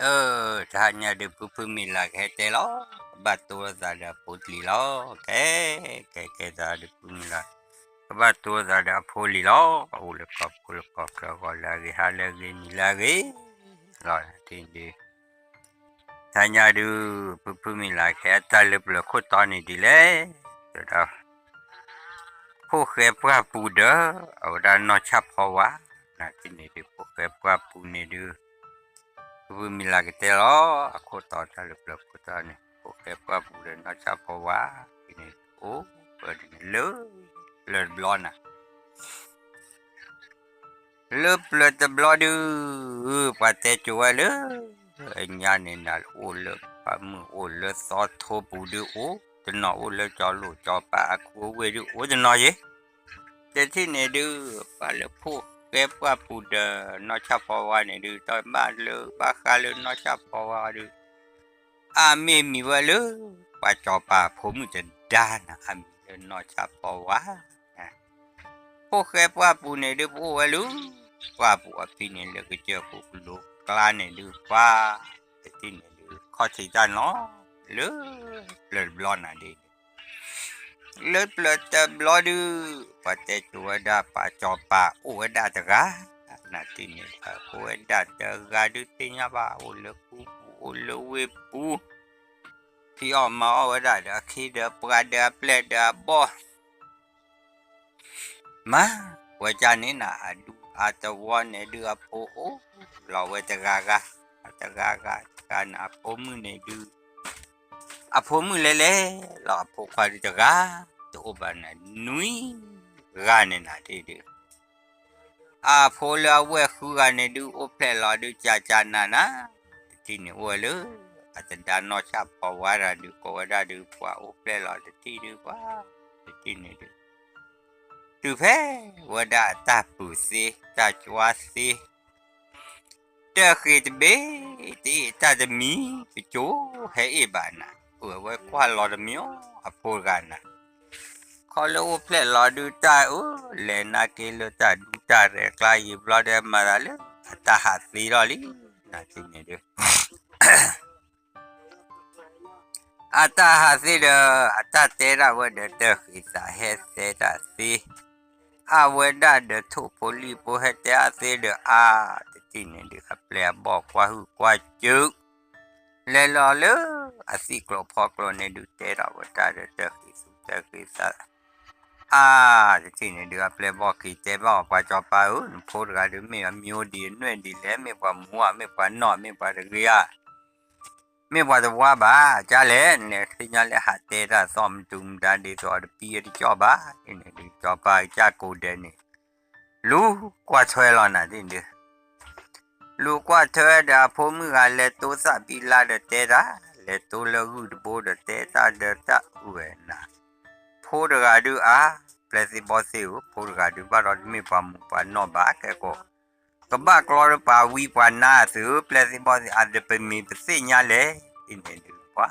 အၢ တဟါညါဒုး ဖုဖုမံၤလၤကဟဲတဲလီၤ, ကဘၣ်တိသးဒီးအဖိလံၤလီၤ. ကဲ ကဲ ကဲသးဒုး ဖုမံၤလၤ ကဘၣ်တိသးဒီးအဖိလံၤလီၤ. အိၣ်လၢကီၢ်ပူၤလၢကီၢ်ချၢ ဂီၤလၢအဂ့ၤ ဟါလၢအဂ့ၤ နံၤလၢအဂ့ၤလီၤ. တဟါညါဒုး ဖုဖုမံၤလၤကဟဲတၢ်လၢပျၢၤခိၣ်တီ န့ၣ်ဒ်လဲၣ်, ဒီး ဖိၣ်ဃဲပှၢ်ပူၤဒီး အဝဲဒၣ်နီၢ်ဆၣ်ဖီဝါ, နၤတထံၣ်န့ၣ်ဒုး ဖိၣ်ဃဲပှၢ်ပူၤန့ၣ်ဒုး ဖုဖုမံၤလၤကတဲလီၤ အခိၣ်တီတၢ်လၢပျၢၤခိၣ်တီန့ၣ် ဖိၣ်ဃဲပှၢ်ပူၤဒီးနီၢ်ဆၣ်ဖီဝါ န့ၣ်အိၣ်ပၢဒ်န့ၣ်လၢ ပျၢၤတဘျီနၤ လၢပျၢၤတဘျီဒုး ပှၤတဲကိၤဝဲလၢ အညါန့ၣ်နၤ အိၣ်လၢပှၢ်မုၢ် အိၣ်လၢသီထိပူၤဒုးအိၣ်တနီၤ အိၣ်လၢကၠီလိာ်ကၠီပၤအကူအဝ့ၢ်ဒုးအိၣ်တနီၤယ့ၤ, တထံၣ်န့ၣ်ဒုး ပှၤလၢဖိၣ်ဃဲပှၢ်ပူၤဒီးနီၢ်ဆၣ်ဖီဝါန့ၣ်ဒုး တဘၣ်လၢဘၣ်ဃးလၢနီၢ်ဆၣ်ဖီဝါဒုး အမ့ၢ်မံၤဝဲလၢ ပှၤကၠီပၤအဖိမုၣ်တဒါနၤ အမံၤလၢနီၢ်ဆၣ်ဖီဝါ ဖိၣ်ဃဲပှၢ်ပူၤန့ၣ်ဒုး ပအိၣ်ဝဲလၢ ပှၢ်ပူၤအဖံန့ၣ် လၢကစၢၢ်ခိၣ်ကလိကျါန့ၣ်ဒုး ပှၤ တထံၣ်န့ၣ်ဒုး ခီၣ်ထံးတၢ်နီၤ လၢပျၢၤတဘျီနၤဒ်န့ၣ် လၢပျၢၤတဘျီဒုး ပှၤတဲကိၤဝဲဒၣ် ပှၤကၠီပၤအိၣ်ဝဲဒၣ်တဂၤ နၤတထံၣ်န့ၣ် အိၣ်ဝဲဒၣ်တဂၤဒုးသ့ၣ်ညါဘၣ် အိၣ်လၢကူပူၤ အိၣ်လၢဝ့ၢ်ပူၤ ဖံးအီၣ်မၤအီၣ်ဝဲဒၣ်ဒီးအခ့ဒီးပှၤဒီးအပျဲၢ်ဒီးအဘီၣ် မၤ ဝဲဒၣ်န့ၣ်နၤ အဒူအတဝီန့ၣ်ဒုး အဖိအိၣ်လီၤဝဲတဂၤဂၤ တဂၤဂၤတဂၤန့ၣ် အဖိမုၣ်န့ၣ်ဒုး အဖိမုၣ်လဲၤလဲၤလီၤ အဖိခွါဒုးတဂၤ တအိၣ်ဘၣ်နၤ နွံဂၤန့ၣ်နၤတထံၣ်ဒုး အဖိလၢအဝဲၢ်ဃုဂၤန့ၣ်ဒုး အိၣ်ဖျဲၣ်လီၤဒုး ကၠးကၠးနးနး တထံၣ်န့ၣ်အိၣ်ဝဲလၢ အတဒါနီၢ်ဆၣ်ဖီဝါတဂၤဒုး ကိးဝဲဒၣ်ဒုး ပှၤအိၣ်ဖျဲၣ်လီၤတထံၣ်ဒုး ပှၤ တထံၣ်န့ၣ်ဒုး တုၤဖဲဝဲဒၣ်အတၢ်ပုၢ်သ့ တၢ်ကွါသ့ တၢ်ဃ့ၢ်တဘ့ၣ် တအ့ၣ်တၢ်တမံၤ ပကိၤဟဲအ့ၣ်ဘၣ်နၤ အဝဲကွၢ်လီၤတမံၤအီၤ အဖိတဂၤနၤ ခီလၢအိၣ်ဖျဲၣ်လီၤဒုးတၢ်အၢ လဲၤနာ်က့ၤလၢတၢ်ဒူတၢ်ရဲၣ်အကျါယံာ်ဘျီဒီး မၤသးလၢ အတၢ်ဟးသ့လီၤလံ နၤတထံၣ်န့ၣ်ဒုး အတၢ်ဟးသ့ဒီး အတၢ်တဲဒၣ်ဝဲဒီး တၢ်ဃ့ၢ်သးဟဲသဲဒၣ်သ့ အဝဲဒၣ်ဒီးထိၣ်ဖိလံၣ်ဖိဟဲတဲအသ့ဒီး အါ တထံၣ်န့ၣ်ဒုး အပျဲၢ်အဘီၣ်ကွၢ်ဟုၣ်ကွၢ်စူး လဲၤလီၤလၢအသံၣ်ကျိၤဖီကျိၤန့ၣ်ဒုး တဲထီၣ်ဝဲတၢ်ဒီးတၢ်ဃ့ၢ်သူတၢ်ဃ့ၢ်သး အါ တထံၣ်န့ၣ်ဒုး အပျဲၢ်ဘီၣ်က့ၤတဲဘၣ်အီၤ ပှၤကၠီပၤဧၢ နဖိတဂၤဒုး မ့ၢ်အမံၤအိၣ်ဒံးအနွဲၣ်ဒ်လဲၣ် မ့ၢ်ပှၤမူဧါ မ့ၢ်ပှၤနီၢ် မ့ၢ်ပှၤတဂ့ၤဧါ မ့ၢ်ပှၤတဝါဘၣ် ကၢ်လဲၣ် နသ့ၣ်ညါလၢဟးတဲတၢ်သီၣ်မတူၤမတၤဒ်သိးအတပံအတကီၢ်ဘၣ် တထံၣ်န့ၣ်ဒုး ကၠီပၤကၢ်ကိးဒဲးန့ၣ် လူၤကွၢ်ထွဲလီၤနၤတထံၣ်န့ၣ်ဒုး လူၤကွၢ်ထွဲဒီးအဖိမုၣ်ဂၤလဲၤတိသၣ်ဘံလါဒီးတဲတၢ် လဲၤတိလၢဂုၢ်တဘိဒီးတဲတၢ်ဒီးတၢ်အုၣ်ဝဲနၤ ဖိတဂၤဒုးအါ ပျဲၢ်သ့ၣ်ဘီၣ်သ့ၣ်ဧၢ ဖိတဂၤဒုးဘၣ်ဒီးတမ့ၢ်ပှၤမူပှၤနီၢ်ဘၣ် ကဲကိး ကဘၣ်ကျီဒီးပှၤဝံပှၤနါအသုး ပျဲၢ်သ့ၣ်ဘီၣ်သ့ၣ် အတပမံၤပသ့ၣ်ညါလဲၣ် တထံၣ်န့ၣ်ဒုးပှၤ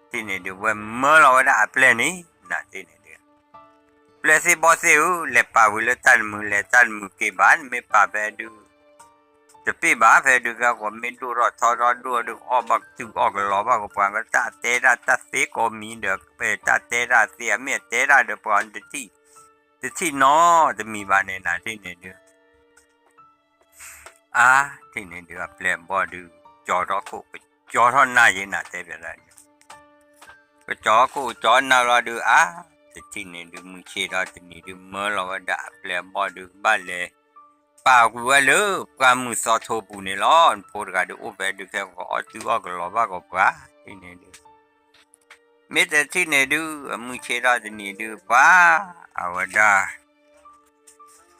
တထံၣ်န့ၣ်ဒုး ဝဲမၢလီၤဝဲဒၣ်အပျဲၢ်န့ၣ် နၤတထံၣ်န့ၣ်ဒုး ပျဲၢ်သ့ၣ်ဘီၣ်သ့ၣ်ဧၢ လဲၤပာ်ဝံၤလၢတၢ်တမုာ်လဲၤတၢ်တမုာ်က့ၤဘၣ် နမ့ၢ်ပာ်ဖဲဒုး တပ့ၣ်ဘၣ် ဖဲဒုးကဲကိး မ့ၢ်ဒိၣ်ထီၣ်ထီထီၣ်ဒိၣ်ဒုး အီၣ်ဘၣ်ကတုာ်အီၣ်ကလီဘၣ်ကပှၤ ကတၢ်တဲတၢ်တၢ်သ့ကိးမံၤဒီး တၢ်တဲတၢ်သ့ အမ့ၢ်အတဲတၢ်ဒီးပှၤ တထံၣ်နီတမံၤဘၣ်န့ၣ် နၤတထံၣ်န့ၣ်ဒုး အါ တထံၣ်န့ၣ်ဒုး အပျဲၢ်အဘီၣ်ဒုး ကၠီထီၣ်ခိၣ် ကကၠီထီၣ်နၢ်ယ့နၤတဲဘၣ်ဒၣ်န့ၣ် ကကၠီခိၣ်ကကၠီနၢ်လီၤဒုး အါ တထံၣ်န့ၣ်ဒုး မုၢ်ဆ့ၣ်ထီၣ်တနံၤဒုး မၢလီၤဝဲဒၣ်အပျဲၢ်အဘီၣ်ဒုး ကဘၣ်လဲၤ ပာ်ကွံာ်ဝဲလၢပှၢ်မုၢ်သီထိပူၤန့ၣ်လီၤ. နဖိတဂၤဒုးအိၣ်ဖဲဒုး ခဲကအီၣ်တုာ်အီၣ်ကလီဘၣ်ကပှၤ တထံၣ်န့ၣ်ဒုး မ့ၢ်တထံၣ်န့ၣ်ဒုး အမုၢ်ဆ့ၣ်ထီၣ်တနံၤဒုး ပှၤ အဝဲဒၣ်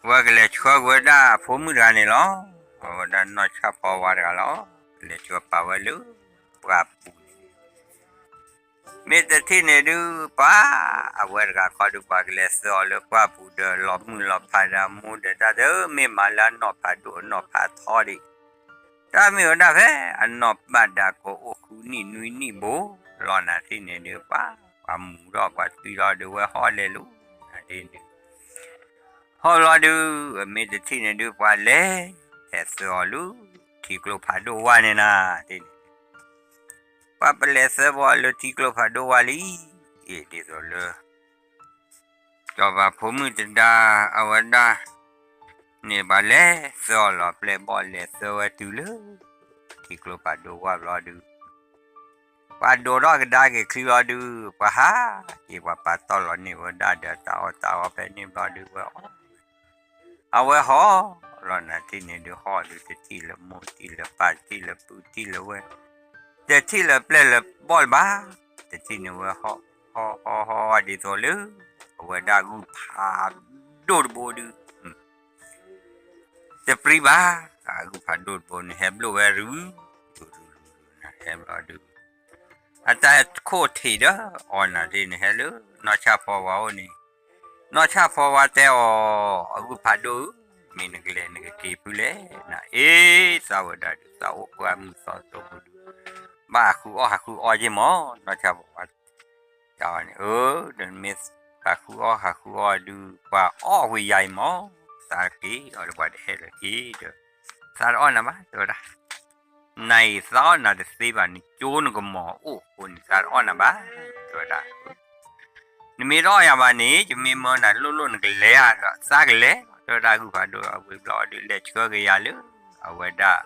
ဝဲကလဲၤဆှၢကွံာ်ဝဲဒၣ်အဖိမုၣ်တဂၤန့ၣ်လီၤ. အဝဲဒၣ်နီၢ်ဆၣ်ဖီဝါတဂၤလီၤ. ကလဲၤဆှၢပာ်ဝဲလၢ ပှၢ်ပူၤန့ၣ် မ့ၢ်တထံၣ်န့ၣ်ဒုး ပှၤ အဝဲတဂၤခီဒုး ပှၤကလဲၤသၢအီၤလၢပှၢ်ပူၤဒီး လီၤမုၢ်လီၤဖးဒီးအမိၢ်ဒီးတၢ်တမ့ၢ်မးလၢအနီၢ်ဖးဒိၣ်အနီၢ်ဖးထီဒံး တၢ်မ့ၢ်ဝဲဒၣ်ဖဲအနီၢ်ဘၣ်ဒၣ်ကိးအိၣ်ဃုနံၣ်နွံနံၣ်ဘိလီၤ နၤတထံၣ်န့ၣ်ဒုး ပှၤ ပှၤမူထီၣ်ပှၤသွံထီၣ်ဒုး ဝဲဟီၣ်လဲၤလီၤ နၤတထံၣ်န့ၣ် ဟီၣ်လီၤဒုး မ့ၢ်တထံၣ်န့ၣ်ဒုး ပှၤလဲၤ ဟဲသၢအီၤလၢ ထံ ထံကျိဖးဒိၣ်ဝါန့ၣ်နၤ, တ့ၢ်န့ၣ် ပှၤပလဲၤသၢဘီလၢထံကျိဖးဒိၣ်ဝါလံ, အ့ၣ် ဒ်သိးလၢ စီၤပၤဖိမုၣ်တဒါ အဝဲဒၣ် န့ၣ်ပှၤလဲၤသၢအီၤလီၤ ပျဲၢ်ဘီၣ်လဲၤသၢဝဲတုၤလၢ ထံကျိဖးဒိၣ်ဝါဘျီဒုး ပှၤဒိးထီၣ်ကဒါက့ၤချံလီၤဒုး ပှၤဟးက့ၤ ပှၤပာ်တီၢ်လီၤန့ၢ်ဝဲဒၣ်ဒီးတၢ်အီၣ်တၢ်အီဖဲန့ၣ်ဘျီဒုး ဝဲအီၣ်ဝဲ အဝဲဟီၣ်လီၤနၤ တ့ၢ်န့ၣ်ဒုး ဟီၣ်ဒုးတထံၣ်လၢမိၢ်တထံၣ်လၢပၢ်တထံၣ်လၢပုၢ်တထံၣ်လၢဝဲၢ် တထံၣ်လၢပျဲၢ်လၢဘီၣ်လၢၤဘၣ်, တထံၣ်န့ၣ်ဝဲဟီၣ် ဟီၣ်ဟီၣ်ဟီၣ်ဒ်သိးလၢ အဝဲဒၣ်ဂုၢ်ဖးဒိၣ်တဘိဒုး တပြံဘၣ်, ဂုၢ်ဖးဒိၣ်တဘိန့ၣ် ဟဲဘျိၣ်ဝဲရူၤ ရူၤရူၤရူၤ ဟဲဘျီဒုး အတၢ်ခိၣ်ထံးဒီးအီၤနၤ တ့ၢ်န့ၣ် ဟဲလၢနီၢ်ဆၣ်ဖီဝါအိၣ်န့ၣ်, နီၢ်ဆၣ်ဖီဝါတဲအီၤ, အဂုၢ်ဖးဒိၣ်ဧၢ, မ့ၢ်နကလဲၤနကက့ၤဖုလဲၣ်နၤ, အ့ၣ် သးဝဲဒၣ်ဒုး သးအိၣ်ပှၢ်မုၢ်သီသိပူၤဒုး ဘၣ်ဟးဃုအီၣ်ဟးဃုအီယ့ၢ်မး, နီၢ်ဆၣ်ဖီဝါ တဲအီၤန့ၣ်, အၢ ဒီးမ့ၢ်ပှၤဃုအီၣ်ဟးဃုအီၣ်ဒုး ပှၤအီၣ်ဝံၤယၤအံၤမး, သးက့ၤအီၤဒီးပှၤတအဲၣ်လၢၤက့ၤဒီး သးတအီၣ်နၤဘၣ် တဲဝဲဒၣ်, နၤအံၤသးအီၣ်နၤတသ့ဘၣ်, နကၠိနကမီၤအိၣ်အဃိန့ၣ် သးတအီၣ်နၤဘၣ်, တဲဝဲဒၣ်, နမ့ၢ်တအီၣ်ယၤဘၣ်န့ၣ် ယမ့ၢ်မၢနၤလိၣ်လိၣ်နကလဲၤဧါဒီး သးကလဲၤ, တဲဝဲဒၣ် ဂုၢ်ဖးဒိၣ်အဝံၤဘျီဒုး လဲၤဆှၢက့ၤယၤလၢ အဝဲဒၣ်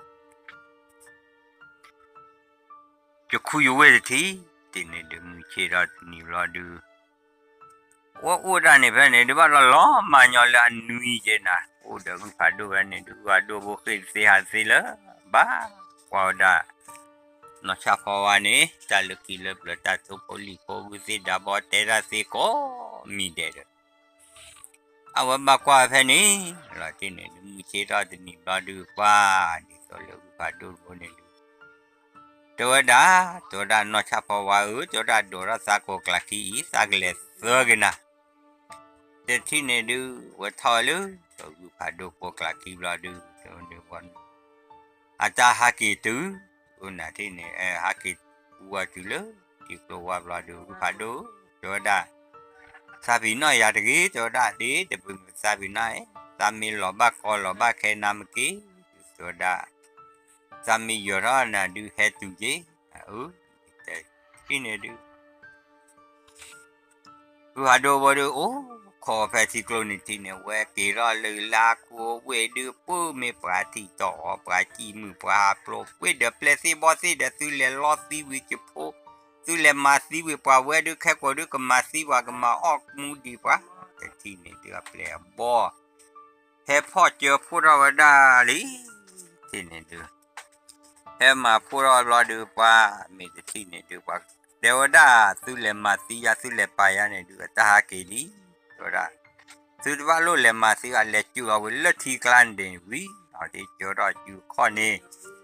ယခူယဝ့ၢ်တထံၣ်, တ့ၢ်န့ၣ်ဒုး မုၢ်ဆ့ၣ်ထီၣ်တနံၤဘျီဒုး ဝဲအိၣ်ဒၣ်န့ၣ်ဖဲန့ၣ်ဒုး ဘၣ်ဒီးလီၤမၤညီလၢအနွံက့နၤ, အိၣ်ဒီးဂုၢ်ဖးဒိၣ်ဖဲန့ၣ်ဒုး ဂုၢ်ဖးဒိၣ်ဖိဃ့ၢ်တသ့ဟးတသ့လၢၤဘၣ်, ကွၢ်ဝဲဒၣ် နီၢ်ဆၣ်ဖီဝါန့ၣ် တၢ်လၢခံလၢပျၢၤ တၢ်တိဖိလံၤဖိ ဂုၢ်သ့ၣ်ဒါဘီ တဲတၢ်သ့ကိးမံၤဒဲးဒီး အဝဲဘၣ်ကွၢ်ဝဲဖဲန့ၣ်လီၤ, တ့ၢ်န့ၣ်ဒုး မုၢ်ဆ့ၣ်ထီၣ်တနံၤဘျီဒုး ကွၢ် ဒ်သိးလၢဂုၢ်ဖးဒိၣ်တဘိန့ၣ်ဒုး တဲဝဲဒၣ်, တဲဝဲဒၣ်နီၢ်ဆၣ်ဖီဝါဧၢ, တဲဝဲဒၣ်ဒိးထီၣ်သးကိးကျးခံအံၤ သးကလဲၤသၢက့ၤနၤ, တထံၣ်န့ၣ်ဒုး ဝဲထီၣ်ဝဲလၢ ဂုၢ်ဖးဒိၣ်ကိးကျးခံဘျီဒုး တဲဝဲန့ၣ် အတၢ်ဟးက့ၤတုၤ, အိၣ်နၤတ့ၢ်န့ၣ် ဟဲက့ၤဝဲတုၤလၢ ထံကျိဝါဘျီဒုး ဂုၢ်ဖးဒိၣ်, တဲဝဲဒၣ်, သးပ့ၤနီၣ်ယၤတဂ့ၤ, တဲဝဲဒၣ် ဒ်တပသးပ့ၤနီၣ်, သးမ့ၢ်လီၤဘၣ်ကီလီၤဘၣ်ခဲနၤမ့ၢ်က့ၤ, တဲဝဲဒၣ်, သးမ့ၢ်ယၢၤထီၣ်နၤဒုး ဟဲတုၤက့ၤ, အၢ, တထံၣ်န့ၣ်ဒုး ဂုၢ်ဖးဒိၣ်ဝဲဒုး အိၣ်ခိးဖဲထံကျိန့ၣ်ထံၣ်န့ၣ် ဝဲက့ၤထီၣ်လၢလါခူအဝ့ၢ်ဒုး ပၢ်မ့ၢ်ပှၤထံၣ်တီၢ်အီၤ ပှၤစံၣ်မုာ် ပှၤဟးဖျိး ပှ့ၤဒီးပျဲၢ်သ့ၣ်ဘီသ့ၣ်ဒီး သုလဲၤလီသံဝံၤကဖိ, သုလဲၤမၤသံဝံၤပှၤဝဲဒုး ခဲကိာ်ဒုး ကမၤသံပှၤ ကမၤအီၣ်မူဒံးပှၤ, တထံၣ်န့ၣ်ဒုး အပျဲၢ်အဘီၣ် ဟဲဖီၣ်စၢၤဖှိၣ်ထီၣ်ဝဲဒၣ်လံ, တထံၣ်န့ၣ်ဒုး ဟဲမၤဖှိၣ်ထီၣ်ဘျီဒုး ပှၤမ့ၢ်တထံၣ်န့ၣ်ဒုး ပှၤတဲဝဲဒၣ် သုလဲၤမၤသံယါ သုလဲၤပာ်ယါန့ၣ်ဒုး အတၢ်ဟးက့ၤလံ, တဲဝဲဒၣ်, သုတဘၣ်လိၣ်လဲၤမၤသံဘၣ် လဲၤစၢၤအီၤဝံၤလၢထံကျါန့ၣ်ဝံၤ, အီၤတ့ၢ်စၢၤထီၣ်စုခီၣ်န့ၣ်,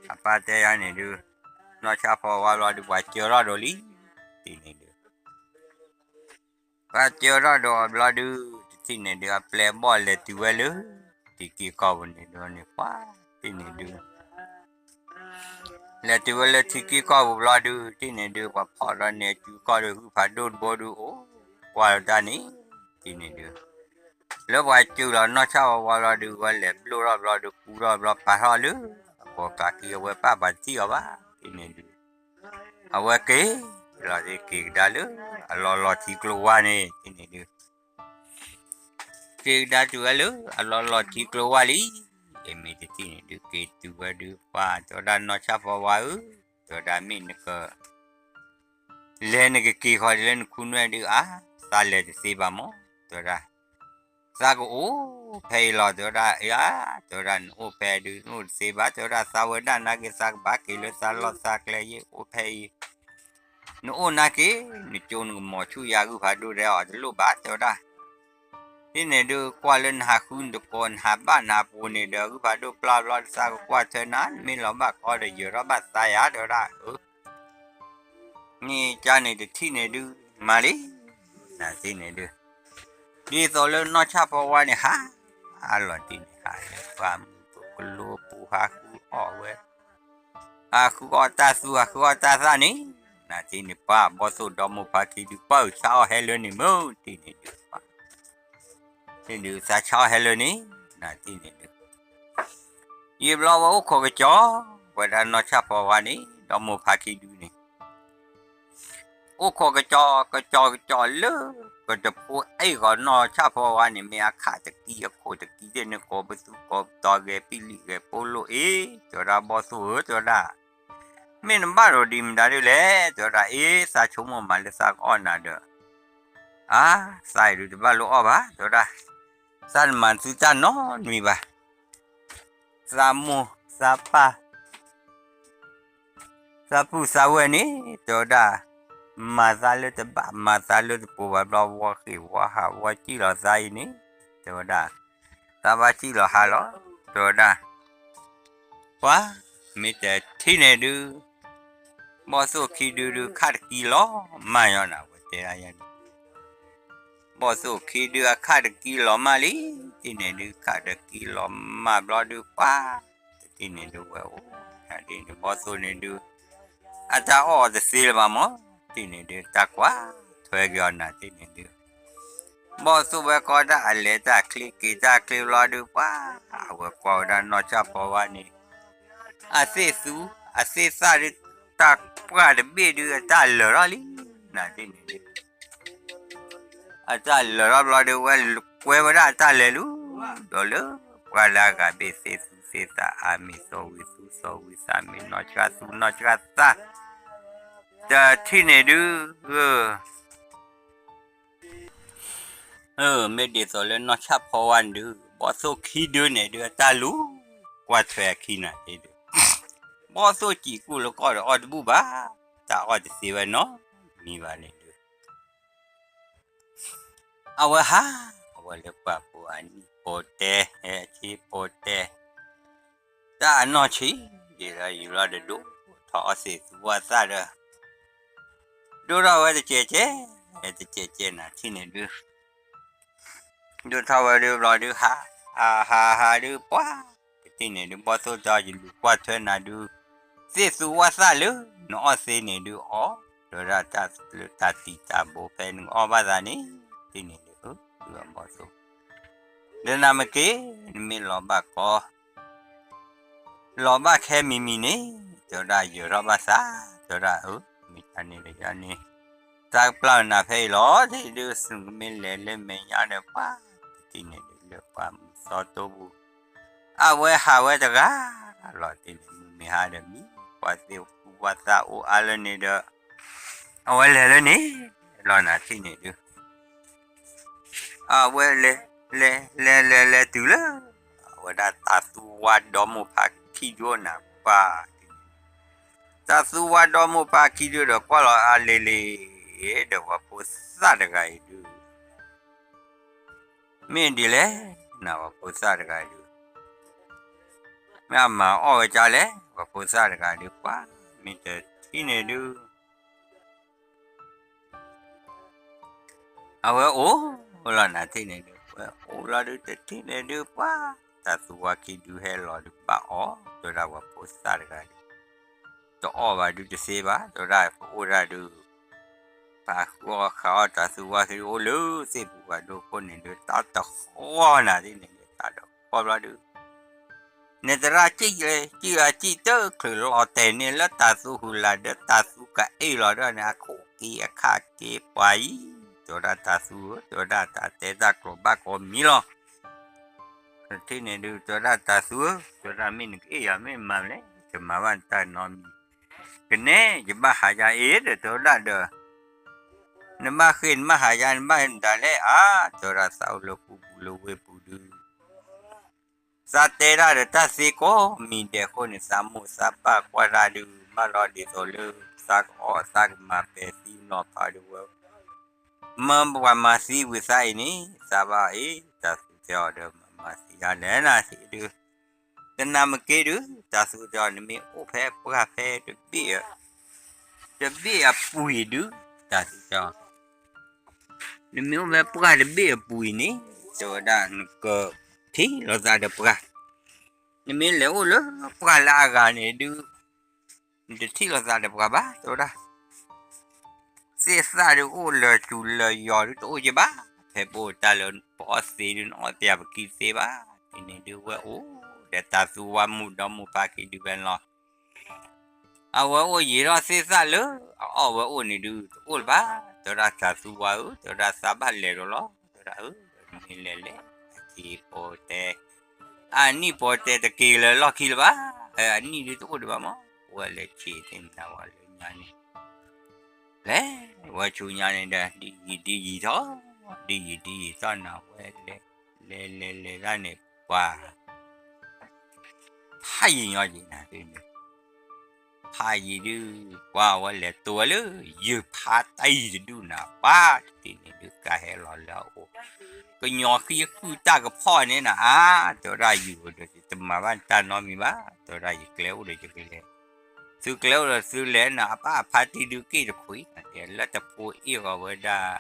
အပၢ်တဲယါန့ၣ်ဒုး, နီၢ်ဆၣ်ဖီဝါဘျီဒုး ပှၤစၢၤထီၣ်ဒိးလံ, တထံၣ်န့ၣ်ဒုး ပှၤစၢၤထီၣ်ဒိးအီၤဘျီဒုး တထံၣ်န့ၣ်ဒုး အပျဲၢ်အဘီၣ်လဲၤတုၤဝဲလၢ ထံက့ၢ်ကီၢ်ပူၤန့ၣ်ဒုးန့ၣ် ပှၤတထံၣ်န့ၣ်ဒုး လဲၤတုၤဝဲလၢထံက့ၢ်ကီၢ်ပူၤဘျီဒုး တထံၣ်န့ၣ်ဒုး ပှၤဖီၣ်ဒီးန့ၣ် စုခီၣ်ဒီး ဂုၢ်ဖးဒိၣ်တဘိဒုး အိၣ်ကွၢ်လၢတၢ်န့ၣ်, တထံၣ်န့ၣ်ဒုး လၢပှၤစၢၤလီၤနီၢ်ဆၣ်ဝါဝါဘျီဒုး ဝဲလဲၤဘျိၣ်ထီၣ်ဘျီဒုး ကူထီၣ်ဘျီ ပာ်ထီၣ်လၢ အကိးကျးခံ အဝဲပၢ်ပှၤတထံၣ်အီၤဘၣ်, တထံၣ်န့ၣ်ဒုး အဝဲက့ၤလီၤ က့ၤကဒါလၢ အလီၤလီၤထံကျိဝါန့ၣ် တထံၣ်န့ၣ်ဒုး က့ၤကဒါတုၤဝဲလၢ အလီၤလီၤထံကျိဝါလံ, အမ့ၢ်တထံၣ်န့ၣ်ဒုး က့ၤတုၤဝဲဒုး ပှၤတဲဝဲဒၣ်နီၢ်ဆၣ်ဖီဝါဧၢ, တဲဝဲဒၣ်မ့ၢ်နက လဲၤနကက့ၤဃီၤဒ်လၢနခူနွဲၣ်ဒုး အါ သးလဲၤတသ့ဘၣ်မး, တဲဝဲဒၣ် သးကအိၣ်ဖဲအံၤလီၤ တဲဝဲဒၣ်, အါ တဲဝဲဒၣ် နအိၣ်ဖဲဒုး နအိၣ်တသ့ဘၣ် တဲဝဲဒၣ် သးဝဲဒၣ်နာ်က့ သးကဘၣ်က့ၤလၢသးလီၢ်သးကျဲ ယအိၣ်ဖဲအံၤ, နအိၣ်နာ်က့ နကၠိနကမီၤဆူၣ်ယါ ဂုၢ်ဖးဒိၣ်တဲအီၤတလိၣ်ဘၣ် တဲဝဲဒၣ် တထံၣ်န့ၣ်ဒုး ကွၢ်လၢနဟးဃုနတကိး နဟးဘၣ်နဟးပူၤန့ၣ်ဒီး ဂုၢ်ဖးဒိၣ်ပျၢ်ဘျီ သးကကွၢ်ထွဲနၤ နမ့ၢ်လီၤဘၣ်ကီဒီး ယၢၤထီၣ်ဘၣ်သးယါ တဲဝဲဒၣ်, အၢ န့ၣ်ကန့ၣ်တထံၣ်န့ၣ်ဒုး မၤလံ, နထံၣ်န့ၣ်ဒုး ဒ်သိးလၢနီၢ်ဆၣ်ဖီဝါန့ၣ် ဟး အလီၤတံၢ်န့ၣ် ဟးလၢပှၢ်မုၢ်ကလိပူၤ ဟးဃုအီၣ်ဝဲ ဟးဃုအီၣ်တၢ်သူ ဟးဃုအီၣ်တၢ်သၣ်န့ၣ်, နထံၣ်န့ၣ် ပှၤဘီၣ်သိၣ်ဒီမါဖါခံဒုး ပှၤအုၣ်ဆါအီၣ်ဟဲလၢန့ၣ်မုၢ် တထံၣ်န့ၣ်ဒုး တထံၣ်န့ၣ်ဒုး သးဆါအီၣ်ဟဲလၢန့ၣ်, နထံၣ်န့ၣ်ဒုး ယံာ်ဘျီဝဲအိၣ်ခိးကစီၤ ပှၤဒၣ်နီၢ်ဆၣ်ဖီဝါန့ၣ် ဒီမိၢ်ဖါခံဒုန့ၣ် အိၣ်ခိးကစီၤကစီၤကစီၤလၢ ကတဖိအ့ၣ်ဂီၤနီၢ်ဆၣ်ဖီဝါန့ၣ် မ့ၢ်အခးတကံအခိၣ်တကံသ့ၣ်န့ၣ် ကိးပသူကိးပတီၤဂဲၤပံလံၣ်ဂဲၤပိလိၣ်အ့ၣ် တဲဝဲဒၣ် ဘီၣ်သိၣ်ဧၢ တဲဝဲဒၣ် မ့ၢ်နဘၣ်ဒီးဒ်မတၤဒုလဲၣ် တဲဝဲဒၣ် အ့ၣ် သးဆိကမိၣ်မးလၢသးကအီၣ်နၤဒီး အါ သးအံၤဒုးတဘၣ်လိၣ်အီၣ်ဘၣ် တဲဝဲဒၣ် သးတမၤသုတၢ်နီတမံၤဘၣ် သးမိၢ်သးပၢ် သးပုၢ်သးဝဲၢ်န့ၣ် တဲဝဲဒၣ် မၤသးလၢတဘၣ် မၤသးလၢတပူၤဘၣ်ဘျီ ဝီဃ့ၢ်ဝီဟးဝီစံၣ်လီၤသးအံၤန့ၣ် တဲဝဲဒၣ် သးဘၣ်စံၣ်လီၤဟးလီၤ တဲဝဲဒၣ် ပှၤ မ့ၢ်တထံၣ်န့ၣ်ဒုး ဘီၣ်သိၣ်ခံဒုဒုးခးတကံလီၤမၢ်ညီနၤ ဝဲတဲဒၣ်ယၤန့ၣ် ဘီၣ်သိၣ်ခံဒုအခးတကံလီၤမၢ်လံ တထံၣ်န့ၣ်ဒုး ခးတကံလီၤမၢ်ဘျီဒုး ပှၤ တထံၣ်န့ၣ်ဒုးဝဲအိၣ် တထံၣ်န့ၣ်ဒုးဘီၣ်သိၣ်န့ၣ်ဒုး အတၢ်အီၣ်အီၤတသ့လၢၤဘၣ်မၢ် တထံၣ်န့ၣ်ဒုး တၢ်ကွၢ်ထွဲက့ၤအီၤနၤ တထံၣ်န့ၣ်ဒုး ဘီၣ်သိၣ်ဝဲကီတၢ်အလဲၤတၢ်ချ့က့ၤတၢ်ချ့ဘျီဒုး ပှၤ အဝဲကွၢ်ဝဲဒၣ်နီၢ်ဆၣ်ဖီဝါန့ၣ် အသ့ၣ်သူ အသ့ၣ်သၣ်ဒုး တၢ်ပှၢ်တဘ့ၣ်ဒုး အတၢ်လၢာ်ထီၣ်လံ နၤ တထံၣ်န့ၣ်ဒုး အတၢ်လၢာ်ထီၣ်ဘျီဒုး ဝဲကွဲဝဲဒၣ်အတၢ်လဲၤလူၤ ဒီးလၢပှၢ်လၢအဂၤဘ့ၣ် သ့ၣ်သူသ့ၣ်သၣ်အါမံၤသီဝံၤသူသီဝံၤသးမံၤနီၢ်ဆၣ်သူနီၢ်ဆၣ်သၣ် တထံၣ်န့ၣ်ဒုး မ့ၢ်ဒ်သိးလၢနီၢ်ဆၣ်ဖီဝါန့ၣ်ဒုး ဘီၣ်သိၣ်ခံဒုန့ၣ်ဒုး အတၢ်လူၤကွၢ်ထွဲအခံနၤဒုး ဘီၣ်သိၣ်စံၣ်ကူၣ်လၢကီၢ်ဒီးအီၣ်တဘူၣ်ဘၣ် တၢ်အီၣ်တသ့ဝဲနီတမံၤဘၣ်န့ၣ်ဒုး အဝဲဟး အဝဲလၢပှၢ်ပူၤအနံၣ်ပိာ်တဲာ် ဟဲဆ့ပိာ်တဲာ် တၢ်အနီၢ်ဆံး ဒ်သိးယူၤလီၤတဒိၣ်ထီၣ်အီၣ်သ့ၣ်သူဝၣ်သၣ်ဒီး ဒိၣ်ထီၣ်ဝဲတကဲးကဲး တကဲးကဲးနၤ တထံၣ်န့ၣ်ဒုး ဒိၣ်ထီၣ်ဝဲဒုးဘျီဒုးဟး ဟးဟးဟးဒုးပှၤ တထံၣ်န့ၣ်ဒုး ဘီၣ်သိၣ်တၢ်ယလူၤကွၢ်ထွဲနၤဒုး သ့ၣ်သူဝၣ်သၣ်လၢ နအီၣ်သ့န့ၣ်ဒုးအီၣ် တဲဝဲဒၣ်တၢ်လၢတၢ်တံာ်တာ်ဘိဖဲနကအီၣ်ဘၣ်သးန့ၣ် တထံၣ်န့ၣ်ဒုး ဘီၣ်သိၣ် ဒီးနမ့ၢ်က့ၤ နမ့ၢ်လီၤဘၣ်ကီ လီၤဘၣ်ခဲမံၤမံၤန့ၣ် တဲဝဲဒၣ်ယၢၤထီၣ်ဘၣ်သး တဲဝဲဒၣ်အၢ မ့ၢ်တၢ်န့ၣ်ဒီးယၤန့ၣ် တၢ်ကပျၢ်နၤဖဲအံၤလီၤ တထံၣ်ဒုး သုကမ့ၢ်လဲၤလၢမဲာ်ညါဒီးပှၤ တထံၣ်န့ၣ်ဒုးလၢပှၤမုၢ်သီတိပူၤ အဝဲဟးဝဲတဂၤလီၤ တထံၣ်န့ၣ် မုၢ်မ့ၢ်ဟါဒီးမံ ပှၤသ့ၣ်သူဝၣ်သၣ်အိၣ်အါလၢန့ၣ်ဒီး အဝဲလဲၤလၢန့ၣ်လီၤနၤ တထံၣ်န့ၣ်ဒုး အဝဲလဲၤ လဲၤ လဲၤ လဲၤ လဲၤတုၤလၢ အဝဲဒၣ်တၤသူဝါဒီမိၢ်ဖါခံဒုအိၣ်နၤပှၤ တထံၣ်န့ၣ် တၤသူဝါဒီမိၢ်ဖါခံဒုဒီးကွၢ်လီၤအါလံၤလံၤ ဒီးပှၤဖိသၣ်တဂၤအံၤဒုး မ့ၢ်ဒ်လဲၣ် နၤပှၤဖိသၣ်တဂၤအံၤဒုး မ့ၢ်အမၤအီၣ်ဝဲဒ်လဲၣ် ပှၤဖိသၣ်တဂၤအံၤဒုး ပှၤ မ့ၢ်တထံၣ်န့ၣ်ဒုး အဝဲအိၣ်လီၤနၤ တထံၣ်န့ၣ်ဒုး ဝဲအိၣ်လီၤဒုး တထံၣ်န့ၣ်ဒုး ပှၤ တၤသူဝါခံဒုဟဲလီၤဒုးဘၣ်အီၣ် တဲဝဲဒၣ်ပှၤဖိသၣ်တဂၤဒုး တအီၣ်ဘၣ်ဒုးတသ့ဘၣ် တဲဝဲဒၣ်ပအိၣ်ဒၣ်ဒုး ပှၤဃုအီၣ်ဃုအီၣ်တၤသူဝါခံဒုအိၣ်လၢသ့ၣ်ပူၤဘၣ်ဒိခိၣ်န့ၣ်ဒုး တၢ်တဃီနၤ တထံၣ်န့ၣ်ဒုး တၢ်တဃီဘျီဒုး နသရၣ်စံၣ်လဲၤ စံၣ်အစံၣ်တချုးလီၤတဲာ်န့ၣ်လၢတၤသူဟုလးဒီးတၤသူကအ့ၣ်လီၤဒီးန့ၣ် အခိၣ်က့ၤအခးက့ၤပှၤအံၤ တဲဝဲဒၣ်တၤသူဧၢ တဲဝဲဒၣ်တၢ်တဲတၢ်ကျိၤဘၣ်ကိးမံၤလီၤ တထံၣ်န့ၣ်ဒုး တဲဝဲဒၣ်တၤသူဧၢ တဲဝဲဒၣ်မ့ၢ်နကအ့ၣ်ယၤမ့ၢ်မၤမလဲၣ် တမၤဘၣ်နတၢ်နီတမံၤ ကနဲ ယဘၣ်ဟးယၤအ့ၣ်ဒီး တဲဝဲဒၣ်ဒီး နဘၣ်ဃ့ၢ်နဘၣ်ဟးယၤ နဘၣ်မတၤလဲၣ် အါ တဲဝဲဒၣ်သးအိၣ်လၢပူၤပူၤလၢဝ့ၢ်ပူၤဒုး သးတဲတၢ်ဒီးတၢ်သ့ကိးမံၤဒဲးအဃိန့ၣ် သးမိၢ်သးပၢ်ကွၢ်တၢ်ဒုး ဘၣ်လီၤဒ်သိးလၢ သးကအီၣ်သးကမၤပဲာ်သံနီၤဖးဒုးဝဲ မၢပှၤမၤသံဝံၤသးအံၤန့ၣ် သးဘၣ်အ့ၣ် တၤသူတဲအီၤဒီး မၤမၤသံဒ်လဲၣ်နၤသ့ၣ်ဒုး တနၤမ့ၢ်က့ၤဒုး တၤသူတဲအီၤ နမ့ၢ်အိၣ်ဖဲပှၢ်ဖဲတဘ့ၣ် တဘ့ၣ်အပူၤအံၤဒုး တၤသူတဲအီၤ နမ့ၢ်အိၣ်ဖဲပှၢ်တဘ့ၣ်အပူၤအံၤန့ၣ် တဲဝဲဒၣ်နကထံၣ်လိာ်သးဒီးပှၤ နမ့ၢ်လဲၤအိၣ်လၢပှၢ်လၢအဂၤန့ၣ်ဒုး နတထံၣ်လိာ်သးဒီးပှၤဘၣ် တဲဝဲဒၣ် သ့ၣ်သၣ်ဒုးအိၣ်လၢာ်စူၤလၢာ်ယီၤဒုးတအိၣ်က့ၤဘၣ် ဖဲပအိၣ်တၢ်လၢပအီၣ်သ့ဒုးနအီၣ်သ့အပကံသ့ဘၣ် ဒ်န့ၣ်ဒုးဝဲအိၣ်ဒီးတၤသူဝါမိၢ်ဒီမိၢ်ဖါခံဒုးဖဲန့ၣ်လီၤ အဝဲအိၣ်ယံာ်ထီၣ်သ့ၣ်သၣ်လၢ အအီၣ်ဝဲအိၣ်န့ၣ်ဒုး တအိၣ်လၢၤဘၣ်, တဲဝဲဒၣ် သးသူဝါဧၢ, တဲဝဲဒၣ် သးဘၣ်လဲၤဒီးလီၤ, တဲဝဲဒၣ် မ့ၢ်လဲၤလဲၤ အထံပိတဲ အနံၣ်ပိတဲတက့ၤလၢလီၢ်ခံလၢၤဘၣ်, အနံၣ်ဒုးတအိၣ်ဒံးဘၣ်မး, ဝဲလဲၤဆံးသ့ၣ်မနၤဝဲလၢညါန့ၣ် လဲၤဝဲဆူညါန့ၣ်ဒီး ဒ်ယံာ်ဒ်ယံာ်ထီၣ်, ဒ်ယံာ်ဒ်ယံာ်ထီၣ်နၤဝဲလဲၤ, လဲၤလဲၤလဲၤဒၣ်န့ၣ် ပှၤ ဖးယံာ်ညီယံာ်နၤဒ်န့ၣ်, ဖးယံာ်ဒုး ပှၤဝဲလဲၤတိဝဲလၢ ယုၢ်ဖးတၢ်ယံာ်တဒူၣ်နၤ ပှၤတထံၣ်န့ၣ်ဒုး ကဟဲလီၤလၢအအိၣ်, ကညီဃံဃုတၢ်ကဖီၣ်န့ၣ်နၤ အါ တဲဝဲဒၣ် ယုၢ်အိၣ်ဒီး ယတမၤဘၣ်နတၢ်နီတမံၤဘၣ်, တဲဝဲဒၣ် ယကျဲအိၣ်ဒီးယကလဲၤ, သုကျဲအိၣ်ဒီးသုလဲၤနၤ အပၢ်အဖါတံၢ်ဒုးက့ၣ်တခွံ လၢတဖိအ့ၣ်ဂီၤဝဲဒၣ်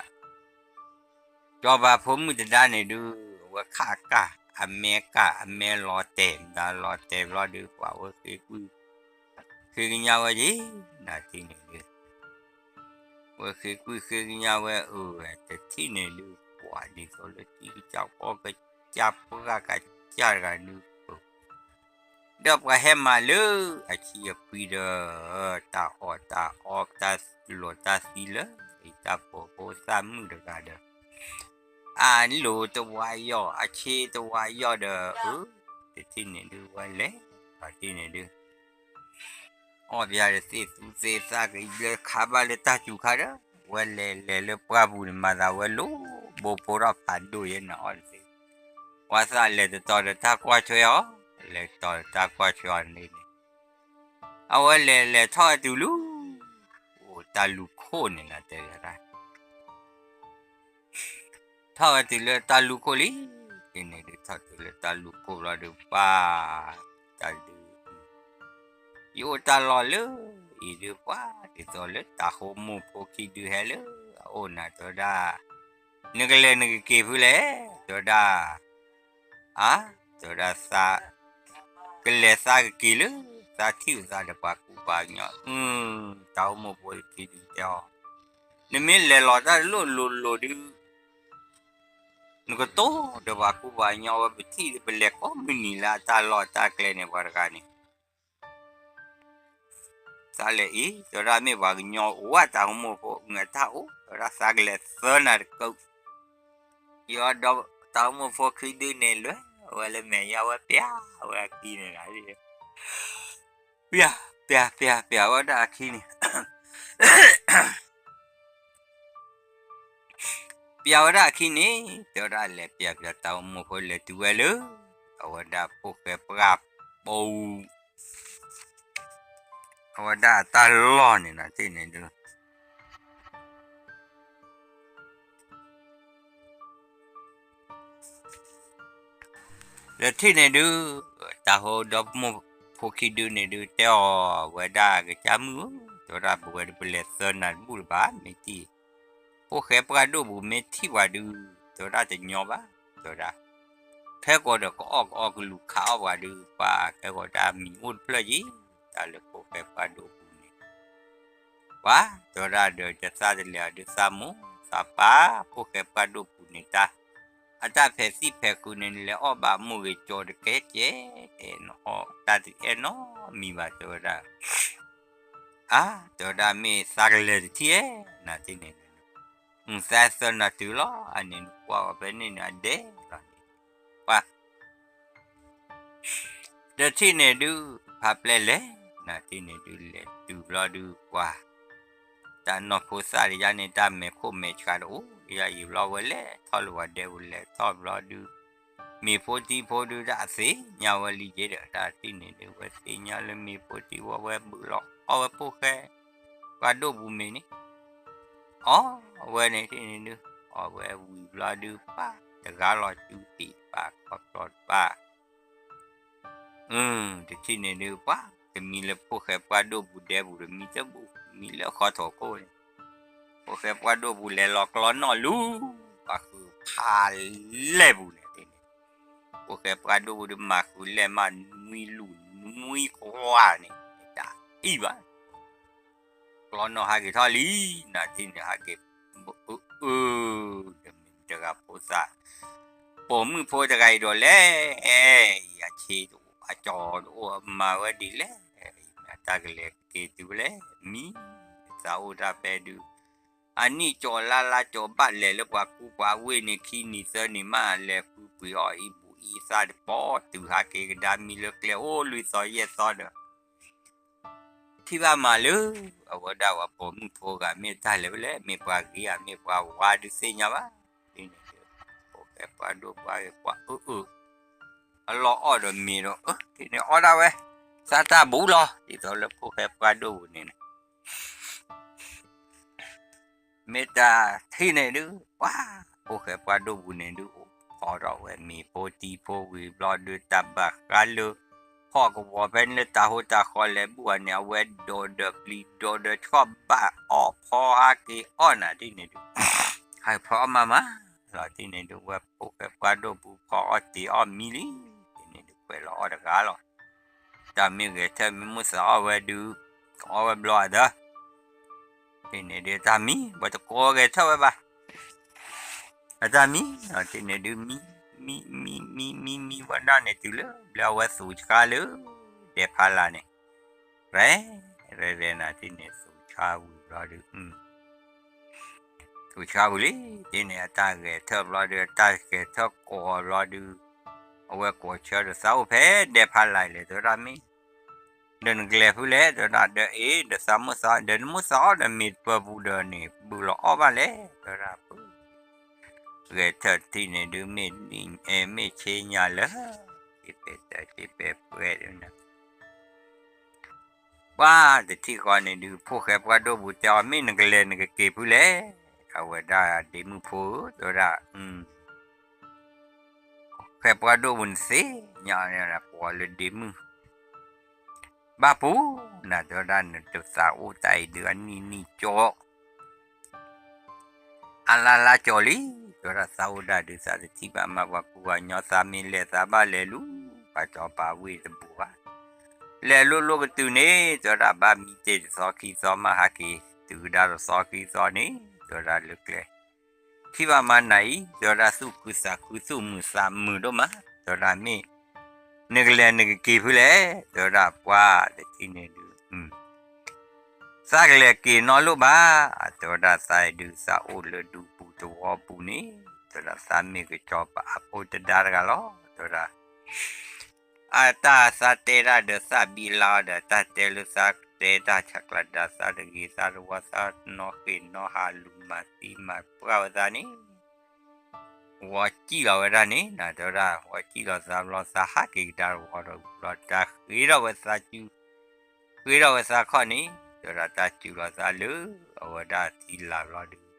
ကၠီၤပၤဖိမုၣ်တဒါန့ၣ်ဒုး အဝဲခးကၢ် အမဲကၢ် အမဲလီၤတဲာ် မတၤလီၤတဲာ်ဘျီဒုး ပှၤဝဲဃ့ကွံာ် ဃ့ကညးဝဲက့ၤ နၤတထံၣ်န့ၣ်ဒုး ဝဲဃ့ကွံာ်ဃ့ကညးဝဲ အၢ တထံၣ်န့ၣ်ဒုး ပှၤဒ်သိးလၢထံကစၢ်ကီၢ်ကစၢ် ပှၢ်ကစၢ်တဂၤဒုး ဒီးပှၤဟဲမၤလၢအဆံအပှံၤဒီး တၢ်အီၣ်တၢ်အီ တၢ်လီၢ်တၢ်သံလၢ တၢ်ပိာ်ဖိသၣ်မုၣ်တဂၤဒီး အလိၤတဝါယီၢ် အဆ့တဝါယီၢ်ဒီး အၢ တထံၣ်န့ၣ်ဒုး ဝဲလဲၤ တထံၣ်န့ၣ်ဒုး အီၣ်ပယါတသ့ၣ်သူသ့ၣ်သၣ်ကလၢခါဘၣ်လၢတၢ်စူၤခါဒီး ဝဲလဲၤလဲၤလၢပှၢ်ပူၤန့ၣ် မၤသးဝဲလိၤ ဘိဖိထီၣ်ဖးဒိၣ်ယဲန့ၣ် အီၣ်တသ့ ပှၤသးလဲၤတတီၤဒီးတၢ်ကွၢ်ထွဲအီၤ လဲၤတတီၤဒီးတၢ်ကွၢ်ထွဲအီၤန့ၣ် အဝဲလဲၤလဲၤထီၣ်ဝဲတုၤလၢ အိၣ်တၢ်လူၤခိၣ်န့ၣ်နၤတဲဝဲဒၣ် ထီၣ်ဝဲတုၤလၢတၢ်လူၤခိၣ်လံ, ဒ်န့ၣ်ဒုးထီၣ်တုၤလၢတၢ်လူၤခိၣ်ဘျီဒုးပှၤ တၢ်ဒုး ယအိၣ်တၢ်လီၢ်လၢ အံၤဒုးပှၤ ဒ်သိးလၢတၢ်ဟိမိၢ်ဖိခံဒုးဟဲလၢအအိၣ်နၤတဲဝဲဒၣ်, နကလဲၤနကက့ၤဖုလဲၣ် တဲဝဲဒၣ်, အါ, တဲဝဲဒၣ်သး ကလဲၤသးကက့ၤလၢ သးထံၣ်အသးဒီးပှၤကူပှၤကညီ, အု တၢ်ဟိမိၢ်ဖိခံဒုးတဲအီၤ, နမ့ၢ်လဲၤလီၤတၢ်တလိၣ်လိၤလိၤဒုး နကတိၤဒီးပှၤကူပှၤကညီဝဲ ပထံၣ်ပလဲၤကိးမုၢ်နံၤလၢအတၢ်လီၢ်တၢ်ကျဲန့ၣ် ပှၤတဂၤန့ၣ် သးလဲၤအံၤ တဲဝဲဒၣ်မ့ၢ်ပှၤကညီအိၣ်ဝဲတၢ်ဟိမိၢ်ဖိ အတၢ်အိၣ် တဲဝဲဒၣ်သးကလဲၤသၢနၤတကုး, ယဒီးတၢ်ဟိမိၢ်ဖိခံဒုန့ၣ် လဲၤဝဲလၢမဲာ်ညါဝဲပျၢ်ဝဲအခံန့ၣ်လီၤ, ပျၢ် ပျၢ် ပျၢ် ပျၢ်ဝဲဒၣ်အခံန့ၣ် ပျၢ်ဝဲဒၣ်အခံန့ၣ် တဲဝဲဒၣ်လဲၤပျၢ်ပျၢ်တၢ်ဟိမိၢ်ဖိလဲၤတုၤဝဲလၢ အဝဲဒၣ်ဖိၣ်ဃဲပှၢ်ပူၤ အဝဲဒၣ်အတၢ်လီၢ်န့ၣ်နၤတထံၣ်န့ၣ်ဒုး တထံၣ်န့ၣ်ဒုး တၢ်ဟိဒီမိၢ်ဖိခံဒုန့ၣ်ဒုး တဲအီၤဝဲဒၣ်ကစၢ်မုၣ်ဧၢ, တဲဝဲဒၣ်ပဝဲဒၣ်ပလဲၤသၢနၤတဘူၣ်လၢၤဘၣ် မ့ၢ်တံၢ် ဖိၣ်ဃဲပှၢ်ဒိၣ်ပူၤမ့ၢ်ထံၣ်ပှၤဒုး တဲဝဲဒၣ်တညီဘၣ်, တဲဝဲဒၣ် ဖဲကီးဒီးကအီၣ်ကအီၣ်ကလူၤခးအီၣ်ပှၤဒုး ပှၤကဲကီးတၢ်မံၤအိၣ်တဖျၢၣ်က့ၤ တၢ်လၢဖိၣ်ဃဲပှၢ်ဒိၣ်ပူၤန့ၣ် ပှၤတဲဝဲဒၣ်ဒီးယသးတလဲၤအီၤဒုးသးမိၢ်သးပၢ် ဖိၣ်ဃဲပှၢ်ဒိၣ်ပူၤန့ၣ်တၢ် အတၢ်ဖဲးသံၣ်ဖဲးဃုာ်န့ၣ် လဲၤအီၣ်ဘၣ်မိၢ်ဂ့ၤကၠီတကဲကဲ နအီၣ်တၢ်တအဲၣ်နီတမံၤဘၣ် တဲဝဲဒၣ် အါ တဲဝဲဒၣ်မ့ၢ်သးကလဲၤတထံၣ်ဧါ နၤတထံၣ်န့ၣ် သးသၢနၤတုၤလီၤ အန့ၣ်နကွၢ်ဝဲဖဲန့ၣ်န့ၣ် အဒဲလီၤန့ၣ် ပှၤ တထံၣ်န့ၣ်ဒုး ဖးပျဲၢ်လဲၤ နၤတထံၣ်န့ၣ်ဒုး လဲၤတုၤဘျီဒုး ပှၤ တၢ်နီၢ်ဖိသၣ်တယါန့ၣ် တၢ်မဲာ်ခိၣ်မဲာ်ဆှးတအိၣ် တယါယံာ်ဘျီဝဲလဲၤထီၣ်လၢပှၤဒဲပူၤ လဲၤထီၣ်ဘျီဒုး မ့ၤဖိထံဖိဒုး တၢ်သ့ၣ်ညါဝဲလံယ့ဒီး တၢ်တထံၣ်န့ၣ်ဒုး ဝဲသ့ၣ်ညါလၢမ့ၤဖိထံဖိ ဝဲဘုးလီၤအီၣ်ဝဲဖိၣ်ဃဲ ပှၢ်ဒိၣ်ပူၤမ့ၤန့ၣ် အီၣ်ဝဲန့ၣ်တထံၣ်န့ၣ်ဒုး အီၣ်ဝဲဝံၤဘျီဒုး ပှၤ တဂၤလီၤစုဟံၣ် ပှၤခီဖျိတပၢ် အု တထံၣ်န့ၣ်ဒုး ပှၤ တမံလၢဖိၣ်ဃဲပှၢ်ဒိၣ်ပူၤဒဲပူၤ တမံတဘူၣ် မံလၢဃီထိၣ်ခိၣ်န့ၣ် ဖိၣ်ဃဲပှၢ်ဒိၣ်ပူၤလဲၤလီၤကျီနီၣ်လူၤ ပှၤဃုဖးလဲၢ်ပူၤန့ၣ်န့ၣ် ဖိၣ်ဃဲပှၢ်ဒိၣ်ပူၤဒုး မၤဃုလဲၢ်မး နွံလူၤ နွံကွၢ်န့ၣ် တၢ်အံၣ်ဘၣ် ကျီနီၣ်ဟးက့ၤထီၣ်လံ နၤတထံၣ်န့ၣ် ဟးက့ၤ အၢ တမ့ၢ်တဂၤဖိသၣ် ပိာ်မုၣ်ဖိတဂၤအံၤဒီးလဲၣ် အံၤအဆ့တအိၣ် အကၠီတအိၣ် မၤဝဲဒ်လဲၣ် တၢ်ကလဲၤ တၢ်မ့ၢ်ကဲၤတုၤဖဲလဲၣ် မံ, သးအိၣ်တၢ်ဖဲဒုး အနံၣ်ကၠီၤလါလါကၠီၤဘၣ်လဲၤလၢပှၤကူပှၤဝ့ၢ်န့ၣ် ခံနံၤသၢနံၤမး လဲၤဃုပှ့ၤအီၣ်အံၤဘူးအံသၣ်တပီၤ တုၤဟးက့ၤကဒါမံလၢကျဲအိၣ်လွံၢ်သီယဲၢ်သီဒီး ထံၣ်ဘၣ်မးလၢ အဝဲဒၣ်ပှၤပိာ်မုၣ်ဖိဂၤ မ့ၢ်တၢ်လဲၤဖဲလဲၣ် မ့ၢ်ပှၤဂ့ၤဧါ မ့ၢ်ပှၤဝါဒုးသ့ၣ်ညါဘၣ်, ဒ်န့ၣ်ဒီး ဖိၣ်ဃဲပှၢ်ဒိၣ်ပှၢ်ဂ့ၤပှၤအၢအၢ အလီၢ်အီၣ်ဒီးမ့ၤဒီး ဒ်န့ၣ်အီၣ်ဒၣ်ဝဲ သးတၢ်ဘူးလီၤ ဒ်သိးလၢဖိၣ်ဃဲပှၢ်ဒိၣ်ပူၤန့ၣ် မ့ၢ်တၢ်ထံၣ်န့ၣ်ဒုး ပှၤ ဖိၣ်ဃဲပှၢ်ဒိၣ်ပူၤန့ၣ်ဒုး အိၣ်ဖီထီၣ်ဝဲမ့ၤဖိတံၢ်ဖိဝံၤဘျီဒုး တၢ်ဘၣ်ဃးလၢ ဟီၣ်ကဝီၤဖဲလၢတၢ်ဟိတၢ်ဃီလဲၤဘူၣ်အီၤန့ၣ် အဝဲဒိးဒီးပျံၤဒိးဒီးဆှီၣ်ဘၣ်အီၣ်ဖီဟးက့ၤအီၣ်နၤဒ်န့ၣ်ဒုး ဟးဖီအီၣ်မးမးလီၤ ဒ်န့ၣ်ဒုး ဝဲဖိၣ်ဃဲပှၢ်ဒိၣ်ပူၤဖီအီၣ်တ့ၤအီၣ်မံလံ, ဒ်န့ၣ်ဒုး ကွဲးလီၤအီၣ်တဂၤလီၤ တၢ်မ့ၢ်ဂဲၤထၢၣ်မ့ၢ်မုၢ်သးအီၣ်ဝဲဒုး ကအီၣ်ဝဲဘျီအသး, ဒ်န့ၣ်ဒုးတၢ်မံ ပှၤတကိးဂဲၤထၢၣ်ဝဲဘၣ်, အတၢ်မံ, ဒ်န့ၣ်ဒုးမံ, မံ, မံ, မံ, မံ, မံ, မံဝဲဒၣ်န့ၣ်တုၤလၢ ဘျီအဝဲသူၣ်ဆါလၢ ဒဲးဖးလာ်န့ၣ်, ရဲၣ်, ရဲၣ်ရဲၣ်နၤ ဒ်န့ၣ်သူၣ်ဆါဝံၤဘျီဒုး သူၣ်ဆါဝံၤလံ, ဒ်န့ၣ်အတၢ်ဂဲၤထၢၣ်ဘျီဒုး အတၢ်ဂဲၤထၢၣ်ကိးဘျီဒုး, အဝဲကိးဆၢဒီးသးအိၣ်ဖဲဒဲးဖးလာ်လဲၣ် တဲဝဲဒၣ်မ့ၢ်, ဒီးနကလဲၤဖုလဲၣ် တဲဝဲဒၣ် ဒီးအ့ၣ် ဒီးသးမုၢ်သး ဒီးနမုၢ်သးအီၣ်ဒီးမ့ၤတပၢၤပူၤဒီးန့ၣ် ဘုးလီၤအီၣ်ဘၣ်လဲၣ် တဲဝဲဒၣ် ဂဲၤထၢၣ်တထံၣ်န့ၣ်ဒုး မ့ၢ်, မ့ၢ်ဆ့ညါလၢ စ့ပဲတၢ်စ့ပဲပှဲၤဒုးနၤ ပှၤတထံၣ်ဃီန့ၣ်ဒုး ဖိၣ်ဃဲပှၢ်ဒိၣ်ပူၤတဲအီၤ မ့ၢ်နကလဲၤနကက့ၤဖုလဲၣ်, အဝဲဒၣ်ဒ့မုၣ်ဖိဧၢ တဲဝဲဒၣ်, ဖိၣ်ဃဲပှၢ်ဒိၣ်ပူၤနသ့ၣ်ညါအီၤန့ၣ် ပှၤလၢဒ့မုၣ် ဘၣ်ပူၤနၤ တဲဝဲဒၣ် နတသးအိၣ်တၢ်အံၤဒုး အနံၣ်နံၣ်ကၠီ အလါလါကၠီလံ, တဲဝဲဒၣ်သးအိၣ်ဒၣ်ဒုး သးတထံၣ်ဘၣ်မး ပှၤကူပှၤကညီ သးမ့ၢ်လဲၤသးဘၣ်လဲၤလူၤ ပှၤစီၤပၤဝ့ၢ်တဘူးဘၣ်, လဲၤလိၤလိၤကတုၤန့ၣ် တဲဝဲဒၣ် ဘၣ်မံတ့ၢ်တသီခံသီမး ဟးက့ၤတုၤကဒါတသီခံသီန့ၣ် တဲဝဲဒၣ်လၢကျဲ ထံၣ်ဘၣ်မးနၤအံၤ တဲဝဲဒၣ် သူၣ်ခုသးခု သူၣ်မုာ်သးမုာ်ဒိၣ်မး, တဲဝဲဒၣ်မ့ၢ် နကလဲၤနကက့ၤဖုလဲၣ်, တဲဝဲဒၣ်ပှၤတထံၣ်န့ၣ်ဒုး သးကလဲၤက့ၤနီတဘျီဘၣ်, တဲဝဲဒၣ်သးအံၤဒုး သးအိၣ်လၢဒူပူၤသဝီပူၤန့ၣ်, တဲဝဲဒၣ်သးမ့ၢ်ကစီၤပၤအဖိတဒါတဂၤလီၤ, တဲဝဲဒၣ် အတၢ်သးတဲတၢ်ဒီးသးဘံလါအီၤဒီး တၢ်တဲလၢသးတဲတၢ်ဆးကျၢဒၣ် သးတဂ့ၤသးတဝါ သးနီၣ်ဃ့ၢ်နီၣ်ဟးလူၤမၤသံမၤပှၢ်ဝဲသးန့ၣ် ဝီၤစံၣ်လီၤဝဲဒၣ်န့ၣ် တဲဝဲဒၣ် ဝီၤစံၣ်လီၤသးဘျီ သးဟးက့ၤကဒါတဝီဒီး ဘျီတၢ်ဃ့ထီၣ်ဝဲသးစု ဃ့ထီၣ်ဝဲသးခီၣ်န့ၣ် တဲဝဲဒၣ် တၢ်စုလီၤသးလၢ အဝဲဒၣ်ထံလာ်ဘျီဒုး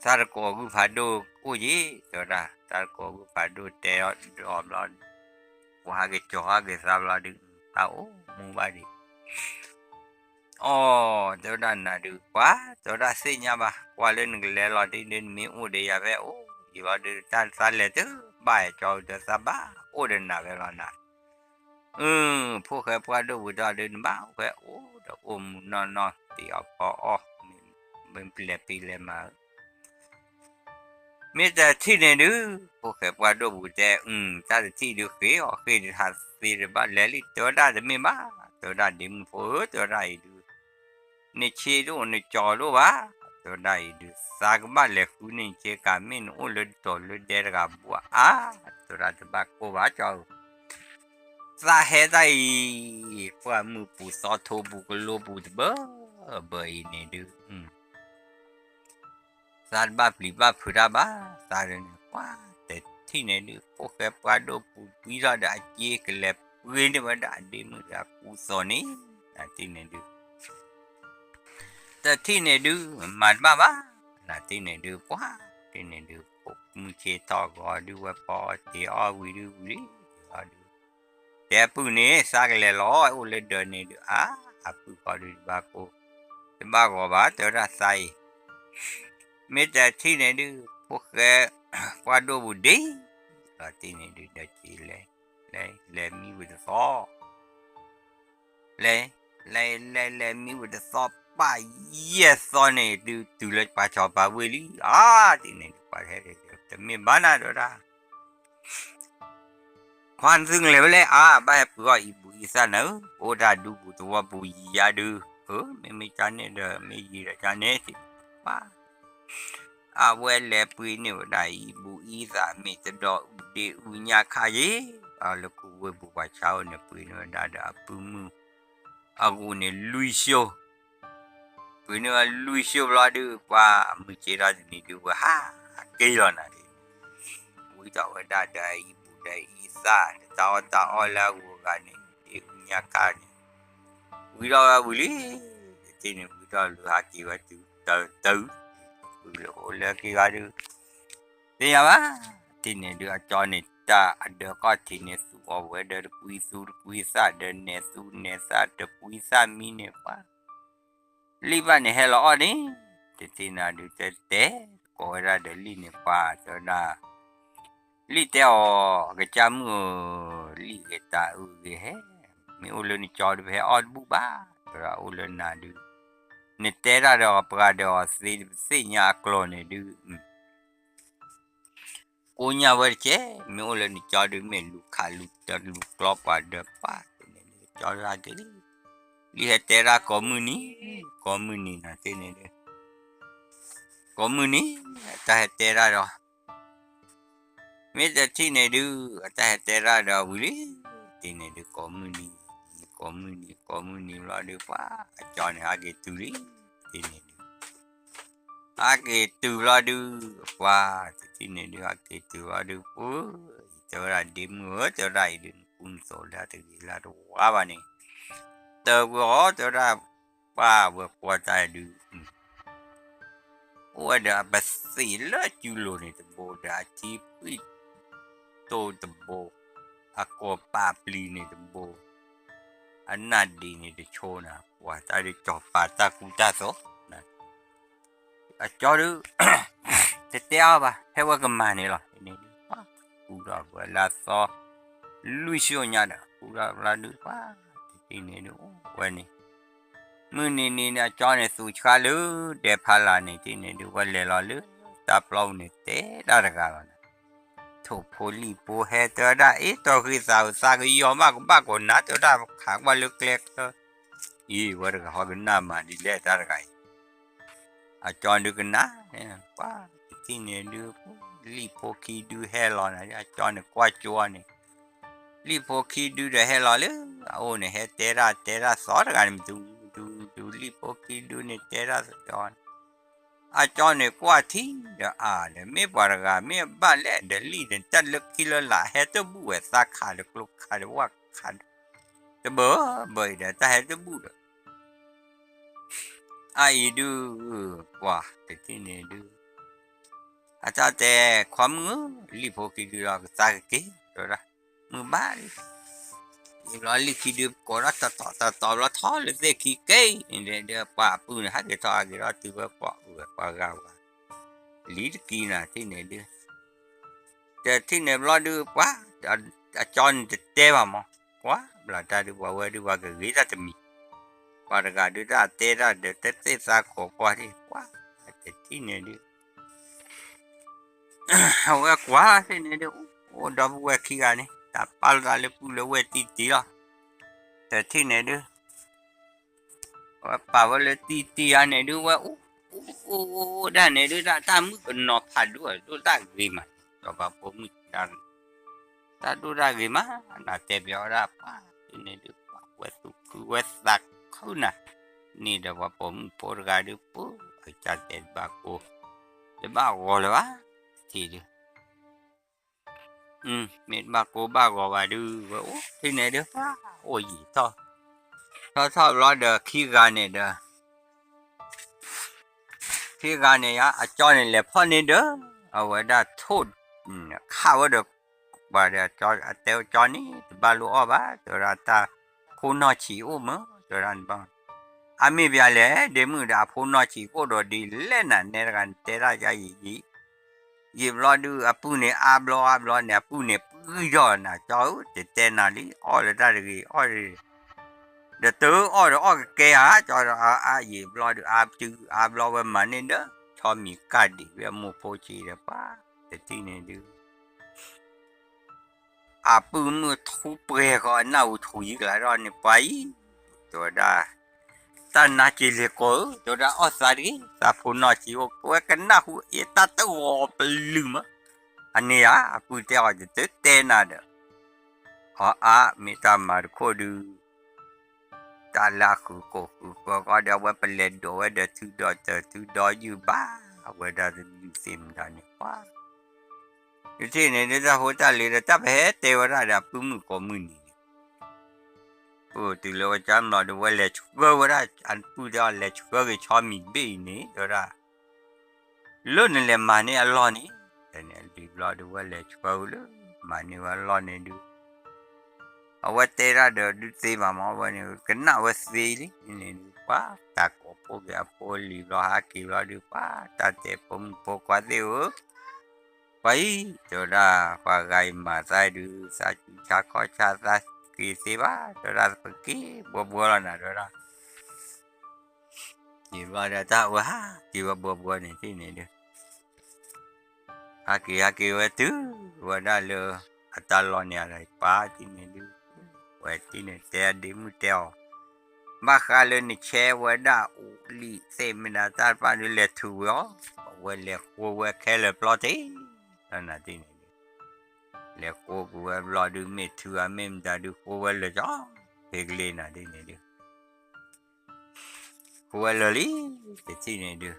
သးတကိးဂုၢ်ဖးဒိၣ်အိၣ်က့ၤ တဲဝဲဒၣ် တၢ်တကိးဂုၢ်ဖးဒိၣ်တဲဒီးဘျီ ပှၤဟးက့ၤကၠီၤဟးက့ၤသးဘျီဒုး သးအိၣ်မူဘၣ်ဒံး အိ တဲဝဲဒၣ်နၤဒုး ပှၤ တဲဝဲဒၣ်သ့ၣ်ညါဘၣ် ကွၢ်လၢနကလဲၤလီၤတံၢ်ဒုး နမ့ၢ်အိၣ်ဒီးယၤဖဲအိၣ်ယံၤလီၤဒုး တၢ်သးလဲၤတဘၣ်ကၠီၤဒီးသးဘၣ်အိၣ်ဒီးနၤဖဲလီၤနၤ အၢ ဖိၣ်ဃဲပှၢ်ဒိၣ်ပူၤတၢ်ဒုး နဘၣ်အိၣ်ဖဲအိၣ်ဒီးအိၣ်မူနီၢ်နီၢ် တ့ၢ်အီၣ်ဖီအီၣ် မ့ၢ်ပလဲၤဖံးလဲၤမၤဧၢ မ့ၢ်တထံၣ်န့ၣ်ဒုး ဖိၣ်ဃဲပှၢ်ဒိၣ်ပူၤတဲ အု တၢ်တထံၣ်ဒုးဃ့အီၤဃ့တဟးသ့တဘၣ်လဲၤလံ တဲဝဲဒၣ်တမ့ၢ်ဘၣ် တဲဝဲဒၣ်ဒ့မုၣ်ဖိဧၢ တဲဝဲဒၣ်အံၤဒုး နဆ့ဒိၣ်နကၠီၤဒိၣ်ဘၣ် တဲဝဲဒၣ်အံၤဒုး သးကဘၣ်လဲၤဃုန့ၢ်နဆ့ကၤ မ့ၢ်နအိၣ်လၢတီၤလၢဒဲတဂၤဘၣ်အါ တဲဝဲဒၣ်တဘၣ်ကိၢ်ဘၣ်ကၠီၤဧၢ သးဟဲတၢ်အံၤ ပှၢ်မုၢ်ပူၤသီထိပူၤကလိပူၤတဘၢဘၢအံၤန့ၣ်ဒုး သးတဘၣ်ပျံၤဘၣ်ဖုးတၢ်ဘၣ် သးဒုးန့ၣ် ပှၤတထံၣ်န့ၣ်ဒုး ဖိၣ်ဃဲပှၢ်ဒိၣ်ပူၤကွံထီၣ်ဒီးအစ့ကလဲၤပှ့ၤန့ၢ်ဝဲဒၣ်အဒ့မုၣ်ဒီးအကူသီၣ်န့ၣ် နထံၣ်န့ၣ်ဒုး တထံၣ်န့ၣ်ဒုး မၤတဘၣ်ဘၣ် နထံၣ်န့ၣ်ဒုး ပှၤ ထံၣ်န့ၣ်ဒုး မုၢ်ဆ့ၣ်ထီၣ်ဂီၤဒုး ဝဲဖီအီၣ်တ့ၢ်အီၣ်ဝံၤဒုးဝံၤလံ တဲအပုၢ်န့ၣ် သးကလဲၤလီၤ အိၣ်လၢဒၢးန့ၣ်ဒုး အါ အပုၢ်ဃီဒုးတဘၣ်ကိၢ် တဘၣ်ဂီၤဘၣ် တဲဝဲဒၣ်သးအံၤ မ့ၢ်တထံၣ်န့ၣ်ဒုး ဖိၣ်ဃဲ ပှၢ်ဒိၣ်ပူၤဒ့ လီၤတံၢ်န့ၣ်ဒုး ဒီးက့ၤလဲၤ လဲၤ လဲၤမံဝံၤတသီ လဲၤ လဲၤ လဲၤ လဲၤမံဝံၤတသီ ပာ်ယဲၢ်သီန့ၣ်ဒုး တုၤလၢပှၤစီၤပၤဝ့ၢ်လံ အါ တံၢ်န့ၣ်ဒုး ပှၤဟဲ တမ့ၢ်ဘၣ်နၤ တဲဝဲဒၣ် ခွါနသုကလဲၤဖဲလဲၣ် အါ ဘၣ်ဟဲပှ့ၤအီၣ်အံၤဘူ အံသၣ်နၤဧၢ, ပအိၣ်တၢ်ဒူပူၤသဝီပူၤယံာ်ယါဒု, မ့မ့ၢ်ကန့ၣ်ဒီး မ့ၢ်ယံာ်ဒီးကန့ၣ်သ့ၣ်, ပှၤ အဝဲလဲၤပှ့ၤန့ၢ်ဝဲဒၣ်အံၤဘူၣ်အံသၣ် မ့ၢ်တဒီးအုၣ်ဒ့အုၣ်ညါခါယ့ၣ်, လၢကူဝ့ၢ်ပူၤပှၤဆါအိၣ်န့ၣ် ပှ့ၤန့ၢ်ဝဲဒၣ်ဒီးအပုၢ်မုၣ်အဂီၢ်န့ၣ်လွံၢ်စိၤ, ပှ့ၤန့ၢ်ဝဲလွံၢ်စိၤဘျီဒုး ပှၤအမုၢ်ဆ့ၣ်ထီၣ်တနံၤဒုး ဝဲဟးက့ၤလီၤနၤဒုး, ဝံထီၣ်ဝဲဒၣ်ဒီးအံဘူၣ်ဒီးအံသၣ် တၢ်အီၣ်တၢ်အီလၢအဂုၤအဂၤန့ၣ် ဒ့အုၣ်ညါခါန့ၣ်, ဝံထီၣ်ဝဲဝံၤလံ, တထံၣ်န့ၣ် ဝံထီၣ်လၢဟးက့ၤဝဲတုၤတတုၤ, ဝံၤလၢအိၣ်လၢက့ၤဂၤဒုး သ့ၣ်ညါဘၣ်, တထံၣ်န့ၣ်ဒုး အကၠီန့ၣ်တၢ်အဒၢးကီၢ်ထံးန့ၣ် သူၣ်အီၤဝဲဒီးတကွံသူတကွံသၣ်ဒီး နဲၤသူနဲၤသၣ်တကွံသၣ်မံန့ၣ်ပှၤ လံၣ်ဘၣ်န့ၣ်ဟဲလီၤအီၣ်န့ၣ်, တထံၣ်န့ၣ်ဒုး တဲတဲ, ကိးဝဲဒၣ်ဒီးလံၣ်န့ၣ်ပှၤ တဲဝဲဒၣ်, လံၣ်တဲအီၤ, ကစၢ်မုၣ်ဧၢ, လံၣ်ဂ့ၤတၢ်အုၣ်ဂ့ၤဟဲ, မ့ၢ်အိၣ်လၢနကၠီဒုး ပဟဲအီၣ်တဘူၣ်ဘၣ်, တဲဝဲဒၣ်အိၣ်လၢနၤဒုး, နတဲတၢ်ဒီးပှၤဒီးအီၤသ့ ပသ့ၣ်ညါအကျိာ်န့ၣ်ဒုး ကိးညါဝဲတကဲ, မ့ၢ်အိၣ်လၢနကၠီဒုး မ့ၢ်လူၤခးလူၤတၢ်လူၤကျီပှၤဒီးပှၤန့ၣ် ကၠီဒုးဟဲက့ၤလံ, လံၣ်ဟဲတဲဒၣ်ကိးမုၢ်နံၤ, ကိးမုၢ်နံၤနၤတထံၣ်န့ၣ်ဒုး, ကိးမုၢ်နံၤ, အတၢ်ဟဲတဲဒၣ်ဒီး မ့ၢ်တထံၣ်န့ၣ်ဒုး အတၢ်ဟဲတဲဒၣ်ဒီးဝံၤလံ, တထံၣ်န့ၣ်ဒုး ကိးမုၢ်နံၤ, ကိးမုၢ်နံၤ ကိးမုၢ်နံၤဘျီဒုး ပှၤအကၠီန့ၣ် ဟးက့ၤတုၤလံ, တထံၣ်န့ၣ်ဒုး ဟးက့ၤတုၤဘျီဒုး ပှၤ တထံၣ်န့ၣ်ဒုး ဟးက့ၤတုၤဘျီဒုး ပှၤ တဲဝဲဒၣ်ဒ့မုၣ်ဧၢ တဲဝဲဒၣ်အံၤဒုး နကူနသိးလၢတဂ့ၤလၢတဝါဘၣ်န့ၣ်, တဝံၤအီၤ တဲဝဲဒၣ်, ပှၤဝဲကွၢ်တၢ်ဒုး အိၣ်ဝဲဒီးအပသံးလၢအစုလိၤန့ၣ်တဘိဒီး အထံပှံၢ်တိၢ်တဘိ, အကိာ်ပာ်ပျံၤန့ၣ်တဘိ, အနၢ်ဒံးန့ၣ်တဆိနၤ, ပှၤတၢ်ဒုးကၠီၤပၤတၢ်ကူတၢ်သိး, အကၠီဒုး တတဲအီၤဘၣ် ဖဲဝဲကမၤန့ၣ်လီၤ, ကူထီၣ်ဝဲလၢအသီ လွံၢ်ဆံညါဒီး ကူထီၣ်ဘျီဒုး ပှၤ တထံၣ်န့ၣ်ဒုး အိၣ်ဝဲန့ၣ် မုၢ်နံၤနံၤန့ၣ် အကၠီန့ၣ် သူၣ်ဆှါလၢဒဲဖးလာ်န့ၣ် တထံၣ်န့ၣ်ဒုး ဝဲလဲၤလီၤလၢတၢ်ပျီပူၤန့ၣ် တဲဒၣ်တဂၤလီၤန့ၣ်, ထိၣ်ဖိလံၣ်ဖိဟဲတဲဝဲဒၣ် အ့ တီၢ်ဃံသးဧၢ သးကယီၤမးကဘၣ်ကိးနၤ တဲဝဲဒၣ် ခးကွၢ်လၢကျဲချၢ, အံၤ ဝဲတဂၤဟီကနၣ်မၤဒ်လဲၣ်တၢ်တဂၤအံၤ အကၠီဒုးကနၣ်, ပှၤ တထံၣ်န့ၣ်ဒုး လံၣ်ဖိခံဒုဟဲလီၤန့ၣ် အကၠီန့ၣ်ကွၢ်ကၠိန့ၣ်, လံၣ်ဖိခံဒုဒီးဟဲလီၤလၢအအိၣ်န့ၣ် ဟဲတဲဒၣ်တဲဒၣ်သီတဂၤန့ၣ် မတူတူတူ လံၣ်ဖိခံဒုန့ၣ်တဲဒၣ်သီန့ၣ်, အကၠီန့ၣ်ကွၢ်ထံဒီးအါဒီး မ့ၢ်ပှၤတဂၤမ့ၢ်အဘၣ်လဲၣ်ဒီးလံၣ်ဒီး တၢ်လၢခံလၢလာ်ဟဲတဘူၣ်ဝဲ သးခးဒီးကျိခးဒီးဝၣ်ခးဒီး တဘၢဘၢအံၤဒီး တၢ်ဟဲတဘူၣ်ဒီး အအံၤဒုး ပှၤတထံၣ်န့ၣ်ဒုး အတၢ်တဲ ခွါမုၣ်ဧၢ, လံၣ်ဖိခံဒုဒီးကသါကက့ၤ တဲဝဲဒၣ်, မုၢ်ဘၣ်လံ, ယံာ်ဘျီလံၣ်ခံဒုကိးထီၣ်တတီၤတတီၤဘျီထီၣ်လၢသ့ၣ်ခံက့ၤန့ၣ်ဒီး ပှၤအပုၢ်န့ၣ် ဟးက့ၤထီၣ်ဟးက့ၤထီၣ်တုၤဝဲပှၤအုၣ်ဝဲပှၤဂၤဝဲ လံတကံနၤထံၣ်န့ၣ်ဒုး တထံၣ်န့ၣ်ဘျီဒုး ပှၤ အကၠီန့ၣ်တတဲဘၣ်မး, ကွၢ်ဘျီတၢ်ဒုး ပှၤဝဲဒုး ပှၤကဂ့ၤတၢ်တမံၤ, ပှၤတဂၤဒုး တၢ်တဲတၢ်ဒီး တသ့ၣ်သးခိးကွၢ်ထံၣ် ပှၤ တထံၣ်န့ၣ်ဒုး အဝဲကွၢ်ထံၣ်န့ၣ်ဒုး အိၣ်ဒီပုၢ်ဝဲၢ်ခံဂၤန့ၣ် တၢ်ပာ်လီၤသးလၢပုၢ်လၢဝဲၢ်တံၢ်တံၢ်လီၤ, တထံၣ်န့ၣ်ဒုး ဝဲပာ်ဝဲလၢတံၢ်တံၢ်ဧါန့ၣ်ဒုး ဝဲအိၣ်အိၣ်အိၣ်အိၣ်ဒၣ်န့ၣ်ဒုး တၢ်မုၣ်ကနီၤဖးဒိၣ် ဒိၣ်တၢ်ဂ့ၤမး, ဒီးပှၤပိာ်မုၣ်တၢ်ဂ့ၤ တၢ်ဒိၣ်တၢ်ဂ့ၤမး, နတဲပျီဝဲဒၣ်ပှၤ တထံၣ်န့ၣ်ဒုး ပှၤဝဲသူၣ်ခုဝဲသးခုနၤ, န့ၣ်ဒီးပှၤပိာ်မုၣ်ဖိတဂၤဒုး ပှၤအကစၢ်တဲတဘၣ်ကိၢ် တဘၣ်ဂီၤလၢၤဘၣ်, တထံၣ်ဒုး မ့ၢ်တဘၣ်ကိၢ်ဘၣ်ဂီၤဘၣ်ဒုး ဝဲအိၣ်ထံၣ်န့ၣ်ဒုး ပှၤအိၣ်ယံာ်ထီၣ်, ထီၣ်ထီၣ်ဘျီဒီးခံဂၤန့ၣ်ဒီး ခံဂၤန့ၣ်ယါ အကၠီန့ၣ်လဲၤဖီၣ်န့ၢ်ဒီး အဝဲဒၣ်ထိၣ်, ခးဝဲဒီး ပှၤဒီးအတဲအကၠီန့ၣ် တဘၣ်လိၣ်အီၣ်ဘၣ် တဲဝဲဒၣ်တၢ်ဖိနီၢ်ဆံးအိၣ်မး တဲဝဲဒၣ်န့ၣ်ဘၣ်, အမ့ၢ်ပျၢ်လဲၣ် ဒ့မုၣ်ဒီးအဖိနီၢ်ဆံးအိၣ်ဒီးဒ်လဲၣ်နၤ နဲတဂၤနတဲတၢ်ယါယံာ်ယံာ် ယံာ်ဘျီဒုး အပုၢ်န့ၣ်အါဘျီအါဘျီန့ၣ် အပုၢ်န့ၣ်ပှံၢ်ထီၣ်နၤ ကၠီဧၢ တတဲနၤလံ အီၣ်လၢတၢ်တဂ့ၤ အီၣ် ဒီးတအီၣ်ဒီးအီၣ်ကကဲဧါ ကၠီဒီးအါယံာ်ဘျီဒုး အါတုအါဘျီဝဲမၤန့ၢ်ဒီး ထီမံၤကၢ်ဒံးဝဲအမိၢ်ဖိဆံးဒီးပှၤ တထံၣ်န့ၣ်ဒုး အပုၢ်မုၣ်ထူပှဲၤဃီအနၢ်ဟူထူယံၤကလးဒီးန့ၣ် ပှၤအံၤ, တဲဝဲဒၣ်, တၢ်နါက့ၤလဲၤကိးဧၢ, တဲဝဲဒၣ် အီၣ်သးတဂ့ၤ, သးဖိနီၢ်က့ၤအိၣ်ဝဲကနၣ်ဟူအ့ၣ်တၢ်တဂီၤပလုာ်မး, အန့ၣ်ဧါ, အပုၢ်တဲအီၤ ယတတဲနၤဒီး, အီအါ မ့ၢ်တၢ်မၤတခိၣ်ဒုး တၢ်လၢအဃုာ်ကိာ်ဃုာ်ဃၢၤဃီဒီး အဝဲပလဲၤဒိးဝဲဒီးထုဒီးတၢ်ထုဒီးယုၢ်ဘၣ်, အဝဲဒၣ်တလုၢ်သ့ၣ်မတၤန့ၣ် ပှၤ, ယထံၣ်န့ၣ်ဒုး တၢ်ဖိတၢ်လံၤဒီးတၢ်ပဟဲတဲဝဲဒၣ်ဒီး အပုၢ်မုၣ်ကိးမုၢ်နံၤန့ၣ်, ပတုၤလၢဝဲကၢမလီၤဒီး ဝဲလဲၤဆှၢဝဲဒၣ် အပုၢ်တဲအီၤ လဲၤဆှၢက့ၤဆီမံၤတဘ့ၣ်အံၤန့ၣ် တဲဝဲဒၣ် လၢနလဲၤမၤန့ၢ်အလီၢ်န့ၣ်, တဲန့ၣ်လံဘျီဒုး ဝဲလဲၤဆှၢဝဲလၢ မၤန့ၢ်ဝဲအလီၢ်န့ၣ်ဒုး အဝဲတဲဒၣ်ဒီးဒုးသ့ဘၣ်မး ဝဲန့ၣ် ကနၣ်ဝဲသ့လံန့ၣ်ဒုး ပှၤတၢ်ကိးဖှိၣ်က့ၤအဖိလံၤဘျီ ဟးက့ၤဘျီဒုး ပှၤတၢ်တဲဖိမုၣ်ဖိခွါသ့ၣ်ဧၢ, ပှၤအံၤ တဲဝဲဒၣ် ပှၤဂၤအံၤမၤသးဒုး သးစူၤဆါခီၣ်ဆါသးက့ၤသ့ဘၣ် တဲဝဲဒၣ် ပက့ၤဘှီဘှီလီၤနၤ တဲဝဲဒၣ် ယံာ်ဘျီဒီး တၢ်ဝဲဟးက့ၤဝဲဘှီဘှီန့ၣ် တထံၣ်န့ၣ်ဒုး ဟးက့ၤဟးက့ၤဝဲတုၤဝဲဒၣ်လၢ အတၢ်လီၢ်န့ၣ်ဒီး ပှၤတထံၣ်န့ၣ်ဒုး ဝဲတထံၣ်န့ၣ်တဲအဒ့မုၣ်တဲအီၤ, ဘၣ်ဃးလၢနဆဲးဝဲဒၣ်အိၣ်လံသ့ၣ်မတၤတၢ်တဖၣ်ဒုး လဲၤထုးဝဲအီၤ, အဝဲလဲၤဃိဝဲခဲလၢာ်ပျီတ့ၢ်, လၢနၤတထံၣ်န့ၣ်ဒုး လဲၤဃိကွံာ်ဝဲဘျီဒုး မ့ၢ်ထုးဧါမ့ၢ်မတၤဒုး ဃိဝဲလၢာ်ကၠီ ဖဲကလ့နၤတထံၣ်န့ၣ်ဒုး ဃိဝဲလၢာ်လံ, တထံၣ်န့ၣ်ဒုး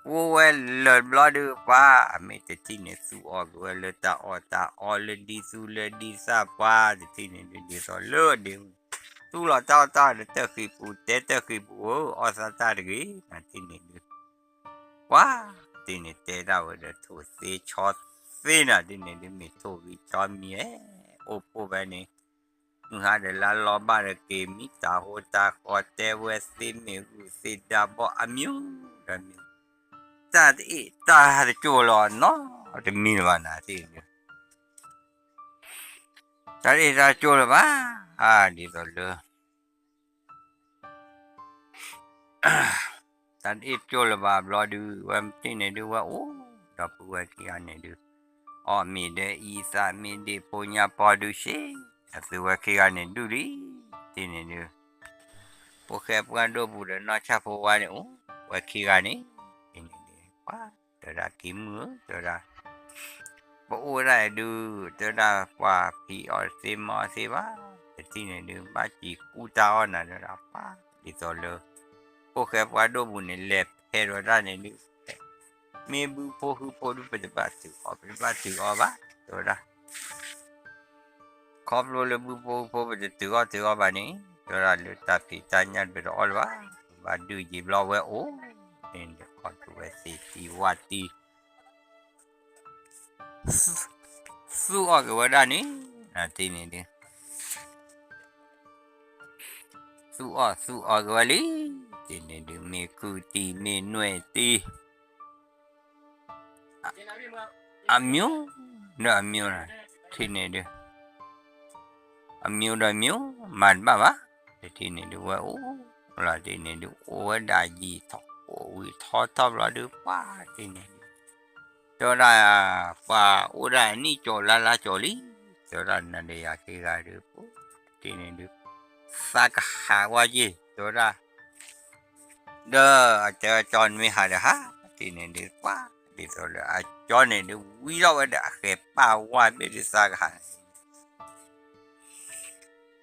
ဃိဝဲလၢာ်ဘျီဒုး ပှၤအမ့ၢ်တထံၣ်န့ၣ် သူၣ်အီၣ်က့ၤဝဲလၢတၢ်အီၣ်တၢ်အီလၢဒ်သူၣ်လၢဒ်သၣ် ပှၤတထံၣ်န့ၣ်ဒုး ဒ်သိးလၢဒ့မုၣ် သူၣ်လီၤတၢ်အီၣ်တၢ်အီဒီးတၢၢ်ဃံးပူၤ တဲတၢၢ်ဃံးပူၤဧၢ အီၣ်သးတၢ်တဂ့ၤ နၤတထံၣ်န့ၣ်ဒုး ပှၤတထံၣ်န့ၣ်တဲဒၣ်ဝဲဒီး ထိၣ်သ့ဆီသ့ နၤတထံၣ်န့ၣ်ဒုး မ့ၢ်ထိၣ်ဂံၢ်ဆီမံၤဧဲ အိၣ်ဖှိၣ်ဖဲန့ၣ် မုၢ်ဟါဒီးလါလီၤဘၣ်ဒီး က့ၤမံတၢ်ဟိတၢ်ဃီ တဲဝဲသ့ မ့ၢ်ဂုၢ်သ့ၣ်ဒါဘီ အမျိုးဒီးမျိုး တၢ်တအ့ၣ်တၢ်တကၠိၢ်လီၤနီတမံၤလၢၤဘၣ် နၤတထံၣ်န့ၣ်ဒုး တၢ်တအ့ၣ်တၢ်တကၠိၢ်လၢၤဘၣ် ဒ်သိးလၢ တၢ်တအ့ၣ်တကၠိၢ်လၢၤဘၣ်ဘျီဒုး ဝဲတထံၣ်န့ၣ်ဒုး ဝဲအိၣ်ဒီးပုၢ်ဝဲၢ်ခံဂၤန့ၣ်ဒုး အီၣ်မ့ၤဒီးအံသးမ့ၢ်ဒ့ၣ် ဖိညါပီဒုး ဆ့အသုဝဲခံဂၤန့ၣ်ဒုးလံ တထံၣ်န့ၣ်ဒုး ဖိၣ်ဃဲပှၢ်ဒိၣ်ပူၤဒီးနီၢ်ဆၣ်ဖိဝါန့ၣ်အိၣ်ဝဲခံဂၤန့ၣ် တထံၣ်န့ၣ်ဒုး ပှၤ တဲဝဲဒၣ် က့ၤမုၢ်ဧၢ တဲဝဲဒၣ် ပအိၣ်ဝဲဒၣ်ဒုး တဲဝဲဒၣ် ပှၤဖံးအီၣ်တသ့မၤအီၣ်တသ့ဘၣ် တထံၣ်န့ၣ်ဒုး ဘၣ်စံးကူတၢ်အီၣ်နၤ တဲဝဲဒၣ် ပှၤ ဒ်သိးလၢ ဖိၣ်ဃဲပှၢ်ဒိၣ်ပူၤန့ၣ် လဲၤဖဲးဒီးတၢ်န့ၣ်ဒုး မ့ၢ်ဘုဖိဟုဖိဒုး ပတဘၣ်ထုးအီၣ် ပတဘၣ်ထုးအီၣ်ဘၣ် တဲဝဲဒၣ် ခီဖျိလၢဘုဖိဟုဖိ ပတထုးအီၣ်ထုးအီၣ်ဘၣ်န့ၣ် တဲဝဲဒၣ် လၢတၢ်ဖံးတၢ်ညၣ်ပတအီၣ်လၢၤဘၣ် ဘၣ်ဒုးယံာ်ဘျီဝဲအိၣ်န့ၣ်ဒီး ခီဖျိဝဲသ့ၣ်တံၤဝၣ်တံၤ သူၣ်အီၣ်က့ၤဝဲဒၣ်န့ၣ် နၤတထံၣ်န့ၣ်ဒုး သူၣ်အီၣ်သူၣ်အီက့ၤဝဲလံ တထံၣ်န့ၣ်ဒုး မ့ၢ်ကုၢ်တံၤမ့ၢ်နွဲၣ်တံၤ အမျိုးဒီးအမျိုး တထံၣ်န့ၣ်ဒုး အမျိုးဒီးမျိုး မၤတဘၣ်ဘၣ် တထံၣ်န့ၣ်ဒုး ဝဲအိၣ်လီၤ တထံၣ်န့ၣ်ဒုး အိၣ်ဝဲဒၣ်ယံာ်ထီၣ်အိၣ်ဝံၤထီထီၣ်ဘျီဒုး ပှၤတထံၣ်န့ၣ်ဒုး တဲဝဲဒၣ် ပှၤအိၣ်ဒၣ်အနံၣ်ကၠိၤလါလါကၠိၤလံ တဲဝဲဒၣ် နၤဒီးယၤခံဂၤဒုး တထံၣ်န့ၣ်ဒုး သးကဟးဝဲက့ၤ တဲဝဲဒၣ် ဒီးအတဲဝဲ ကၠီနမ့ၢ်ဟးဒီးဟး တထံၣ်န့ၣ်ဒုး ပှၤ ဒ်သိးလၢအကၠီန့ၣ်ဒုး ဝံထီၣ်ဝဲဒီးအဃဲၤပၢ်ဝါဘ့ၣ်ဒုး သးကဟးန့ၣ်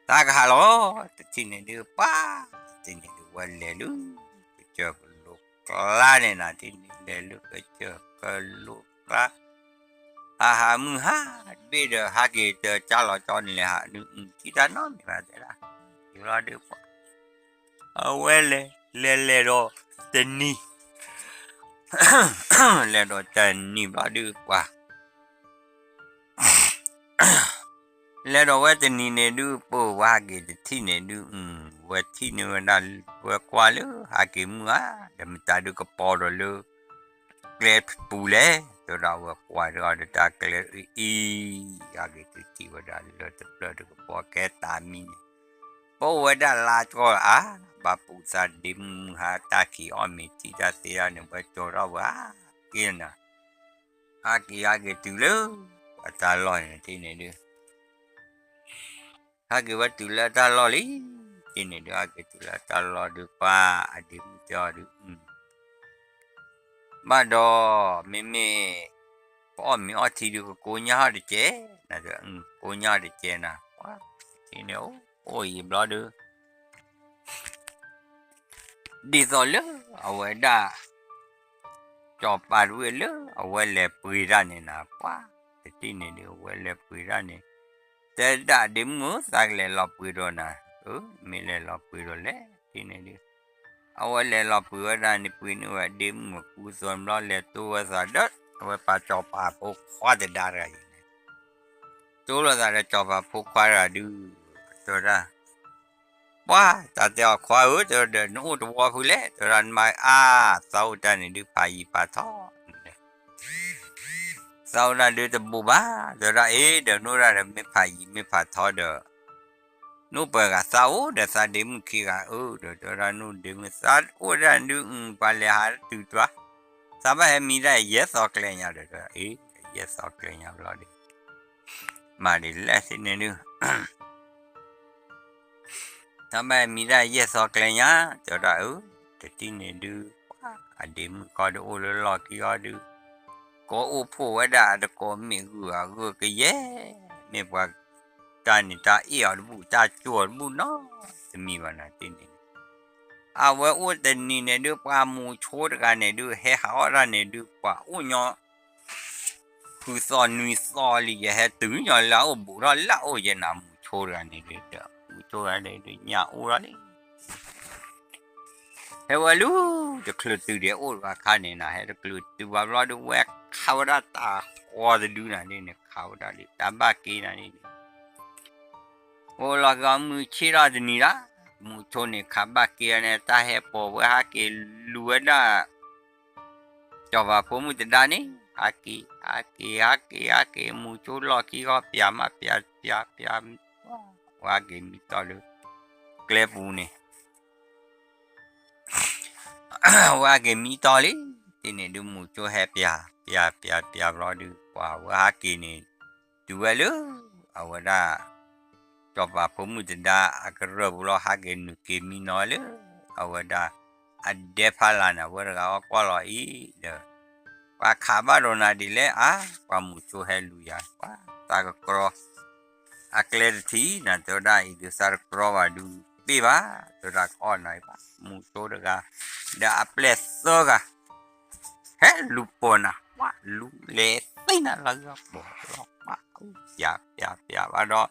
သးကဟးလီၤ တထံၣ်န့ၣ်ဒုး ပှၤ တထံၣ်န့ၣ်ဒုး ဝဲလဲၤလၢ ကစၢၢ်ကလိကျါန့ၣ် နၤတထံၣ်န့ၣ် လဲၤလၢကစၢၢ်ကလိကျါ ဟးဟးမုၢ်ဟါတဘ့ၣ်ဒီး ဟးက့ၤတကၢ်လီၤကၠီန့ၣ် လဲၤဟးဒုး အုၣ် ထံၣ်တၢ်နီတမံၤဘၣ်တဲဒၣ် ယံာ်ဘျီဒုးပှၤ အဝဲလဲၤ လဲၤလဲၤဒီးတနံၤ လဲၤဒီးတနံၤဘျီဒုးပှၤ လဲၤဒီးဝဲတနံၤန့ၣ်ဒုး ပဝဲဟးက့ၤတထံၣ်န့ၣ်ဒုး ဝဲထံၣ်န့ၢ်ဝဲဒၣ် ဝဲကွၢ်လၢဟးက့ၤမုၢ်ဧါ ဒီးမတၤဒုးကပီၤဒီးလၢ ကျဲပူၤလဲၣ် တဲဝဲဒၣ် ဝဲကွၢ်ဒီးတၢ်ကျဲအံၤ ဟးက့ၤတထံၣ်ဝဲဒၣ်လၢတဖျၢၣ်တကပီၤကဲတၢ်မံန့ၣ် ပအိၣ်ဝဲဒၣ်လါကီၢ်ဧါ ဘၣ်ပူၤသးဒ့မုၢ်မုၢ်ဟါတၢ်ခံးအီၣ်မ့ၤထံတၢ်သ့တၢ်န့ၣ် ဝဲကၠီထီၣ်ဝဲဧါ က့ၤနၤ ဟးက့ၤဟးက့ၤတုၤလၢ အတၢ်လီၢ်န့ၣ် ထံၣ်န့ၣ်ဒုး ဟဲက့ၤဝဲတုၤလၢအတၢ်လီၢ်လံ, ထံၣ်န့ၣ်ဒုး ဟဲက့ၤတုၤလၢအတၢ်လီၢ်ဒုး ပှၤအဒ့မုၣ်တဲအီၤဒုး ဘၣ်ဒီး မ့မ့ၢ် ပအီၣ်မ့ၤအီထံဒုး ကကိညၢ်ဟီၣ်တကဲး, ကိညၢ်ဟီၣ်တကဲးနၤ, ပှၤ ထံၣ်န့ၣ် အိၣ်အံၤဘျီဒုး ဒ်သိးလၢအဝဲဒၣ် စီၤပၤတဝ့ၢ်လၢအဝဲလဲၤပှ့ၤတၢ်န့ၣ်နၤ ပှၤ တထံၣ်န့ၣ်ဒုး အဝဲလဲၤပှ့ၤတၢ်န့ၣ်, တဲဒၣ်ဒ့မုၣ်ဧၢ သးကလဲၤလီၤပှ့ၤဒီးနၤ, မ့ၢ်လဲၤလီၤပှ့ၤဒီးလဲၣ် ထံၣ်န့ၣ်ဒုး အဝဲလဲၤလီၤပှ့ၤဝဲဒၣ်န့ၣ် ပှ့ၤန့ၢ်ဝဲဒ့မုၣ်အကူအသိးဘျီ လဲၤတိဝဲသးဒီး အဝဲပာ်စီၤပၤဖိခွါတဒါတဂၤအံၤန့ၣ် တိလိာ်သးဒီးစီၤပၤဖိခွါတဂၤဒုး တဲဝဲဒၣ် ပှၤ တၢ်တဲအီၤခွါဧၢ တဲဝဲဒီး နအိၣ်တဝီဖုလဲၣ် တဲဝဲဒၣ် နမၤအါ သးအိၣ်တၢ်န့ၣ်ဒုး ဖးယံၤဖးထီ သးအိၣ်တၢ်ဒုးတဘူးဘၣ် တဲဝဲဒၣ် အ့ ဒီးနအိၣ်ဒၣ်ဒီးမ့ၢ်ဖးယံၤမ့ၢ်ဖးထီဒီး နအိၣ်ပှဲၤဂၤ သးအိၣ်ဒီးသးဒ့မုၣ်ခံဂၤဧၢ ဒီးတဲဝဲဒၣ် နအိၣ်ဒ့မုၣ် သးအိၣ်ဒၣ်ဒုး ပှၤလဲၤဟးတုၤတွၤ သးဘၣ်ဟဲမံဒၣ်ယဲၢ်သီကျဲညါဒီး အ့ ယဲၢ်သီကျဲညါဘျီဒုး မၤဒ်လဲၣ် ထံၣ်န့ၣ်ဒုး သးဘၣ်ဟဲမံဒၣ်ယဲၢ်သီကျဲညါ တဲဝဲဒၣ် အၢ တထံၣ်န့ၣ်ဒုး ပှၤ အဒ့မုၣ်ခီဒုး အိၣ်လၢလီၢ်ခံခီဒုး ကိးအိၣ်ဖှိၣ်ဝဲဒၣ်အတကိး မ့ၣ်ဂုၢ်အဂုၢ်ကယဲၢ် မ့ၢ်ပှၤ တၢ်န့ၣ်တၢ်အ့ၣ်အီၤတဘူၣ် တၢ်ကၠိအီၤတဘူၣ်နီတမံၤဘၣ်နၤ ထံၣ်န့ၣ်ဒုး အဝဲအိၣ်တနံၤန့ၣ်ဒုး ပှၤမူၤဆိတဂၤန့ၣ်ဒုး ဟဲဟးအီၣ်တၢ်န့ၣ်ဒုး ပှၤအိၣ်ညီ ဃုသီနွံသီလံ ယဟဲတုၤညီလၢအအိၣ်ဘူးထီၣ်လၢအအိၣ်ယဲနၤ မူၤဆိတဂၤန့ၣ်ဒုး မူၤဆိတဂၤန့ၣ်ဒုး ညၣ်အိၣ်ထီၣ်လံ ဟဲဝဲလၢ တချုးတုၤဒံးအိၣ်တဂၤခါန့ၣ်နၤ ဟဲတချုးတုၤဘၣ်ဘျီဒုး ဝဲခးဝဲဒၣ်တၢ်ဃီတဒုနၤန့ၣ် ခးဝဲဒၣ်လံ တၢ်ဘၣ်က့နၤန့ၣ် အိၣ်လီၤက့ၤအီၤမုၢ်ဆ့ၣ်ထီၣ်တနံၤလၢ် မူၤဆိန့ၣ် ခးဘၣ်က့န့ၣ် တၢ်ဟဲပိာ်ဝဲဟးက့ၤလူၤဝဲဒၣ် စီၤပၤဖိမုၣ်တဒါန့ၣ် ဟးက့ၤ ဟးက့ၤ ဟးက့ၤ ဟးက့ၤ မူၤဆိလီၢ်ခံခီ ပျးမး ပျး ပျး ပျး ဝဲဟးက့ၤမံတီၢ်လၢ ကျဲပူၤန့ၣ် ဝဲဟးက့ၤမံတီၢ်လံ ထံၣ်န့ၣ်ဒုး မူၤဆိဟဲပျး ပျး ပျး ပျးဘျီဒုး ပှၤဝဲဟးက့ၤန့ၣ် တုၤဝဲလၢ အဝဲဒၣ် စီၤပၤဖိမုၣ်တဒါအကရၢၢ်ပူၤလီၤ ဟးက့ၤနုာ်က့ၤမံနီၤလၢ အဝဲဒၣ် အဒဲဖးလၢ်န့ၣ် အဝဲတဂၤအီၣ်ကွၢ်လီၤအံၤဒီး ပှၤခးဘၣ်ဒီးနၤဒ်လဲၣ် အါ ပှၤမူၤဆိဟဲလူၤယၤ ပှၤသးကကြီ အကျဲတထံၣ်နၤ တဲဝဲဒၣ်အံၤဒုး သးတကြီဘၣ်ဒုး ပ့ၢ်ဘၣ် တဲဝဲဒၣ်ကအီၣ်နၤအံၤဘၣ် မူၤဆိတဂၤ ဒီးအပျဲၢ်သၢဂၤ ဟဲလူၤပိာ်နၤ လူၤလဲၤသ့နၤလီၤဂၤပိာ်လီၤ ပျး ပျး ပျးဘၣ်ဒီး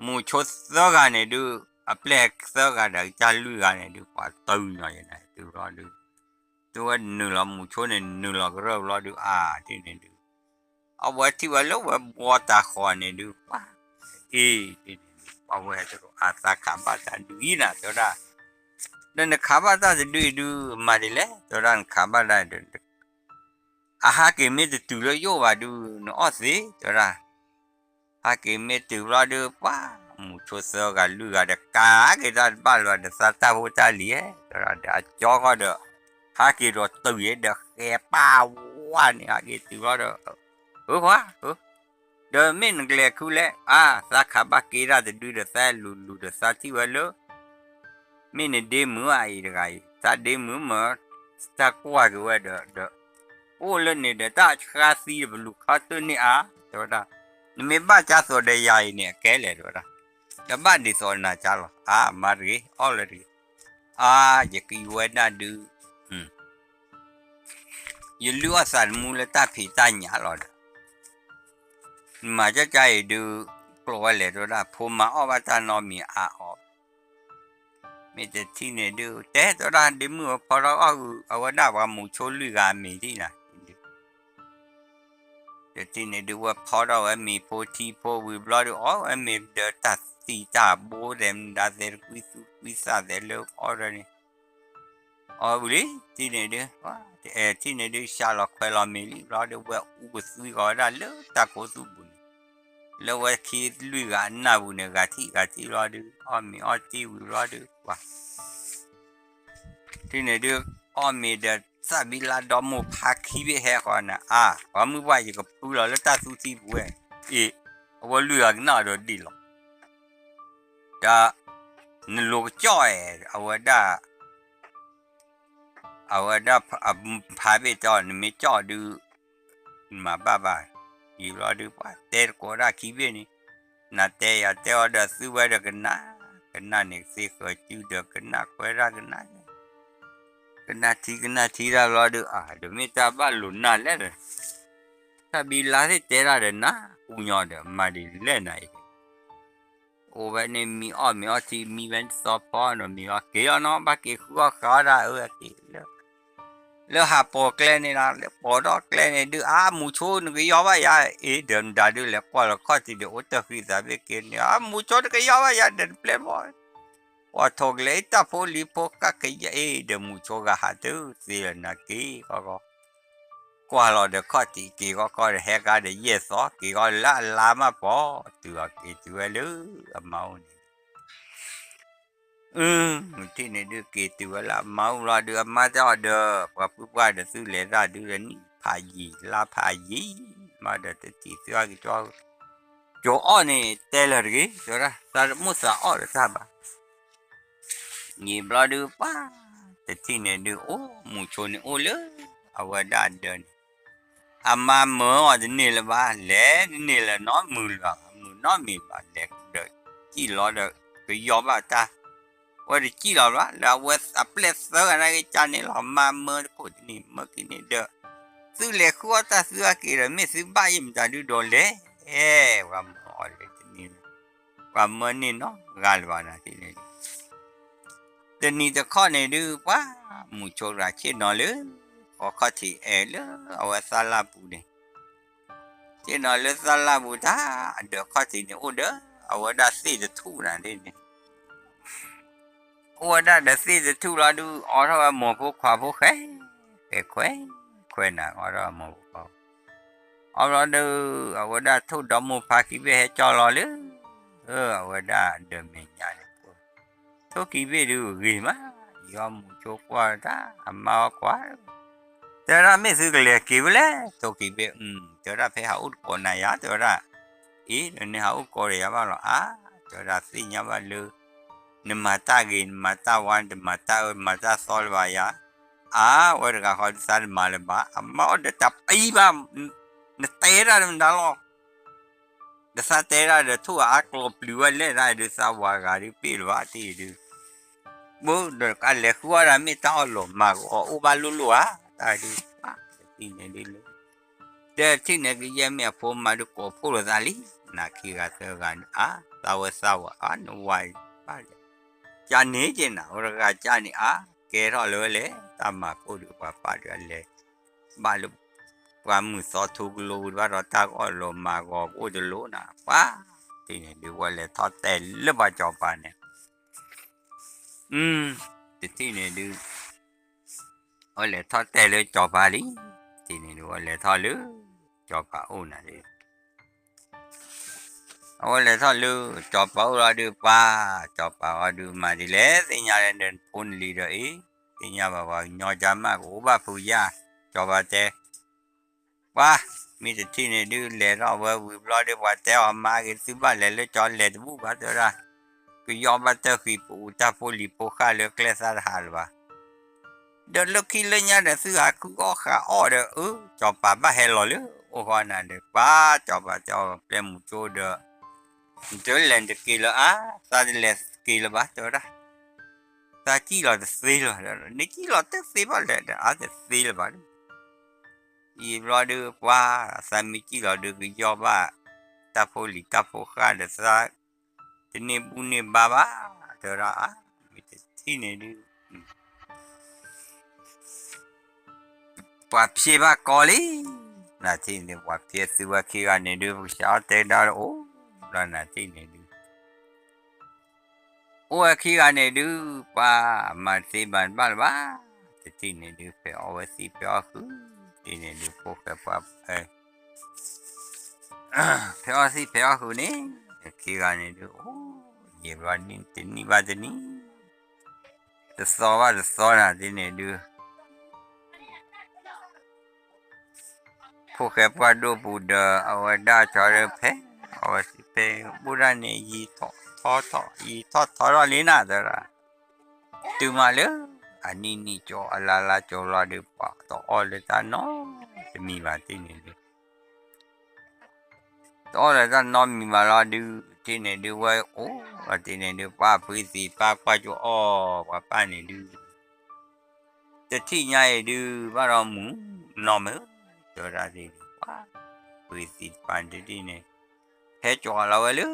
မူၤဆိသၢဂၤန့ၣ်ဒုး အပျဲၢ်သၢဂၤဒီးကစၢ်လွံၢ်ဂၤန့ၣ်ဒုး ပှၤတုၤညီယဲနၤ တုၤဘျီဒုး တုၤဝဲနုာ်လီၤ မူၤဆိန့ၣ် နုာ်လီၤကရၢၢ်ဘျီဒုး အါ ထံၣ်န့ၣ်ဒုး အဝဲထံၣ်ဝဲလၢဝဲဘှီတၢ်ဃီန့ၣ်ဒုး ပှၤ အ့ၣ် ထံၣ်န့ၣ်ဒုး ပှၤဝဲတရူး အသးခးဘၣ်တၢ်ဒုးအံၤနၤ တဲဝဲဒၣ် ဒီးနခးဘၣ်တၢ်တဒုအံၤဒုး မၤဒ်လဲၣ် တဲဝဲဒၣ် နခးဘၣ်တၢ်ဒုး အဟးက့ၤမ့ၢ်တတုၤလၢယအိၣ်ဘၣ်ဒုး နအီၣ်သ့ တဲဝဲဒၣ် ဟးက့ၤမ့ၢ်တုၤဘျီဒုး ပှၤ မူၤဆိသၢဂၤလွံၢ်ဂၤဒီး ကးက့ၤတၢ်တဘၣ်လၢၤဒီး သးတၢ်ဖိတၢ်လံၤဧၢ တဲဝဲဒၣ် ဒီးအကၠီဃီဒီး ဟးက့ၤဒီးတုၤယဲဒီး ဃဲၤပၢ်ဝါန့ၣ် ဟးက့ၤတုၤဘျီဒီး ဧၢ ပှၤ ဧၢ ဒီးမ့ၢ်နကလဲၤခုလဲၣ် အါ သးခးဘၣ်က့တၢ်တဒုဒီး သးလူၤလူၤဒီး သးထံၣ်ဝဲလၢ မ့ၢ်နဒ့မုၣ်ဧါအံၤတဂၤအံၤ သးဒ့မုၣ်မ့ၢ် တၢ်ကွၢ်က့ၤဝဲဒီး ဒီး အိၣ်လၢန့ၣ်ဒီး တၢ်ဆှါသံဒီး ပလူၤခီတၢၢ်န့ၢ်အါ တဲဝဲဒၣ် နမ့ၢ်ဘၣ်ကၢ်သိးဒီးယၤအံၤန့ၣ် အကဲလဲၣ် တဲဝဲဒၣ် တဘၣ်ဒ်သိးနၤကၢ်လီၤ အါ မၤတဂ့ၤ အီၣ်လၢတဂ့ၤ အါ ယကံဝဲဒၣ်ဒုး ယလုၢ်အီၣ်သးတမူလၢတၢ်ဖံးတၢ်ညၣ်လီၤဒီး နမၤကၢ်ကၢ်အံၤဒုး ကျိးဝဲလဲၣ် တဲဝဲဒၣ် ဖိမၤအီၣ်ဘၣ်တၢ်နီတမံၤအါအီၤ မ့ၢ်တထံၣ်န့ၣ်ဒုး တဲတဲဝဲဒၣ် ဒ့မုၣ်ဧၢ ဖီထီၣ်အီၣ်ဂုာ် အဝဲဒၣ်ပှၤမူၤဆိလွံၢ်ဂၤအမံၤဒ်နၤ တထံၣ်န့ၣ်ဒုး ဝဲဖီထီၣ်ဝဲမ့ၤဖိထံဖိဝံၤဘျီဒုး အီၣ်ဝဲမ့ၤဒီးတၢ်သံတၢ်ဘိသဲး မနုၤသဲး တကွံသူကွံသးသဲးလၢအီၣ်ဒီးန့ၣ် အီၣ်ဝံၤလံ ထံၣ်န့ၣ်ဒုး ထံၣ်န့ၣ်ဒုး စှၤလီၤခွဲးလီၤမ့ၤလံဘျီဒုး ဝဲအူကသွံကီၤဝဲဒၣ်လၢတၢ်ခိသူၣ်ပူၤန့ၣ် လၢဝဲခံလွံၢ်ဂၤအနၢ်ပူၤန့ၣ် ဂၤထံၣ်ဂၤထံၣ်ဘျီဒုး အီၣ်မ့ၤအီၣ်တ့ၢ်ဝံၤဘျီဒုး ပှၤ ထံၣ်န့ၣ်ဒုး အီၣ်မ့ၤဒီးသၣ်ဘံလါဒီမိၢ်ဖး ခံဘ့ၣ်ဟဲဃီနၤ အါ ပှၤမုၢ်ပှၢ် ယကဖုလီၤလၢတၢ်သူထံပူၤဝဲ, အ့ၣ်, အဝဲလွံၢ်ဂၤကနၣ်အီၤဒီးဒ်လီၤ တၢ်, နလိၤကကၠီၣ်အဲၣ် အဝဲဒၣ်, အဝဲဒၣ်ဖးဘ့ၣ်တဲအီၤ နမ့ၢ်ကၠီၣ်ဒုး, နမၤဘၣ်ဘၣ်, ယံာ်ဘျီဒုး ပှၤတဲတကိးဒၣ်ခံဘ့ၣ်န့ၣ်, နတဲယၤတဲအီၤဒီးသုဝဲဒီးကနၣ်, ကနၣ်န့ၣ်သ့ဃၢၤစုဒီးကနၣ်ကွဲဒၣ်ကနၣ် ကနၣ်ထံကနၣ်ထံတၢ်ဘျီဒုး အါ ဒီးမ့ၢ်တၢ်ဘၣ်လိာ်နၤလဲၣ်ဒီး, တၢ်ဘံလါသ့ၣ်တဲတၢ်ဒီးနၤ ပူညီဒီး မၤဒ်လဲၣ်နၤအံၤ, အိၣ်ဝဲန့ၣ်မံအီၣ်မံအီထံ မံဝဲန့ၣ်သီဖီဒီးမံအီၣ်က့ၤအီၤနီၤ ဘၣ်က့ၤဃုအီၣ်ဃးအီၣ်ဒၣ်အၢက့ၤလၢ လၢဟးပိာ်ကျဲန့ၣ်လီၤ လၢပိာ်ထီၣ်ကျဲန့ၣ်ဒုး အါ မူဆိနကယီၢ်ဘၣ်ယၤ အ့ၣ် ဒီးမတၤဒုးလဲၤကွၢ်လီၤခီၣ်ထံးဒီးအိၣ်တဃံးသးဘ့ၣ်က့ၤန့ၣ် အါ မူဆိတကယီၢ်ဘၣ်ယၤ ဒီးတပျဲၢ်ဘီၣ် ပှၤထိးကလဲၤအံၤတၢ်ဖိလံၤဖိဃၣ်ကယဲၢ်အံၤ ဒီးမူဆိဂၤဟးတုၤသ့လီၤနၤက့ၤဃီဃီ, ကွၢ်လီၤဒီးခီၣ်ထံးက့ၤဃီဃီဒီးဟဲကါဒီးယဲၢ်သီ က့ၤဃီလၢအလါမးပီၤ တုၤအီၤက့ၤတုၤဝဲလၢအမါအိၣ်န့ၣ် အု မုၢ်ထံၣ်န့ၣ်ဒုးက့ၤတုၤဝဲလၢအမါအိၣ်လီၤဒုး အမါတဲအီၤဒီး ပှၤပုၢ်ပှၢ်ဒီးသုလဲၤတၢ်ဒုးဒီးနံၣ်ဖးယံာ် လါဖးယံာ် မၤဒီးတထံၣ်သုအကၠီ ကၠီအီၣ်န့ၣ်တဲလၢၤတဂ့ၤ တဲဝဲဒၣ် သးတမိၣ်သးအီၣ်ဒီးတၢ်ဘၣ် ယံာ်ဘျီဒုးပှၤ တထံၣ်န့ၣ်ဒုးအိၣ် မူဆိန့ၣ်အိၣ်လၢ အဝဲဒၣ်ဒၢးန့ၣ် အမါမၢအီၤတန့ၢ်လၢၤဘၣ် လဲၤတန့ၢ်လၢၤနီတမုာ်လၢၤဘၣ် မုာ်နီတမံၤဘၣ် လဲၤဒီးစံၣ်လီၤဒီး ကယီဘၣ်တၢ် ဝဲတစံၣ်လီၤဘၣ် လၢအဝဲအပျဲၢ်သၢဂၤနာ်က့ၤကန့ၣ်လီၤ မါမၢတခိၣ်တန့ၢ် မၢက့ၤန့ၢ်ဒီး သုလဲၤဃုအီၣ်တၢ်သုအက့ၤဒီး မ့ၢ်သုဘၣ်ယဲၢ်မတၤဒုဒီးလဲၤ ပှၤမၢအီၤလဲၤတန့ၢ်လၢၤ ပှၤမၢန့ၢ်နီတဂၤလၢၤဘၣ်နၤန့ၣ် တနံၤတခီန့ၣ်ဒုး ပှၤမူဆိတဂၤဆ့ၣ်နီၤလၢ ဃီခီၣ်ထံးအဲၣ်လၢအဝဲသၣ်လၣ်ပူၤန့ၣ် ဆ့ၣ်နီၤလၢသၣ်လၣ်ပူၤတၢ် အဒၢးခီၣ်ထံးန့ၣ်အိၣ်ဒီး အဝဲဒၣ်သ့ၣ်တထူၣ်နၤန့ၣ် အိၣ်ဝဲဒၣ်ဒီးသ့ၣ်တထူၣ်လီၤဒုး အိးထီၣ်ဝဲမိၢ်ဖိခွါဖိဃဲ ဃဲခွဲ ခွဲနၤ အိးထီၣ်ဝဲမိၢ်ဖိခွါ အီၤဘျီဒုး အဝဲဒၣ်ထိၣ်ဒီမိၢ်ဖါခံဘ့ၣ်ဟဲကၠီလီၤလၢ အဝဲဒၣ်ဒီးမဲာ်ညါန့ၣ် ထိၣ်ခံဘ့ၣ်ဒုးဂ့ၤမး ယံာ်အီၣ်မူဆိကွၢ်တၢ် အမါအီၣ်ကွၢ် တဲဝဲဒၣ်မ့ၢ်သုကလဲၤက့ၤဖဲလဲၣ် ထိၣ်ခံဘ့ၣ် တဲဝဲဒၣ်ဖဲဟးအိၣ်တကိးနၤယၤ တဲဝဲဒၣ် အ့ နဟးအိၣ်ကိးဒီးယၤဘၣ်လီၤ အါ တဲဝဲဒၣ်သ့ၣ်ညါဘၣ်လၢ နမၤတၢ်ဂ့ၤ နမၤတၢ်ဝါ နတမၤတၢ်အၢ နမၤတၢ်သီလၢၤဘၣ်ယၤ အါ ဝဲတဂၤဃီဒုးသးတမၤလၢၤဘၣ် အမါအီၣ်ဒီးတၢ်ပံဘၣ် နတဲတၢ်တမတၤလီၤ ဒီးသးတဲဒၣ်ဒီးထိၣ်အါကျိၤပျုၤဝဲလဲၣ် တၢ်ဒုးသးဝၤဂၤဒုးပ့ၢ်လၢၤဘၣ်တ့ၢ်ဒုး ဘၣ်ဒီးကလဲၤဃုအီၣ်ဒၣ်မ့ၢ်တၢ်အီၣ်လီၤမၤဂီၤအိၣ်ဘၣ်လိၣ်လိၣ်ဧါ တၢ်ဒုး တထံၣ်န့ၣ်ဒုးလၢ တထံၣ်န့ၣ်ကယဲၢ်မ့ၢ်အဖိမါဒုးကိးဖှိၣ်လိာ်သးလံ နၤခံဂၤသၢဂၤန့ၣ် အါ သးဝဲသးဝဲ အါ နဝၤဘၣ်ဒီး ကန့ၣ်က့ၤနၤ အိၣ်တဂၤကန့ၣ် အါ ကဲထီၣ်လၢဝဲလဲၣ် တၢ်မၤကိၢ်ဒုးပှၤပာ်ဒုးအလဲၤ ဘၣ်လၢ ပှၤမုၢ်သီထူကလိဝံၤဘၣ်ဒီးတၢ်ကအီၣ်လီၤမၤဂီၤကအိၣ်တလိၣ်နၤ ပှၤ တထံၣ်န့ၣ်ဒုး ဝဲလဲၤထီၣ်တဲာ်လၢပှၤစီၤပၤန့ၣ် တထံၣ်န့ၣ်ဒုး ဝဲလဲၤထီၣ်တဲာ်လၢစီၤပၤလံ တထံၣ်န့ၣ်ဒုး ဝဲလဲၤထီၣ်လၢ စီၤပၤအိၣ်နၤဒုး အဝဲလဲၤထီၣ်လၢ စီၤပၤအိၣ်လီၤဒုး ပှၤ စီၤပၤဝဲဒုးမၤဒ်လဲၣ် သ့ၣ်ညါလၢနဖိနလံၤဒီးအံၤ သ့ၣ်ညါဘၣ်ပှၤကညီကါမးကအိၣ်ဘၣ်ဖုးယါ စီၤပၤတဲ ပှၤ မ့ၢ်တထံၣ်န့ၣ်ဒုး လဲၤထီၣ်ဝဲဝံၤဘျီဒုး ပှၤတဲအီၤမါဂ့ၤ သုဘၣ်လဲၤလၢကၠီလဲၤတဘူၣ်ဘၣ် တဲဝဲဒၣ် ကယီဘၣ်တၢ်ဃံးပူၤ တၢ်ဖိလံၤဖိဃၢ်လၢကျဲသးတဟးလၢၤဘၣ် ဒီးလၢခံလၢညါဒီး သုဟးဃုအီၣ်ဃးအီၣ်ဒီး အၢ စီၤပၤဘၣ်ဟဲလီၤလၢ အိၣ်ဃီနၤဒီး ပှၤ စီၤပၤတဲအီၤ ပျဲမူကၠိဒီး နတလဲၤနတက့ၤလၢၤအါ သးတလဲၤက့ၤလၢၤဘၣ် တဲဝဲဒၣ် သးစံၣ်လီၤတသ့လၢၤဘၣ် နစံၣ်လီၤတသ့ဘၣ်လဲၣ်ဒီး အါတသ့လၢၤဘၣ် ယံာ်ဘျီဒုး ပှၤ သးမ့ၢ်စံၣ်လီၤဒုး ကယီဘၣ် တၢ်ဖိလံၤတၢ်ဖိဃၢ်ဒီးသး တန့ၢ်ဘူၣ်န့ၢ်ဘါဘၣ် တဲဝဲဒၣ် အါ မ့ၢ်တထံၣ်န့ၣ်ဒုး ပှၤဖျ့ဘၣ်ကီလံ နၤထံၣ်န့ၣ် ပှၤဖျ့သုဝဲခံဂၤန့ၣ်ဒုး ပကစးအီၣ်တဲကဒါအိၣ် ဘျီနၤထံၣ်န့ၣ်ဒုး အိၣ်ဝဲခံဂၤန့ၣ်ဒုး ပှၤမၤတသ့ဘၣ်တဘၣ်လၢၤဘၣ် တထံၣ်န့ၣ်ဒုး ဖဲအီၣ်ဝဲသံဖဲအီၣ်ဃုာ် တထံၣ်န့ၣ်ဒုး ဖိၣ်ဃဲပှၤ ဖဲအီၣ်သံဖဲအီၣ်ဃုာ်န့ၣ် ခံဂၤန့ၣ်ဒုး အိၣ်ယံာ်ဘျီန့ၣ် တနံၣ်ဘၣ်တနံၣ် တသီဘၣ်တသီနၤထံၣ်န့ၣ်ဒုး ဖိၣ်ဃဲပှၢ်ဒိၣ်ပူၤဒီး အဝဲဒၣ်ကၠီဒီးဖဲ အဝဲစံးဖဲ အိၣ်ဒၣ်န့ၣ် ယံာ်ထီၣ်ထီထီၣ် ယံာ်ထီၣ်ထီထီၣ်လံနၤ တဲဝဲဒၣ်, တုၤမးလၢ အနံၣ်နံၣ်ကၠီ အလါလါကၠီလီၤဒုး ပှၤတအီၣ်လၢတၢ်နီတမံၤဘၣ်တထံၣ်န့ၣ်ဒုး တအီၣ်လၢတၢ်နီတမံၤဘၣ်လီၤဒုး တထံၣ်န့ၣ်ဒုး ဝဲအိၣ်လီၤတထံၣ်န့ၣ်ဒုး ပှၤဖုသံၣ်တဖၣ်ကွၢ်ကၠိအီၣ်ပှၤပၢ်န့ၣ်ဒုး တထံၣ်ညါအံၤဒုး ဘၣ်ဒီးမုာ်နီၢ်မုာ် တဲဝဲဒၣ်သ့ၣ်ဒုး ပှၤဖုသံၣ်တဖၣ်တထံၣ်န့ၣ် ဟဲကၠီလီၤဝဲလၢ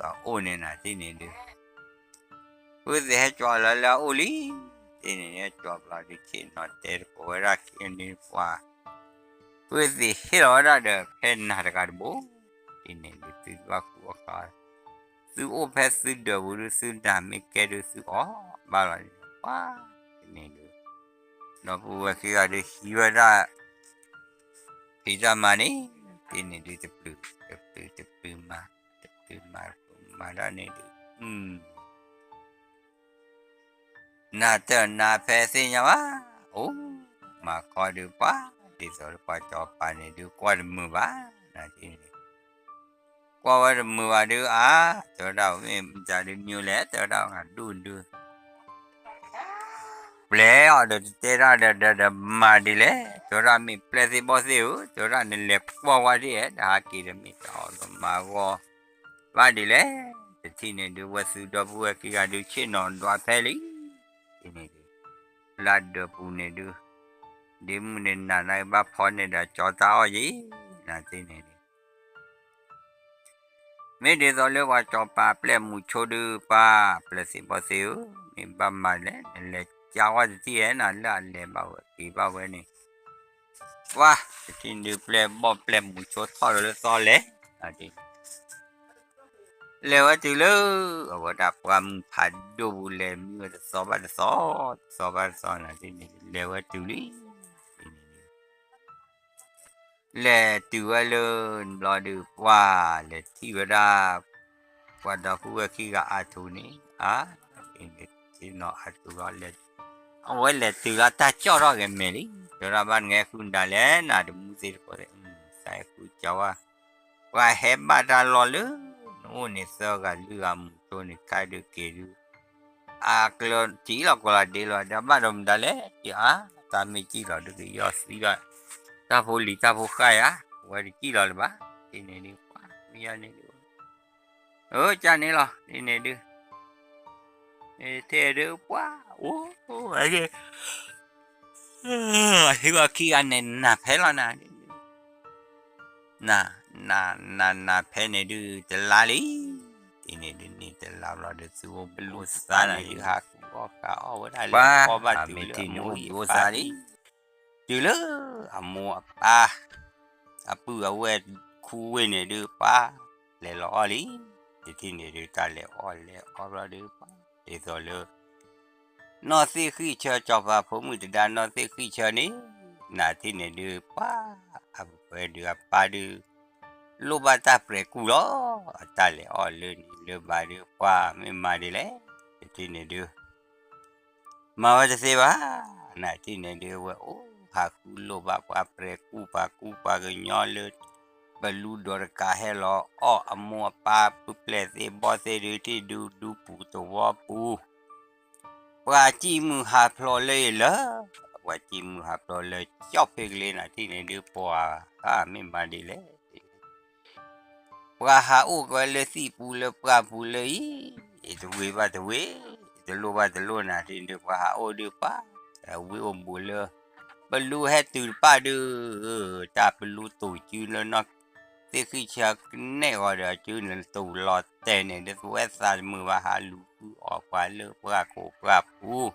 အအိၣ်န့ၣ်နၤတထံၣ်န့ၣ်ဒုး ဖုသံၣ်ဟဲကၠီလီၤလၢအအိၣ်လံ တထံၣ်န့ၣ် ဟဲကၠီဘျီဒုး ဆ့ၣ်နီၤတဲသကိးဝဲဒၣ်ခံန့ၣ်ပှၤ ဖုသံၣ်ဟ့ၣ်လီၤဝဲဒၣ်ဒီး ဖဲနၤတဂၤတဘိ တထံၣ်န့ၣ်ဒုး သုဘၣ်ဃုအီၣ်ဃာ် သုအိၣ်ဖဲသုဒၢးပူၤဒုး သုနၤမ့ၢ်ကဲဒုး သုအီၣ်ဘၣ်လီၤန့ၣ် ပှၤတထံၣ်န့ၣ်ဒုး ဒီပုၢ်ဝဲၢ်ခံဂၤဒုး ဟံးဝဲဒၣ် ဖံးတၢ်မၤန့ၣ် တထံၣ်န့ၣ်ဒုး တပျုာ် တပျုာ် တပျုာ်မၤ တပျုာ်မၤ တပျုာ်မၤဒၣ်န့ၣ်ဒုး နၤတၢၢ်နၤဖဲသ့ၣ်ညါဘၣ် အိၣ်မၤခီဒုးပှၤ ဒ်သိးလၢပှၤစီၤပၤန့ၣ်ဒုး ကွၢ်တမုာ်ဘၣ် နၤတထံၣ်န့ၣ် ကွၢ်ဝဲတမုာ်ဘၣ်ဒုးအါ တဲဝဲဒၣ် မ့ၢ်မတၤဒုးမံၤလဲၣ် တဲဝဲဒၣ် ဒိၣ်ဒုး ပျဲအီၤဒီးတတဲတၢ်ဒီး ဒီးမၤဒ်လဲၣ် တဲဝဲဒၣ် မ့ၢ်ပျဲၢ်သ့ၣ်ဘီၣ်သ့ၣ်ဧၢ တဲဝဲဒၣ် နလဲၤကွၢ်ဝဲဒ်လဲၣ် တဟးက့ၤဒီးမ့ၢ်တၢ်အီၣ်ဒီးမၤဂီၢ် ဘၣ်ဒ်လဲၣ် တထံၣ်န့ၣ်ဒုး ဝဲသုဒီပုၢ်ဝဲၢ်ခံဂၤဒုး ဆ့ၣ်နီၤဒွးဖဲလံ တထံၣ်န့ၣ်ဒုး လၢဒၢးပူၤန့ၣ်ဒုး ဒ့မုၣ်န့ၣ်နၤနဘၣ်ဖီန့ၣ်ဒီး ကၠီတၢ်အီၣ်ယံၤ နၤတထံၣ်န့ၣ်ဒုး မ့ၢ်ဒ်သိးလၢပှၤစီၤပၤပျဲၢ်မူဆိဒုး ပှၤပျဲၢ်သ့ၣ်ဘီၣ်သ့ၣ်ဧၢ မ့ၢ်ဘၣ်မၤလဲၣ် နလဲၤကၢဝဲတထံၣ်ဧဲ နၤလၢအလဲၤဘၣ်ဝဲက့ၤဘၣ်ဝဲန့ၣ် ပှၤတထံၣ်ဒုး ပျဲၢ်ဘီၣ်ပျဲၢ်မူဆိထီၣ်ဒီးလၢသီလဲၤ လဲၤဝဲတုၤလၢ အဝဲဒၣ်ပှၢ်မုၢ်ဖးဒိၣ်ပူၤ လဲၤမံဝဲတသီဘၣ်တသီ တသီဘၣ်တသီ နၤတထံၣ်န့ၣ် လဲၤဝဲတုၤလံ လဲၤတုၤဝဲလၢ ဘျီဒုးပှၢ် လဲၤထံၣ်ဝဲဒၣ် ပှၤဒီပုၢ်ဝဲၢ်ခံဂၤအါထူန့ၣ် အါ ထံနီၤအါထူလီၤ အဝဲလဲၤတုၤလီၤတၢ်ကၠီၣ်ထီၣ်ဂဲၤမဲာ်လံ တဲဝဲဒၣ် ဘၣ်နငဲၤဃုနဒါလဲၣ် နၤတမူသ့ၣ်တကိးသ့ၣ် သးဃုကၠီဝဲ ပှၤဟဲဘၣ်တၢ်လီၢ်လၢ နအိၣ်န့ၣ်သၢဂၤလွံၢ်ဂၤမူဆိန့ၣ် ကါဒုးက့ၤဒုး အကျၢၤထံလီၤကီးလီၤဒ့လီၤ ဒီးဘၣ်ဒီးမတၤလဲၣ် အါ တၢ်မ့ၢ်ကံၣ်လီၤဒုးကယီၤသံဘၣ် တၢ်ဖိလံၤတၢ်ဖိဃၢ်ယါ ဝဲတကံၣ်လီၤလၢၤဘၣ် တထံၣ်န့ၣ်ဒုး ပှၤမ့ၢ်ယါန့ၣ်ဒုး အၢ ကန့ၣ်လီၤ တထံၣ်န့ၣ်ဒုး ထဲဒုးပှၤ အိၣ် ဟံးဝဲခံဂၤန့ၣ် နၢ်ဖဲလီၤနၤ န န န နဖဲန့ၣ်ဒုးတလါလံ တထံၣ်န့ၣ်ဒုးန့ၣ်တလါဘျီဒုး သုအိၣ်ဘိသါန့ၣ်ဒုး ဟးကူအီၣ်ဃာ်အီၣ်ဝဲဒၣ်လဲၤ အီၣ်ဘၣ်တုၤလၢအမိၢ်အံၤအပၢ်လံ တုၤလၢအမိၢ်အပၢ် အပုၢ်အဝဲၢ်ခူဝ့ၢ်န့ၣ်ဒုး ပှၤလဲၤလီၤအီၣ်လံ တထံၣ်န့ၣ်ဒုး တၢ်လဲၤအီၣ်လဲၤအီဘျီဒုး ပှၤဒ်သိးလၢ နီၢ်သ့ၣ်ဃံၣ်ဆၢ စီၤပၤဖိမုၣ်တဒါ နီၢ်သ့ၣ်ဃံၣ်ဆၢန့ၣ် နထံၣ်န့ၣ်ဒုး ပှၤ အဝဲဒုးအပၢ်ဒုး လိၣ်ဘၣ်တၢ်ပြဲၤကူၣ်လီၤ အတၢ်လဲၤအီၣ်လၢန့ၣ်လၢဘၣ်ဒုး ပှၤမ့ၢ်မၤဒ်လဲၣ် တထံၣ်န့ၣ်ဒုး မၤဝဲတသ့ဘၣ် နထံၣ်န့ၣ်ဒုး ဝဲအိၣ်ဟးဃုလိၣ်ဘၣ်ပှၤပြဲၤကူၣ် ပှၤကူပှၤကညီလၢ ပလူဒိးတကးဟဲလီၤအီၣ် အမိၢ်အပၢ်ပျဲၢ်သ့ၣ်ဘီၣ်သ့ၣ်ဒုး ထံၣ်ဒုးဒူပူၤသဝီပူၤ ပှၤစံၣ်မုၢ်ဟးဖျိးလၢအံၤလၢ ပှၤစံၣ်မုၢ်ဟးဖျိးလၢကၠီၣ်ဖ့ကလ့ နထံၣ်န့ၣ်ဒုး ပှၤဧၢ မ့ၢ်မၤဒ်လဲၣ် ပှၤဟးအိၣ်က့ၤလၢသံၣ်ပူၤလၢပှၢ်ပူၤလၢအံၤ တဝ့ၤဘၣ်တဝ့ၤ တလိၣ်ဘၣ်တလိၣ် နထံၣ်န့ၣ်ဒုး ပှၤဟးအိၣ်ဒုးပှၤ ဝ့ၢ်အိၣ်ဘူးလၢ ပလူဟဲတုၤတပၣ်ဒုး တၢ်ပလူတူၢ်စုလၢနီၢ်သ့ၣ်ဃံၣ်ဆၢကနဲၣ်ဂီၤဒီး စုနတူၢ်လီၤတဲာ်န့ၣ်ဒုး သဝဲသးတမုာ်ဘၣ် ဟးလူၤဃုအီၣ်ပှၤလၢပှၢ်ခိၣ်ပှၢ်ပူၤ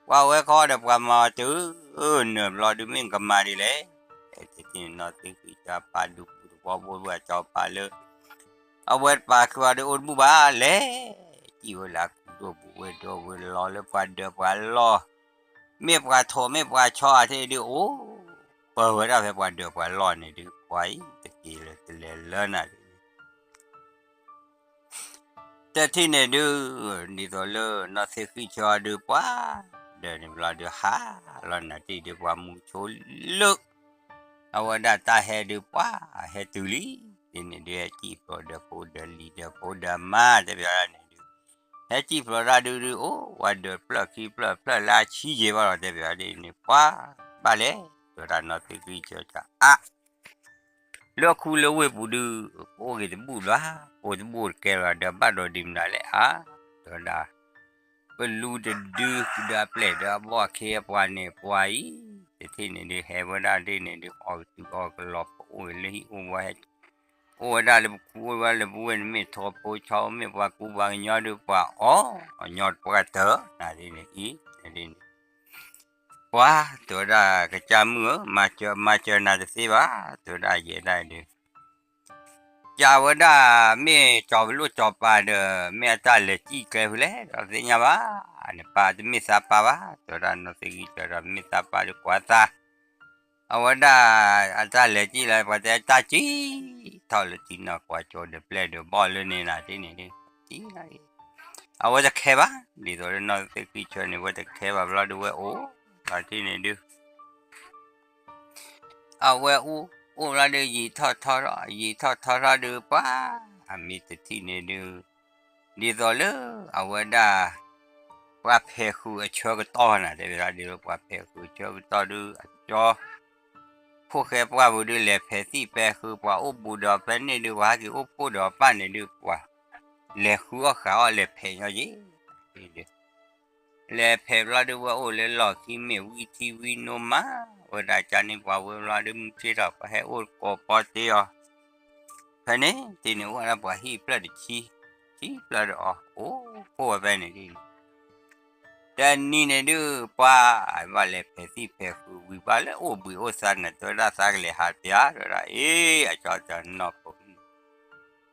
ပှၤဝဲခီဒီးပှၤမၤအီၤတုၤ နၢ်ဘျီဒုး မ့ၢ်ကမၤဒ်လဲၣ် တထံၣ်န့ၣ် နီၢ်သ့ၣ်ဃံၣ်ဆၢပၢ်ဒူပူၤသဝီဖိ ပှၤစီၤပၤလၢ အဝဲတပာ်ဃုာ်အီၤဒုး အိၣ်တဘူၣ်ဘၣ်လဲၣ် စံၣ်ဝဲလၢအကူဒိၣ်ပူၤဝ့ၢ်ဒိၣ်ဝ့ၢ်လီၤ လၢပှၤဒၢးပှၤလီၢ် မ့ၢ်ပှၤထိးမ့ၢ်ပှၤဆီအီၤထဲဒုး အိၣ်ပၢၤဝဲဒၣ်ဖဲပှၤဒၢးပှၤလီၢ်န့ၣ်ဒုး ပှၤအံၤတက့ၢ်လၢတလဲၤလၢနၤဒုး တထံၣ်န့ၣ်ဒုး ဒ်သိးလၢနီၢ်သ့ၣ်ဃံၣ်ဆၢအီၤဒုး ပှၤဒၢးန့ၣ်ဘျီဒုး ဟးလီၤနၤတထံၣ်ဒုး ပှၤမူဆိလၢ အဝဲဒၣ်တၢ်ဟဲဒုးပှၤ ဟဲတုၤလံ, ဒ်န့ၣ်ဒုး ဟဲစံၣ်ဖျိးဒီးဖိဒီးလံၤဒီးဖိဒီးမါ တဲဘၣ်ဒၣ်န့ၣ်ဒုး, ဟဲစံၣ်ဖျိးတၢ်ဒုးဒုး အိၣ်ဝဲဒၢးဖျၢၣ်ခံဖျၢၣ် ဖျၢၣ်လၢအဆံယဲၢ်ဘၣ်လီၤ တဲဘၣ်ဒၣ်န့ၣ် ပှၤဘၣ်လဲၣ်, တဲဝဲဒၣ်နီၢ်သ့ၣ်ဃံၣ်ဆၢတၢ်အါ လၢခူလၢဝ့ၢ်ပူၤဒုး ပအိၣ်က့ၤတဘူၣ်ဘၣ်, ပအိၣ်တဘူၣ်တကဲလီၤ ဒီးဘၣ်ဒီးဒံးမနုၤလဲၣ်အါ, တဲဝဲဒၣ် ပလူတဒု ဒီးအပျဲၢ်ဒီးအဘီၣ်အခ့အပှၤန့ၣ် ပှၤအံၤ တထံၣ်န့ၣ်ဒုး ဟဲဝဲဒၣ်ဒ်န့ၣ်ဒုး အီၣ်ကတုၤအီၣ်ကလီၤ ပအိၣ်လၢဟံၣ်အိၣ်ဝဲ အိၣ်ဝဲဒၣ်လၢပခူအိၣ်ဝဲလၢပဝ့ၢ်န့ၣ် မ့ၢ်ထိၣ်ဖိဆီ မ့ၢ်ပှၤကူပှၤကညီဒုး ပှၤအီၣ် အညီတပှၢ်တၢၢ် နၤဒ်န့ၣ်အံၤ နၤဒ်န့ၣ် ပှၤ တဲဝဲဒၣ် ကစၢ်မုၣ်ဧၢ, မၤစၢၤ မၤစၢၤနၤတသ့ဘၣ်, တဲဝဲဒၣ်ယဲဒၣ်ဒုး ကးဝဲဒၣ် မ့ၢ်ကၠီၤပလိၣ်ကၠီၤပၤဒီး မ့ၢ်အတၢ်လဲၤစံၣ်ကျဲဖဲလဲၣ် ဒီးသ့ၣ်ညါဘၣ်, နပၢ်တမ့ၢ်သးပၢ်ဘၣ်, တဲဝဲဒၣ်နီၢ်သ့ၣ်ဂံၢ်စၢၤဒီး မ့ၢ်သးပၢ်ဒီးကွၢ်သး, အဝဲဒၣ် အတၢ်လဲၤစံၣ်လီၤ ပှၤတဲတၢ်စံၣ် ထီၣ်လၢထံနီၤကွၢ်ကၠိဒီးပျဲၢ်ဒီးဘီၣ်လၢန့ၣ်နၤဒ်န့ၣ်ဒုး အဝဲတခဲဘၣ်, ဒ်သိးလၢနီၢ်သ့ၣ်ဃံၣ်ဆၢန့ၣ် ဝဲတခဲဘၣ်ဘျီဒုး ဝဲအိၣ် နၤဒ်န့ၣ်ဒုး အဝဲအိၣ် အိၣ်ဘျီဒုး ယံာ်ထီၣ်ထီထီၣ် ယံာ်ထီၣ်ထီထီၣ်ဒုး ပှၤ အမ့ၢ်တထံၣ်န့ၣ်ဒုး ဒ်သိးလၢ အဝဲဒၣ် ပှၤဖဲးဃုာ်အဆၢကတီၢ်နၤ တဲဝဲဒၣ် ဒ်သိးပှၤဖဲးဃုာ်အဆၢကတီၢ်ဒုး အကၠီ ဖိၣ်ဃဲပှၢ်ပူၤဒုး လဲၤဖဲးသံၣ်ဖဲးဃုာ် ပှၤအိၣ်ဘူးဒီးဖဲန့ၣ်ဒုး ပှၤဟဲက့ၤအိၣ်ဖှိၣ်ဒီးပၢ်န့ၣ်ဒုး ပှၤ လဲၤဃုအီၣ်ဃုအီၣ် လဲၤဖဲးညီယ့ၣ် လဲၤဖဲးဘျီဒုး ဝဲအိၣ်လၢလီၢ်ခံ မ့ၢ်ဝံထံဝံနိမး ဝဲဒၣ်ကန့ၣ် ပှၤဝဲဘျီဒုး မုၢ်ဆ့ၣ်ထီၣ် ပှၤဟဲအိၣ်ကိးပီတ့အီၤ ဖဲန့ၣ် တထံၣ်န့ၣ်အိၣ်ဝဲဒၣ်ပှၤဟံၣ်ဖျၢၣ်တဆံ ဆံဖျၢၣ်ဒီးအီၤ အိၣ်ဖှိၣ်ဝဲဖဲန့ၣ်ဒ်န့ၣ် တနံၤန့ၣ်ဒုး ပှၤ ဘၣ်လဲၤဖဲးသံၣ်ဖဲးဃုာ်ဝံၤ ပှၤလၢအိၣ်ဘှံးအိၣ်သါန့ၣ် တဲဝဲဒၣ်သးကလဲၤဟးပျၢ် တဲဝဲဒၣ် အ့ အကၠီတနီၢ်ဖိ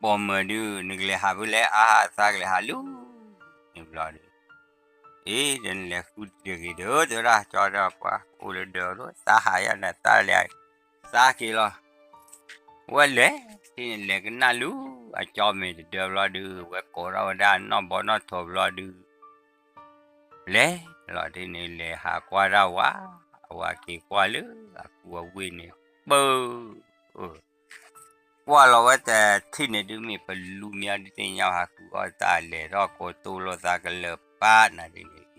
ပိာ်မုၣ်ဒုး နကလဲၤဟးဖဲလဲၣ် အါ သးကလဲၤဟးလူၤ န့ၣ်ဘျီဒုး အ့ ဒီးနလဲၤဃုတဂ့ၤဒီး တဲဝဲဒၣ် ကၠီဒီးပှၤအိၣ်လၢဒၢးလီၤ သးဟးယါန့ၣ် သးလဲၤ သးက့ၤလီၤ ဝဲလဲၤ တထံၣ်န့ၣ် လဲၤကနၣ်လူၤ အကၠီမ့ၢ်တဒၢဘျီဒုး ဝဲကိးထီၣ်ဝဲဒၣ်နီၢ်ဘီနီၢ်ထိးဘျီဒုး လဲၤလီၤတထံၣ်န့ၣ် လဲၤဟးကွၢ်ဒၣ်ဝဲ အဝဲက့ၤကွၢ်လၢအကူအဝ့ၢ်န့ၣ် ပၢ ကွၢ်လီၤဝဲတထံၣ်န့ၣ်ဒုး မ့ၢ်ပလူမၠါဒုးသ့ၣ်ညါဟးဃုအီၣ်တၢ်လဲၤထီၣ်ကိတိလိာ်သးကလၢၤပၢ် နၤဒ်န့ၣ်အံၤ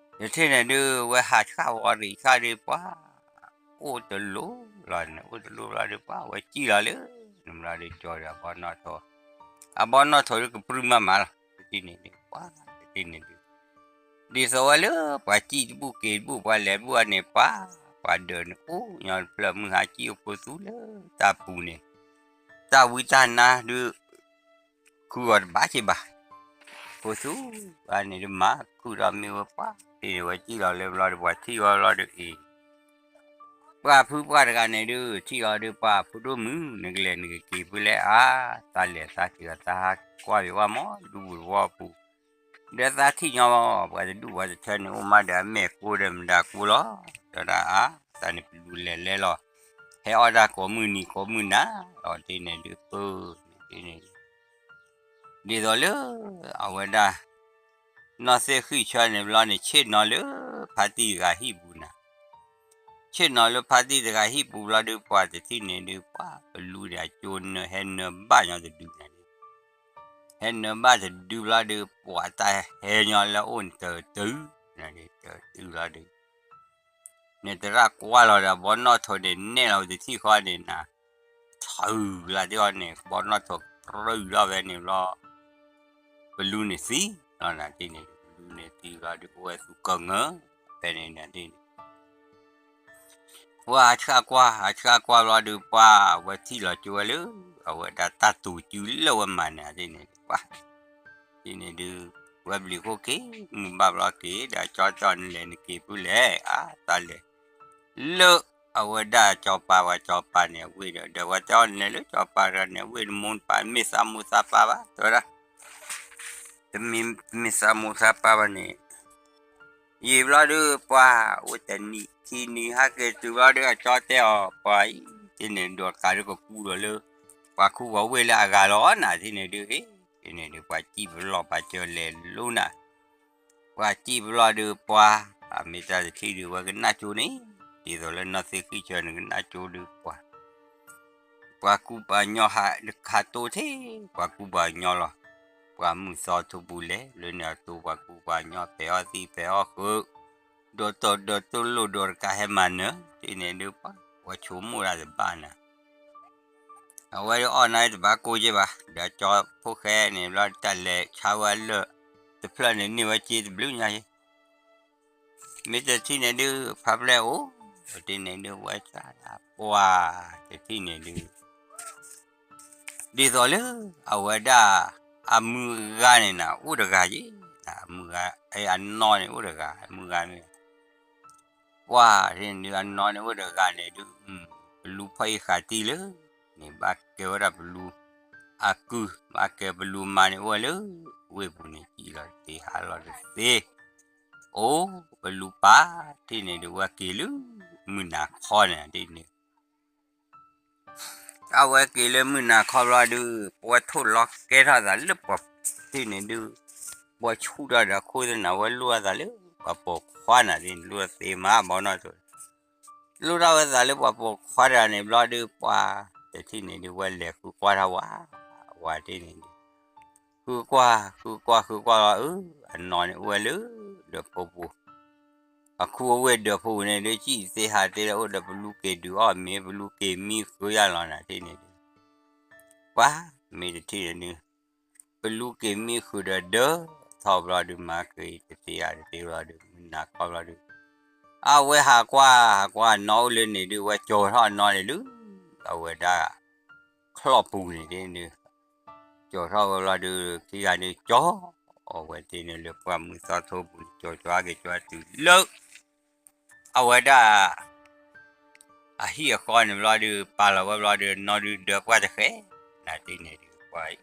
တထံၣ်န့ၣ်ဒုး ဝဲဟးဆှၣ်ဝီၤရံးဆှၣ်ဒုးပှၤ အိၣ်တလိၣ်လီၤန့ၣ် အိၣ်တလိၣ်ဘျီဒုးပှၤ ဝဲစံၣ်လီၤလၢ နဘျီဒုးကၠီဒီးအဘီနီၢ်ထိး အဘီနီၢ်ထိးဒုးကပြုၢ်မးမးလီၤ တထံၣ်န့ၣ်ဒုး ပှၤ တထံၣ်န့ၣ်ဒုး ဒ်သိးဝဲလၢ ပှၤစံၣ်တဘူၣ်က့ၤတဘူၣ် ပှၤလဲၤတဘူၣ်အန့ၣ် ပှၤ ပှၤဒၢးန့ၣ် အိၣ်ညီတဖျၢၣ်မုၢ်ဟါစံၣ်အိၣ်ဖိသူလၢတၢ်ပူၤန့ၣ် တၢ်ဝံတၢ်နါဒုး ဃုအီၤတဘၣ်က့ၤဘၣ် ဖိသူအန့ၣ်ဒုးမၤခုၣ်ထီၣ်မ့ၢ်ဝဲပှၤ တထံၣ်န့ၣ်ဝဲစံၣ်လီၤလၢဘျီဒုး ပှၤထံၣ်ဝဲဘျီဒုးအံၤ ပှၤဖုပှၢ်တဂၤန့ၣ်ဒုး ထံၣ်လီၤဒုး ပှၤဖိဒိၣ်မုၣ် နကလဲၤနကက့ၤဖဲလဲၣ်အါ သးလဲၤသးက့ၤအသးဟးကွၢ်ဘၣ်ဝဲမး ဒူပူၤတဝီပူၤ ဒီးသးထံၣ်ညီ ပှၤတဒူၣ်ပှၤတထၢန့ၣ် အိၣ်မးဒီးအမဲာ်ကိးဒီးမတၤကိးလီၤ တဲဝဲဒၣ်အါ သးန့ၣ်ပလူလဲၤလဲလီၤ ဟဲအီၣ်တၢ်ကိးမုၢ်နံၤကိးမုၢ်နၤ အီၤတထံၣ်န့ၣ်ဒုး ပၢ တထံၣ်န့ၣ် ဒ်သိးလၢ အဝဲဒၣ် နီၢ်သ့ၣ်ဃံၣ်ဆၢန့ၣ်ဘျီန့ၣ် ဆ့ၣ်နီၤလၢဖါတံၢ်တဂၤဟံၣ်ပူၤနၤ ဆ့ၣ်နီၤလၢဖါတံၢ်တဂၤဟံၣ်ပူၤဘျီဒုး ပှၤတထံၣ်န့ၣ်ဒုး ပှၤပလူန့ၣ် အကၠိနၢဟဲနၢဘၣ်ညီတဒုနၤန့ၣ် ဟဲနၢဘၣ်တဒုဘျီဒုး ပှၤတၢ်ဟဲညီလၢအအိၣ်န့ၣ် တတုၤ နၤန့ၣ် တတုၤဘျီဒုး န့ၣ်သရၣ်ကွၢ်လီၤဒီး ဘီနီၣ်ထိးန့ၣ် နဲၣ်လီၤဝဲတထံၣ်ဃီန့ၣ်နၤ ထုးလၢ်တ့ၢ်အီၤန့ၣ် ဘီနီၣ်ထိးကြၢးထီၣ်ဖဲန့ၣ်ဘျီ ပလူန့ၣ်သံလီၤနၤတထံၣ်န့ၣ် ပလူန့ၣ်သံဘျီဒုး အိၣ်ဝဲသူကၢငၢ ဖဲန့ၣ်နၤတထံၣ်န့ၣ် ပှၤဟးဆှၣ်ကွၢ် ဟးဆှၣ်ကွၢ်ဘျီဒုး ပှၤဝဲထံၣ်လီၤကၠိဝဲလၢ အဝဲဒၣ်တၢ်တူာ်စုလၢဝဲမၤနၤတထံၣ်န့ၣ် ပှၤ တထံၣ်န့ၣ်ဒုး ဝဲဘျံးခိၣ်က့ၤ မုၢ်ဘၣ်ဘျီက့ၤ ဒီးကၠီကၠီနလဲၤနက့ၤဖုလဲၣ် အါ တၢ်လဲၤ လၢ အဝဲဒၣ်ကၠီၤပၤဝဲ ကၠီၤပၤန့ၣ် အဝ့ၢ်ဒီး ဒီးဝဲတဲအီၤနလဲၤလၢကၠီၤပၤတဂၤန့ၣ် အဝ့ၢ်တမူတပၤ မ့ၢ်သးမိၢ်သးပၢ်ဘၣ် တဲဝဲဒၣ် တမ့ၢ် မ့ၢ်သးမိၢ်သးပၢ်ဘၣ်န့ၣ် ယံာ်ဘျီဒုး ပှၤအိၣ်တနံၤခံနံၤ ဟဲက့ၤတုၤဘျီဒုး အကၠီတဲအီၤ ပှၤအံၤ တထံၣ်န့ၣ် ဒိးတကးဒုးကကူဒီးလၢ ပှၤခူပှၤဝ့ၢ်လၢအဂၤလီၤနၤ တထံၣ်န့ၣ်ဒုး တထံၣ်န့ၣ်ဒုး ပှၤစံၣ်ပလီၢ်ပှၤစၢၤလဲၤလိနၤ ပှၤစံၣ်ပလီၢ်ဒုးပှၤ အမ့ၢ်တၢ်တထံၣ်ဒုး ဝဲကနၣ်ကၠိန့ၣ် ဒ်သိးလၢနီၢ်သ့ၣ်ဃံၣ်ဆၢန့ၣ်ကနၣ်ကၠိဒုးပှၤ ပှၤကူပှၤကညီဟးတခါတိၢ်ထဲ ပှၤကူပှၤကညီလီၤ. ပှၤမုၢ်သီထိပူၤလဲၤလၢန့ၣ်အတိၢ် ပှၤကူပှၤကညီပဲာ်အီၣ်သံပဲာ်အီၣ်ဃုာ် ဒိးတိၢ်ဒိးတိၢ်လိၣ်ဒိးတကးဟဲမၤနၢၤ ဒ်န့ၣ်ဒုးပှၤ ပှၤဆိကမိၣ်ဒၣ်တဘၣ်နၤ အဝဲဒုးအီၣ်နၤတဘၣ်ကိၢ်က့ဘၣ် ဒီးကၠီဖိၣ်ဃဲန့ၣ်ဘျီတၢ်လဲၤဆါဝဲအလၢၢ် တဖျၢၣ်န့ၣ်န့ၢ်ဝဲက့တဘျုးညါက့ မ့ၢ်တထံၣ်န့ၣ်ဒုး ဖါပျဲၢ်အိၣ် တထံၣ်န့ၣ်ဒုး ဝဲဆါဒၣ်ပှၤ တထံၣ်န့ၣ်ဒုး ဒ်သိးလၢ အဝဲဒၣ် အမုၢ်ဂၤန့ၣ်နၤ အိၣ်တဂၤယ့ၣ် အမုၢ်ဂၤ အနီၢ်န့ၣ်အိၣ်တဂၤ အမုၢ်ဂၤမ့ၢ် ပှၤတထံၣ်န့ၣ်ဒုး အနီၢ်န့ၣ်အိၣ်တဂၤန့ၣ်ဒုး ပလူဖီၣ်အံၤဃာ်တံၢ်လၢ န့ၣ်ဘၣ်ကဲဝဲဒၣ်ပလူ အကုၢ် ဘၣ်ကဲပလူမါန့ၣ်အိၣ်ဝဲလၢ ဝ့ၢ်ပူၤန့ၣ် စံၣ်လီၤတသ့ဟးလီၤတသ့ အိၣ်ပလူပၢ် တထံၣ်န့ၣ်ဒုး ဝဲက့ၤလၢ မုၢ်နၤခီန့ၣ်ဒ်န့ၣ် အဝဲက့ၤလၢမုၢ်နၤခီဘျီဒုး ပဝဲထိၣ်လီၤကဲထီၣ်သးလၢပှၤ တထံၣ်န့ၣ်ဒုး ပှၤဆူၣ်ထီၣ်ဒီးခိၣ်သနၤဝဲလိၣ်အသးလၢ ပှၤပိာ်ခွါနၤဒ်န့ၣ် လိၣ်သ့မးဘီနီၢ်တိၣ် လိၣ်ထီၣ်ဝဲသးလၢပှၤပိာ်ခွါတဂၤန့ၣ်ဘျီဒုး ပှၤ တထံၣ်န့ၣ်ဒုး ဝဲလဲၤဃုကွၢ်ထီၣ်ဝဲ ဝဲတထံၣ်န့ၣ်ဒုး ဃုကွၢ် ဃုကွၢ် ဃုကွၢ်လီၤ အနီၢ်န့ၣ်အိၣ်ဝဲလၢ ဒၢးဖိပူၤ အခူအဝ့ၢ်ဒၢးဖိပူၤန့ၣ်ဒုး စံၣ်သ့ဟးသ့လၢအိၣ်ဒီးပလူက့ၤဒုးအီၣ်မ့ၤ ပလူက့ၤမံဃုာ်ယၤလီၤနၤတထံၣ်န့ၣ်ဒုး ပှၤ မ့ၢ်တထံၣ်န့ၣ်ဒုး ပလူက့ၤမံဃုာ်ဒီးဒၢးထီၣ်ဘျီဒုး မၤက့ၤတသ့ယၤတသ့ဘျီဒုး မုၢ်နၤခီဘျီဒုး အဝဲဟးကွၢ် ဟးကွၢ်အနီၢ်အိၣ်လၢန့ၣ်ဒုး ဝဲကၠီၤထီၣ်အနီၢ်န့ၣ်လၢ အဝဲဒၣ် ချီၣ်ပူၤန့ၣ်ဒုး ကၠီၤထီၣ်ဝဲဘျီဒုး ခံဂၤဒုးကၠီၤ အဝဲသ့ၣ်န့ၣ်လၢပှၢ်မုၢ်သီထိပူၤန့ၣ် ကၠီၤကၠီၤဟဲက့ၤကၠီၤတုၤလၢ အဝဲဒၣ် အဟံၣ်အဃီန့ၣ်ဘျီဒုး ပာ်လီၤဝဲဘျီဒုး နီၢ်ဒုးဒၢးပှၢ်တဃဲ နၤတထံၣ်န့ၣ်ဒုး ပှၤ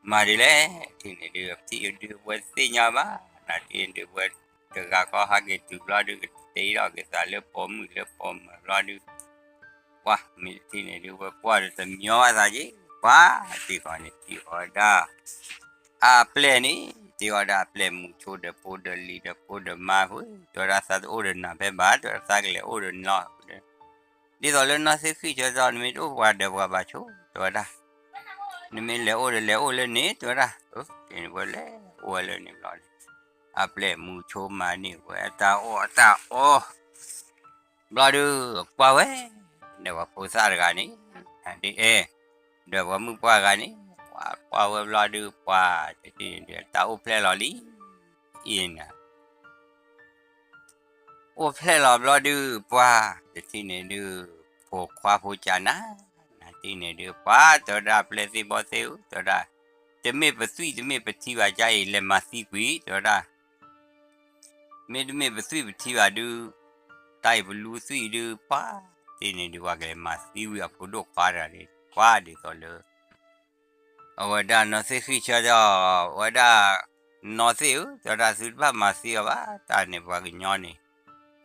မၤဒ်လဲၣ် တထံၣ်န့ၣ်ဒုး ပထံၣ်ဒုးဝဲသ့ၣ်ညါဘၣ် နၤတထံၣ်န့ၣ်ဒုး ဝဲတဂၤဃီဟးက့ၤတုၤဘျီဒုး ကတဲထီၣ်က့ၤသးလၢပိာ်မုၣ်လၢပိာ်မၢၤဘျီဒုး ပှၤ မ့ၢ်တထံၣ်န့ၣ်ဒုး ဝဲကွၢ်ဒီးတညီဘၣ်သးက့ၤ ပှၤ တထံၣ်ဃီန့ၣ် တထံၣ်ဃီဒၣ် အပျဲၢ်န့ၣ် တထံၣ်ဃီဒၣ်အပျဲၢ်မူဆိဒီးဖိဒီးလံၤဒီးဖိဒီးမါဃုာ် တဲဝဲဒၣ်သးတအိၣ်ဒီးနၤဖဲဘၣ် တဲဝဲဒၣ်သးကလဲၤအိၣ်ဒီးနီၢ် ဒ်သိးလၢနီၢ်သ့ၣ်ဃံၣ်ဆၢဒီး နမ့ၢ်တအိၣ်ပှၤဒၢးပှၤဘၣ်ဆိ တဲဝဲဒၣ် နမ့ၢ်လဲၤအိၣ်ဒီးလဲၤအိၣ်လၢန့ၣ် တဲဝဲဒၣ် ဝဲလဲၤအိၣ်ဝဲလၢန့ၣ်ဘျီန့ၣ် အပျဲၢ်မူဆိမၤန့ၢ်ဝဲအတၢ်အီၣ်အတၢ်အီ ဘျီဒုး ကွၢ်ဝဲ ဒီးပှၤဖိသၣ်တဂၤန့ၣ် ဒ်အဲၣ် ဒီးပှၤမုၣ်ပှၢ်တဂၤန့ၣ် ကွၢ်ကွၢ်ဝဲဘျီဒုး ပှၤတထံၣ်န့ၣ်ဒုး တၢ်အိၣ်ဖျဲၣ်လီၤလံ အံၤနၤ အိၣ်ဖျဲၣ်လီၤဘျီဒုး ပှၤတထံၣ်န့ၣ်ဒုး ဖိခွါဖိကၢ်နၤ နၤတထံၣ်န့ၣ်ဒုး ပှၤတဲဝဲဒၣ်ပျဲၢ်သ့ၣ်ဘီသ့ၣ်ဧၢ တဲဝဲဒၣ် တမ့ၢ်ပသွံၣ်တမ့ၢ်ပထံဘၣ် ကၢ်အံၤလဲၤမၤသံကွံာ် တဲဝဲဒၣ် မ့တမ့ၢ်ပသွံၣ်ပထံဘၣ်ဒုး တၢ်အံၤပလူသွံၣ်ဒုး ပှၤတထံၣ်န့ၣ်ဒုး ပှၤကလဲၤမၤသံဝံၤအဖိဒိၣ်ခွါတဂၤန့ၣ် ပှၤဒ်သိးလၢ အဝဲဒၣ်နီၢ်သ့ၣ်ဃံၣ်ဆၢဒီး အဝဲဒၣ် နီၢ်သ့ၣ်ဧၢ တဲဝဲဒၣ်သုတဘၣ်မၤသံအီၤဘၣ် တၢ်န့ၣ်ပှၤကညီန့ၣ်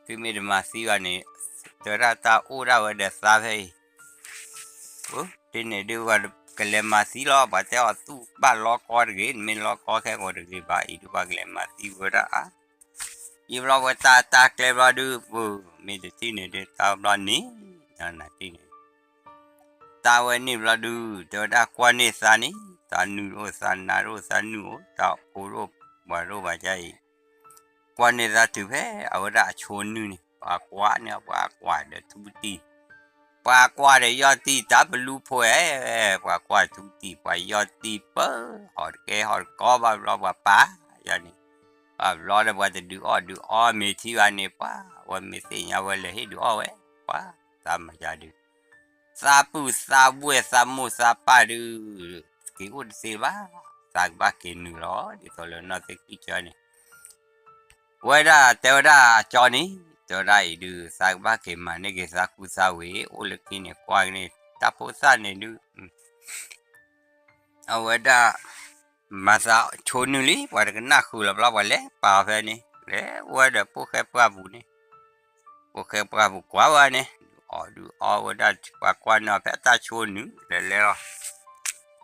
သုမ့ၢ်တမၤသံဘၣ်န့ၣ် တဲဝဲဒၣ်တၢ်အိၣ်ဒၣ်ဝဲဒီးသးဖဲအံၤ တထံၣ်န့ၣ်ဒုး ပှၤကလဲၤမၤသံလီၤ ပှၤတဲအီၤသူၣ်ဘၣ်လီကီတဂ့ၤ နမ့ၢ်လီကီခဲကိးတဂ့ၤဘၣ် အံၤဒုးပှၤကလဲၤမၤသံဝဲဒၣ်အါ ယံာ်ဘျီဝဲတၢ်တၢ်ကျဲဘျီဒုး ပမ့ၢ်တထံၣ်န့ၣ်ဒုး တၢ်ဘျီန့ၣ် နၤတထံၣ်န့ၣ် တၢ်ဝဲန့ၣ်ဘျီဒုး တဲဝဲဒၣ်ကွၢ်န့ၢ်သးန့ၣ် သးနုာ်တအိၣ် သးနါတအိၣ် သးနုာ်အိၣ် တၢ်အိၣ်ဖှိၣ်တအိၣ် ပှၤတအိၣ်ဘၣ်ကၢ်အံၤ ကွၢ်န့ၢ်သးတုၤဖဲအဝဲဒၣ်အဆိနုာ်န့ၣ် ပှၤကွၢ်န့ၢ် ပှၤကွၢ်ဒီးထူတံၢ် ပှၤကွၢ်ဒီးယီၢ်တံၢ် တၢ်ပလူဖိအဲ ပှၤကွၢ်ထူတံၢ် ပှၤယီၢ်တံၢ်ပၢ ဟီၣ်တကဲဟီၣ်တကီဘၣ်ဘျီပှၤပာ်ယၤန့ၣ် ပှၤဘျီဒီးပှၤတဒုးအီၣ်ဒုးအီမ့ၤထံဘၣ်န့ၣ် ပှၤဝဲမ့ၢ်သ့ၣ်ညါဝဲလဲၤဟ့ၣ်ဒုးအီၣ်ဝဲ ပှၤသးမၤယၤဒုး သးပုၢ်သးဝဲၢ်သးမိၢ်သးပၢ်ဒုး က့ၤအိၣ်တသ့ဘၣ် သးကဘၣ်က့ၤနုာ်လီၤ ဒ်သိးလၢနီၢ်သ့ၣ်ဃံၣ်ဆၢန့ၣ် ဝဲဒၣ်တဲဝဲဒၣ်အကၠီန့ၣ် တဲဝဲဒၣ်အံၤဒုး သးကဘၣ်က့ၤမၤန့ၢ်က့ၤသးကူသးဝ့ၤ အိၣ်လၢခံန့ၣ် ကွၢ်က့ၤန့ၣ် တၢ်ဖိသၣ်န့ၣ်ဒုး အဝဲဒၣ် မၤသးဆိနုာ်လံ ပှၤတကနၣ်ဃုာ်လီၤဘျီ ပှၤလဲၤပာ်အီၤဖဲန့ၣ် လဲၤဝဲဒီးဖိၣ်ဃဲပှၢ်ပူၤန့ၣ် ဖိၣ်ဃဲပှၢ်ပူၤကွၢ်ဝဲန့ၣ် ဒုးအီၣ်ဒုးအီဝဲဒၣ် ပှၤကွၢ်န့ၢ်အီၤဖဲအတၢ်ဆိနုာ် လဲၤလဲၤလီၤ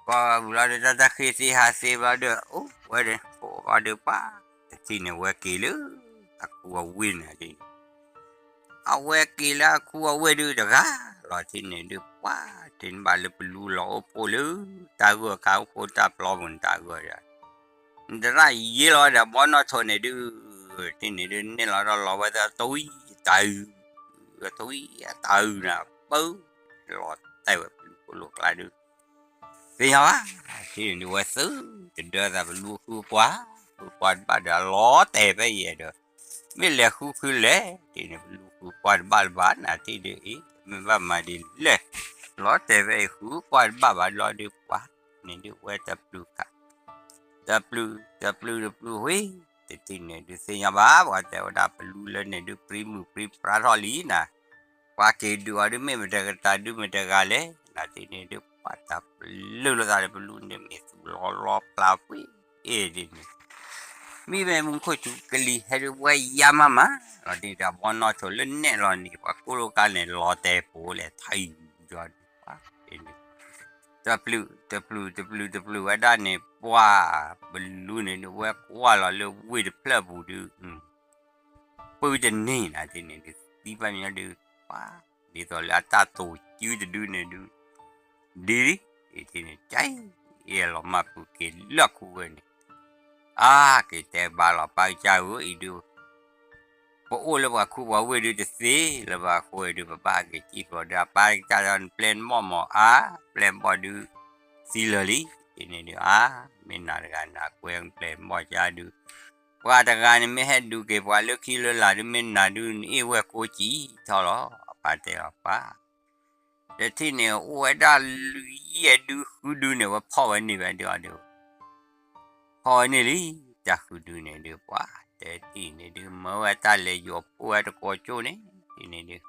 ကွၢ်ဝဲဘျီဒီး တၢ်တၢ်ဃ့သ့ဟးသ့ဘျီဒီး အိၣ်ဝဲဒီး ပအိၣ်ဘျီဒီးပှၤ တထံၣ်န့ၣ်ဝဲက့ၤလၢ အကူအဝ့ၢ်န့ၣ် အဝဲက့ၤလၢအခူအဝ့ၢ်ဒုးတဂၤလီၤ ထံၣ်န့ၣ်ဒုး ပှၤတ့ၢ်န့ၣ်ဘၣ်လၢပလူလီၤအိၣ်ဖှိၣ်လၢ တၢ်ဂိၢ်အခါအိၣ်ဖှိၣ်တၢ်ပျီပူၤန့ၣ် တၢ်ဂိၢ်ဒီး နတရၣ်ယ့လီၤဒီး ဘီနီၣ်ထိးန့ၣ်ဒုး ထံၣ်န့ၣ်ဒုး နဲၣ်လီၤဒီးလီၤဝဲသးတဝံၣ်တၢ်အုး တဝံၣ်အတၢ်အုးနၤ ပၢ လီၤတဲာ်ဝဲပလူခိၣ်လိာ်ကျါဒုး သ့ၣ်ညါဘၣ် ထံၣ်န့ၣ်ဒုး ဝဲသုတဒၢသးပလူဃုပှၢ် ဃုပှၢ်တဘၣ်ဒီး အလီၤတဲာ်ဖဲယဲၢ်ဒီး မ့ၢ်လဲၤဃုခုလဲၣ် ထံၣ်န့ၣ် ပလူဃုပှၢ်တဘၣ်လၢၤဘၣ် နၤထံၣ်ဒုးအံၤ မ့ၢ်ဘၣ်မၤဒ်လဲၣ် လီၤတဲာ်ဖဲအံၤ ဃုပှၢ်တဘၣ်ဘၣ်လီၤဒုး ပှၤန့ၣ်ဒုး ဝဲတပျုာ်ခါ တပျုာ် တပျုာ် တပျုာ်ဝံၤ တထံၣ်န့ၣ်ဒုး သ့ၣ်ညါဘၣ် ပှၤတဲဝဲဒၣ် ပလူလၢန့ၣ်ဒုး ပြံမုၢ်ပြံပြါထီၣ်လံနၤ ပှၤက့ၤဒုးအီၤဒုး မ့ၢ်မတၤကတၢၢ်ဒုး မတၤတဂၤလဲၣ် နၤထံၣ်န့ၣ်ဒုး ပှၤတၢ်ပျုာ်လိာ်သးဒီး ပလူန့ၣ် မ့ၢ်သူၣ်လီၤလီၤပျၢ်ပှ့ၤ အ့ၣ်ဒ်န့ၣ် မ့ၢ်ဝဲမူခိၣ်စူၤကလံၤဟဲဒုး ဝဲယါမးမး လီၤဒ်ဒီး ဘီနီၣ်ထိးလၢနဲၣ်လီၤန့ၣ် ပှၤကိၢ်လိာ်ကါန့ၣ် လီၤတဲာ်ပိာ်လဲၣ် ထံၣ်ယီၤဒုး ပှၤန့ၣ် တပျုာ် တပျုာ် တပျုာ် တပျုာ်ဝဲဒၣ်န့ၣ် ပှၤ ပလူန့ၣ်ဒုး ဝဲကွၢ်လီၤလၢဝ့ၢ်တဖျၢၣ်ပူၤဒုး ပုၢ်တန့ၢ်နၤထံၣ်န့ၣ်ဒုး သံဘၣ်မညီဒုး ပှၤ ဒ်သိးလၢအတၢ်တိာ်စုတဒုန့ၣ်ဒုး ဒ် အံၤထံၣ်န့ၣ် ကဲ အ့ၣ်လီၤမၢ်ပုၢ်က့ၤလၢခူဝ့ၢ်န့ၣ် အါ က့ၤတဲဘၣ်လီၤ ပၢ်ကစၢ်ဧၢ အံၤဒုး ပအိၣ်လၢပှၤခူပှၤဝ့ၢ်ဒုးတသ့လၢၤဘၣ်အဃိဒုး ပဘၣ်ဟဲက့ၤစံၣ်ဖျိးဒီး အပၢ်ကစၢ်ဒီး နပျဲၢ်နဘီၣ်မး အါ ပျဲၢ်ဘီၣ်ဒုး သံလၢာ်လံ ထံၣ်န့ၣ်ဒုး အါ မ့ၢ်နၤတဂၤနၤ ကွဲပျဲၢ်ဘီၣ်ကါဒုး ပှၤတဂၤန့ၣ်မ့ၢ်ဟဲဒုးက့ၤပှၤလၢခံလၢလာ်ဒုး မ့ၢ်နၤဒုး နအ့ၣ်ဝဲၢ်ကိးကံထီၣ်လီၤ အပၢ်တဲအီၤပၢ် တထံၣ်န့ၣ် အိၣ်ဝဲဒၣ်လွံၢ်ယဲၢ်ဒုဃုဒုန့ၣ် ဝဲဖီၣ်ဝဲန့ၢ်ဝဲဒုးအီၤဒုး ဖီၣ်ဝဲန့ၢ်လံ တၢ်ဃုဒုန့ၣ်ဒုး ပှၤ တထံၣ်န့ၣ်ဒုး မၢဝဲတၢ်လဲၤယိးဖှိၣ်ဝဲတကိးကၠိန့ၣ် ထံၣ်န့ၣ်ဒုး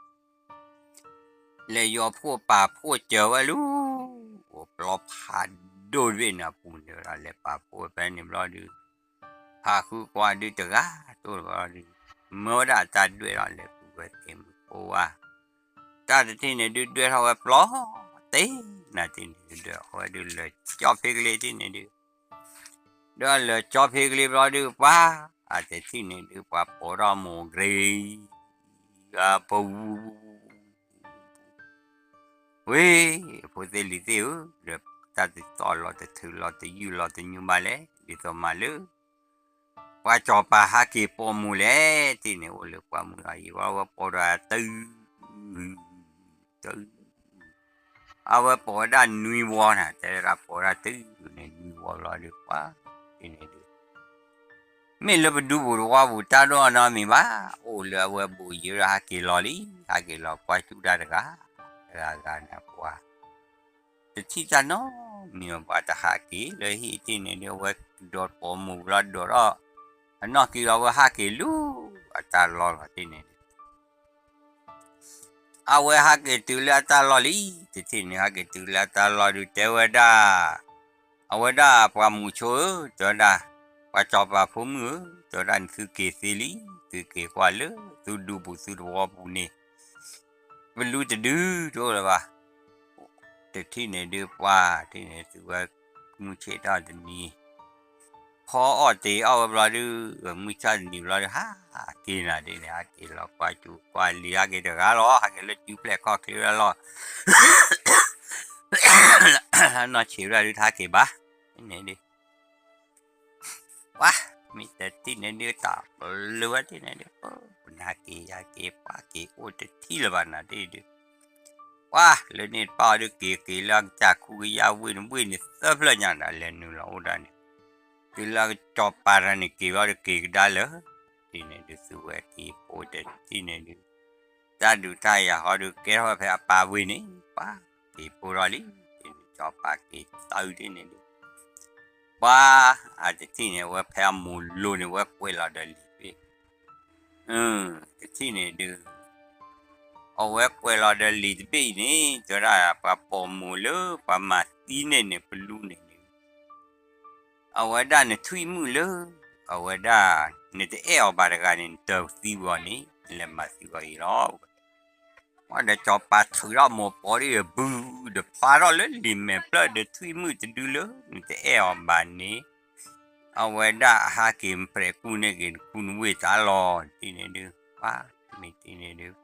လဲၤယိးဖှိၣ်ပာ်ဖှိၣ်စၢၤဝဲလၢ အိၣ်ပျီဖးဒိၣ်တဘ့ၣ်န့ၣ်အပူၤန့ၣ်ဒီး လဲၤပာ်ဖှိၣ်ဝဲဖဲန့ၣ်ဘျီဒုး ဟးဃုကွၢ်ဒုးတဂၤတိၢ်လၢၤဘျီဒုး မၢဝဲဒၣ်အတၢ်ဒွဲၣ်ထီၣ်လဲၤဃုဝဲသ့ၣ်မုၢ်ကိးဝါ တၢ်တထံၣ်န့ၣ်ဒုး ဒွဲၣ်ထီၣ်ဝဲပျီ သ့ၣ်နၤထံၣ်န့ၣ်ဒုး ဒွဲၣ်အီၤဝဲဒုးလၢာ်ကၠီဖ့ကလ့ထံၣ်န့ၣ်ဒုး ဒီးလၢာ်ကၠီဖ့ကလ့ဘျီဒုး ပှၤ အတထံၣ်န့ၣ်ဒုး ပှၤပိာ်ထီၣ်မိၢ်ဂ့ၤ ပူၤ ဝ့ၢ် ဖိသ့ၣ်လံၤသ့ၣ်ဧၢ, ဒီးတၢ်တသီၣ်လီၤတထုးလီၤတယုၢ်လီၤတညူဘၣ်လဲၣ်, ဒ်သိးမးလၢ ပှၤစီၤပၤဟးက့ၤပိာ်မုၣ်လဲၣ်, တထံၣ်န့ၣ်အိၣ်လၢပှၢ်မုၢ်အယံၤ ဝဲပိာ်ဒီးတၢ် တၢ် အဝဲပိာ်ဝဲဒၣ်နွံဝီန့ၣ် တဲဝဲဒၣ်ပိာ်ဝဲဒၣ်တၢ်န့ၣ် နွံဝီဘျီဒီး ပှၤ တထံၣ်န့ၣ်ဒုး မ့ၢ်လၢပဒူပူၤတဝီပူၤ တၢ်ဒိၣ်အနီတမံၤဘၣ်, အိၣ်လၢအဝဲဘူးယံၤဒီးဟးက့ၤလီၤလံ, ဟးက့ၤလီၤကွၢ်စူၣ်တၢ်တဂၤ, တဂၤဂၤန့ၣ်ပှၤ တထံၣ်တၢ်နီတမံၤဘၣ်, ပှၤတဟးက့ၤလၢဟံၣ်တထံၣ်န့ၣ်ဒုး အဝဲဒိးပိာ်မုၣ်ဘျီဒိးထီၣ် အနီၢ်ကံလီၤ အဝဲဟးက့ၤလၢအတၢ်လီၢ်လီၤတထံၣ်န့ၣ်ဒုး အဝဲဟးက့ၤတုၤလၢအတၢ်လီၢ်လံ, တထံၣ်န့ၣ် ဟးက့ၤတုၤလၢအတၢ်လီၢ်ဒုး တဲဝဲဒၣ်, အဝဲဒၣ်ပှၤမုၣ်ဆိဧၢ, တဲဝဲဒၣ်, ပှၤစီၤပၤဖိမုၣ်ဧၢ, တဲဝဲဒၣ်န့ၣ် သုက့ၤသ့လံ, သုက့ၤကွၢ်လၢ သုဒူပူၤသုတဝီပူၤန့ၣ် ပလူတဒုတအိၣ်လၢၤဘၣ်. တထံၣ်န့ၣ်ဒုးပှၤ တထံၣ်န့ၣ်သုဝဲမုၢ်ဆ့ၣ်ထီၣ်တနံၤ ဖီအီၣ်တ့ၤအီၣ်ဝဲဘျီဒုး မုၢ်ဆ့ၣ်တနံၤဘျီဒုး ဟးက့ၤနၤဒ်န့ၣ် ဟးက့ၤလီၤကွၢ်စူၣ်ကွၢ်လံၤ ဟးက့ၤလၢစုဖျဲၣ်ခီၣ်ချ့ဝဲလီၤ. နီၢ်ဆံးဝဲဒၣ်ဒုး တဟးက့ၤဘၣ်, န့ၣ်ဒုး ပှၤ မ့ၢ်တထံၣ်န့ၣ်ဒုး တၢ်ပလၢၤဝဲတထံၣ်န့ၣ်ဒုး ပနၤက့ၤယၤက့ၤ ပှၤက့ၤအိၣ်တထံၣ်လၢၤဘၣ်နၤဒ်ဒုး ပှၤ လၢန့ၣ်တပၣ်အီၤဒုး က့ၤက့ၤလၢအကစၢ်ခူကယၢ်ဝ့ၢ်န့ၣ် ဝ့ၢ်န့ၣ်သၢဖျၢၣ်ညါဒီး လဲၤနုာ်လီၤအိၣ်ဒၣ်န့ၣ် တုၤလၢစီၤပၤတဂၤန့ၣ်က့ၤဘျီဒုး က့ၤကဒါလၢ တထံၣ်န့ၣ်ဒုး သုဝဲက့ၤဖိတထံၣ်န့ၣ်ဒုး တၢ်ဒုးတၢ်ယၤဟီဒုး ကဲထီၣ်ဝဲဖဲအပၢ်ဝ့ၢ်န့ၣ် ပှၤ က့ၤဖိထီၣ်လံ, တထံၣ်န့ၣ် စီၤပၤက့ၤသၢတထံၣ်န့ၣ်ဒုး ပှၤ အတထံၣ်န့ၣ် အဝဲဖဲအမိၢ်လိၤန့ၣ် ဝဲကွဲးလီၤဒီးလံာ်တဘ့ၣ် တထံၣ်န့ၣ်ဒုး အဝဲကွဲးလီၤဒီးလံာ်တဘ့ၣ်အံၤန့ၣ် တဲဝဲဒၣ် ပှၤပိာ်မုၣ်လၢပှၤမၤသံန့ၣ်န့ၣ် ပလူန့ၣ်န့ၣ် အဝဲဒၣ်နထွံၣ်မုၣ်လၢ အဝဲဒၣ် နတအဲၣ်အီၤဘၣ်တဂၤန့ၣ် နတသံကွံာ်အီၤန့ၣ် နလဲၤမၤသံကွံာ်အီၤအံၤလီၤ. ဒီးစီၤပၤထုးထီၣ်မိၢ်ပိာ်ဒ်အံၤ ဘုဒီးဖျါထီၣ်လၢလံာ်မဲာ်ဖျၢၣ်ဒီး ထွံၣ်မုၣ်တဒုလၢ နတအဲၣ်အီၤဘၣ်န့ၣ် အဝဲဒၣ်အဟးက့ၤပြဲးကူၣ်န့ၢ်က့ၤနခူနဝ့ၢ်တၢ်လီၤ တထံၣ်န့ၣ်ဒုး ပှၤ မ့ၢ်တထံၣ်န့ၣ်ဒုး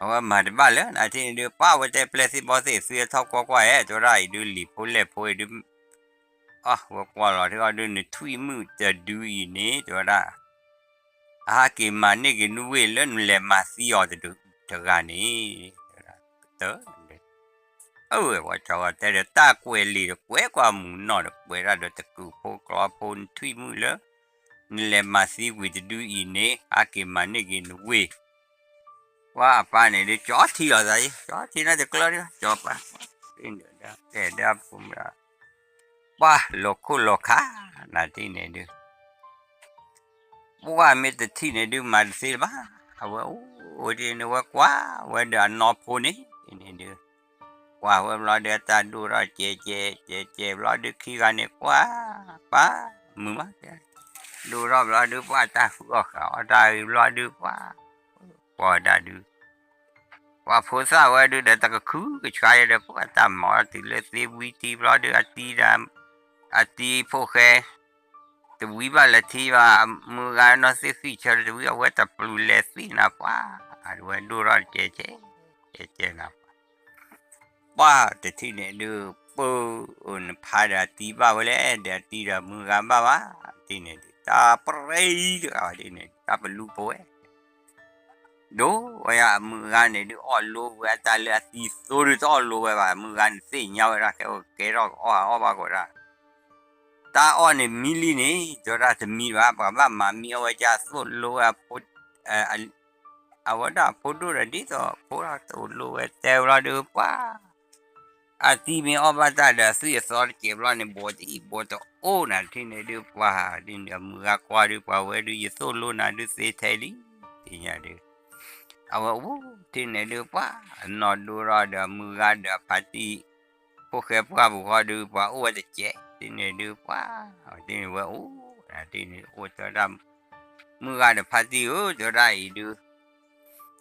အဝဲမၤတဘၣ်လၢနၤထံၣ်န့ၣ်ဒုး ပှၢ်ဝဲတဲပျဲၢ်သ့ၣ်ဘီသ့ၣ် သုထီၣ်ကွၢ်ကွၢ်ဧဲ တဲဝဲဒၣ်အံၤဒုး လံာ်ဖိလဲၢ်ဖိအံၤဒုး အဝဲကွၢ်လီၤထံၣ်အီၤဒုး နထွံၣ်မုၣ်တဒုအံၤန့ၣ် တဲဝဲဒၣ် အဟးက့ၤမၤန့ၢ်က့ၤနဝ့ၢ်လၢနလဲၤမၤသံအီၤတဒုတဂၤန့ၣ် တဲဝဲဒၣ် ကတၢၢ် အၢ ပှၤကၠီၤဝဲတဲဒီး တၢ်ကွဲးလံာ်ဒီး ကွဲးကွၢ်မုၢ်နီၢ်ဒီး ကွဲးဒၣ်ဒီးတကုာ်ဖိကျီဖိ နထွံၣ်မုၣ်လၢ နလဲၤမၤသံကွံာ်တဒုအံၤန့ၣ် ဟးက့ၤမၤန့ၢ်က့ၤနဝ့ၢ် ပှၢ်အပၢ်န့ၣ်ဒုး ကၠီထံလီၤသးယံၤ ကၠီထံန့ၣ်တကျၢၢ်ဒံး ကၠီပၢ် တဲဒၣ်ဖိမုၣ် ပှၢ်လီၤခိၣ်လီၤခါ နၤထံၣ်န့ၣ်ဒုး ပှၢ်မ့ၢ်တထံၣ်န့ၣ်ဒုး မၤတသ့လၢၤဘၣ် အဝဲအိၣ်ဒ်န့ၣ်ဝဲကွၢ်ဝဲဒီးအနီၢ်ဖိန့ၣ်န့ၣ်ဒုး ကွၢ်ဝဲဘျီဒုးအတၢ်ဒိၣ်ထီၣ်ကဲကဲ ကဲကဲဘျီဒုးခံဂၤန့ၣ်ကွၢ် ပၢ်မုာ်မး ဒိၣ်ထီၣ်ဘျီဒုးပှၢ်တၢ်ဃုအီၣ်ဃာ်အီၣ်တၢ်ဂ့ၤဘျီဒုးပှၢ် ကွၢ်ဝဲဒၣ်ဒုး ပှၤဖိသၣ်ဝဲဒုးဒီးတကခုကဆှါယဲဒီး ပှၢ်တၢ်မၤအီၣ်တုၤလၢသ့ဝံထံဘျီဒုး အတံၤဒီး အတံၤဖိၣ်ဃဲ တဝံဘၣ်လၢထံဘၣ် မုၢ်ဂၤနီၢ်သ့ၣ်ဃံၣ်ဆၢတဝံ အဝဲတပျုၤလဲၤသ့ၣ်နၤပှၢ် အဝဲဒိၣ်ထီၣ်ကဲကဲ ကဲကဲနၤပှၢ် ပှၢ်တထံၣ်န့ၣ်ဒုး ပၢ်နဖါဒီးအတံၤဘၣ်ဝဲလဲၣ် ဒီးအတံၤဒီးမုၢ်ဂၤဘၣ်ဘၣ် တထံၣ်န့ၣ်ဒုး တၢ်ပြံတဂၤဝဲဒ်န့ၣ် တၢ်ပလူပဝဲ ဒိၣ်ဝဲယါအမုၢ်ဂၤန့ၣ်ဒုး အီၣ်လိဝဲအတၢ်လၢအသံသိဒုး တအီၣ်လိဝဲဘၣ် အမုၢ်ဂၤန့ၣ်သ့ၣ်ညါဝဲဒၣ် ကဲအိၣ်ကဲထီၣ်ကအီၣ်အီၣ်ဘၣ်ကီးဒၣ် တၢ်အီၣ်န့ၣ်မံလံန့ၣ် တဲဝဲဒၣ်တမံဘၣ် ပှၤဘၣ်မၤမံအီၣ်ဝဲကၢ်သိၣ်လိဝဲ အဝဲဒၣ်အဖိဒိၣ်ဒီးဒ်သိးဖိတအိၣ်လိဝဲတဲဘျီဒုးပှၢ် အသံမ့ၢ်အီၣ်ဘၣ်တၢ်ဒီးအသွံၣ်အသီတကဲးဘျီန့ၣ် ဘိးတအံၣ်ဘိးတအိၣ်နၤထံၣ်န့ၣ်ဒုးပှၢ် ဒ်န့ၣ်အမုၢ်ဂၤကွၢ်ဒုးပှၢ်ဝဲဒုး ယသိၣ်လိနၤဒုးသ့ထဲလံ သ့ၣ်ညါဒုး အဝဲအိၣ်ထံၣ်န့ၣ်ဒုးပှၢ် အနီၢ်ဒိၣ်ထီၣ်ဒီးအမုၢ်ဂၤဒီးအဖါတံၢ် ဖိၣ်ဃဲပှၢ်ပူၤဃီဒုး ပှၤအိၣ်ဝဲတကဲး ထံၣ်န့ၣ်ဒုးပှၢ် ထံၣ်န့ၣ်ဝဲအိၣ် ထံၣ်န့ၣ်အိၣ်တဲဝဲဒၣ် မုၢ်ဂၤဒီးဖါတံၢ်ဧၢ တဲဝဲဒၣ်အံၤဒုး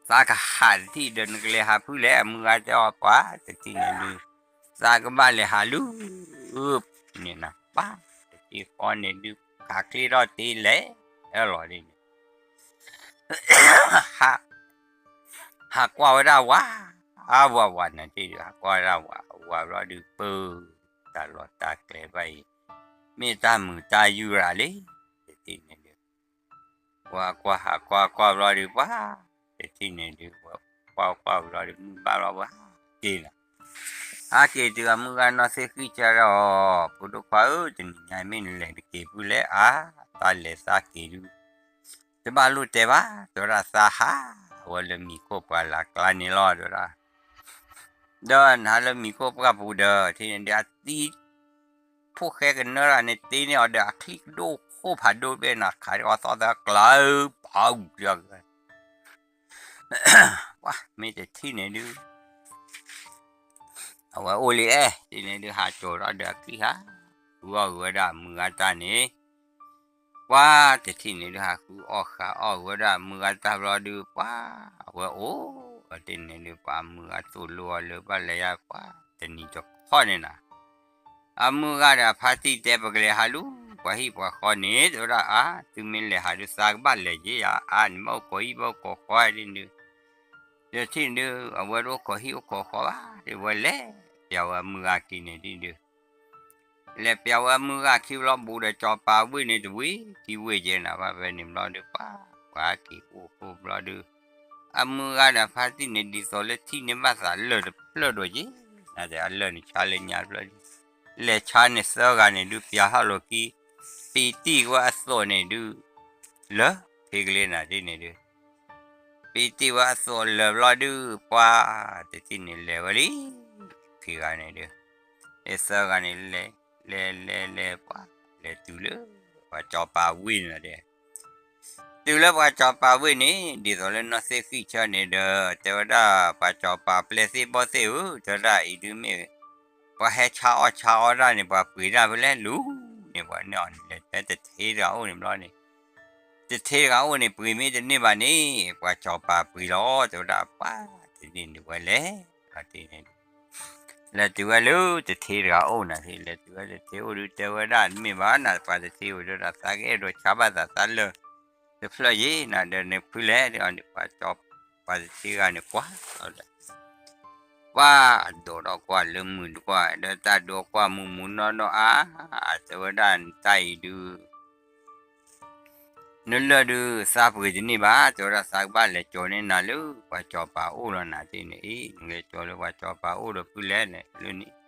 သးကဟးတထံၣ်ဒီးနကလဲၤဟးဖုလဲၣ် အမုၢ်ဂၤတဲအီၤပှၢ် တထံၣ်န့ၣ်ဒုး သးကဘၣ်လဲၤဟးလၢ န့ၣ်နၤပၢ် တထံၣ်ဃီန့ၣ်ဒုး ခးချ့ထီၣ်တ့လဲၤ လီၤဒ်န့ၣ် ဟးကွၢ်ဝဲဒၣ်ဝၤ အဝၤဝၤနၤတထံၣ်ဒုး ဟးကွၢ်ဝဲဒၣ်ဝၤ အဝၤဘျီဒုးပၢ် တၢ်လီၢ်တၢ်ကျဲဘၣ်အံၤ မ့ၢ်တၢ်မုာ်တၢ်ယူၢ်ရၤလံ တထံၣ်န့ၣ်ဒုး ဝၤကွၢ်ဟးကွၢ်ကွၢ်ဘျီဒုးပှၢ် တထံၣ်န့ၣ်ဒုး ဝၤကွၢ်ကွၢ်ဘျီဒုး မုၢ်ဘၣ်ဘျီဝဲဟးက့ၤလီၤ ဟးက့ၤတုၤအမုၢ်ဂၤနီၢ်သ့ၣ်ဃံၣ်ဆၢဒီး ဖိဒိၣ်ခွါဧၢ တနံၤညါမ့ၢ်နလဲၤတက့ၤဖုလဲၣ် အါ တၢ်လဲၤသးက့ၤဒုး တဘၣ်လိၣ်တဲဘၣ် တဲဝဲဒၣ်သးဟးဝဲလၢမံၤခိၣ်ပှၢ်လၢ်ကျါန့ၣ်လီၤ တဲဝဲဒၣ် ဒီးနဟးလၢမံၤခိၣ်ပှၢ်ပူၤဒီး ထံၣ်န့ၣ်ဒုး အတံၤ ဖိၣ်ဃဲကနၢတၢ်န့ၣ် တ့န့ၢ်အီၤဒီး အချံကဒိၣ်ခိၣ်ဖးဒိၣ်တဘ့ၣ်န့ၣ် ခးအီၣ်သီၣ်သၢကျၢၤ ပာ်အူကၢ ပှၢ် မ့ၢ်တထံၣ်န့ၣ်ဒုး အဝဲအိၣ်လံအဲၣ် ထံၣ်န့ၣ်ဒုး ဟးကၠီၤထီၣ်ဒီးအချံဟး ဃုအီၣ်ဂ့ၤဝဲဒၣ်အမုၢ်ဂၤတၢ်န့ၣ် ပှၢ်တထံၣ်န့ၣ်ဒုး ဟးဃုအီၣ်ဃုအီၣ်ဂ့ၤဝဲဒၣ်အမုၢ်ဂၤတၢ်ဘျီဒုး ပှၢ် အဝဲအိၣ် တထံၣ်န့ၣ်ဒုး ပှၢ်အမုၢ်ဂၤသိၣ်လိအီၤလၢဘၣ်လဲၤယါ ပှၢ်တနံၤတခီန့ၣ်နၤ အမုၢ်ဂၤဒီးအဖါတံၢ်တဲ ပကလဲၤဟးလူၤ ပှၤဟံၣ်ပှၤဃီန့ၣ် တဲဝဲဒၣ်အါ သုမ့ၢ်လဲၤဟးဒုးသးကဘၣ်လဲၤက့ၤယါ အါန့ၣ် ဘၣ်အိၣ်ခိးဟံၣ်ဘၣ်အိၣ်ခိးဃီဒ်န့ၣ်ဒုး ဒီးထံၣ်န့ၣ်ဒုး အဝဲတအိၣ်ခိးဟံၣ်အိၣ်ခိးဃီဘၣ် တဲဝဲအမုၢ်ဂၤခံန့ၣ်ဒ်ဒုး လဲၤပျးဝဲအမုၢ်ဂၤခံဘျီ ဘူးဒီးကၠီၤပၤဝ့ၢ်န့ၣ်တဝ့ၢ် ခံဝ့ၢ်ကဲနၤဘၣ်ဖဲန့ၣ်ဘျီဒုး ပှၢ် ပှၤဟဲက့ၤအိၣ်ခိၣ်ဘျီဒုး အမုၢ်ဂၤဒီးဖါတံၢ်န့ၣ် ဒ်သိးလၢထံၣ်န့ၢ်ဘၣ်သးလၢာ်တဖျၢၣ်ဒိၣ်က့ၤ နတဲအလၢာ်န့ၣ်ဆါလၢညါတဖျၢၣ်ဒုး လဲၤဆါန့ၣ်သၢဂၤန့ၣ်ဒုး ပျးထီၣ်လိာ်ခံ ပံတံၢ်ဝဲအသိးန့ၣ်ဒုး လၢာ်ဖဲကလ့နၤဒ်န့ၣ်ဒုး ပံတံၢ်ဝဲအသိးလၢာ်ဘျီဒုး ပှၢ်တထံၣ်န့ၣ်လဲၤဝဲလံ ခံဂၤန့ၣ်ဒုး လၢသၢဂၤန့ၣ် လဲၤလဲၤလဲၤပှၢ် လဲၤတုၤလၢ ပှၤကၠီၤပၤဝ့ၢ်န့ၣ်ဒီး တုၤလၢပှၤကၠီၤပၤဝ့ၢ်န့ၣ် ဒ်သိးလၢနီၢ်သ့ၣ်ဃံၣ်ဆၢန့ၣ်ဒီး တဲဝဲဒၣ် ပှၤကၠီၤပၤပျဲၢ်သ့ၣ်ဘီၣ်သ့ၣ်ဧၢ တဲဝဲဒၣ်အံၤဒုးမ့ၢ် ပှၤဟဲဆါအီၣ်ဆါအီတၢ်န့ၣ် ပှၤပှ့ၤတၢ်ဖဲလဲၣ်လူၤန့ၣ် ပှၤန့ၢ်အီၤန့ၣ် လဲၤတဲတထ့တဂၤအိၣ်န့ၣ်ဘျီန့ၣ် တထ့တဂၤအိၣ်န့ၣ် ပှ့ၤမ့ၢ်တန့ၢ်ဘၣ်န့ၣ် ပှၤကၠီၤပၤပှ့ၤလီၤ တဲဝဲဒၣ်ပှၢ်တန့ၢ်န့ၣ်ဝဲလဲၣ် လဲၤတုၤဝဲလၢတထ့တဂၤအိၣ်နၤ လဲၤတုၤဝဲတထ့အိၣ်ဒုး တဲဝဲဒၣ်တမ့ၢ်ဘၣ်နၤ ပှၤတထ့အိၣ်ဒီး သးကအဲၣ်ဒိးဆါဘၣ်သးသးလၢာ်တဖျၢၣ်ယ့ၣ်နၤ ဒီးန့ၣ်ဖုလဲၣ် ပှၤကၠီၤ ပှၤတထံဂၤန့ၣ်ကွၢ်လီၤဒီး ပှၤဒိးထီၣ်ကွၢ်လၢမုာ်တကွၢ် ဒီးတၢ်ဒိးကွၢ်မုာ်မုာ်နီၢ်နီၢ်အါ, တဲဝဲဒၣ်နတၢ်အံၤဒုး နလၢၢ်ဒုးသးပှ့ၤတန့ၢ်ဘၣ်, တဲဝဲဒၣ်သးကဘၣ်လဲၤကၠီၤန့ၢ်နၤလၢပှၤစီၤပၤအိၣ်လီၤနၤတထံၣ်န့ၣ်, အ့ နလဲၤကၠီၤလၢပှၤစီၤပၤအိၣ်ဒီးပုၢ်လဲၣ်လဲၣ်လၢန့ၣ်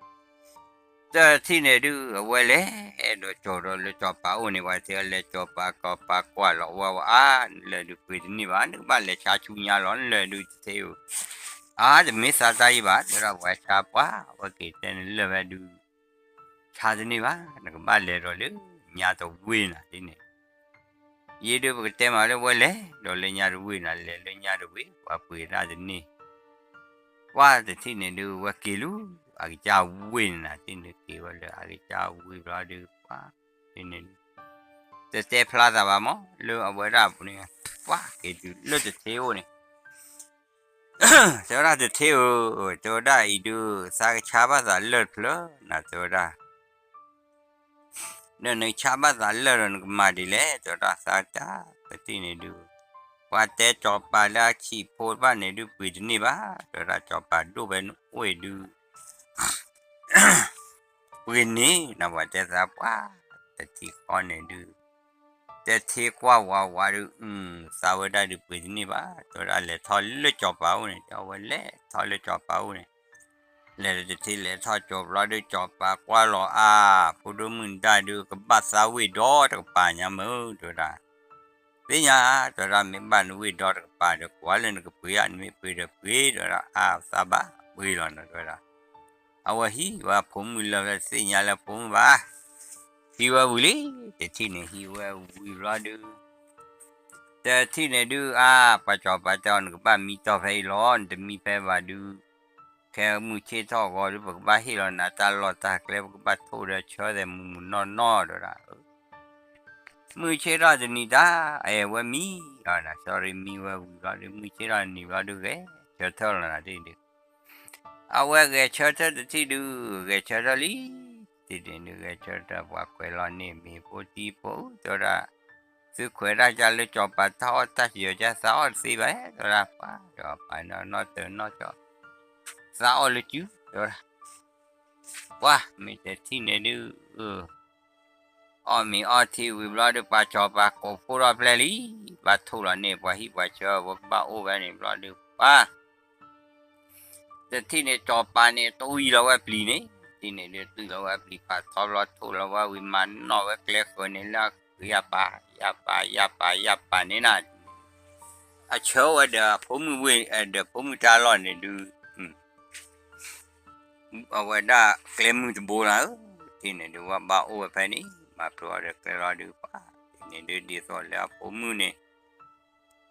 တထံၣ်န့ၣ်ဒုး အဝဲလဲၤဒီးကၠီၤဒီးလၢစီၤပၤအိၣ်န့ၣ် ပှၤတထံၣ်အလဲၤကၠီၤပၤကီၤပၤကွၢ်လီၤဝဲဝဲအါ, နလၢၢ်ဒုးပှ့ၤတန့ၢ်ဘၣ်, နကဘၣ်လဲၤဆါဆူညါလီၤ နလၢၢ်ဒုးတထံၣ်ဧိၤ, အါ တမ့ၢ်သးတၢ်အံၤဘၣ်, တဲဝဲဒၣ်ပှၤဆါပှၢ် အဝဲက့ၤတဲနလၢၢ်ဖဲဒုး ဆါတန့ၢ်ဘၣ်, နကဘၣ်လဲၤဒီးလၢညါတဝ့ၢ်နၤတထံၣ်န့ၣ်, ယ့ဒုးပကတဲမးလၢဝဲလဲၤဒီးလၢညါတဝ့ၢ်နၤ လဲၤလၢညါတဝ့ၢ် ပှၤပှ့ၤတၢ်တန့ၢ် ပှၤတထံၣ်န့ၣ်ဒုး ဝဲက့ၤလူၤ အကစၢ်ဝ့ၢ်န့ၣ်နၤတထံၣ်န့ၣ် က့ၤဝဲလၢအကစၢ်ဝ့ၢ်ဘျီဒုး ပှၤတထံၣ်န့ၣ်ဒုး တတဲဖျါသးဘၣ်မး လၢအဝဲဒၣ်ပူၤန့ၣ် ပှၤက့ၤတုၤလၢတထံအိၣ်န့ၣ် တဲဝဲဒၣ်တထံဧၢ, တဲဝဲဒၣ်အံၤဒုး သးကဆါဘၣ်သးလၢၢ်တဖျၢၣ်နၤ တဲဝဲဒၣ် ဒီးနကဆါဘၣ်သးလၢၢ်ဒီးနကမၤဒ်လဲၣ် တဲဝဲဒၣ်သးတၢ်တထံၣ်န့ၣ်ဒုး ပှၤတဲစီၤပၤလၢအဆံးဖိတဖၣ်န့ၣ်ဒုး ပှ့ၤတန့ၢ်ဘၣ် တဲဝဲဒၣ်စီၤပၤဒိၣ်ဖဲနအိၣ်အံၤဒုး ပှ့ၤန့ၢ်နၤ ပှၤတဲသးပှၤ တထံၣ်ဃီန့ၣ်ဒုး တထံၣ်ကွၢ်ဝးဝးဒုး သးဝဲဒၣ်ဒုးပှ့ၤတန့ၢ်ဘၣ် တဲဝဲဒၣ်လဲၤထီၣ်လၢစီၤပၤအိၣ်န့ၣ် တဲဝဲလဲၤထီၣ်လၢစီၤပၤအိၣ်န့ၣ် လဲၤတထံၣ်လဲၤထီၣ်ကၠီၤဘျီဒုး စီၤပၤကွၢ်လီၤအါ ဖိဒိၣ်မုၣ်နဒၣ်ဒုးကဘၣ်သးဝ့ၢ်ဒီတကပၤညါမုၢ် တဲဝဲဒၣ် သ့ၣ်ညါ တဲဝဲဒၣ်မ့ၢ်ဘၣ်နဝ့ၢ်ဒီတကပၤဒီးကွၢ်လၢနကပှ့ၤဧါ နမ့ၢ်ပှ့ၤဒီးပှ့ၤ တဲဝဲဒၣ်အါသးဘၣ်ပှ့ၤလီၤနီၤ တဲဝဲဒၣ် အဝဲဟံးဝဲအဖိမုၣ်လၢဖဲသ့ၣ်ညါလၢဖိမုၣ်ဘၣ် ဟံးဝဲဝံၤလံ တထံၣ်န့ၣ်ဟံးဝဲဝံၤဘျီဒုး တထံၣ်န့ၣ်ဒုးအါ ပှၤစီၤပၤတဲအီၤနကဘၣ်မံတီၢ်ဖဲအံၤလီၤ နတမံဖဲဘၣ်ဒုး ခဲမုၢ်ဆ့ၣ်ထီၣ်ဂီၤဒုး ပကဘၣ်ဟ့ၣ်လီၤနၤတၢ်လီၢ်တၢ်ကျဲ ပကဘၣ်ထိၣ်ဒီးဆၢသဲးမုာ်မုာ်နီၢ်နီၢ် တဲဝဲဒၣ် မုၢ်ဆ့ၣ်ထီၣ်တနံၤတၢ် အဲၣ်ဝဲမံလီၤနၤ sorry မံဝဲဝံၤဘျီဒုး မုၢ်ဆ့ၣ်ထီၣ်တနံၤဘျီဒုး ဂဲၤဆၢထၢၣ်လီၤနၤတထံၣ်ဒုး အဝဲဂဲၤဆၢထၢၣ်တထံၣ်ဒုး ဂဲၤဆၢထၢၣ်လံ တထံၣ်န့ၣ်ဒုး ဂဲၤဆၢထၢၣ်ပှၤကွဲးလီၤန့ၣ် မ့ၢ်ဖိတံၢ်ဖိ တဲဝဲဒၣ် သုခွဲးတၢ်ကၢ်လၢစီၤပၤတၢ်အီၣ်တၢ်ယၢၤကၢ်သးအီၣ်တသ့ဘၣ် တဲဝဲဒၣ် ပှၤစီၤပၤနီၢ်တၢၤနီၢ်ကၠီ သးအီၣ်လၢစု တဲဝဲဒၣ် ပှၤမ့ၢ်တထံၣ်န့ၣ်ဒုး အီၣ်မ့ၤအီထံဝံၤဘျီဒုး ပှၤစီၤပၤကိးဖှိၣ်ထီၣ်ဖျဲၣ်လံ ဘၣ်ထိၣ်လီၤန့ၢ် ပှၤဟံၣ်ပှၤဆၢ ဝဲကဘၣ်အိၣ်ဖဲန့ၣ်ဘျီဒုး ပှၤ တထံၣ်န့ၣ် စီၤပၤန့ၣ်တဝံၤလီၤဝဲပျံၤန့ၣ် တထံၣ်န့ၣ်ဒုး တွံၢ်လီၤဝဲပျံၤဖးထီဘျီ ထိၣ်လီၤဝဲဝံၤ မၤနီၣ်ဝဲကျဲဃၢၤန့ၣ်လၢအဃုာ်ယၢ်ပၤ ယၢ်ပၤ ယၢ်ပၤ ယၢ်ပၤန့ၣ်နၤ အဆၢဝဲဒီးဖိမုၣ်ဝ့ၢ် ဒီးဖိမုၣ်တၢ်လီၢ်န့ၣ်ဒုး အဝဲဒၣ်ကျဲမုၢ်တဘိနၤဧၢ, တထံၣ်န့ၣ်ဒုး ဝဲဘၣ်အိၣ်ဝဲဖဲန့ၣ် မၤဖျိအီၤဒီးကျဲလီၤဒုးပှၤ, တထံၣ်န့ၣ်ဒုး ဒ်သိးလၢအဖိမုၣ်န့ၣ်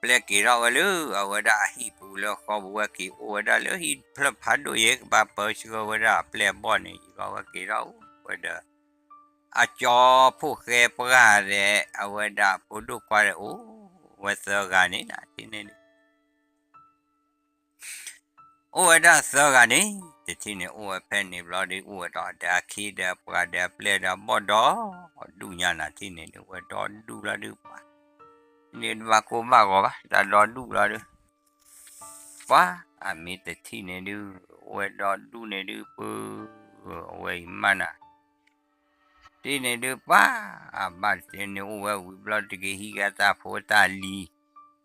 ပျဲက့ၤထီၣ်ဝဲလၢ အဝဲဒၣ်အဟံၣ်ပူၤလၢဃီပူၤ ဝဲက့ၤအိၣ်ဝဲဒၣ်လၢဟံၣ်တဖျၢၣ်ဖးဒိၣ်ယဲ ကဘၣ်ပၢဆှၢဝဲဒၣ်အပျဲၢ်အဘီၣ်န့ၣ် ယံၤဘၣ်ဝဲက့ၤထီၣ်အိၣ်ဝဲဒီး အကၠီဖိၣ်ဃဲပှၢ်ဒီး အဝဲဒၣ်ဖိဒိၣ်ခွါဒီးအိၣ်ဝဲသၢဂၤန့ၣ်နၤ, တထံၣ်န့ၣ်ဒုး အိၣ်ဝဲဒၣ်သၢဂၤန့ၣ်, တထံၣ်န့ၣ်အိၣ်ဝဲဖဲန့ၣ်ဘျီဒုး အိၣ်ဝဲဒီးအဒီးအခ့ဒီးအပှၤဒီးအပျဲၢ်ဒီးအဘီၣ်ဒီး ဒူၣ်ညါနၤ, တထံၣ်န့ၣ်ဒုး ဝဲဒီဒူၣ်ဘျီဒုးပှၤ, န့ၣ်တဘၣ်ကိၢ်ဘၣ်ဂီၤဘၣ် တၢ်ဒီဒူၣ်ဘျီဒုး ပှၤ, အမ့ၢ်တထံၣ်န့ၣ်ဒုး အိၣ်ဝဲဒီဒူၣ်န့ၣ်ဒုး ပှၤ, အဝဲအံၤမးနၤ တထံၣ်န့ၣ်ဒုးပှၤ, အဘၣ်တထံၣ်န့ၣ်အိၣ်ဝဲဝံၤဘျီတက့ၤဟံးက့ၤတၢ်ဖိတၢ်လံၤ,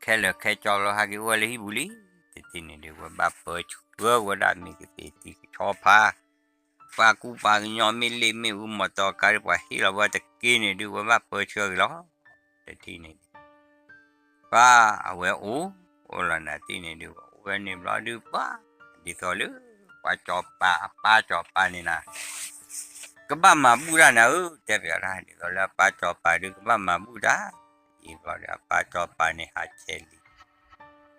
ခဲလၢာ်ခဲဆ့လီၤဟဲက့ၤအိၣ်ဝဲလၢဟံၣ်ပူၤလံ, တထံၣ်န့ၣ်ဒုး ဝဲဘၣ်ပၢဆှၢဝဲဒၣ်မ့ၢ်ကသ့ၣ်ထံကဆီဖး, ပှၤကူပှၤကညီမ့ၢ်လ့ၣ်မ့ၣ်အူမီၢ်တီၤကါဒုး ပှၤဟ့ၣ်လီၤဝဲတက့ၢ်န့ၣ်ဒုး ဝဲဘၣ်ပၢဆှၢက့ၤလီၤ, တထံၣ်န့ၣ်ဒုး ပှၤ, အဝဲအိၣ်, အိၣ်လီၤနၤတထံၣ်န့ၣ်ဒုး အိၣ်ဝဲန့ၣ်ဘျီဒုးပှၤ, ဒ်သိးလၢ ပှၤစီၤပၤ အပၢ်စီၤပၤန့ၣ်နၤ, ကဘၣ်မၤဘူၣ်တၢ်နၤဧၢ, တဲပျးတၢ် ဒ်သိးလၢအပၢ်စီၤပၤဒုး ကဘၣ်မၤဘူၣ်တၢ်, အံၤဘျီဒုး အပၢ်စီၤပၤန့ၣ် ဟးဆဲးလံ,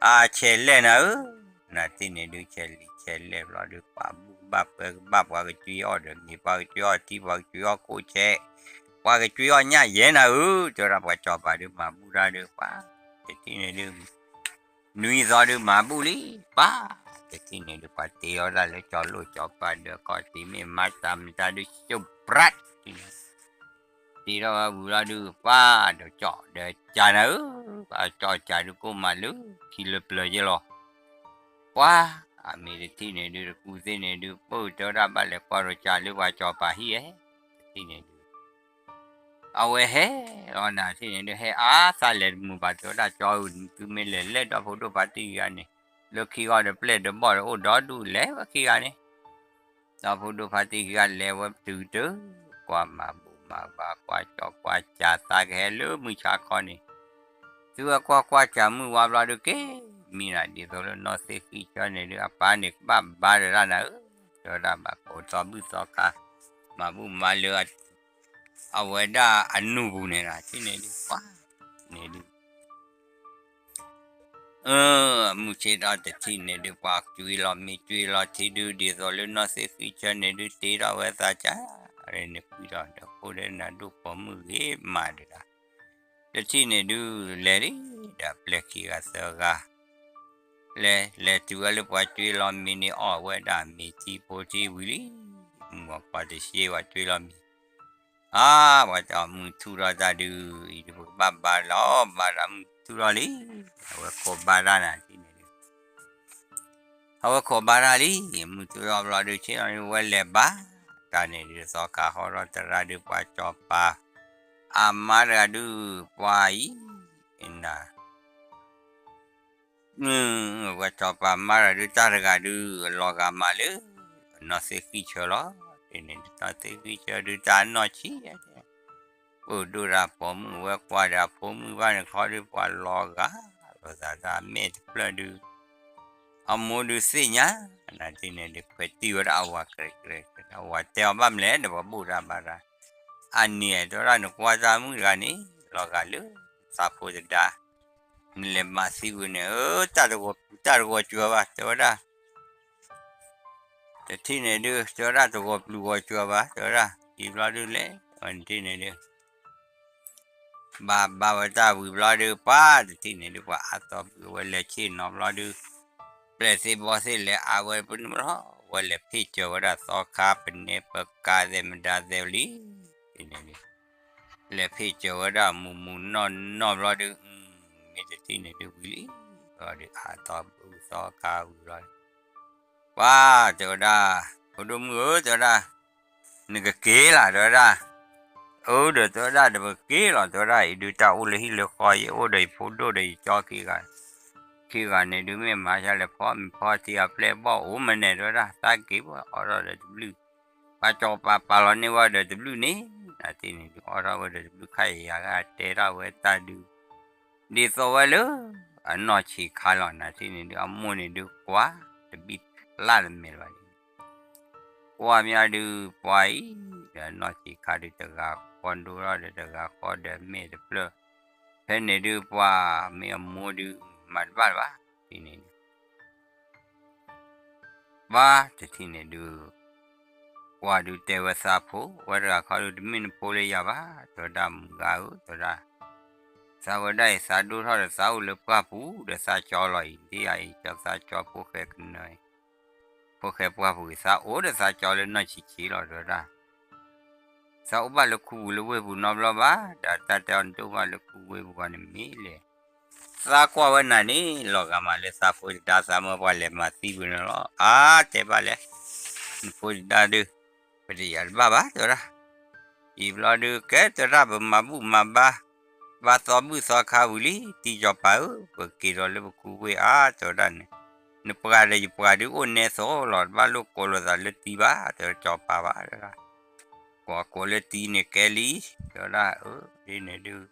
ဟးဆဲးလဲၣ်နၤဧၢ, နၤတထံၣ်န့ၣ်ဒုး ဆဲးလံဆဲးလဲၣ်ဘျီဒုး ပှၤဘူၣ်ကဘၣ်ပၢကဘၣ် ပှၤကစ့အီၣ်ဒီးမ့ၤ ပှၤကစ့အီၣ်ထံ ပှၤကစ့အီၣ်ခိၣ်ဆဲး, ပှၤကစ့အီၣ်ညၣ်ယဲနၤဧၢ, တဲဝဲဒၣ်ပှၤစီၤပၤဒုး မၤဘူၣ်တၢ်ဒုးပှၤ, တထံၣ်န့ၣ်ဒုး နွံသီဒုးမၤဘူၣ်လံ, ပှၤ, တထံၣ်န့ၣ်ဒုး ပှၤတ့အီၣ်တၢ်လၢကၠီလိၣ်ကၠီပၤဒီးကီၢ်တံၤမ့ၢ်မၤတၢ်မတၤဒုး ရှုပ်းပြတ်, တထံၣ်န့ၣ်, တ့ထီၣ်ဝဲဝံၤလီၤဒုး ပှၤ, ဒီးကၠီဒီးကၠးနၤဧၢ, ပှၤကၠီကၠးဒုးကိၣ်မးလၢခံလၢပျၢၤယဲလီၤ ပှၤ အမ့ၢ်တထံၣ်န့ၣ်ဒုး တကူၣ်သ့ၣ်န့ၣ်ဒုး ပၢၢ်တဲဝဲဒၣ်ဘၣ်လဲၤကွၢ်ရိကၢ်လၢပှၤစီၤပၤဟံၣ်ဧါ, တထံၣ်န့ၣ်ဒုး အဝဲဟဲလီၤနၤထံၣ်န့ၣ်ဒုး ဟဲအါသးလဲၤတမုာ်ဘၣ်တဲဝဲဒၣ် ကၠီအုၣ်သုမ့ၢ်လဲၤလဲၤဒီဖိဒိၣ်ဖါတံၢ်ခံဂၤန့ၣ် လၢခံဂီၢ်ဒီးပျဲၢ်ဒီဘီၣ်ဒီးအိၣ်ဒီဒူၣ်လဲၤဝဲခံဂၤန့ၣ် ဒီဖိဒိၣ်ဖါတံၢ်ခံဂၤလဲၤဝဲတုၤတုၤ ကွၢ်မၤဘူၣ်မၤဘါ ကွၢ်ကၠီကွၢ်ကၠးသးကဟဲလၢမုၢ်ဆါခီန့ၣ် သုဝဲကွၢ်ကွၢ်ကၠးမုၢ်ဝါဘျီဒုးက့ၤ မံနၤဒ်သိးလၢနီၢ်သ့ၣ်ဃံဆၢန့ၣ်ဒုး အပၢ်န့ၣ်ကဘၣ်ဘါဒီးဒၣ်နၤဧၢ, တဲဝဲဒၣ်ဘၣ်ကိးသီဘူၣ်သီခါ မၤဘူၣ်မၤလၢ အဝဲဒၣ်အနူၢ်ပူၤန့ၣ်ဒီး ထံၣ်န့ၣ်ဒုးပှၤ န့ၣ်ဒုး အမုၢ်ဆ့ၣ်ထီၣ်တထံၣ်န့ၣ်ဒုး ပှၤကွံလီၤမ့ၤကွံလီၤထံဒုး ဒ်သိးလၢနီၢ်သ့ၣ်ဃံဆၢန့ၣ်ဒုး တ့ထီၣ်ဝဲသးကါ န့ၣ်ကွံဒီး ဒီးဖိဒီးနၤဒိၣ်ပိာ်မုၣ်ဂ့ၤမးဒုးဒီး တထံၣ်န့ၣ်ဒုး လဲၤလံ ဒီးပျဲၢ်ခံဂၤသၢဂၤ လဲၤ လဲၤတုၤဝဲလၢပှၤကွံလီၤမ့ၤန့ၣ် အီၣ်ဝဲဒၣ်မ့ၤထံဖိထံဝံၤလံ မုၢ်ပှၤတရှ့ပှၤကွံလီၤမ့ၤ အါ ပှၤတဲအီၤမုၢ်ထူၣ်ထီၣ်တၢ်ဒုး အံၤဒုးပကဘၣ်ဘါလီၤ ဘါတၢ်မုၢ်ထူၣ်ထီၣ်လံ အဝဲခိးဘါတၢ်နၤထံၣ်န့ၣ်ဒုး အဝဲခိးဘါတၢ်လံ မုၢ်ထူၣ်ထီၣ်ဘျီဒုး ဆ့ၣ်နီၤဒုး ဝဲလဲၤဘါ တၢ်န့ၣ်ဒုး သီခါဟီထီၣ်သရၣ်ဒုး ပှၤစီၤပၤ အမါတဂၤဒုး ပှၤအံၤ နၤ ပှၤစီၤပၤမါတဂၤဒုး တၢ်တဂၤဒုး လီၤဂာ်မးလၢ နီၢ်သ့ၣ်ဃံဆၢလီၤ န့ၣ် နီၢ်သ့ၣ်ဃံဆၢဒုး တၢ်နီၢ်ဆံး ပၢၢ်ဒိၣ်တၢ်ပိာ်မုၣ်ဝဲကွၢ်ဒီးအဖိမုၣ်ဘၣ်န့ၣ်ခီဒုး ပှၤလီၤဂာ်လိာ်သးတၢ်မဲာ်တဖျၢၣ်ဒုး အမိၢ်ဒုးသ့ၣ်ညါ နၤတထံၣ်န့ၣ်ဒုး ခွဲးတံၢ်ဝဲဒၣ်အဝၤကြဲးကြဲး အဝၤတဲအီၤဘၣ်မနုၤလဲၣ် နပှၤဘူၣ်တၢ်ဘါတၢ် အန့ၣ်တဲဝဲဒၣ် နကွၢ်တၢ်မုၣ်တဂၤန့ၣ် လီၤဂာ်လၢ သးဖိတဒါ နလဲၤမၤသံကွံာ်န့ၣ် အၢ တၢ်တဂီၤပျုၤတၢ်တဂီၤစှၤဘၣ် တဲဝဲဒၣ် တထံၣ်န့ၣ်ဒုး တဲဝဲဒၣ်တဂီၤပျုၤဂီၤစှၤဘၣ် တဲဝဲဒၣ် အံၤဘျီဒုးလဲၣ် နထံၣ်န့ၣ်ဒုး ဘၣ်ဘၣ်ဝဲတၢ်ဝံၤဘျီဒုး ပှၤတထံၣ်န့ၣ်ဒုး ပှၤအါသီပှၤဝဲလဲၤဆ့ၣ်နီၤဘျီဒုး ပျဲၢ်သ့ၣ်ဘီသ့ၣ်လဲၤအါဝဲပနုာ်လီၤ ဝဲလဲၤဖ့ၣ်စၢၤဝဲဒၣ်သီခါပနဲပကါသဲးမဒါသဲးလံ န့ၣ်ဒုး လဲၤဖ့ၣ်စၢၤဝဲဒၣ်မူးမူးနီၢ်နီၢ်ဘျီဒုး မ့ၢ်တထံၣ်န့ၣ်ဒုးဝံၤလံ ဘျီဒုးအါသီပှၤဝံၤသီခါဝံၤဘျီဒုး ပှၤတဲဝဲဒၣ် ဖိဒိၣ်မုၣ်ဧၢ တဲဝဲဒၣ် နကက့ၤလၢ တဲဝဲဒၣ် အၢ ဒီးတဲဝဲဒၣ် တပက့ၤလီၤ တဲဝဲဒၣ် အံၤဒုးတၢ်အိၣ်လၢဟံၣ်လၢဃီ ယအိၣ်ဒီးယဖိဒိၣ်ဒီးယကၠီခံဂၤ ခံဂၤန့ၣ်ဒုး မ့ၢ်မၤယၤလဲၣ် ဖီမ့ၤဖီထံအပျဲၢ်ဘီၣ်အိၣ်မးန့ၣ် တဲဝဲဒၣ် သးက့ၤဘၣ်အီၣ်ထီၣ်ဒီးတဘျုး ပှၤစီၤပၤပာ်လီၤန့ၢ်ဝဲဒီးတဘျုးန့ၣ် နၤတထံၣ်န့ၣ်ဒုး အီၣ်ထီၣ်ဝဲဒီးတဘျုးခါယၤဂၤတဲထီၣ်ဝဲတၢ်ဒုး ဒ်သိးဝဲလၢ အနီၢ်ဆံးခါလီၤ နၤတထံၣ်န့ၣ်ဒုး အမိၢ်န့ၣ်ဒုးကွၢ် တဘံၣ်ဖျါတမဲာ်လၢၤဘၣ်န့ၣ် ကွၢ်မးဒုး ပှၤအံၤ ဒီးနီၢ်ဆံးခါဒုးတဂၤဃီဒိၣ်ထီၣ်ဒီးတဂၤဃီဒီးမဲာ်တဖျၢၣ် ဖဲန့ၣ်ဒုးပှၤမ့ၢ်အမိၢ်ဒုး မၤတဘၣ်လၢၤဘၣ် တထံၣ်န့ၣ်ဒုး ဘၣ်တထံၣ်န့ၣ်ဒုး ကွၢ်ဒုးတဲဝဲသးဖိ ဝဲတဂၤခီဒုး တမ့ၢ်နဖိလၢယၤဘၣ် တဲဝဲဒၣ်မုၢ်ဂၤဧၢ တဲဝဲဒၣ် သးဝဲဒၣ်အံၤသးဒိၣ်ထီၣ်ဒီးသးအိၣ်လၢပှၢ်ပူၤဒီးသးကၠီလီၤအံၤ ဒ်အံၤကၠီသးကၠီဖိၣ်ဃဲကနၢၤ ဖိၣ်ဃဲပှၢ်ပူၤအံၤ သးအိၣ်ဒီးသးကၠီလၢနီၢ်ဆံးဆံးလီၤ တဲဝဲဒၣ် သးအိၣ်ဘၣ်လၢခူပူၤလၢဝ့ၢ်ပူၤနီတဘျီဘၣ် ဒီးတၢ်တဲအီၤနတအိၣ်ဘၣ်လၢခူဝ့ၢ်ပူၤဘၣ်န့ၣ်မ့ၢ်လဲၣ် သးကွၢ်ဝဲနၤန့ၣ် လီၤဂာ်မးလၢသးဖိတဒါ သးမၢပှၤလဲၤမၤသံကွံာ်န့ၣ်လီၤ အါတဲဘၣ်လဲၣ် နဖိတဒါဒုး ပတယာ်တဘၣ်ဘၣ် တဲဝဲဒၣ် အံၤဘျီဒုး ကဲတဲဝဲဒၣ် ပမၤဘူၣ်မၤဘါ ဘါသီဘူၣ်သီခါဝံၤလံ တံၤစီၤပၤဧၢ ပက့ၤဒီးလၢပခူဝ့ၢ်အါ တဲဝဲဒၣ်န့ၣ် နပှၤဒီးယပှၤဒုးအိၣ်နဲသိးလီၤ တဘၣ်လိၣ်ကိးလိာ်သးလၢတံၤဘၣ် တဲဝဲစီၤပၤဘၣ် တဲဝဲဒၣ် ကိးကိးလၢတံၤန့ၣ်ကဲလံ တဲဝဲဒၣ် အၢ ဒ်န့ၣ်ဒုး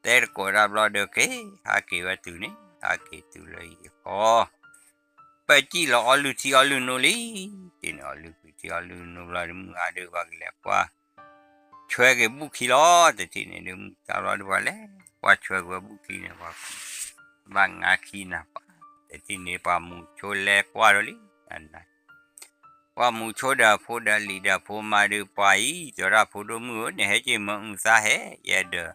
တဲတကိးဒၣ်ဘျီဒီးက့ၤ ဟးက့ၤဝဲတုၤန့ၣ် ဟးက့ၤတုၤလၢအံၤဃီ ပစံၣ်လီၤအီလုၢ်ထံအီလုၢ်နိလံ တထံၣ်န့ၣ် အီလုၢ်ထံအီလုၢ်နိဘျီဒုး မုၢ်ဂၤဒုး ပှၤကလဲၤကွၢ် ဆွဲက့ၤဘူၣ်ခံလီၤ တထံၣ်န့ၣ်ဒုး မုၢ်တၢ်ဘျီဒုး ပှၤလဲၤကွၢ်ဆွဲက့ၤဝဲဘူၣ်ခံန့ၣ် ပှၤ ဘၣ်ငါခံနၤပှၤ တထံၣ်န့ၣ် ပှၤမူၤဆိလဲၤကွၢ်ဒီးလံ ပှၤမူၤဆိဒီးအဖိဒီးလံၤဒီးအဖိမါဒုး ပှၤအံၤ တဲဝဲဒၣ်ဖိဒိၣ်မုၣ်ဧၢ နဟဲက့ၤမၤအုၣ်သးဟဲ ယဲဒၢး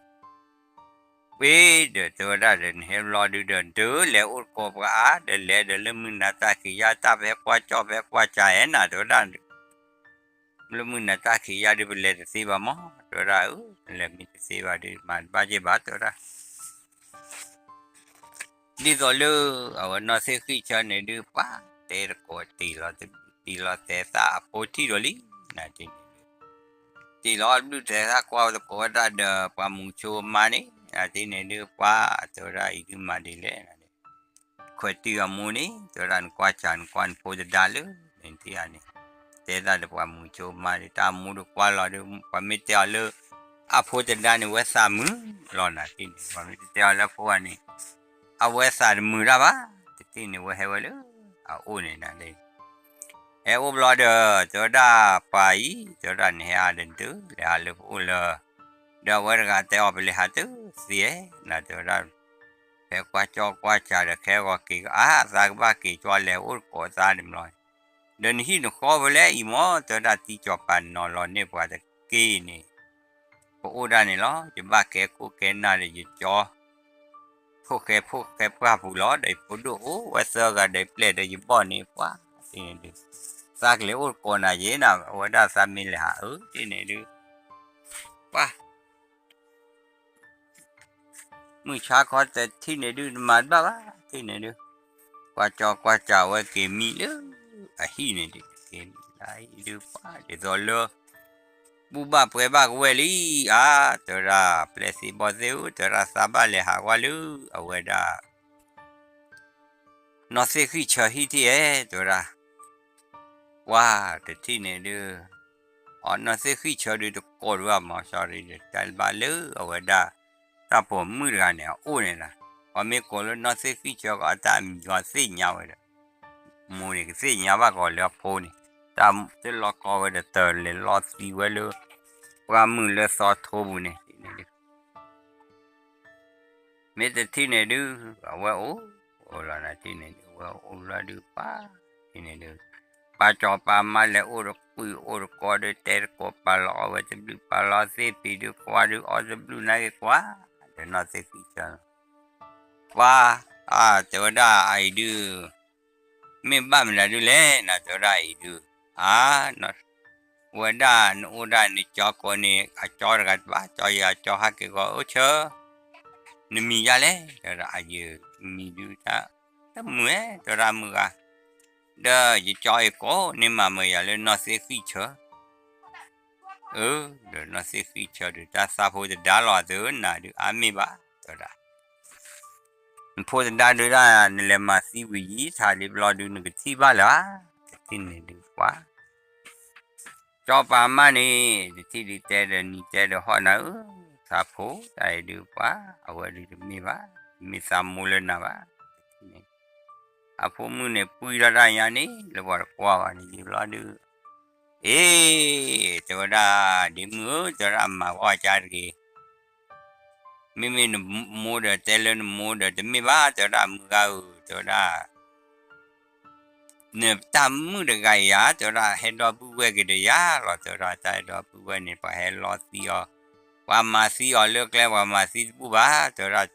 ပှ့ၤဒီးတဲဝဲဒၣ်ဒီး နဟဲဘျီဒုးဒီး ဒုးလဲၤအိၣ်တကိးပှၤအါ ဒီးလဲၤဒီးလၢမုၢ်နၤတၢ်ခံးယါ တၢ်ဖဲကွၢ်ကၠီၣ်ဖဲကွၢ်ကၠးအဲၣ်နၤ တဲဝဲဒၣ် လၢမုၢ်နၤတၢ်ခံးယါဒုး ပလဲၤတသ့ဘၣ်မး တဲဝဲဒၣ် အၢ လဲၤမ့ၢ်တသ့ဘၣ်ဒုး မၤတဘၣ်က့ၤဘၣ် တဲဝဲဒၣ် ဒ်သိးလၢ အဝဲနီၢ်သ့ၣ်ဃံၣ်ဆၢန့ၣ်ဒုး ပှၤတဲတကိးတ့ၢ်လီၤတဘျုးတ့ၢ်လီၤသဲးသၣ်အဖိထံၣ်ဒီးလံ, နတ့ၢ်န့ၣ်ဒုး တ့ၢ်လီၤတဘျုးသဲးသၣ်ကွၢ်တကိးဝဲဒၣ်ဒီး ပှၤမုၢ်ဆိမါန့ၣ် နတ့ၢ်န့ၣ်ဒုး ပှၤတဲဝဲဒၣ်အံၤဒုးမၤဒ်လဲၣ် ခွဲးတုၤအမိၢ်န့ၣ် တဲဝဲဒၣ်နကွၢ်စၢ်နကွၢ်နဖိတဒါလၢ နထံၣ်ဧါန့ၣ်, တဲဒၣ်ဒီးပှၤမုၢ်ဆိမါဒီး တၢ်အမိၢ်ဒီးကွၢ်လီၤဒီး ပှၤမ့ၢ်တဲအီၤလၢ အဖိတဒါန့ၣ် ဝဲသးမုာ်လီၤနၤတ့ၢ်န့ၣ် ပှၤမ့ၢ်တတဲအီၤလၢအဖိဘၣ်န့ၣ် အဝဲသးတမုာ်တၢ်ဘၣ်, တထံၣ်န့ၣ် ဝဲဟဲဝဲလၢ အအိၣ်န့ၣ်နၤလၢ ဟဲအိၣ်ဘျီဒီး တဲဝဲဒၣ်ပှၤအံၤ တဲဝဲဒၣ်နဟဲအါဒဒုး လဲၤဟးလၢပအိၣ်လၢ ဒီးအဝဲတဂၤတဲအီၤ ပလဲၤဟးတသ့ဧါ နတဲဝဲဒၣ် ဖဲကွၢ်ကၠီကွၢ်စၢ်ဒီး ခဲဂီၤက့ၤအါ အသးကဘၣ်က့ၤကၠီလဲၤအိၣ်တကိးသးန့ၣ်ဘျီ ဒီးနဟံၣ်နဃီဖဲလဲၣ်အံၤမ့ၢ် တဲဝဲဒၣ် သံကၠီၤပၤနီၤလီၤန့ၢ်ပှၤတက့ၢ်န့ၣ် ပအိၣ်ဒၣ်န့ၣ်လီၤ ယဘၣ်ကဲခိၣ်ကဲနၢ်ဒီးယကၠီ ဖိၣ်ဃဲဖိၣ်ဃဲပှၢ်ပူၤလီၤ ဒီးယဖိဒိၣ်အိၣ်ဝဲသၢဂၤဒီး ယပျဲၢ်ဒီးယဘီၣ်န့ၣ် ပှၤတ့ၢ်န့ၣ်ဒုး သးကလဲၤအိၣ်တကိးနၤယဲနၤ အဝဲဒၣ်သးမ့ၢ်လဲၤဟးအၢတ့ၢ်န့ၣ်ဒုး ပှၤ မုၢ်ဆါခီတထံၣ်န့ၣ်ဒုး တမၤတဘၣ်ဘၣ် တထံၣ်န့ၣ်ဒုး ကွၢ်ကၠီကွၢ်စၢ်ဝဲက့ၤမံလၢ အဟံၣ်န့ၣ်ဒုး က့ၤမံလၢအဟံၣ်ဒုး ပှၤဒ်သိးလၢ ဘူၣ်ဘၣ်ပှဲၤဘၣ်ကဝဲၢ်လံဧါ တဲဝဲဒၣ် ပျဲၢ်သ့ၣ်ဘီၣ်သ့ၣ်ဧၢ တဲဝဲဒၣ် သးဘၣ်လဲၤဟးဝဲလၢ အဝဲဒၣ် နီၢ်သ့ၣ်ဃံၣ်ဆၢဟံၣ်ထံၣ်ဧါ တဲဝဲဒၣ် ပှၤတထံၣ်န့ၣ်ဒုး အနီၢ်သ့ၣ်ဃံၣ်ဆၢဒုးတကိးဒုးဘၣ်မး စီၤရံဒီး တၢ်ဘၣ်လၢအဝဲဒၣ် တၢ်ပိာ်မုၣ်တဂၤန့ၣ် အအိၣ်န့ၣ်လီၤ ပှၤမ့ၢ်ကိးလၢနီၢ်သ့ၣ်ဃံၣ်ဆၢကီး အတၢ်အမံၤကီးသ့ၣ်ညါဝဲဒီး မိၢ်န့ၣ် ကသ့ၣ်ညါဘၣ်ကီးလၢအဖိန့ၣ် တၢ်သ့ၣ်လီၤကီဝဲဒီး တၢ်လဲၤလီၤသံဝဲလၢ ပှၢ်မုၢ်လၢသီထိပူၤန့ၣ် မ့ၢ်တထံၣ်န့ၣ်ဒုး အဝဲအိၣ် အိၣ်လီၤနၤတထံၣ်န့ၣ်ဒုး အဝဲအိၣ်လီၤဒုးပှၤ ထံၣ်န့ၣ်ဒုး ပၢ်ကၠီၤပၢ်မါလဲၤအိၣ်တကွံာ်အိၣ်တကိးဒီး တဲတကိးပာ်လီၤအီၣ်ဝဲတဘျုးပာ်လီၤသ့ၣ်ဖံးဒုး ကွၢ်ဒုးအီၣ်တဘျုးနာ်က့ၤကွၢ် ဒီးနီၢ်သ့ၣ်ဃံၣ်ဆၢ ပှၤ အါ တဲဝဲဒၣ်အအံၤဒုး မ့ၢ်ဘၣ်မနုၤဒုးလဲၣ် နၤတဲဝဲဒၣ်အံၤဒုး အါ ဝဲဒၣ်နအိၣ်ဒၣ်နကၠီကိးန့ၣ် အကၠီတဂၤတဘၣ် ကၠီယၤကၠီဟးက့ၤဂီၤအိၣ်ဆၢ နမံၤယါလဲၣ် တဲဝဲဒၣ်အယံၤ မံၤဒုးတၢ် တမုာ်ဧါ တဲဝဲဒၣ်မုၢ်ဂၤ ဒီးယကၠီအံၤကိးန့ၢ်မၤမၢယၤလၢနီၢ်သ့ၣ်ဃံၣ်ဆၢ အၢ ဒီးနီၢ်သ့ၣ်ဃံၣ်ဆၢဒုး တၢ်သးဖိတဒါလီၤအသးနၤဒုးအါမ့ၢ်ဘၣ် တဲဝဲဒၣ် နဖိတဒါဒုးဒၣ် နလဲၤမၤသံဝံၤယံာ်ထးဒ်ဘျီဒုး နကထံၣ်ဘၣ်လၢၤဧါ တထံၣ်န့ၣ်ဒုးပှၤ ကၠီပၤမါန့ၣ် တထံၣ်ဒုးတဲဒီးနံၤတဲဒီးဟီၣ်နၤဧၢ သးဖိတၢ်အံၤဒုးပှၤ အဝဲဒုးတမ့ၢ်ဘၣ် တမ့ၢ်သးမိၢ်လၢနၤဘၣ် တထံၣ်န့ၣ် အဖိမုၣ်န့ၣ် ပှံၢ်ထီၣ်တၢ်ညါန့ၣ် လၢပှၤတကွၢ်ဘၣ်န့ၣ် ယံာ်ဘျီဒုး အ့ တဲဝဲဒၣ် ဒ့မုၣ်ဧၢ တဲဝဲဒၣ် မၤဂီၢ်ကါတဂ့ၤ မ့မ့ၢ်နမိၢ်ဒီး တဲလၢနမိၢ်ဒီး တမ့ၢ်ဘၣ် တဲဝဲဒၣ် မုၢ်ဂၤဧၢ တဲဝဲဒၣ် နတၢ်မုၣ်တဂၤအံၤဧါ တဲဝဲဒၣ် ဟဲဒီပုၢ်ဝဲၢ်က့ၤဒီးယၤလီၤ တဲဝဲဒၣ် တၢ်ဟဲဒီပုၢ်ဝဲၢ်န့ၣ် ပှၤဟဲလီၤသံအီၤ ပှၤမၤသံအီၤလၢကျဲ ပှၤမၤသံတဘူၣ်ဘၣ် တဲဝဲဒၣ်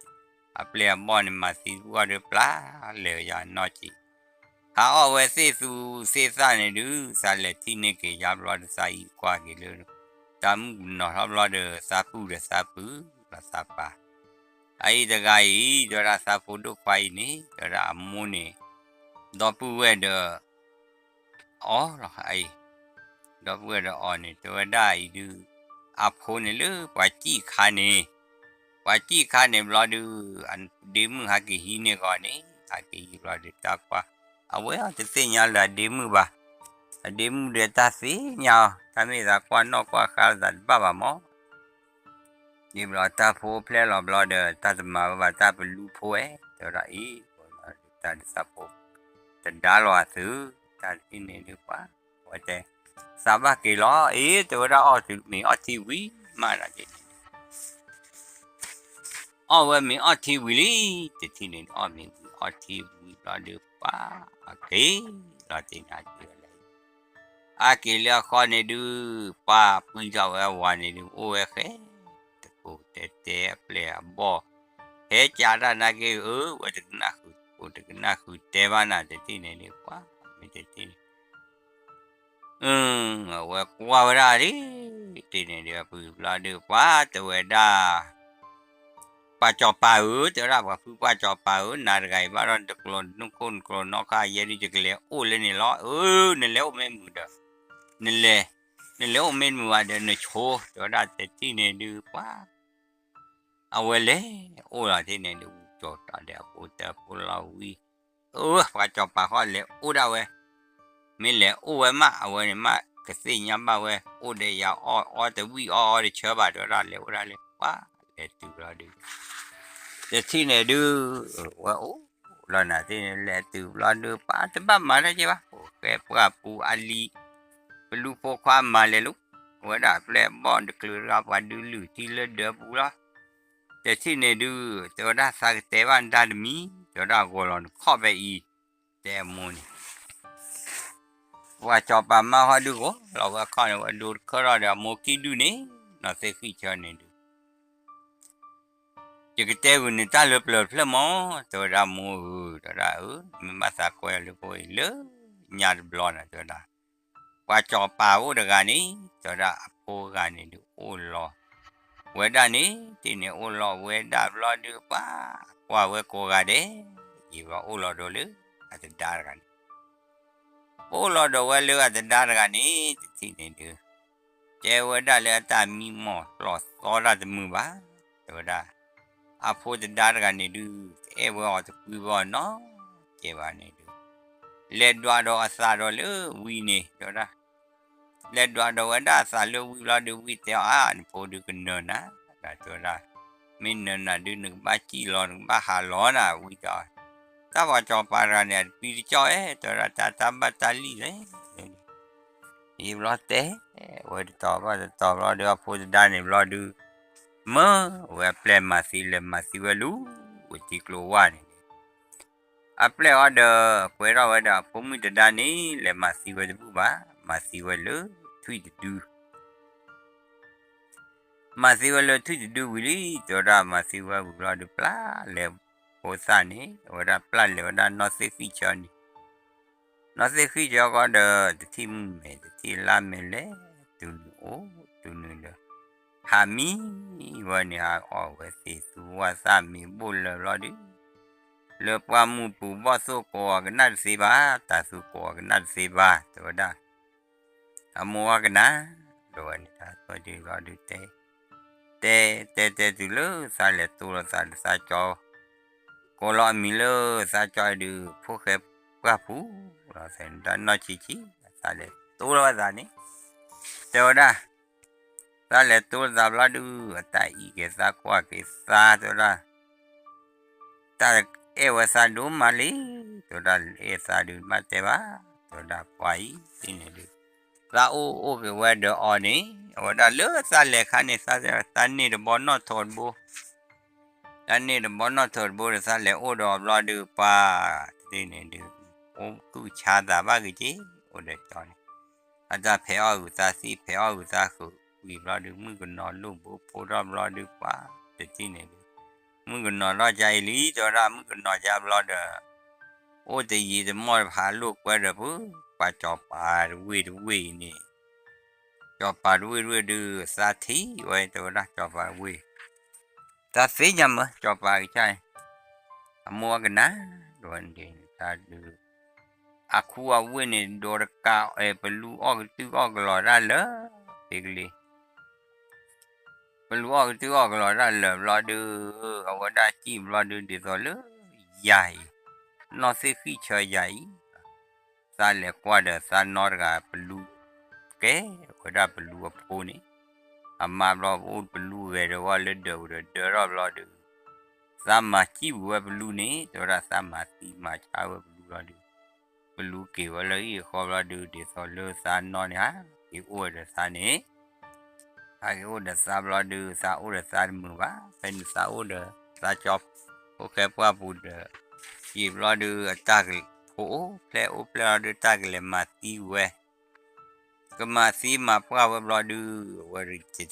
အပျဲၢ်အဘီၣ်န့ၣ် မၤသံတဘူၣ်အီၤဒီးပျၢ်လဲၤယၤနီၢ်ကံ ဟးအီၣ်ဝဲသ့ၣ်သူသ့ၣ်သၣ်န့ၣ်ဒုး သးလဲၤထံၣ်န့ၢ်က့ၤယါဘျီဒီး သးအံၤကွၢ်က့ၤလၢ တၢ်မုၣ်ကနီၤထီၣ်ဘျီဒီး သးပုၢ်ဒီးသးပုၢ်လီၤသးပၢ် အအံၤတဂၤအံၤ တဲဝဲဒၣ်သးဖိဒိၣ်ခွါအံၤန့ၣ် တဲဝဲဒၣ်အမိၢ်န့ၣ် ဒီပုၢ်ဝဲၢ်ဒီး အီၤလီၤအံၤ ဒီပုၢ်ဝဲၢ်ဒီးအီၤန့ၣ် တဲဝဲဒၣ်အံၤဒုး အဖိန့ၣ်လၢပှၤစံၣ်ခါန့ၣ် ပှၤစံၣ်ခါန့ၣ်ဘျီဒုး အဒ့မုၣ်ဟးက့ၤဟံးန့ၢ်ဂီၤန့ၣ် ဟးက့ၤဟံးဘျီဒုး တၢ်ကွၢ် အဝဲအီၤတသ့ၣ်ညါလၢအဒ့မုၣ်ဘၣ် အဒ့မုၣ်ဒီးတၢ်သ့ၣ်ညါအီၤ တၢ်မ့ၢ်သးကွၢ်နီၣ်ကွၢ်ဃါလၢသးတဘၣ်ဘၣ်မး ဒ်ဘျီတၢ်ဖိဖျဲၣ်လီၤဘျီဒီး တၢ်တမၤဝဲဘၣ် တၢ်ပလူဖိဝဲ တဲဝဲဒၣ်အံၤ တၢ်ဒုးသးဖိ တဒါလီၤအသု တၢ်တထံၣ်န့ၣ်ဒုးပှၤ အဝဲတဲ သးဘၣ်က့ၤလီၤ အ့ တဲဝဲဒၣ် အီၣ်တုၤမ့ၤအီၣ်ထံဝံၤမးဒီး အီၣ်ဝဲမ့ၤအီၣ်ထံဝံၤလံ တထံၣ်န့ၣ် အီၣ်မ့ၤဝံၤအီၣ်ထံဝံၤဘျီဒုးပှၤ အက့ၤလီၤတ့ၢ်နၤက့ၤဝဲလဲၣ် အါက့ၤလၢအဃီန့ၣ်ဒုး ပှၤပှံၢ်ထီၣ်ဝဲအဝၤန့ၣ်ဒုး အိၣ်ဝဲဃဲ တကိးတဲတဲအပျဲၢ်အဘီၣ် ဟဲကးတၢ်နာ်က့ၤဧၢ ဝဲတကနၣ်ဃုာ်တကိး တကနၣ်ဃုာ်တဲဘၣ်နၤ တထံၣ်န့ၣ်ဒုး ပှၤ မ့ၢ်တထံၣ်န့ၣ် အဝဲကွၢ်ဝဲဒၣ်ဒ် တထံၣ်န့ၣ်ဒုး အပှံၢ်ဘျီဒုး ပှၤတဲဝဲဒၣ် ပှၤစီၤပၤဧၢ, တဲဝဲဒၣ် ပှၤဖုပှၢ်စီၤပၤဧၢ, နၤတဂၤအံၤဘၣ်ဒီး နတကျိၤနခိၣ် နကျိၤနီၣ်ခါယဲဒုး ယကလဲၤအိၣ်လၢန့ၣ်လီၤ. အၢ နလဲၤအိၣ်မ့ၢ်မုာ်ဒီး နလဲၤ, နလဲၤအိၣ်မ့ၢ်မုာ်ဘၣ်ဒီး နဆိ တဲဝဲဒၣ် တထံၣ်န့ၣ်ဒုး ပှၤ အဝဲလဲၤအိၣ်လီၤတထံၣ်န့ၣ်ဒုး ဝံၣ်ကၠီၤတီၤဒီးအဖိတၢ်ဖိလီၤဝံၤ, အၢ ပှၤစီၤပၤဃီလဲၤအိၣ်ဒၣ်ဝဲ, မ့ၢ်လဲၤအိၣ်ဝဲမး အဝဲန့ၣ်မး ကသ့ၣ်ညါဘၣ်ဝဲ အိၣ်ဒီးယၤအီၣ်အီတဝံၣ်အီၣ်အီတဆၢဘၣ် တဲဝဲဒၣ် လဲၤအိၣ်ဒၣ်လၢ ပှၤလဲၤတုၤဘျီဒုး တထံၣ်န့ၣ်ဒုး ဝဲအိၣ်လီၤနၤတထံၣ်န့ၣ် လဲၤတုၤဘျီဒုး ပှၤတဘၣ်မၤတၢ်က့ဘၣ် အိၣ်ဃဲပှၢ်ပူၤအါလံ, ပလူဖိခွါမၤလဲၤလူၤ, အဝဲဒၣ်အပျဲၢ်အဘီၣ်တကလုာ်တဂၤ ပှၤဒုးလုၢ်ထံလၢဒၢးပူၤလီၤ. တထံၣ်န့ၣ်ဒုး တဲဝဲဒၣ် သးကတဲဘၣ်နတၢ်တမံၤ, တဲဝဲဒၣ် ဂီၤလီၤနခီၣ်ဖဲအံၤ, တဲအမိၢ်န့ၣ် ပှၤစီၤပၤမါဟီဒုးဂီၤလီၤဝဲအခီၣ်န့ၣ် ဝဲဒိတခၢၣ်ထီၣ်ဒီးအမိၢ်ခံဒုန့ၣ် နီၢ်သ့ၣ်ဃံၣ်ဆၢန့ၣ်ဒုး ယကတဲဂုာ်နတၢ်လၢပျၢၤတဖျၢၣ်မး, တဲဝဲဒၣ်မိၢ်ဧၢ, တဲဝဲဒၣ်အၢ မ့ၢ်ဘၣ်သးကွဲအီၤလၢဖိအံၤလၢညါတဘျီန့ၣ် တဲဝဲဒၣ် ပှၤစီၤပၤအိၣ်တဂၤန့ၣ် တဲဝဲဒၣ်အဖိဂၤန့ၣ်ဒုးအိၣ်လီၤဝဲဒၣ်န့ၣ် တထံၣ်န့ၣ်အိၣ်လီၤဝဲဒၣ်ဘျီဒုး ပှၤကွၢ်ဝဲကိးဂၤဒဲး ယံာ်ဘျီအိၣ်လီၤဒီးလၢအသဒါတဂၤန့ၣ် အိၣ်လီၤဒီးဝဲလၢအသဒါတဂၤန့ၣ် တထံၣ်န့ၣ်ဒုး တဲဝဲဒၣ်လၢအတၢ်မံမီၢ်လီၤသီတၢ်တမုာ်ဘၣ်, တဲဝဲဒၣ် အဖိသဒါတဂၤန့ၣ်ဒုး တအဲၣ်ဝဲအီၤတကွံဝဲအီၤနီတစဲးဘၣ်န့ၣ်ဒုး လဲၤဒွးဒီးအသးဒီးလၢဝံၤန့ၣ် တဲဝဲဒၣ် လဲၤဒွးဒီးဝဲဒၣ်အသးလၢဝံၤဘျီဒုး ဝံၤတဲအီၤ အါ နဖိဒုးကနၢၤနၤ, ဒီးတဲဝဲဒၣ် မ့ၢ်နၢၤနၤဒုး နကဘၣ်စံၣ်လီၤ နကဘၣ်ဟးလီၤနၤ ဝံၤတဲအီၤ တၢ်ပှၤစီၤပၤတဂၤန့ၣ် အတပံတကၠီၣ်ဧဲ တဲဝဲဒၣ် တၢ်တၢ်ဘၣ်တၢ်လံၣ်လဲၣ် ယံာ်ဘျီတဲဝဲတတီၤဘၣ်တတီၤဘျီဒုး အဖိသဒါန့ၣ်ဘျီဒုး မၢဝဲအပျဲၢ်မၤသံ လဲၤမၤသံဝဲလူၤ ဝဲထံကျိဝၢ်န့ၣ် အပျဲၢ်အီၤဒီး ကွဲထီၣ်ဝဲဒီးအဖိမုၣ်သဒါန့ၣ် လဲၤမၤသံဝဲတဘူၣ်ဘၣ်, မၤသံဝဲလၢထွံၣ်တဒု မၤသံဝဲလၢထွံၣ်တဒုဝံၤလံ, တဲဝဲဒၣ်မၤသံဝဲဝံၤဘျီဒုး ပျၢ်လဲၤဖိသၣ်န့ၣ် အဝဲဒၣ်ပျၢ်လဲၤဝဲဒၣ်နီၢ်သ့ၣ်ဃံၣ်ဆၢန့ၣ် နီၢ်သ့ၣ်ဃံၣ်ဆၢဃီဒီး တထံၣ်မုၢ်မဲာ် တထံၣ်လါမဲာ်လဲၤ တုၤနုၤအိၣ်တုၤနုၤဒီး ဟးမံဝဲန့ၣ် ဟးအီၣ်ဝဲသ့ၣ်သူဝၣ်သၣ်မ့ၤဘိၣ်လၢာ်ဘျီဒုး လၢပှၢ်မုၢ်ပူၤဘီၣ်သိၣ်ကိးအီၤကနၣ်တသ့ဘၣ်, တၤသူကိးအီၤကနၣ်တသ့ဘၣ် တဲဝဲဒၣ် အမိၢ်ဝဲကနၣ် ဒီးဝဲန့ၣ်တၢ်သီၣ်ဒုးဘျီဒုးတဲ တဲတဲတဲတုၤလၢသးလဲၤတိလိာ်သးဒီးသးကၠီ ကိးလီၤအမံၤလၢသးကၠီအံၤဒုး ဖိၣ်ဃဲပှၢ်ပူၤလီၤ သဲန့ၣ်တၢ်နီၢ်ဆံးဆံး သးလဲၤတိလိာ်သးန့ၣ် တဲဝဲဒၣ် သးလဲၤတိလိာ်သးဘျီဒုး အတၢ်အံးက့ၤသးကွၢ်က့ၤသး တဲဝဲဒၣ် တၢ်အဲၣ်ဝဲသးဒိၣ်မးလံ, တဲဝဲဒၣ် အဲၣ်သးဒုးမးတဲဘၣ်, တဲဝဲဒၣ်ပှၤအံၤန့ၣ်ဒုး သးအိၣ်အိၣ်က့ၤဝဲဒီးအီၤန့ၣ် အဝဲဒၣ်လၢသးလဲၤခါန့ၣ် သးန့ၢ်တဘီနီၣ်ထိးတဘိ သးန့ၢ်တဘီနီၣ်ထိးတဘိဒီး သးလဲၤအိၣ်ဒီးအီၤဘျီဒုး ပှၤတထံၣ်န့ၣ်ဒုး အိၣ်သူၣ်ဆါသးဘၣ်က့ၤက့ၤ အိၣ်ဒီးကၠီန့ၣ် အတၢ်ဖဲးအီၣ်ဂုၤသးသံ ဖဲးအီၣ်ဂုၤသးဃုာ်ဝံၤဘျီဒုး မုၣ်ကနီၤလိၣ်ဘိဖိထီၣ်ဘျီဒုး ပှၤတထံၣ်န့ၣ်ဒုး မုၣ်ကနီၤထီၣ်ကါအံၤလံ တဲဝဲဒၣ် မုၣ်ကနီၤကါဘျီဒီး အိၣ်တယံာ်တမီၢ်တဖးလိာ်ကွဲဒီး ပှၤစီၤပၤတဝ့ၢ်တဝ့ၢ်အံၤန့ၣ် စီၤပၤတဝ့ၢ်တဝ့ၢ်ဒုး သးထံၣ်ဝဲ တဲဝဲဒၣ် စီၤပၤတဝ့ၢ် တၢ်သ့ၣ်ညါမး စီၤပၤကစၢ်အံၤ အမိၢ်အကနၣ် တဲဝဲဒၣ် တၢ်ဒုး အခူအဝ့ၢ်န့ၣ် ဒိးတကးအဲၣ် ပလူအီၣ်ကတုၢ်အီၣ်ကလီၤတၢ်လၢာ် ဖဲကလံၤ ပလူအီၣ်ကတုၢ်အီၣ်ကလီၤတၢ်လၢာ်ဘျီဒုး အဝဲဒၣ်စံၣ်ဘျီဒုး ဒ်သိးလၢယၤအံၤ နီၢ်သ့ၣ်ဃံၣ်ဆၢယၤအံၤ သးလဲၤကွၢ်ဒီးသးနီတဂၤ ပလူ ကဲဝဲဒၣ်ပလူအဖိန့ၣ် အမါဘျီအိၣ်ပလူဂဲၤဒီးဝဲလၢဒၢးပူၤဒီးဒၢထီၣ်ဘျီဒုး သးမၤစံၣ်ဝံၤဝဲပလူန့ၣ် တဲဝဲဒၣ်သးမၤသံမၤဆါဝဲပလူဘျီဒုး ပလူက့ၤဝဲလၢဟံၣ်အဃီဘျီဒုး ဒ်သိးလၢသးနီၢ်န့ၣ် ဟးက့ၤအိၣ်ဝဲဒီးသးန့ၣ် ဟးက့ၤအိၣ်ဒီးသးဘျီဒုး သးအိၣ်ဒီးသးတမုာ်ဘၣ် ဖဲန့ၣ်သးအိၣ်ဒီးသးကၠီ ဖိၣ်ဃဲပှၢ်ပူၤဒီး ယံာ်ဘျီဒုး အတၢ်ကဖိအိၣ်ဖျဲၣ်အိၣ်ဖျဲၣ်လီၤဒုး တၢ်ကလဲၤမၤသံဝဲ ကမၤသံမၤပှၢ်ဝဲဘျီဒုး အဝဲတ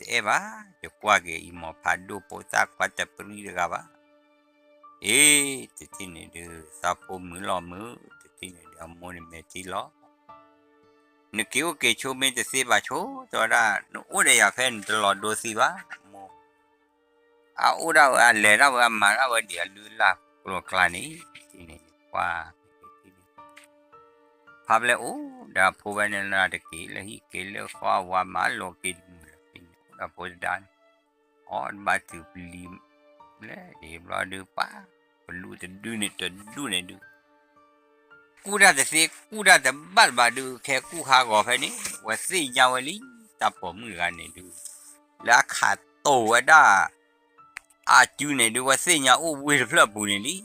အဲၣ်ဘၣ် ယကွၢ်က့ၤအံၤမီၤဖးဒိၣ်ဖိသၣ်ခွါတပရံတဂၤဘၣ် အ့ တထံၣ်န့ၣ်ဒုး သးဖိမုာ်လီၤမုာ် တထံၣ်န့ၣ်ဒုး အမိၢ်န့ၣ်မဲာ်ထံလီၤ နက့ၤအိၣ်က့ၤဆိမ့ၢ်တသ့ဘၣ်ဆိ တဲဝဲဒၣ် နအိၣ်ဒီးယၤဖဲန့ၣ်တလီၤဒိသံဘၣ် အမိၢ် အအိၣ်ဒၣ်ဝဲ အလဲၤဒၣ်ဝဲ အမၤဒၣ်ဝဲဒံးအလုၢ်အလၢ်ကျိၤကျါန့ၣ် တထံၣ်န့ၣ် ပှၤ ဖါပျဲၢ်အိၣ်ဒီးအဖိဝဲန့ၣ်လီၤ တက့ၤလၢဟံၣ်က့ၤလၢဃီ အဝၤမၤလိာ်က့ၤတမုာ်လၢၤန့ၣ် အိၣ်ဒီးဖိသဒါန့ၣ် အီၣ်တဘၣ်တုၤပလံၤ လၢဒံးဘျီဒုး ပှၤ ပလူတဒုန့ၣ်တဒုန့ၣ်ဒုး ကူၣ်တၢ်တသ့ ကူၣ်တၢ်တဘၣ်တဘၣ်ဒုး ခဲကူၣ်ဟးဂီၤဖဲန့ၣ် ဝဲသ့ၣ်ညါဝဲလံ တၢ်ပိာ်မုၣ်တဂၤန့ၣ်ဒုး လၢအခးတိာ်ဝဲဒၣ် အစုန့ၣ်ဒုး ဝဲသ့ၣ်ညါအိၣ်ဝ့ၢ်တဖျၢၣ်ပူၤန့ၣ်လံ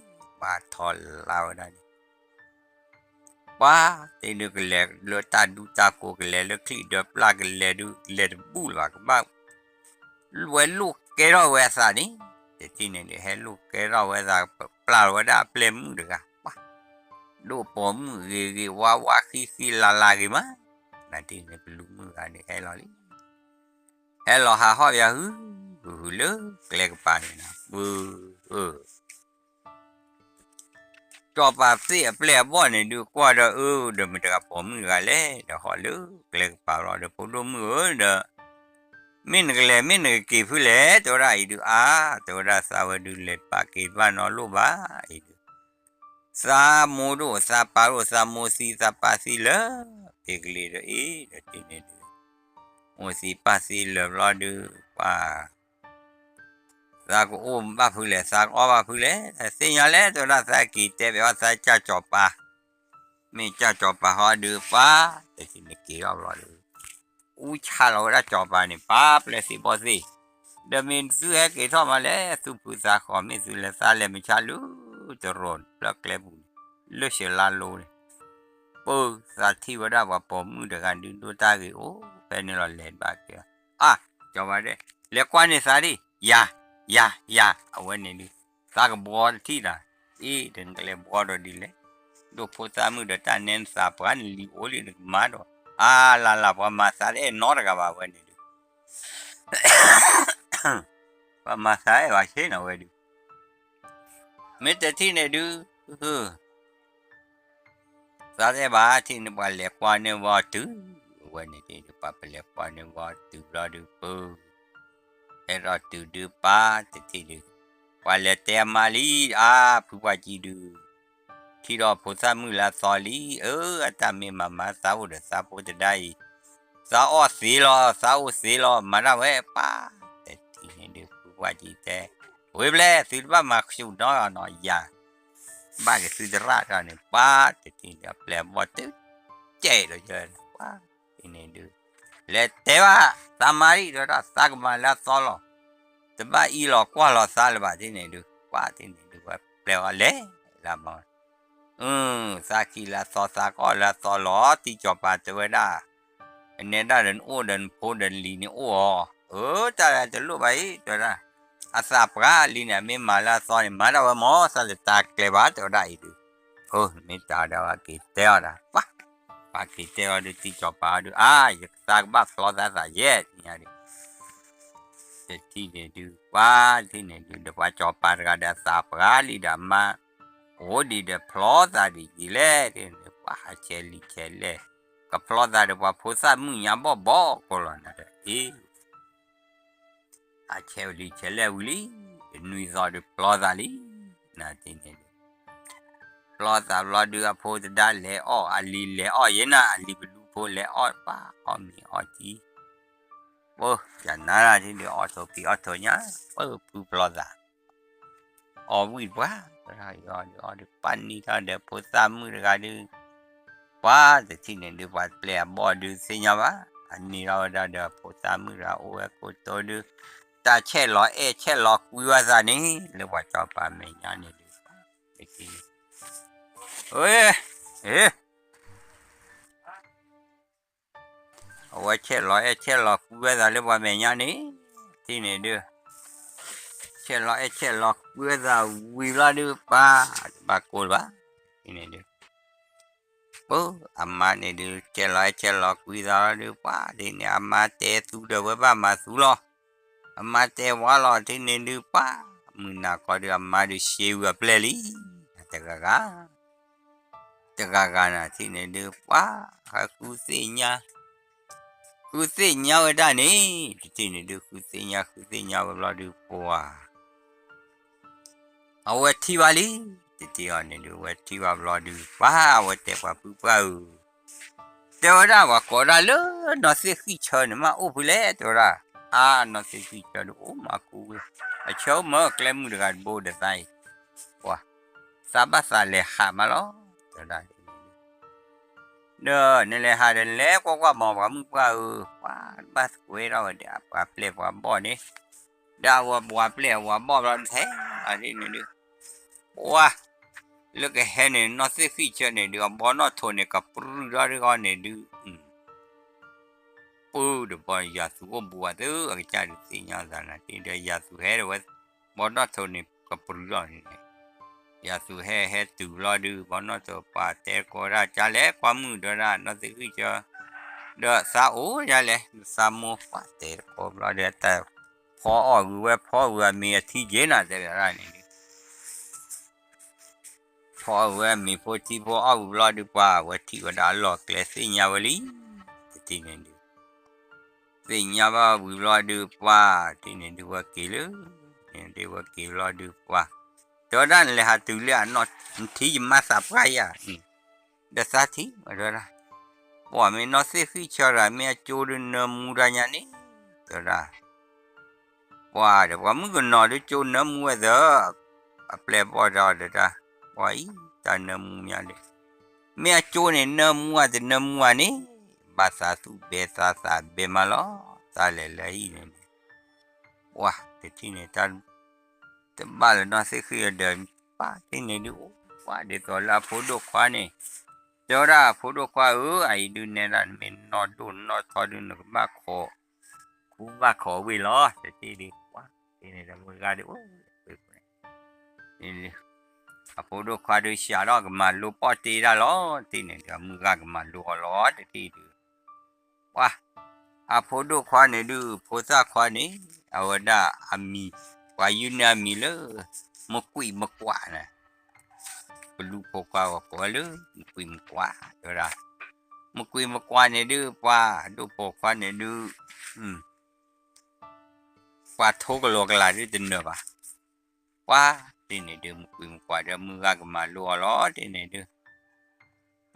ပှၤထီၣ်လါဝဲဒၣ်န့ၣ် ပှၤ တ့ဒုးကလဲၤလၢတၢ်ဒူတၢ်ကိး ကလဲၤလၢချံၣ်ဒၢပျၢ် ကလဲၤဒုး ကလဲၤတဘူၣ်လၢၤဘၣ် ကဘၣ် ဝဲလိၣ်ကဲထီၣ်ဝဲအသးန့ၣ် တထံၣ်န့ၣ်ဒုး ဟဲလိၣ်ကဲထီၣ်ဝဲသး ပျၢ်လီၤဝဲဒၣ်အပျဲၢ်မုၣ်တဂၤ ပှၤ ဒိၣ်ပိာ်မုၣ်ဂ့ၤဂ့ၤဝါဝါ ဃံဃံလၤလၤဂ့ၤမး နတထံၣ်န့ၣ် ပလူၤမုၣ်တဂၤန့ၣ် ဟဲလီၤလံ ဟဲလီၤဟးဟီၣ်ယၤဟု ဟုဟုလၢကျဲကပၤန့ၣ် ပၢ စီၤပၤသ့ၣ်အပျဲၢ်အဘီၣ်န့ၣ်ဒုး ကွၢ်ဒီးအၢ ဒီးမတၤတဂၤပိာ်မုၣ်တဂၤလဲၣ် ဒီးဟီၣ်လၢကျဲကပၤလီၤဒီး ဖိဒိၣ်မုၣ်ဧၢဒီး မ့ၢ်နကလဲၤ မ့ၢ်နကက့ၤဖုလဲၣ် တဲဝဲဒၣ်အံၤဒုး အါ တဲဝဲဒၣ်သးဝဲဒုး လဲၤတဘၣ်က့ၤတဘၣ်နီတဘျီဘၣ်အံၤဒုး သးမိၢ်ဒိၣ်သးပၢ်ဒိၣ် သးမိၢ်သံသးပၢ်သံလၢာ် ဖဲကလံၤဒီးအံၤ ဒီးတ့န့ၣ်ဒုး မိၢ်သံပၢ်သံလၢာ်ဘျီဒုး ပှၤ သးကအိၣ်ဘၣ်ဖုလဲၣ် သးကအီၣ်ဘၣ်ဖုလဲၣ် သ့ၣ်ညါလဲၣ် တဲဝဲဒၣ်သးက့ၤတဲဘၣ်အီၤသးကၢ်စီၤပၤ မ့ၢ်ကၢ်စီၤပၤဟီဒုးပှၤ တထံၣ်န့ၣ်က့ၤထီၣ်ဘျီဒုး အူဆါလီၤဝဲဒၣ်စီၤပၤန့ၣ် ပှၤပျဲၢ်သ့ၣ်ဘီၣ်သ့ၣ် ဒီးမ့ၢ်သုဟဲက့ၤထီၣ်မးလဲၣ် သူၣ်ဖုသးဃီ မ့ၢ်သုလဲၤသးလဲၤမုၢ်ဆါလၢ တရိာ်ဖျၢၣ်ကျဲပူၤန့ၣ် လၢၡၢၤလါလိန့ၣ် ပၢသးထံၣ်ဝဲဒၣ်ပှၤပိာ်မုၣ်တဂၤဒုး ဒိၣ်တၢ်ဂ့ၤအိၣ်ဖဲန့ၣ်လီၤ လဲၤဘၣ်က့ၤ အါ စီၤပၤဒဲး လဲၤကွၢ်န့ၢ်သးဒံး ယၤ ယၤ ယၤ အဝဲန့ၣ်ဒုး သးကဘှီတထံၣ်ဒီး အ့ ဒီးနကလဲၤဘှီဒီးဒ်လဲၣ် ဒိၣ်ဖိသၣ်မုၣ်ဒီးတၢ်နဲနသးပှၤနလံၤအိၣ်လံနကမၤဒီး အါ လၢ်လၢ်ပှၤမၤသးတအဲၣ်နီတဂၤဘၣ်ဝဲန့ၣ်ဒုး ပှၤမၤသးအဲၣ်ဘၣ်ဆ့ၣ်နီၤဝဲဒုး မ့ၢ်တထံၣ်န့ၣ်ဒုး သးတအဲၣ်ဘၣ်ထံၣ်န့ၣ် ပှၤလဲၤကွၢ်န့ၢ်ဝဲအီၤတုၤ အဝဲန့ၣ်ဒုး ပှၤပလဲၤကွၢ်န့ၢ်ဝဲအီၤတုၤဘျီဒုးပၢ ဟဲထီၣ်တုၤဒုးပၢ်တထံၣ်ဒုး ပှၤလဲၤတဲအမါလံ အါ ဖုပှၢ်ကံဒုး ထံၣ်ဒီးဖိသၣ်မုၣ်လၢအသီလံ အၢ အတၢ်မ့ၢ်မၤမၤသးအိၣ်ဒီးသးဖိတဒါအံၤ သးအီၣ်သ့လီၤ သးအိၣ်သ့လီၤ မၤတၢ်ဝဲပၢ် တထံၣ်န့ၣ်ဒုး ဖုပှၢ်ကံတဲ ဝ့ၢ်ဘျဲၣ် သုတဘၣ်မၤဆူၣ်နီနီၤ ယၤ ဘၣ်က့ၤသုသရၣ်တၢ်န့ၣ် ပှၤတထံၣ်န့ၣ် အပျဲၢ်အဘီၣ်တုၤ ကဲးဒီးယဲ ပှၤတထံၣ်န့ၣ်ဒုး လဲၤတဲဘၣ် သးမါဒံး တဲဝဲဒၣ်သးကမၤလၢအသီလီၤ တဘၣ်အံးလီၤကွၢ်လီၤသးလၢၤဘၣ် တထံၣ်န့ၣ်ဒုး ပှၤတထံၣ်န့ၣ်ဒုး ပှၤပျဲၢ်အီၤလဲၤလၢမၤ သးကံၢ်လၢအသီ သးကအီၣ်လၢအသီလီၤ တံၢ်စီၤပၤတဲဝဲဒၣ် အနဲဒၣ်ဒီးနအိၣ်ဒီးနဖိဒီးနလံၤန့ၣ်အိၣ်အီၤ အၢ တၢ်တလိၣ်ဘၣ်အံၤ တဲဝဲဒၣ် အသးပှၢ်လံန့ၣ် အမ့ၢ်မၤလၢအသီန့ၣ် မၤဒၣ်ဝဲမ့ၢ် သးတတၢ်ကျဲဘၣ် တဲဝဲဒၣ်အံၤဒုး အၢ နမ့ၢ်တၢ်ဒီးက့ၤတဲအီၤဒၣ် ပှၤ ပှၤက့ၤတဲအီၤဒုး တံၢ်စီၤပၤအီၤဒုး အါ ယသးကဘၣ်ဖျီသးသးယဲၢ် တထံၣ်ညါဒုး တထံၣ်န့ၣ်ဒုး ပှၤတထံၣ်န့ၣ်ဒုး ဒီးပှၤစီၤပၤတဂၤဒီးအသးပှၢ်လံဒီးအမါ အိၣ်ဒံးဒီးဖျီသးဒ်ယံၤလဲၣ် တထံၣ်န့ၣ်ဒုး ပှၤဟးဆဲးလံာ်ဆဲးလဲၣ် ကဖျီသးဒီးပှၤဖိသၣ်မုၣ်ညါဘီၣ်ဘီၣ်ကိးလီၤနၤဒီး အ့ ဟးဆဲးလံာ်ဆဲးလဲၣ်ဝံၤလံ နွံသီဒုးဖျီသးလံ နတထံၣ်န့ၣ်ဒုး ဖျီသးဘျီဒုးအဖိတဒါလဲၤအီၣ် အလံၤလဲၤအီၣ်ယဲနၤ အလံၤပလူဖိလဲၤအီၣ် ပှၤအီၣ်မ့ၤအီၣ်ကံ ပၢ ယနၤတထံၣ်ဒုး အီၣ်ထိးဖံးအီၣ်ထိးညၣ် ပၢဖုဖျီသး အီၣ်ဝံၣ်ပှၤ အီၣ်ဒုး အီၣ်ဒုး ပၢ်နံၤထီၣ်ဒီးဖိသၣ်မုၣ်တဂၤဒုး ပှၤတထံၣ်န့ၣ်ဒုး ပှၤပျဲၢ်အဘီၣ်ဒုးသ့ၣ်ညါဘၣ် အန့ၢ်ထီၣ်ဝဲဒၣ်ဒီးဖိသၣ်မုၣ်တဂၤအိၣ်ဝဲခိၣ်တိဒုး တၢ်ဆဲးလီၤအဲၣ်ဆဲးလီၤကွံဝဲသးန့ၣ် လၢပှၤစီၤပၤမဲာ်ညါန့ၣ်ဒုး တထံၣ်န့ၣ် အဝဲဆဲးလီၤအဲၣ်ဆဲးလီၤကွံဝဲသးလၢပှၤမဲာ်ညါန့ၣ် တထံၣ်န့ၣ်ဒုး ဆဲးလီၤအဲၣ်ဆဲးလီၤကွံဝဲသးဝံၤဘျီဒုး ပှၤတဘၣ်ကိၢ်လၢၤဘၣ် တထံၣ်န့ၣ်ဒုး ပၢ အမါန့ၣ်ဒုး ဆဲးလီၤအဲၣ်ဆဲးလီၤကွံသးလီၤဒုး ပှၤတထံၣ်န့ၣ် အမါတဲသူဒီးဝဲဘၣ်မၤသူလီၤ အမါတဲဝါလီၤ တထံၣ်န့ၣ်ဒုး ပှၤ မုၢ်နၤခီဒုး အမါဒုးရှဲဝံၤအပျဲၢ်လံ တဂၤဂၤ တဂၤဂၤနၤ တထံၣ်န့ၣ်ဒုး ပှၤ ဟဲဃုသ့ၣ်ညါ ဃုသ့ၣ်ညါဝဲဒၣ်န့ၣ် တထံၣ်န့ၣ်ဒုး ဃုသ့ၣ်ညါ ဃုသ့ၣ်ညါဝဲဘျီဒုး ပှၤ အဝဲထံၣ်ဘၣ်လံ, တထံၣ်အီၤန့ၣ်ဒုး အဝဲထံၣ်ဘၣ်ဘျီဒုး ပှၤအဝဲတဲပှၤပုၢ်ပှၢ်ဧၢ, တဲဝဲဒၣ်ပှၤကိးဒၣ်လၢနီၢ်သ့ၣ်ဃံၣ်ဆၢန့ၣ် မ့ၢ်အိၣ်ဖဲလဲၣ် တဲဝဲဒၣ်, အါ နီၢ်သ့ၣ်ဃံၣ်ဆၢဒုး အိၣ်မးကူဝဲ, အဆၢအိၣ်မၢကျဲမုၢ်တဂၤတဘိဒီးသးအံၤ, ပှၤ, သးဘၣ်သးလဲၤဟးမးလီၤ, တဲဝဲဒၣ် ဒီးနလဲၤဟးဒီးလဲၤကွၢ်ကွၢ်မး ပှၤမုၢ်ပှၢ်ဧၢ, ပှၤဘၣ်သကွဲးထီၣ်ဝဲဒီး ပှၤပျဲၢ်ပှၤဘီၣ်န့ၣ်, ဒီးအဝဲပှၤပျဲၢ်ပှၤဘီၣ်ဘျီဒုး ဟဲအီၤဒ်န့ၣ်ဒုး, ပှၤ, လၢကဟဲန့ၣ် နီၢ်သ့ၣ်ဃံၣ်ဆၢန့ၣ်ဒုး အဘီနီၣ်ထိးန့ၣ် ကပြုၢ်ထီၣ်ဒ်အီၤန့ၣ်ဒုး, ပၢ်ဒီးဘီယၤသူၣ်အိၣ်ဘူးအသုအကစၢ်ဒုးသ့ၣ်ညါသးနၤတ့ၢ်ဒီးယၤသူၣ်ဟဲဒီးဝဲ, ဘီနီၣ်ထိးန့ၣ် ကပြုၢ်ထီၣ်န့ၣ်, ယၤသူၣ်ဟဲဟဲတုၤဘျီဒုး ဘီနီၣ်ထိးပှၤတဲတကိးဒၣ်ကလဲၣ် ကွၢ်မုၢ်ဒီးဒၣ်နီၢ်သ့ၣ်ဃံၣ်ဆၢ, ဒီးသးအိၣ်ဒ်လဲၣ် သးမိၢ်ပှၤတဲတကိးဘျီဒီး တၢ်ဖီအီၣ်ဂုာ်ဝဲဖီဂုာ်အမ့ၤအထံက့ၤနၤ တဲဝဲဒၣ်န့ၣ်ဒုး ဖီအီၣ်ဝဲမ့ၤဖိထံဖိအီၣ်ဝံၤဘျီဒုး ပှၤဝဲထံၣ်ဝဲဒၣ်အလီၢ်ကျဲသ့ၣ်ညါဝဲလံ, တထံၣ်န့ၣ်ဒုး, သ့ၣ်ညါဘၣ်ဝံၤဘျီဒုး ပှၤ, တထံၣ်န့ၣ်ဒုးဝဲက့ၤလၢ, န့ၣ်ဒုးဝဲက့ၤဘျီဒုး ပှၤ, တဲဝဲဒၣ်နလဲၤဟးတုၤလၢအနီၢ်ထံယမါသးပှၢ်ယၤ, ဒီးသးထံၣ်ဝဲဒၣ်, ပှၤမ့ၢ်နီၢ်သ့ၣ်ဃံၣ်ဆၢဒီး မ့ၢ်အကၠိဒုးနၢမူတၢ်ညါန့ၣ်, တဲဝဲဒၣ် ပှၤဒီးပှၤမုၣ်ကနီၤဒုးကၠိနၢမူဝဲသၢ, အပျဲၢ်ဘီၣ်ဒီးတၢ်, ပှၤအံၤတၢ်နၢမူမးဒီး, မ့ၢ်အကၠိန့ၣ်နၢမူဧါတနၢမူဧါန့ၣ်, ဘၣ်သးသူၣ်ဘဲသးသးဘဲမးလီၤ, သးလဲၤလၢဟံၣ်န့ၣ်, ပှၤတထံၣ်န့ၣ် တဘၣ်လၢနီၢ်သ့ၣ်ဃံၣ်ဒီး, ပှၤတထံၣ်န့ၣ်ဒုးအိၣ်ပှၤဒ်သိးလၢအဖိဒိၣ်ခွါန့ၣ်, တဲဝဲဒၣ်အဖိဒိၣ်ခွါဧၢ, အအံၤဒုးနဲဒၣ်နမ့ၢ်နီၢ်ဒိၣ်နီၢ်ထီဒုး နကဘၣ်ခိး, ကူဘၣ်ခိးဝ့ၢ်လီၤ, တထံၣ်ဒုးပှၤ, တထံၣ်န့ၣ်ဒီးမုၢ်ဂၤဒုးအိၣ်, အဖိဒိၣ်ခွါဒုးစးထီၣ်ကမၤလိပီၣ်တ့တၢ်လီၤ, တထံၣ်န့ၣ်ဒီးမုၢ်ဂၤကမၤလိအီၤလီၤ, တထံၣ်ဒုး ပှၤ, အဖိဒိၣ်ခွါန့ၣ်ဒုး ဖိသၣ်ခွါန့ၣ်, အဝဲဒၣ်အမံၤ, ပှၤယုၢ်န့ၢ်အမံၤလၢ, မုၢ်ကွံာ်မုၢ်ကွၢ်န့ၣ်, ကလူဖိခွါဂီၤကိးဝဲလၢ, မုၢ်ကွံာ်မုၢ်ကွၢ်, တဲဝဲဒၣ်, မုၢ်ကွံာ်မုၢ်ကွၢ်န့ၣ်ဒုး ပှၤဒိၣ်ပိာ်ခွါန့ၣ်ဒုး, ပှၤထိကလီကလးဒုးတနၢၤဘၣ်, ပှၤ, တထံၣ်န့ၣ်ဒုး မုၢ်ကွံာ်မုၢ်ကွၢ်ဒီးမုၢ်ဂၤကမၤလိအီၤလီၤ, တထံၣ်န့ၣ်ဒုး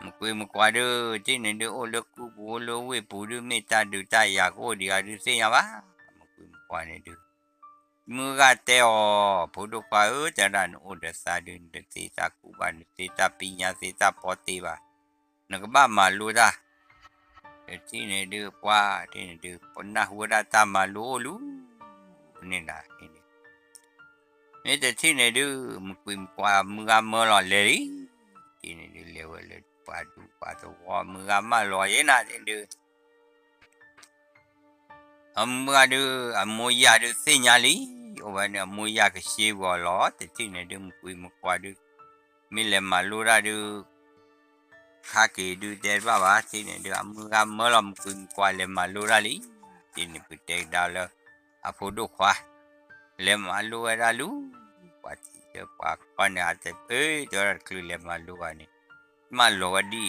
မုၢ်ကွံာ်မုၢ်ကွၢ်ဒုး, တထံၣ်န့ၣ်ဒုး အိၣ်လၢကူပူၤအိၣ်လၢဝ့ၢ်ပူၤဒုး မ့ၢ်တၢ်ဒုးတၢ်ယၤကအိၣ်ဒံးအီၤဒုးသ့ၣ်ညါဘၣ်, မုၢ်ကွံာ်မုၢ်ကွၢ်န့ၣ်ဒုး, မုၢ်ဂၤတဲအီၤ, ဖိဒိၣ်ခွါဧၢ, တဲဒၣ်နအိၣ်ဒီးသးဒုး နတသ့တၢ်ကူဘၣ် နတသ့တၢ်ပညါသ့တၢ်ပီတ့ဘၣ်, နကဘၣ်မၤလိတၢ်, တထံၣ်န့ၣ်ဒုး ပှၤ, တထံၣ်န့ၣ်ဒုး ပနၢ်ဟူဝဲဒၣ်တၢ်မၤလိအိၣ်လံ, န့ၣ်ဒၣ် မ့ၢ်တထံၣ်န့ၣ်ဒုး မုၢ်ကွံာ်မုၢ်ကွၢ် မုၢ်ဂၤမၢလီၤလဲၤလံ, တထံၣ်န့ၣ်ဒုး လဲၤဝဲလၢပှၤဒူပှၤသဝီ မုၢ်ဂၤမၢလီၤယဲနၤန့ၣ်ဒုး အမုၢ်ဂၤဒုး အမိၢ်ယၢ်ဒုးသ့ၣ်ညါလံ, အိၣ်ဝဲန့ၣ် အမိၢ်ယၢ်ကရှ့ဂီၤလီၤ, တထံၣ်န့ၣ်ဒုး မုၢ်ကွံာ်မုၢ်ကွၢ်ဒုး မ့ၢ်လဲၤမၤလိတၢ်ဒုး ခါက့ၤဒုးတဲတဘၣ်ဘၣ်, တထံၣ်န့ၣ်ဒုး အမုၢ်ဂၤမၢလီၤ မုၢ်ကွံာ်မုၢ်ကွၢ်လဲၤမၤလိတၢ်လံ, တထံၣ်န့ၣ် ပတဲကဒါလၢ အဖိဒိၣ်ခွါ လဲၤမၤလိဝဲဒၣ်လံ, ပှၤထံၣ်ဒီးပှၤကွၢ်န့ၣ် အတအၢ တဲဝဲဒၣ်တချုးလဲၤမၤလိဘၣ်န့ၣ်, မၢလီၤဝဲဒ်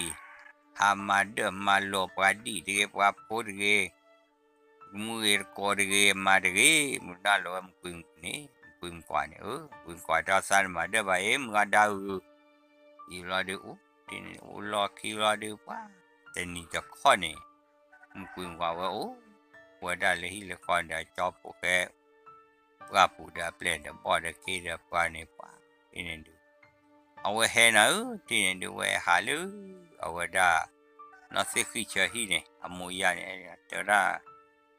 အံၤ, ဟးမၤဒၢၣ်မၤလီၤပှၤဒ်အံၤတဂ့ၤ, ပှၤဖိတဂ့ၤ မုၢ်ဂ့ၤတကိးတဂ့ၤ မၤတဂ့ၤ, မုၢ်နၢ်လီၤဝဲမုၢ်ကွံာ်န့ၣ်, မုၢ်ကွံာ်မုၢ်ကွၢ်န့ၣ်, မုၢ်ကွံာ်မုၢ်ကွၢ်တၢ်သးနမၤဒၢၣ်ဘၣ်အံၤ မုၢ်ဂၤဒၣ်ဧၢ, အံၤဘျီဒုး အိၣ်တ့ၢ်န့ၣ် အိၣ်လီၢ်ခံဘျီဒုး ပှၤ တနံၤတခီန့ၣ်, မုၢ်ကွံာ်မုၢ်ကွၢ်ဝဲအိၣ်ဝဲဒၣ်လၢဟံၣ်လၢဃီဒီး ကၠီဖိဃဲ ပှၢ်ပူၤဒီးအပျဲၢ်ဒီးဘီၣ်ဒီးခ့ဒီးပှၤန့ၣ် ပှၤတ့ၢ်န့ၣ်ဒုး အဝဲဟဲနၤဧၢ တ့ၢ်န့ၣ်ဒုး ဝဲဟးလၢ အဝဲဒၣ် နီၢ်သ့ၣ်ဃံၣ်ဆၢဟံၣ်န့ၣ် အမိၢ်ယၢ်န့ၣ် တဲဝဲဒၣ်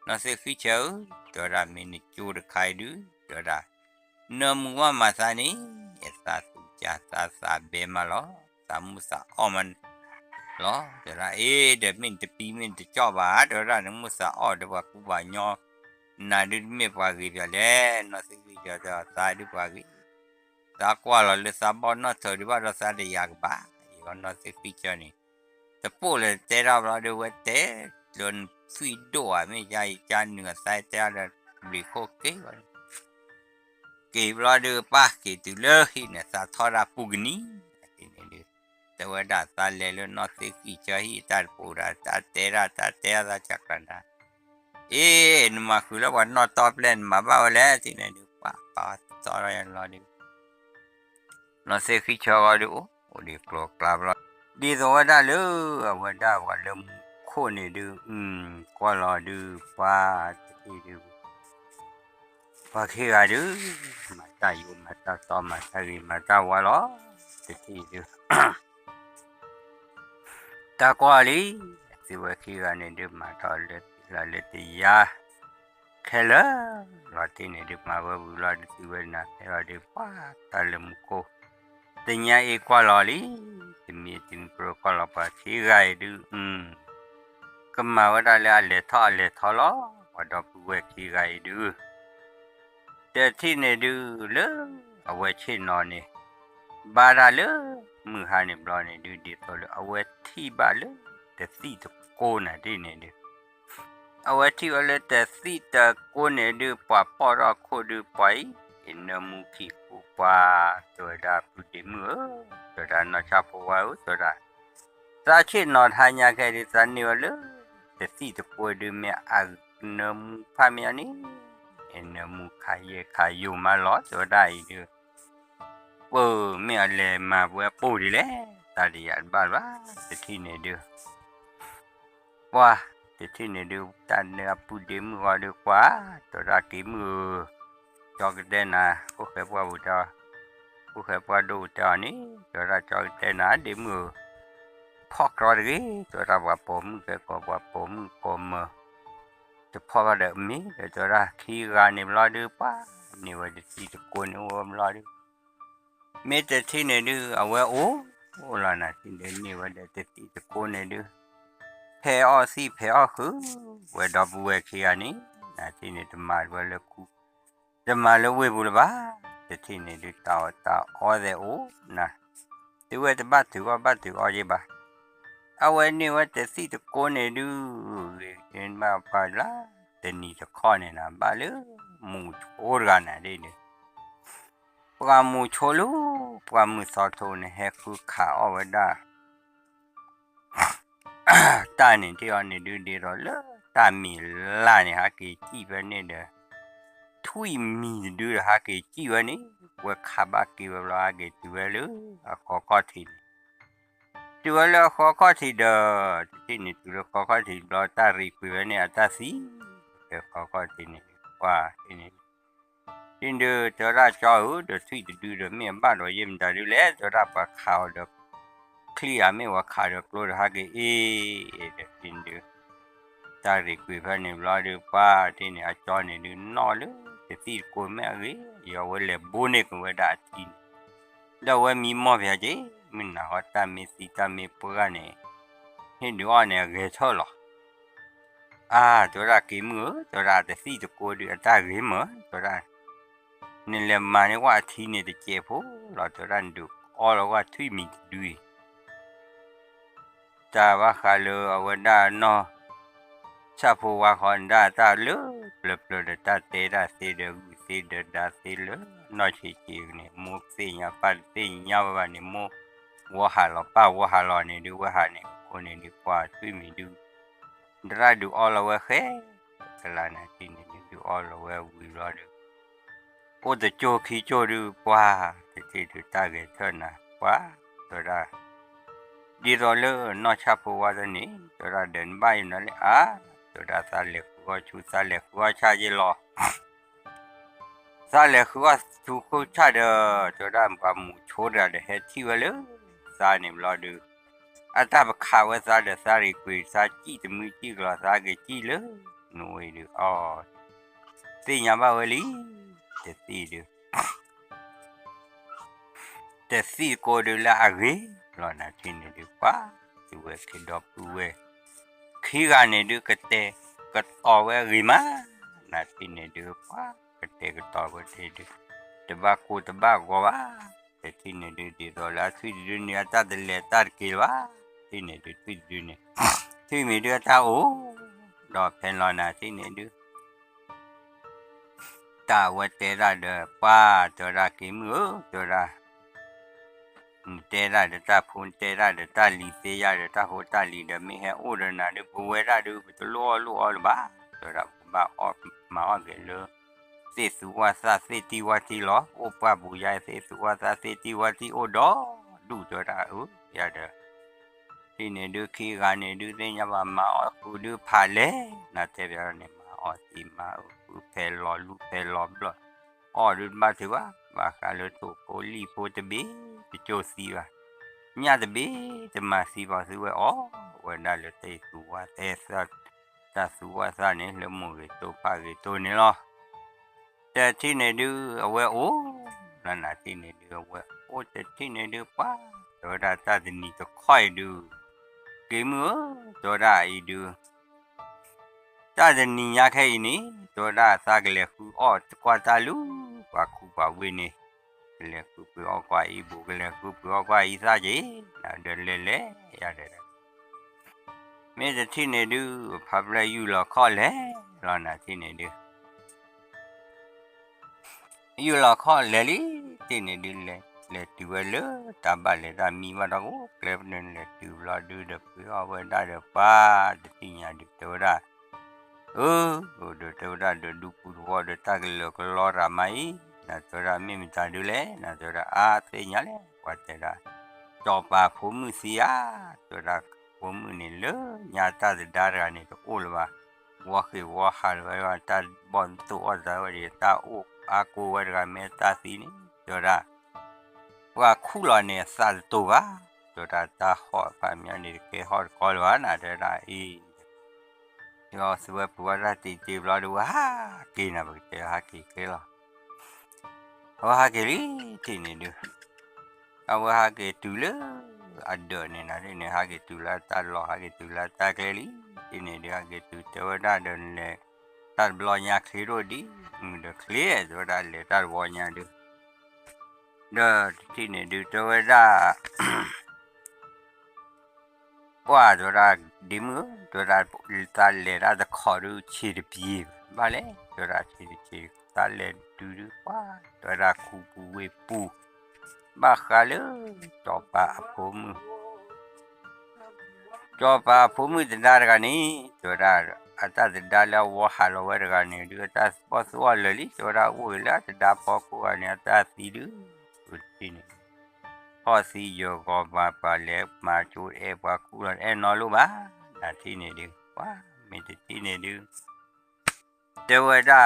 နီၢ်သ့ၣ်ဃံၣ်ဆၢဧၢ, တဲဝဲဒၣ် မ့ၢ်နကၠိတခါအံၤဒုး တဲဝဲဒၣ် နၢမူဘၣ်မၤသးန့ၣ် သးသူၣ်ကၢ်သးသးဘဲမးလီၤ, သးမုၢ်သးအီၣ်မးလီၤ, တဲဝဲဒၣ် အ့ ဒီးမ့ၢ်နတပံမ့ၢ်နတကၠီၣ်ဘၣ် တဲဝဲဒၣ် နမုၢ်သးအီၣ်ဒီးပှၤကူပှၤညီ နၤဒုးတမ့ၢ်ပှၤဂ့ၤပၠးလဲၣ်, နီၢ်သ့ၣ်ဃံၣ်ဆၢတဲ သးဒုးပှၤဂ့ၤ သးကွၢ်လီၤလၢသးဘီၣ်နီၣ်ထၢၣ်ဒုးဘၣ်ဒီးသးတယာ်ကဘၣ်, အံၤနီၢ်သ့ၣ်ဃံၣ်ဆၢန့ၣ် တပိၢ်လၢတဲတၢ်ဘျီဒီး ဝဲတဲလၢနသွံၣ်ဒိၣ်ဧါ မ့ၢ်ယါယကါနုာ်အသးတဲဒီး ဘျံးခိၣ်က့ၤဝဲ က့ၤဘျီဒုး ပၢ်က့ၤတုၤလၢဟံၣ်န့ၣ် သးထီၣ်ဒၣ်ပူၤကနံၤ, အန့ၣ်ဒုး တဲဝဲဒၣ်သးလဲၤလၢနီၢ်သ့ၣ်ဃံၣ်ဆၢဟံၣ်တၢ်တပိၢ်ဒၣ် တၢ်တဲဒၣ် တၢ်တဲဒၣ်သးကနၤ, အ့ နမၤဃုာ်လၢပှၤနီၢ်တီပျဲၢ် နမၤဘၣ်ဝဲလဲၣ် တ့ၢ်န့ၣ်ဒုး ပှၤပာ်သီထီၣ်ယါလီၤဒုး နီၢ်သ့ၣ်ဃံဆၢဂီၤဒုး အိၣ်ဒံးကျိၤကျါဘျီ, ဒ်သိးဝဲဒၣ်လၢ အဝဲဒၣ်ပှၤလၢမူခိၣ်န့ၣ်ဒုး ကွၢ်လီၤဒုး ပှၤတထံၣ်ဒုး ပှၤခံဂၤဒုး မၤတၢ်ယိးမၤတၢ်တီ မၤတၢ်ဂ့ၤမၤတၢ်ဝါလီၤ. တထံၣ်ဒုး တၢ်ကွၢ်လံ, သုဝဲခံဂၤန့ၣ်ဒုး မၤထီၣ်လၢတံၢ်လီၤလၢတယါ ခဲလၢာ်လီၤတံၢ်န့ၣ်ဒုး မၤဝဲဝံၤလီၤဒုး သုဝဲနၤဖဲလီၤဒုး ပှၤတၢ်လၢမူခိၣ် တညါအံၤကွၢ်လီၤလံ, တမံၤတမံၤပရၢကွၢ်လီၤပှၤခံဂၤအံၤဒုး ကမၤဝဲဒၣ်လၢအလဲၤထီၣ်အလဲၤထီလီၤ. ပှၤဒီပုၢ်ဝဲၢ်ခံဂၤအံၤဒုး တထံၣ်န့ၣ်ဒုး လၢအဝဲဆ့ၣ်နီၤန့ၣ် ဘါတၢ်လၢမုၢ်ဟါန့ၣ်ဘျီန့ၣ်ဒုး ဒ်သိးလၢအဝဲထံၣ်ဘၣ်လၢ တသံၣ်တကိးနၤတထံၣ်န့ၣ်ဒုး အဝဲထံၣ်ဝဲလၢတသံၣ်တကိးန့ၣ်ဒုး ပှၤပိာ်ထီၣ်ခိၣ်ဒုး ပှၤအံၤ နၢမူခံကိးပှၤ တဲဝဲဒၣ်ပုၢ်ဒ့မုၣ်ဧၢ, တဲဝဲဒၣ်နီၢ်ဆၣ်ဖိဝါဧၢ, တဲဝဲဒၣ် သးဆ့ၣ်နီၤတဟါညါခဲဒုး သးန့ၢ်ဝဲလၢ တသံၣ်တကိးဒုး မ့ၢ်အနၢမူဖးမ့ၢ်အီၤန့ၣ် နၢမူခးယဲၢ်ခးယိာ်မးလီၤ တဲဝဲဒၣ်အံၤဒုး ပၢ်မ့ၢ်အလဲၤမၤပဝဲပိၢ်ဒ်လဲၣ်, တၢ်တယာ်တဘၣ်ဘၣ် တထံၣ်န့ၣ်ဒုး ပှၤ တထံၣ်န့ၣ်ဒုး တၢ်နၢအပုၢ်ဒ့မုၣ်ဂီၤဒုး ပှၤ တဲဝဲဒၣ်က့ၤမုၣ်ဧၢ, ကၠီကတဲနၤ အိၣ်ဃဲပှၢ်ပူၤတၢ်, အိၣ်ဃဲပှၢ်ဒိၣ်ပူၤတၢ်အီၤန့ၣ် တဲဝဲဒၣ်ကၠီကတဲနၤ ဒ့မုၣ်ဧၢ, ဖီၣ်ကြီတဂ့ၤ တဲဝဲဒၣ်ပှၤပိာ်မုၣ်ကဲကီး ပှၤပိာ်မုၣ်ကိးမၢ တဖီၣ်ဘၣ်ဒီးမ့ၢ်ဒီး တဲဝဲဒၣ်ခံဂၤန့ၣ်ဘျီဒုး ပှၤ န့ၢ်ဝဲတသံၣ်တကိးန့ၣ်အိၣ်ဝဲဘျီဒုး မ့ၢ်တထံၣ်န့ၣ်ဒုး အဝဲအိၣ်လီၤနၤထံၣ်န့ၣ် န့ၢ်ဝဲဒီးတသံၣ်တကိးန့ၣ်ဒုး ဖဲးအီၣ်သံၣ်ဖဲးအီၣ်ဃုာ် ဝဲဒီပုၢ်ဝဲၢ်ခံဂၤန့ၣ် နၤထံၣ်န့ၣ် တမၤဝဲလၢခူ တမၤလၢဝ့ၢ်ပူၤလၢၤဘၣ်, တထံၣ်န့ၣ်ဒုး တၢ်အီၣ်တၢ်အီသဲးအိၣ်နၤ, တုၤဝဲတဘၣ်ထုးအီၣ်ဘၣ်ထုးအီၣ်ယဲၢ်ဘၣ်, အဝဲန့ၢ်ဝဲတသံၣ်တကိးန့ၣ်ဒုး ဂ့ၤဘၣ်ပှၤလၢ တနံၤတခီန့ၣ်နၤ ဘၣ်လၢ မူၤဆိတဂၤနၤဒ်န့ၣ် ပှၤမူၤဆိလၢ ပှၤမုၢ်သီထိန့ၣ် ဟဲဃုခးအီၣ်ဝဲဒၣ် တၢ်န့ၣ်ထံၣ်အီၤန့ၣ်ဒုး ဒ်သိးလၢတၢ်မံၤလၢ်န့ၣ် ဟးက့ၤစံၣ်ဖဲန့ၣ်ဒီး ထွံၣ်မံၤတဒုဒီး ဟးက့ၤစံၣ်ဝဲန့ၣ် ဝဲခးဘၣ်က့ၤဝဲဘျီ ဟးက့ၤတုၤဝဲလၢအဃီခီၣ်ထံးန့ၣ်, တုၤဝဲလၢအဃီခီၣ်ထံးဒီး တထံၣ်န့ၣ်တုၤလၢဃီခီၣ်ထံးဘျီ တၢ်ရံးကွံာ်ဝဲန့ၣ် အတၢ်သံ ကဃီခီၣ်ထံးန့ၣ် ပှၤန့ၣ် တထံၣ်န့ၣ်ဒုး တဲဝဲဒၣ်ကၠီဧၢ ဒီးထွံၣ်တဒုဒီး မ့ၢ်အဘၣ်ဒီးယဲၢ်မတၤဒုလဲၣ် တဲဝဲဒၣ်ပှၤခးအီၤဒီး ချံၣ်ဧါ မ့ၢ်ဝဲခးဒီးကျိဒီး ဟးက့ၤအ့ၣ်ဒီးတထံၣ်န့ၣ်ဒုး တၢ်ရံးကွံာ်ဖဲန့ၣ်ဘျီဒုး ပှၤတထံၣ်န့ၣ် အကၠီန့ၣ်ဒုး နီၣ်လၢ တသံၣ်တကိးမ့ၢ်အဂ့ၤ ယီၤဝဲလဲၤဘိန့ၢ်က့ၤဝဲဒၣ်အထံန့ၣ်, ဒီးအဝဲမံမီၢ်ဖဲက့ၤ မုၢ်နၤဃီတၢ်မ့ၢ်သံတၢ်မ့ၢ်ပှၢ်န့ၣ် ဟ့ၣ်ဒုးအီၣ်န့ၣ်အဂဲၤထၢၣ်လီၤ. အါ တဲဝဲဒၣ်က့ၤမုၣ်ဧၢ တဲဝဲဒၣ်တသံၣ်တကိးဒုး အတၢ်ဂ့ၤမၢ တဲဝဲဒၣ် နလဲၤမၤန့ၢ်ကွၢ်အထံန့ၣ်တစဲးဖိလီၤ တဲဝဲဒၣ် နဒုးအီလီၤကွၢ်ထွံၣ်မံၤတဒုအံၤ တၢ်ဘၣ်ဃးလၢအဝဲဒၣ်နီၢ် ဆၣ်ဖိဝါဃီန့ၣ်ဒၣ်တၢ်လၢပျၢၤပျၢၤဒီး တၢ်တဲတၢ်သ့ဒီး ဂုာ်သ့ဒီးဒါသ့လၢနီၢ်ဆံးဆံးန့ၣ် မိၢ်သ့ၣ်ညါပၢ်တသ့ၣ်ညါဝဲဘၣ်န့ၣ် မိၢ်ဝီဟးလီၤပၢ်ဝီဟးလီၤန့ၣ်ဒုး ဝဲဟးန့ၣ်အဃိန့ၣ်ဒုး ကွၢ်ထွံၣ်မံၤဒုး သရၣ်ဒုးအီလီၤဝဲဃဲ ကလါနၤထံၣ်န့ၣ်ဒုး ဒုးအီလီၤဝဲဝံၤလီၤဒုး အိၣ်တကၠိၢ်ခံကၠိၢ်ဒုး ပှၤတထံၣ်ဒုးတၢ်ဂဲၤထၢၣ်နၤ ပှၤ တဲဝဲဒၣ် ဒ်သိးလၢနီၢ်ဆၣ်ဖိဝါသ့ၣ်န့ၣ် တဲဝဲဒၣ်ဒီးနဘၣ်ယိၣ်နၤလၢအါ တဲဝဲဒၣ်သးလဲၤဃုအီၣ်ဆူ သးလဲၤဃုအီၣ်ဆၣ်ယဲၢ်လီၤ သးလဲၤဃုအီၣ်ဆူဃုဆၣ်ဒီး တဲဝဲဒၣ်ပှၤမူၤဆိတဂၤဒီးဟဲထံၣ်ဝဲလၢ သးန့ၣ်ဘျီဒုး အတၢ်ပခးဝဲသးဒီးသးရံးကွံာ် သးစံၣ်တမုၢ်စံၣ်ကလီၤ သးက့ၤစံၣ်လၢ နအိၣ်အံၤဒုး အီ သ့ၣ်ညါဘၣ်ဝဲလံ တသံၣ်ဒုး တသံၣ်တကိးဒုးလၢအဂ့ၤလီၤ နၤထံၣ်န့ၣ်ဒုး ပှၤ သုဝဲခံဒီပုၢ်ဝဲၢ် ခံဂၤန့ၣ်ဒုး ကတဲာ်ကတီၤဝဲအဂ့ၤမး နၤထံၣ်န့ၣ်ဒုး ပှၤ ကတဲာ်ကတီၤဝဲတ့ၢ်ဒုး တဘၣ်ကိၢ်တဘၣ်ဂီၤဘၣ် တထံၣ်န့ၣ်ဒုး ဒ်သိးလၢအထွံၣ်တဒုန့ၣ် အတၢ်တလဲၤတၢ်တက့ၤလၢၤဘၣ် ထံၣ်န့ၣ်ဒုး ထွံၣ်တဒုန့ၣ် ထွံၣ်မံၤဒုးအတၢ်အိၣ် ဒီးဖဲလီၤ နၤထံၣ်န့ၣ်ဒုး တၢ်အဝဲတဲဒၣ်ဒီး ပှၤ တဲဝဲဒၣ်က့ၤမုၣ်ဧၢ တဲဝဲဒၣ် နတဲဒၣ်ဒီးတၢ်ဖိ နတဲဒၣ်ဒီးတၢ်လံၤသ့ယါဒီး တၢ်ဖိတၢ်လံၤဒီး မ့ၢ်ဟဲအိၣ်ဒီးနၤဒုး ပဝဲဒၣ်ဒုး ပတလိၣ်အီၣ်လိၣ်အီလၢၤဘၣ် တဲဝဲဒၣ် ပဘၣ်အီၣ်မၤအီၣ်က့ၤလၢ သ့ၣ်သူဝၣ်သၣ်သ့ၣ်တံၢ်ဝၣ်တံၢ်လီၤ. အိၣ်ပှၢ်ပူၤယါ သ့ၣ်သူဝၣ်သၣ်သ့ၣ်တံၢ်ဝၣ်တံၢ်အိၣ်ဒီးဒူၣ် တဲဝဲဒၣ် အၢ ယၤဒီး ထံၣ်န့ၢ်ဒုးခံဂၤန့ၣ်ဒုးသ့ၣ်ညါဘၣ်မၤအီၣ်ဃုာ်ဒုးဖးလဲၣ် နၤတဲဘၣ်န့ၣ် မၤအီၣ်သံမၤအီၣ်ဃုာ်ဖဲလီၤလူၢ်ဖဲလီၤဘျီၣ် အီၣ်ဒုးတဘၣ်ထုးဘၣ် ဘၣ်ဃးလၢထိၣ်ဖိလံၣ်ဖိတဘ့ၣ် တကၠိၢ်သံဘၣ် ညၣ်တဘ့ၣ်တမၤသံဘၣ် သုဝဲအီၣ်ဝဲဒၣ်လၢတၢ်သူဝၣ်သၣ် တၢ်သူဝၣ်သၣ်န့ၣ် လၢမိၢ်ဂ့ၤတိၢ်ဖးဂ့ၤတိၢ်န့ၣ်လီၤ. တထံၣ်န့ၣ်ဒုး အဝဲအိၣ် လၢနၤထံၣ်န့ၣ်ဒုး အဝဲအိၣ်တထံၣ်န့ၣ်ဒုး ပှၤ တဲဝဲဒၣ်တၢ်တနံၤတခီအံၤဒုး က့ၤမုၣ်ဧၢ တဲဝဲဒၣ်အံၤဒုး တၢ်တနံၤညါခဲအံၤန့ၣ် တဲဝဲဒၣ်သးကလဲၤဃုအီၣ်ကွၢ်တၢ်လၢ ပှၤခူပှၤဝ့ၢ်န့ၣ် ကလဲၤဃုပှ့ၤအီၣ်ကွၢ်အံၤဘူး ကလဲၤဃုပှ့ၤအီၣ်ကွၢ်အံၤသၣ်က့ၤ ဒီးလဲၤလဲၤယၤဒီး မ့ၢ်တထံၣ်န့ၣ်ဒုး ဖးဖျၢၣ်ယူၢ်လီၤခီၣ်လဲၤလီၤနၤထံၣ်န့ၣ်ဒုး ယူၢ်လီၤခီၣ်လဲၤလံ ထံၣ်န့ၣ်ဒုး လဲၤတုၤဝဲလၢတၢ်ဘၣ်လဲၤတၢ်မံဘၣ်ဒီး အိၣ်ကျဲပနုာ်လဲၤတုၤဘျီဒုး ဒီးပှ့ၤအီၣ်ဝဲဒၣ်ဒီးပှၤတသ့ၣ်ညါဒုး တဲဝဲဒၣ် အၢ ဒီးတဲဝဲဒၣ်ဒီးဒူပူၤတဝီဒီးတၢ်ကလၢာ်ကလီတၢ်မၤအံၤ နၤတဲဝဲဒၣ်မ့ၢ်မတၤဒုးလဲၣ် နၤတဲဝဲဒၣ်အါသ့ၣ်ညါလဲၣ် ပှၤတဲဒၣ် စီၤပၤဖိမုၣ်သံဧါ တဲဝဲဒၣ်ဖိမုၣ်န့ၣ်လၢညါတၢ်သဒါတဂၤန့ၣ်တအိၣ်လၢၤဘၣ် ဝီဃ့ၢ်ဝီဟးလၢၤဝဲ တၢ်ဘီၣ်သိၣ်အီၣ်သးဝဲဒီး တၢ်အိၣ်အါကိးဝဲတဂၤမ့ၢ်တၢ်သံန့ၣ် တဲဝဲဒၣ် ပှၤခူၣ်လီၤန့ၣ်အသးတတိၤဘၣ် တဲဝဲဒၣ်တၢ်ဟီၣ်ဖးမၠါန့ၣ် တကဲဟီၣ်တကီလၢၤဘၣ်နၤ တဲဝဲဒၣ်အံၤ ဒီးသုဝဲပှၤဝဲဒၣ်တံၤတ့ဘျီဒုး ဝဲဟးက့ၤနၤ ပကတဲဟးက့ၤက့ၤလီၤ အဝဲဟးက့ၤလံ ထံၣ်န့ၣ်ဒုး အဝဲဟးက့ၤတုၤလၢ အဒၢးန့ၣ်နၤန့ၣ် ဟးက့ၤတုၤလၢတၢ်လီၢ် ဟးက့ၤတုၤလၢတၢ်ကျဲလံ ထံၣ်န့ၣ်ဒုး ဟးက့ၤတုၤတဲဝဲဒၣ်ဒီးလဲၤ တၢ်တဘျီညါချ့ဒိၣ်ဒံး မုၢ်ဒီးချ့ တဲဝဲဒၣ်လဲၤတၢ်တဘျီညါဒုး ဒီးတထံၣ်န့ၣ်ဒုး တဲဝဲဒၣ် ပှၤတဲဝဲဒၣ် ဒ့မုၣ်ဧၢ တဲဝဲဒၣ် သးလဲၤတၢ်တခီဒုး ဆံးတပျ့ၤဘၣ်လဲၣ် တဲဝဲဒၣ်ဆံးတပျ့ၤ သးလဲၤတုၤဒုး ပှၤတဲဝဲဒၣ်ခူပူၤဝ့ၢ်ပူၤ ဘၣ်ဃးလၢ စီၤပၤအဖိမုၣ် စီၤပၤအဖိမုၣ်သဒါတဂၤန့ၣ် တဲဝဲဒၣ် အတၢ်သဒါလၢအဝီဟးလီၤဝဲတဂၤန့ၣ်ဒုး အတၢ်ဘီၣ်သိၣ်အီၣ်လၢာ်လံ တဲဝဲဒၣ်အိၣ်ဂ့ၤလၢအသဒါဖီခိၣ်ဂၤန့ၣ် အတၢ်သံဒုး တထံၣ်န့ၣ် ဟီၣ်သံယၢၤဂီၤပၤ ပှၤလဲၤမၤကၠိတအဲၣ်ပှၤခူၣ်လီၤတအဲၣ်နီတဘျီဘၣ် နထံၣ်န့ၣ်ဒုး ပှၤမ့ၢ်တထံၣ်န့ၣ်ဒုး တဲဝဲဒၣ်ကၠီဧၢ တဲဝဲဒၣ်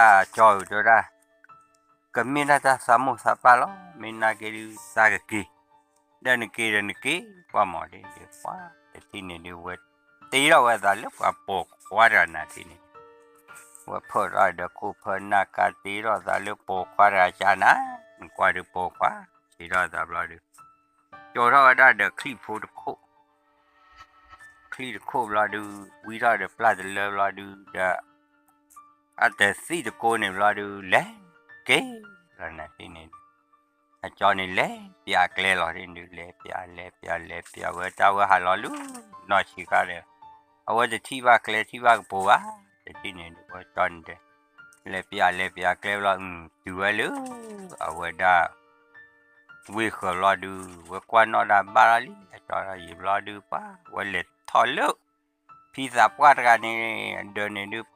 ကမ့ၢ်ဒၣ်တၢ်သးမိၢ်သးပၢ်လီၤ မ့ၢ်နာ်က့ဒုးသးကက့ၤ ဒီးနက့ၤဒီးနက့ၤ ပှၤမၤဒ်န့ၣ် ပှၤတထံၣ်န့ၣ်ဒုး ဝဲတ့ထီၣ်ဝဲအသးလၢပှၤပိာ်ခွါတဂၤနၤထံၣ်န့ၣ် ဝဲဖၢၣ်ထီၣ်ဒီးခိၣ်ဖၢၣ်နၢ်ကါတ့ထီၣ်အသးလၢပိာ်ခွါတဂၤကၢ်နၤ နကွၢ်ဒုးပိာ်ခွါ တ့ထီၣ်အသးဘျီဒုး ကၠီထီၣ်ဝဲဒၣ်ဒီးချံၣ်ဖိတခိၣ် ချံၣ်တခိၣ်ဘျီဒုး ဝံထီၣ်ဒီးပျၢ်တလၢဘျီဒုး ဒီး အတသံၣ်တကိးန့ၣ်ဘျီဒုး လဲၤက့ၤလီၤနၤထံၣ်န့ၣ်ဒုး အကၠီန့ၣ်လဲၤပျးကျဲလီၤဒုး လဲၤပျးလဲၤပျးလဲၤပျးဝဲတၢ်ဝဲဟးလီၤလၢ နီၢ်ဆံးခါဒီး အဝဲတထံၣ်ဘၣ်ကျဲထံၣ်ဘၣ်ကပိၤဘၣ် တထံၣ်န့ၣ်ဒုး ဝဲကၠီန့ၣ်ဒီး လဲၤပျးလဲၤပျးကျဲဘျီ တုၤဝဲလၢ အဝဲဒၣ် ဝ့ၢ်ဃၢၤဘျီဒုး ဝဲကွၢ်နီၣ်ဒၣ်ဘၣ်လီၤလံ အကၠီဒီးယံာ်ဘျီဒုး ပှၤဝဲလဲၤထီၣ်လၢ ဖံသးပှၢ်တဂၤန့ၣ် အဒၢးန့ၣ်ဒုး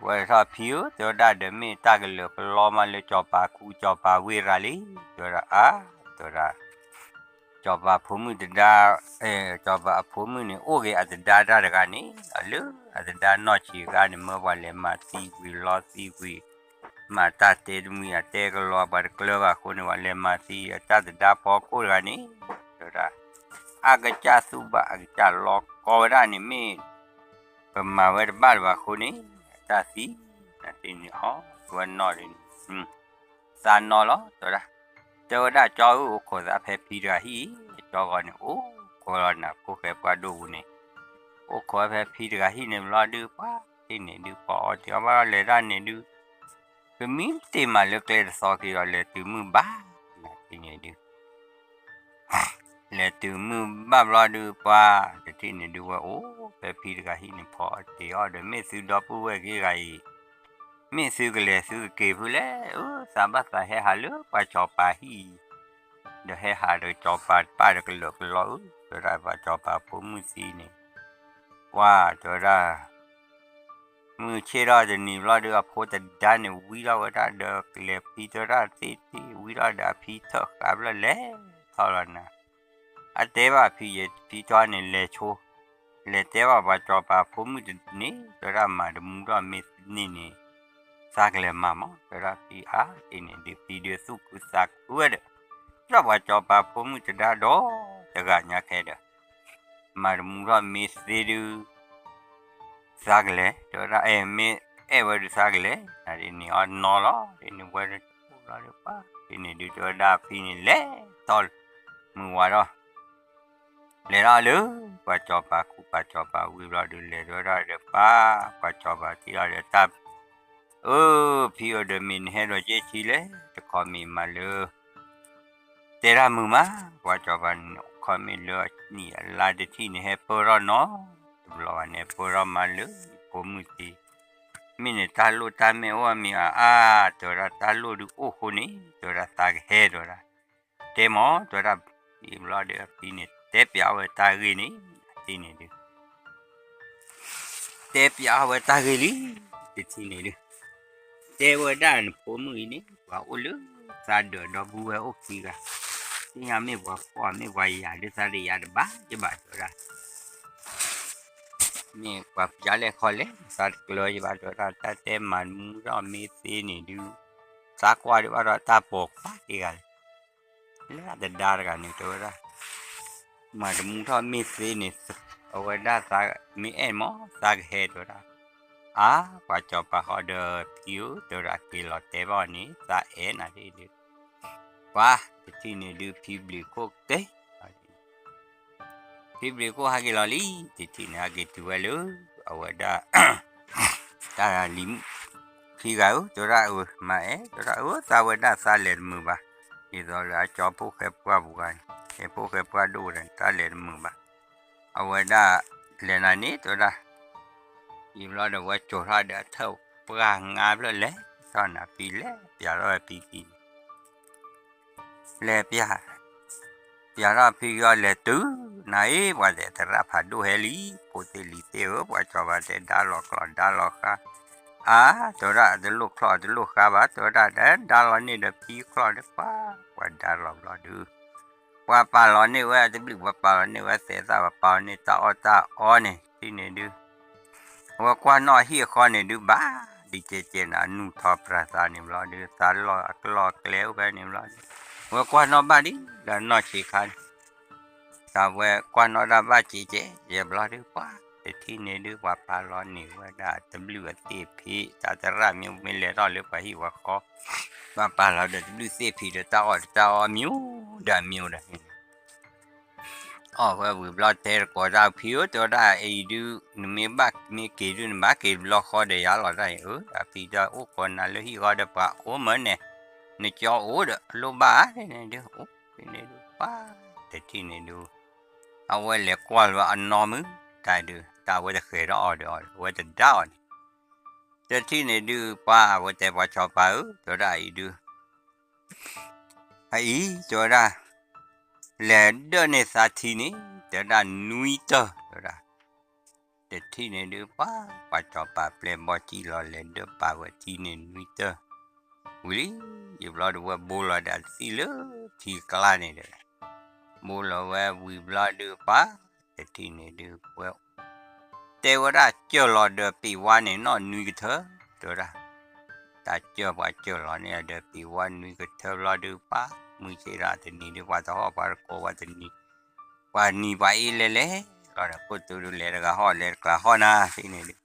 ဝဲထီၣ်ဖံဧၢ တဲဝဲဒၣ်ဒီးမ့ၢ်တၢ်ကလၢာ်ကလီမးလၢစီၤပၤခူစီၤပၤဝ့ၢ်ရၤလံ တဲဝဲဒၣ်အါ တဲဝဲဒၣ် စီၤပၤဖိမုၣ်တဒါ စီၤပၤအဖိမုၣ်န့ၣ် အိၣ်ဂ့ၤအသဒါတၢ်တဂၤန့ၣ် လၢအသဒါနီၢ်ဆံးဂၤန့ၣ် မၢပှၤလဲၤမၤသံဝံၤလီသံဝံၤ မၤတၢ်တဲတမှံၤအတဲကလီ ပှၤတကျၢၤဘၣ်အဃိန့ၣ် ပှၤလဲၤမၤသံအတၢ်သဒါဖီခိၣ်တဂၤန့ၣ် တဲဝဲဒၣ် အကစၢ်သူၣ်ဘၣ်အကစၢ်လီကီဝဲဒၣ်န့ၣ်မ့ၢ် ပမၤဝဲတဘၣ်လၢၤဘၣ်အဃိန့ၣ် အတၢ်သံ နၤထံၣ်န့ၣ်အီၤ ဝဲနီၢ်ဒ်န့ၣ် သးနီၢ်လီၤ တဲဝဲဒၣ် တဲဝဲဒၣ်ကၠီဧၢ အိၣ်ခိးသးဖဲဖံတဂၤဟံၣ် ကၠီဂီၤန့ၣ် အိၣ်ခိးလီၤနၤဖိၣ်ဃဲပှၢ်ဒိၣ်ပူၤန့ၣ် အိၣ်ခိးဝဲဖဲဖံတဂၤဟံၣ်န့ၣ်ဘျီဒုး ပှၤတထံၣ်န့ၣ်ဒုး ပှၤအီၣ်တ့ၢ်အီၣ်ဘၣ်လီၤလဲၤတၢ်န့ၣ်ဒုး ကမံတ့ၢ်မးလၢကျဲတသီက့ၤဒီး လဲၤတုၤမုၢ်ဘၣ် နၤထံၣ်န့ၣ်ဒုး လဲၤတုၤမုၢ်ဘၣ်ဘျီဒုး ပှၤတထံၣ်န့ၣ်ဒုးဝဲအိၣ်ဖဲဖံတဂၤဟံၣ်န့ၣ် ဖီအီၣ်တ့ၢ်အီၣ်ဒီး မ့ၢ်သုဒီပုၢ်ဝဲၢ်က့ၤဂၤအံၤ မ့ၢ်သုကလဲၤသုကက့ၤဖုလဲၣ် အၢ သးဘၣ်သးဟဲဟးလၢပှၤစီၤပၤဟံၣ် ဒီးဟဲဟးဒီးစီၤပၤတပၢ်ဒီးကလၢာ်ကလီဧၢ တဲဝဲဒၣ်ပှၤစီၤပၤဖိမုၣ်သံန့ၣ် ပှၤတဲဝဲဒၣ် မုၢ်ဆ့ၣ်ထီၣ်တနံၤဘျီဒီး အဖိတဒါန့ၣ် ဝံထီၣ်ဝဲဒၣ်ဒီး ကလဲၤဖံတဲဒၣ်သ့ၣ်ထံၣ် ဝံထီၣ်ဒီးအဖံထၢၣ်ဃးဘျီလဲၤထီၣ်လီၤနၤ, အတဲဘၣ်ဖံယဲ ဖံထီၣ်န့ၣ်လဲၤဆိ လဲၤတဲဘၣ်ပှၤစီၤပၤဖိမုၣ်တန့ၢ် တဲဒၣ်မၤတမူထီၣ်မ့ၢ်န့ၢ်န့ၣ် သးကလဲၤမၤမး တဲဒၣ်ဖံအါ ဒ်န့ၣ်ဒုးဖံဒုးသူၣ်ခုသးခုဝဲဒီး ဒီးပှၤစီၤပၤဖိမုၣ်တဒါဒီး တဂၤညါခဲဒီး မၤတမူထီၣ်မ့ၢ်သ့ဒုး သးကလဲၤ တဲဝဲဒၣ် အဲၣ်မ့ၢ်အဲၣ်ဝဲဒုးသးကလဲၤ နဒ်န့ၣ်အီၤနီၤလီၤ ဒ်န့ၣ်ဝဲဒၣ်လီၤဒုးပှၤ ဒ်န့ၣ်ဒုးတဲဝဲဒၣ်ဖံန့ၣ်လဲၤထီၣ် မုၢ်ဝါထီၣ် လဲၤထီၣ်လၢ ပှၤစီၤပၤခူ ပှၤစီၤပၤဝံၤဘျီဒုး လဲၤတဲဝဲဒၣ်ဒီးပှၤ ပှၤစီၤပၤထံၣ်လီၤဒီးတၢ် အၢ ဖံဧၢဒီးမ့ၢ်နဟဲဒီးကဲဆံလဲၣ် တခီမ့ၢ်မးလၢ တဲဒၣ်မုာ်မး ပှၤစီၤပၤန့ၣ် အိၣ်ခိးမ့ၢ်လၢအနံၣ်အလါတထံၣ်န့ၣ် ဟဲပၢထီၣ်နီတဘျီဘၣ်န့ၣ် ပၢထီၣ်မးလၢဖိမုၣ်သ့ မ့ၢ်န့ၣ်တၢ်လိၣ်တၢ်မဲၣ်အိၣ်အမံၤအါအါ တဲဝဲဒၣ်တၢ်လိၣ်ဒုးအိၣ်ဃိန့ၣ် တဲဝဲဒၣ်သးကဟဲတဲဝဲဒၣ် တဲမး တဲဝဲဒၣ် အံၤဘျီဒီးအဖံန့ၣ် တဲပျးဝဲတၢ်ဂ့ၢ်န့ၣ် တထံၣ်န့ၣ်ဒုး တဲပျးဝဲတၢ်ဂ့ၢ်လံ တထံၣ်န့ၣ်ဒုး တဲဝဲဒၣ်နဖိမုၣ်အံၤန့ၣ် ပှၤအိၣ်လၢသးဒၢးဒီပုၢ်ဝဲၢ်အိၣ်ခံဂၤ သ့ၣ်ညါမ့ၢ်ပှၤဖှီၣ်မ့ၢ်ပှၤယာ်ဒုးသးတယာ်တဘၣ်ယဘၣ်တဲဝဲဒၣ် မ့ၢ်ပှၤဖျါလဲၣ်ခီလဲၣ် သးတကျၢၤယဘၣ်တဲဝဲဒၣ် တၢ်တဲမၤတမူထီၣ်မ့ၢ်သ့န့ၣ်ဒုး သးကွၢ်ဒုးဘၣ်ဒီးတၢ်ပိာ်ခွါက့ၤဂၤလဲၣ် လၢအတဒါတဂၤန့ၣ်တဲဝဲဒၣ် မၤတမူထီၣ်မ့ၢ်သ့န့ၣ် အဝဲဒၣ်သးမ့ၢ်အဲၣ်မး သးကဟဲတဲဝဲဒၣ် အါ ပှၤစီၤပၤဃီဒီးဖံဧၢ တဲဝဲဒၣ်က့ၤလီၤတဲဘၣ်အီၤန့ၣ် သးအဲၣ်နၤဒ်ဒုး ပှၤ တထံၣ်န့ၣ်ဒုး ဖံဘျံးခိၣ်တဲ ဖံဘျံးခိၣ်ဟးက့ၤလီၤလံ တထံၣ်န့ၣ်ဟဲက့ၤတုၤဝဲလၢ အဝဲဒၣ် တၢ်လံၤ ခံဂၤဧၢ တဲဝဲဒၣ်အၢ မၤအဲၣ် တဲဝဲဒၣ်အၢ သးဝဲဒၣ်သးလဲၤတမုာ်ဘၣ် ဒ်သိးလၢအကၠီဖိၣ်ဃဲပှၢ်ပူၤဂၤန့ၣ် ဖိၣ်ဃဲပှၢ်ဒိၣ်ဝဲဒၣ်န့ၣ် တၢ်လဲၤတမုာ်ဘၣ် အဝဲဒၣ် လဲၤနၤန့ၣ် တဲဝဲဒၣ် ယံာ်ဘျီဒီးဝဲစိာ်ထီၣ်ဒီးအထၢၣ်ပှၢ်ငါဖျၢၣ်လဲၤထီၣ်နၤဖံလဲၤ ပျးထီၣ်ဝဲဖံဖံန့ၣ် လဲၤပျး ပျးထီၣ်ဖံယီၤလဲၤတုၤ နၤအံၤ ပှၤတဲသရၣ်ဖးဒိၣ်ဟဲလံ ဖိသ့ၣ်လံၤသ့ၣ်ဧၢ ပှၤစီၤပၤတဲဒါလီၤချီၣ်ဒါလီၤဃါ အါ တဲဝဲဒၣ်တလိၣ်ချီၣ်တလိၣ်ဃါဘၣ် တဲဝဲဒၣ်ဒါလီၤန့ၢ်ဒီးဖံချီၣ်ဒီးပှၤ ပှၤဒါလီၤဘျီဒုး ပှၤပာ်လီၤန့ၢ်ဝဲတဘျုး ပှၤပာ်လီၤန့ၢ်ဝဲသဲးသၣ် ပှၤပာ်လီၤန့ၢ်တၢ်အီၣ်တၢ်အီန့ၣ် တထံၣ်န့ၣ်ဒုး အဝဲကွၢ်နီၣ်အဟံၣ်အဃီန့ၣ်ဒုးဘၣ် ဒ်ကဲကဲန့ၣ် အနူၢ်ထီၣ်ပြၤသးန့ၣ်ဘျီဒုး သးလီၢ်အကျီၢ်အကျဲအိၣ်ဖဲန့ၣ်ဘျီဒုး အဝဲကွၢ်နီၣ်ဘၣ်ဒ်လၢအနီၢ်ဆံးခါန့ၣ် တၢ်ဝဲကွၢ်နီၣ်တၢ်ဘၣ်ကဲကဲ ယဲဘျီဒုးပှၤ တထံၣ်န့ၣ်ဒုး ပှၤပာ်လီၤန့ၢ်ဝဲဒၣ်တဘျုးအသ့ၣ်ဖံး တၢ်သရၣ်မ့ၢ်မ့ၢ်လဲၤထီၣ်လၢပှၤဟံၣ်ပှၤဃီ ပှၤပာ်လီၤဒီးတဘျုးသ့ၣ်ဖံးဒီးတၢ်အီၣ်ဒီးတၢ်အီမံၤဒီးမံၤဒီး အီၣ်ဝဲဝံၤဘျီတဲတကိးတၢ်ဖံဧၢ တဲဝဲဒၣ်အံၤဒုး နမ့ၢ်ဘၣ်မ့ၢ်က့ၤဒုး နဘၣ်က့ၤတဘျီဃီဒီးယၤလီၤတၢ်အံၤဧၢ အဖံဒီးအိၣ်ကိးနၤလၢဟံၣ်ဃီဒီးပှၤအိၣ်မၢန့ၣ် နကၠီအိၣ်ဒီးလိၣ်ဘၣ်န့ၣ်ဒုး အိၣ်ဖဲန့ၣ်ဒုး ပှၤတထံၣ်န့ၣ်ဒုး အဝဲလဲၤကွၢ်လၢအနီၢ်မုၢ် တၢ်ဒုး တၢ်ဝဲတဃဲၤထီၣ်အီၤဒီးအီၤ အဝဲတဒါအီၤန့ၣ် တထံၣ်န့ၣ်ဒုး ပှၤအဝဲတဲပှၤစီၤပၤဧၢ တဲဝဲဒၣ်အံၤဒုး အအံၤ တဲဝဲဒၣ် လဲၤဒၢးန့ၢ်သးထံန့ၣ် တဲဝဲဒၣ်နွံတၢၢ် တဲဝဲဒၣ် တထံၣ်န့ၣ်ဒုး ပှၤ ပှၤစီၤပၤပျဲၢ်ဘီကံလီၤ လဲၤဒၢးပာ်ဝဲထံန့ၣ်နွံတၢၢ် ဝံၤလံ ယဘျီဒုးဝဲဘိလီၤဒီးအသံၣ်လၢထံကျါန့ၣ်ဒီး ဘိလီၤဝဲဝံၤဘျီဒုး ပှၤ တထံၣ်န့ၣ်ဒုး ဝဲ တဲဝဲဒၣ်စၢၢ်လီၤဒီးပံၤဝါန့ၣ်နီၢ်နွံကထၢ တဲဝဲဒၣ် တၢ်စၢၢ်ပှၤစၢၢ်လီၤန့ၢ်ဒီးပံၤဝါနွံကထၢဘျီဒုး ပှၤ မုၢ်ဆ့ၣ်ဒီးတနံၤဒုး ပှၤတဟီၣ်ပှၤတကိးပှၤတနံၤ ပှၤနံၤပှၤအ့လဲၤလဲၤလီၤဒီး ခိၣ်တူဒုးလဲၤတဂၤဟီၣ်လဲၤတကျးဟီၣ်နၤ တထံၣ်န့ၣ်ဒုး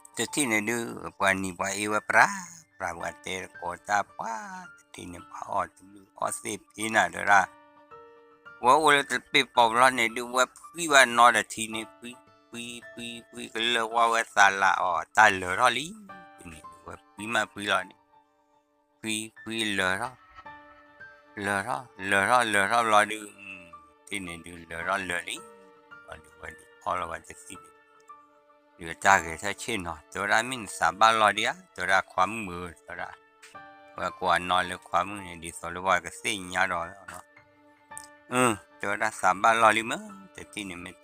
တထံၣ်န့ၣ်ဒုး ပှၤနံၤပှၤအ့ဝဲပြၤ ပြၤပှၤတဲတကိးတၢ်ပှၤ တထံၣ်န့ၣ်ပှၤအီၣ်တဘျုးအီၣ်သ့ၣ်ဖံးနၤတဲဝဲဒၣ် ဝဲအိၣ်လၢတပ့ၢ်ပိာ်ဘျီန့ၣ်ဒုး ဝဲဖှံဘၣ်နီတထံၣ်န့ၣ် ဖှံ ဖှံ ဖှံ ဖှံကလၢာ်ဝဲဝဲသးလးအီၤ တၢ်လၢာ်ထီၣ်လံ တထံၣ်န့ၣ်ဒုး ဝဲဖှံမးဖှံလီၤန့ၣ် ဖှံ ဖှံလၢာ်ထီၣ် လၢာ်ထီၣ် လၢာ်ထီၣ် လၢာ်ထီၣ်ဘျီဒုး တထံၣ်န့ၣ်ဒုး လၢာ်ထီၣ်လၢာ်လံ ဘျီဒုးဝဲဒုးအီၣ်လီၤဝဲတသံၣ်န့ၣ် ဒုးတၢ်ဂဲၤဆၢဆ့ၣ်နီၤ တဲဝဲဒၣ်မ့ၢ်နသးဘၣ်လီၤဒံးဧါ တဲဝဲဒၣ်ခွါမုၣ်ဧၢ တဲဝဲဒၣ် ဝဲကိးအနီၢ်လၢခွါမုၣ်န့ၣ် ဒ်သိးလၢပှၤကသ့ၣ်ညါဒီးလီၤ အၢ တဲဝဲဒၣ်သးဘၣ်လီၤလံမ့ၢ် တထံၣ်န့ၣ်မ့ၢ်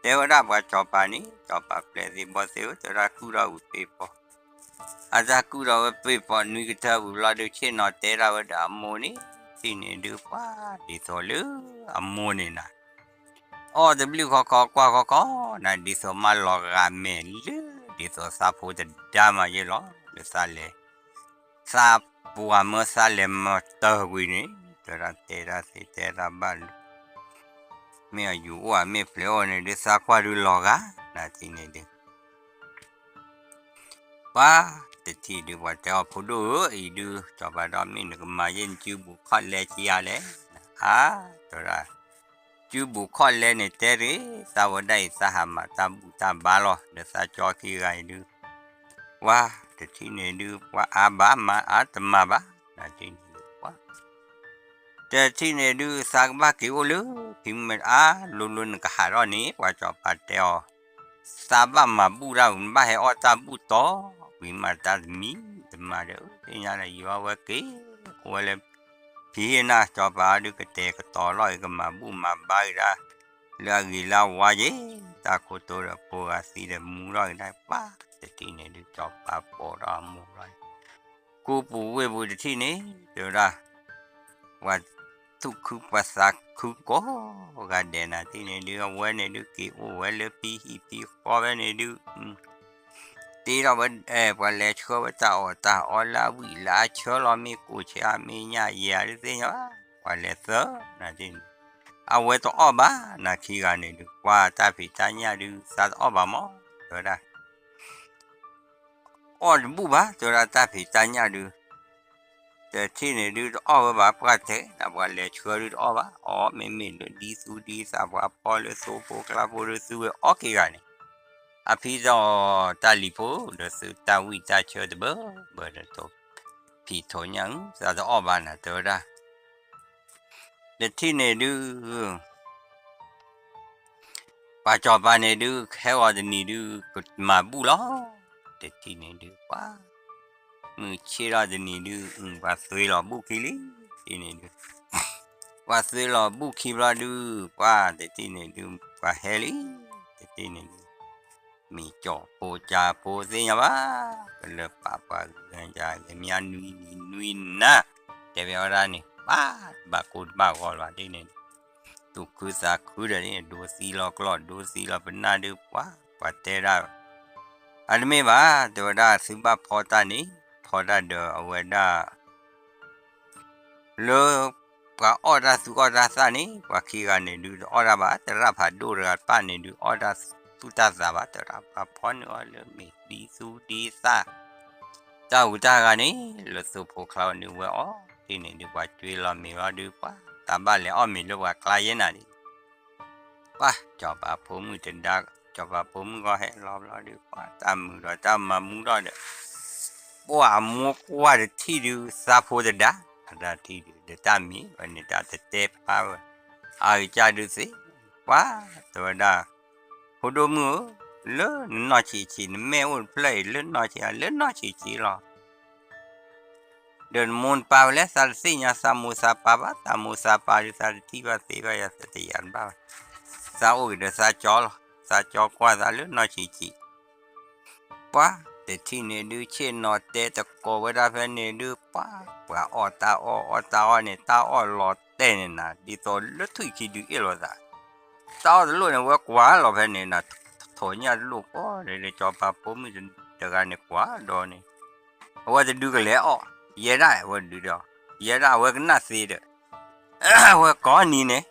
တဲ တဲဝဲဒၣ်ပှၤစီၤပၤန့ၣ်, စီၤပၤပျဲၢ်သ့ၣ်ဘီၣ်သ့ၣ်ဧၢ, တဲဝဲဒၣ်ကုၢ်ထီၣ်ဝံၤပ့ၢ်ဖီ, အတၢ်ကုၢ်ထီၣ်ဝဲပ့ၢ်ဖီနွံကထၢဝံၤဘျီဒုး ဆ့ၣ်နီၤတဲဒၣ်ဝဲဒီးအမိၢ်န့ၣ်, တထံၣ်န့ၣ်ဒုးပှၤဒ်သိးလၢအမိၢ်န့ၣ်နၤ အီၣ်တဘျုးခီခီကွၢ်ခီခီနၤ ဒ်သိးမးလီၤဂာ်မဲာ်လၢ ဒ်သိးသးဖိတဒါမးယဲလီၤ လၢသးလဲၤ, သးပှၢ်မၢသးလဲၤမၤတၢ်ဝံၤန့ၣ် တဲဒၣ်တဲဒၣ်သ့တဲဒၣ်ဘၣ်လၢ မ့ၢ်အယူၤအိၣ်ဧါမ့ၢ်ဖျဲးအိၣ်န့ၣ်ဒုး သးကွၢ်ဒုးလီၤဂာ် နၤတထံၣ်န့ၣ်ဒုး ပှၤတထံၣ်ဒုး ပှၤတဲအီၤဖိဒိၣ်ဧၢ အံၤဒုး စီၤပၤဒီးမ့ၢ်နကမၤယဲၢ် နစုဘူးခီၣ်လဲကယါလဲၣ်, အါ, တဲဝဲဒၣ်, စုဘူးခီၣ်လဲန့ၣ်တဲတဂ့ၤ, သးဝဲဒၣ်အံၤသးဟးမၤတၢ်ဘူၣ်တၢ်ဘါလီၤ ဒီးသးကၠီခံဂၤအံၤဒုး, ပှၤတထံၣ်န့ၣ်ဒုး ပှၤအါဘၣ်မၤအါတမၤဘၣ်, နၤတထံၣ်န့ၣ်ဒုး ပှၤ တထံၣ်န့ၣ်ဒုး သးကဘၣ်က့ၤအိၣ်လၢ ဖံမ့ၢ်အါလိၤလိၤ နကဟးထီၣ်န့ၣ် ပှၤစီၤပၤတဲအီၤ, သးဘၣ်မၤဘူၣ်တၢ်ဝံၤ နဘၣ်ဟဲအီၣ်တၢ်ဘူၣ်တီ ဝံၤမးတၢ်တမံၤတမၤဒီး သ့ၣ်ညါလၢယွၤဝဲက့ၤ အိၣ်ဝဲလၢ ဖံဟ့ၣ်နၤ စီၤပၤဒုးကတဲာ်ကတီၤလီၤ ကမၤဘူၣ်မၤဘါက့ၤဒၣ် လၢအဂ့ၤလၢအဝါယဲၢ် တၢ်ခိၣ်တိဒီးဖိဂၤသံဒီးမူထီၣ်က့ၤဒၣ် ပှၤတထံၣ်န့ၣ်ဒုး စီၤပၤပိာ်ဒီးအမိၢ်လီၤ ကူပူၤဝ့ၢ်ပူၤတထံၣ်န့ၣ် တဲဝဲဒၣ်, ပှၤသူၣ်ခုပှၤသးခုကိးဂၤဒဲး နၤတထံၣ်န့ၣ်ဒုး အဝဲန့ၣ်ဒုး က့ၤအိၣ်ဝဲလၢဖံဟံၣ်ဖံဃီဖဲန့ၣ်ဒုး တ့ထီၣ်ဝဲ ပှၤလဲၤဆှၢဝဲတၢ်အီၣ်တၢ်အီလၢအဝံၣ်လၢအဆၢလီၤ မ့ၢ်ကိၣ်ဆ့အါမ့ၢ်ညၣ်ယဲၢ်ဧါ တသ့ၣ်ညါဘၣ် ပှၤလဲၤသၢ နၤတထံၣ်န့ၣ် အဝဲတအီၣ်ဘၣ် နၤခံဂၤန့ၣ်ဒုး ကွၢ်တၢ်ဖံးတၢ်ညၣ်ဒုး သးတအီၣ်ဘၣ်မး တဲဝဲဒၣ် အီၣ်တဘူၣ်ဘၣ် တဲဝဲဒၣ်တၢ်ဖံးတၢ်ညၣ်ဒုး တထံၣ်န့ၣ်ဒုးတအီၣ်ဝဲဘၣ် ပှၤတဲနၤ ပှၤလဲၤဆှၢဒုးတအီၣ်ဘၣ် အီၣ်မ့မ့ၢ်လၢဒ်သူဒ်သး ပှၤဖီလၢသိဖိကျါဖိဒုး သူဝဲအီၣ်ခံဂၤန့ၣ် အဖံဒီးတၢ်လံၤဖိ ဒီးသုတၢ်ဝံၣ်တၢ်ဆၢတဘၢဘၢဒီး ဖံးထိးညၣ် သးတအီၣ်ဘၣ်နၤ တဲဝဲဒၣ် တထံၣ်န့ၣ်ဒုး ပှၤစီၤပၤန့ၣ်ဒုး ဟဲဂီၤတနံၤဒုး ကမၤဘူၣ်လီၤ. တထံၣ်န့ၣ်ဒုး ပှၤ မုၢ်ဆ့ၣ်ထီၣ်တနံၤဒုး ပှၤသွ့လီၤဘူၣ်ခံလံ. တထံၣ်န့ၣ်ဒုး ပှၤသွ့လီၤဘူၣ်ခံဘျီဒုး ပှၤတထံၣ်န့ၣ်ဒုး ပှၤဟဲလံ. တထံၣ်န့ၣ်ဒုး မ့ၢ်ကၠီၣ်ဖိကၠါဖိသ့ၣ်ညါဘၣ်, ကလၢပာ်ပှၤဂၤယၤဂဲၤမံနွံနံၤနွံနၤ, တဲဘၣ်ဝဲဒၣ်န့ၣ် ပှၤတဘၣ်ကိၢ်တဘၣ်ဂီၤလီၤဒ်န့ၣ်, သူၣ်ခုသးခုဒီးန့ၣ် ဒိသံလီၤကျီၢ် ဒိသံလီၤပနၢ်ဒုး ပှၤ ပှၤတဲဒၣ် အတမ့ၢ်ဘၣ် တဲဝဲဒၣ် သုဘၣ်ဖီတၢ်န့ၣ် ဖီတၢ်ဒီးအဝဲဒၣ် လၢ ပှၤအီၣ်တၢ်သူအီၣ်တၢ်သၣ်န့ၣ် ပှၤခံဂၤန့ၣ်ဒုး တအီၣ်တၢ်ဘၣ် သရၣ်ဖးဒိၣ်တဂၤတဖၣ်န့ၣ်ဒုး အီၣ်တၢ်သူတၢ်သၣ်ဘၣ် တဲဝဲဒၣ် ပှၤဖီန့ၢ်အီၤလၢမ့ၢ်ဒ်သူဒ်သၣ် တၢ်ဟူးတၢ်ဂၤန့ၣ် လၢသိဖိချါန့ၣ်ဝဲအီၤ တထံၣ်န့ၣ်ဒုး ပှၤကွ့လီၤမ့ၤလီၤဒုး ပှၤ တၢ်ဘၣ်လဲၤအီၣ်မ့ၤလၢပှၤကျါယဲၢ်နၤဒ် ပှၤ စီၤပၤဖိမုၣ်တဒါ စီၤပၤဖိမုၣ်ဂီၢ်ဟဲလီၤဘျီဒုး ပှၤတၢ်မုာ်ဒီးတၢ်မၤမူထီၣ်ဒီး ပှၤအမိၢ်ကွၢ်တထံၣ်ဒုး သးဖိတဒါ အတၢ်ထံၣ်ဒုး ဒီးတၢ်မံၤဝဲန့ၣ် တၢ်တတဲဖျါဝဲ အဂ့ၢ်ကၢ်ဒုးသ့ ပှၤ တဲဝဲဒၣ် ဖိဒိၣ်မုၣ်ဧၢ, လၢနနီၢ်ဆံးဆံး နမဲာ်အိၣ်တဖျၢၣ်အံၤ လၢနီၢ်ဆံး လၢနီၢ်ဆံးဆံးလီၤ ဒီးနမိၢ်နပၢ်ဝဲလဲၣ် သးတသ့ၣ်ညါ သးမိၢ်သးပၢ်ဘၣ်, သးမိၢ်သးပၢ်ဒုး သးတထံၣ်ဘၣ်သ့ဘၣ်ယၤ သးတယာ်တဘၣ်ဘၣ်, သးအိၣ်က့ၤဒီးသးကၠီလီၤ, သးကၠီကွၢ်သးလၢနီၢ်ဆံးဆံး, ပှၤတထံၣ်န့ၣ်ဒုး ဆ့ၣ်နီၤတဲတကိးဝဲဒၣ်ဖဲန့ၣ်ဒုး ပှၤ ပှၤအီၣ်တၢ်အီၣ် အီၣ်တၢ်အီၣ်န့ၣ် တၢ်အီၣ်လီၤတဲာ်န့ၣ်နၤ ဒ်သိးလၢထွံၣ်ခံဒုးအ့ၣ်လိာ်သး တၢ်အီၣ်တလိၣ်န့ၣ် ဝဲကွၢ်လီၤဖဲန့ၣ်နၤ, ထိးညၣ်တလိၣ်ပီၢ်န့ၣ် စီၤပၤဖိမုၣ်တဂၤန့ၣ်ကွၢ်ဒီးန့ၣ်, အဝဲတဒုကလဲၤအီၣ်, ယဲဒၣ်အဝဲဒုးဒီး, ယဲဒၣ်အဝဲကနၣ်သ့ဒီး, အဝဲကိးနံၤန့ၣ်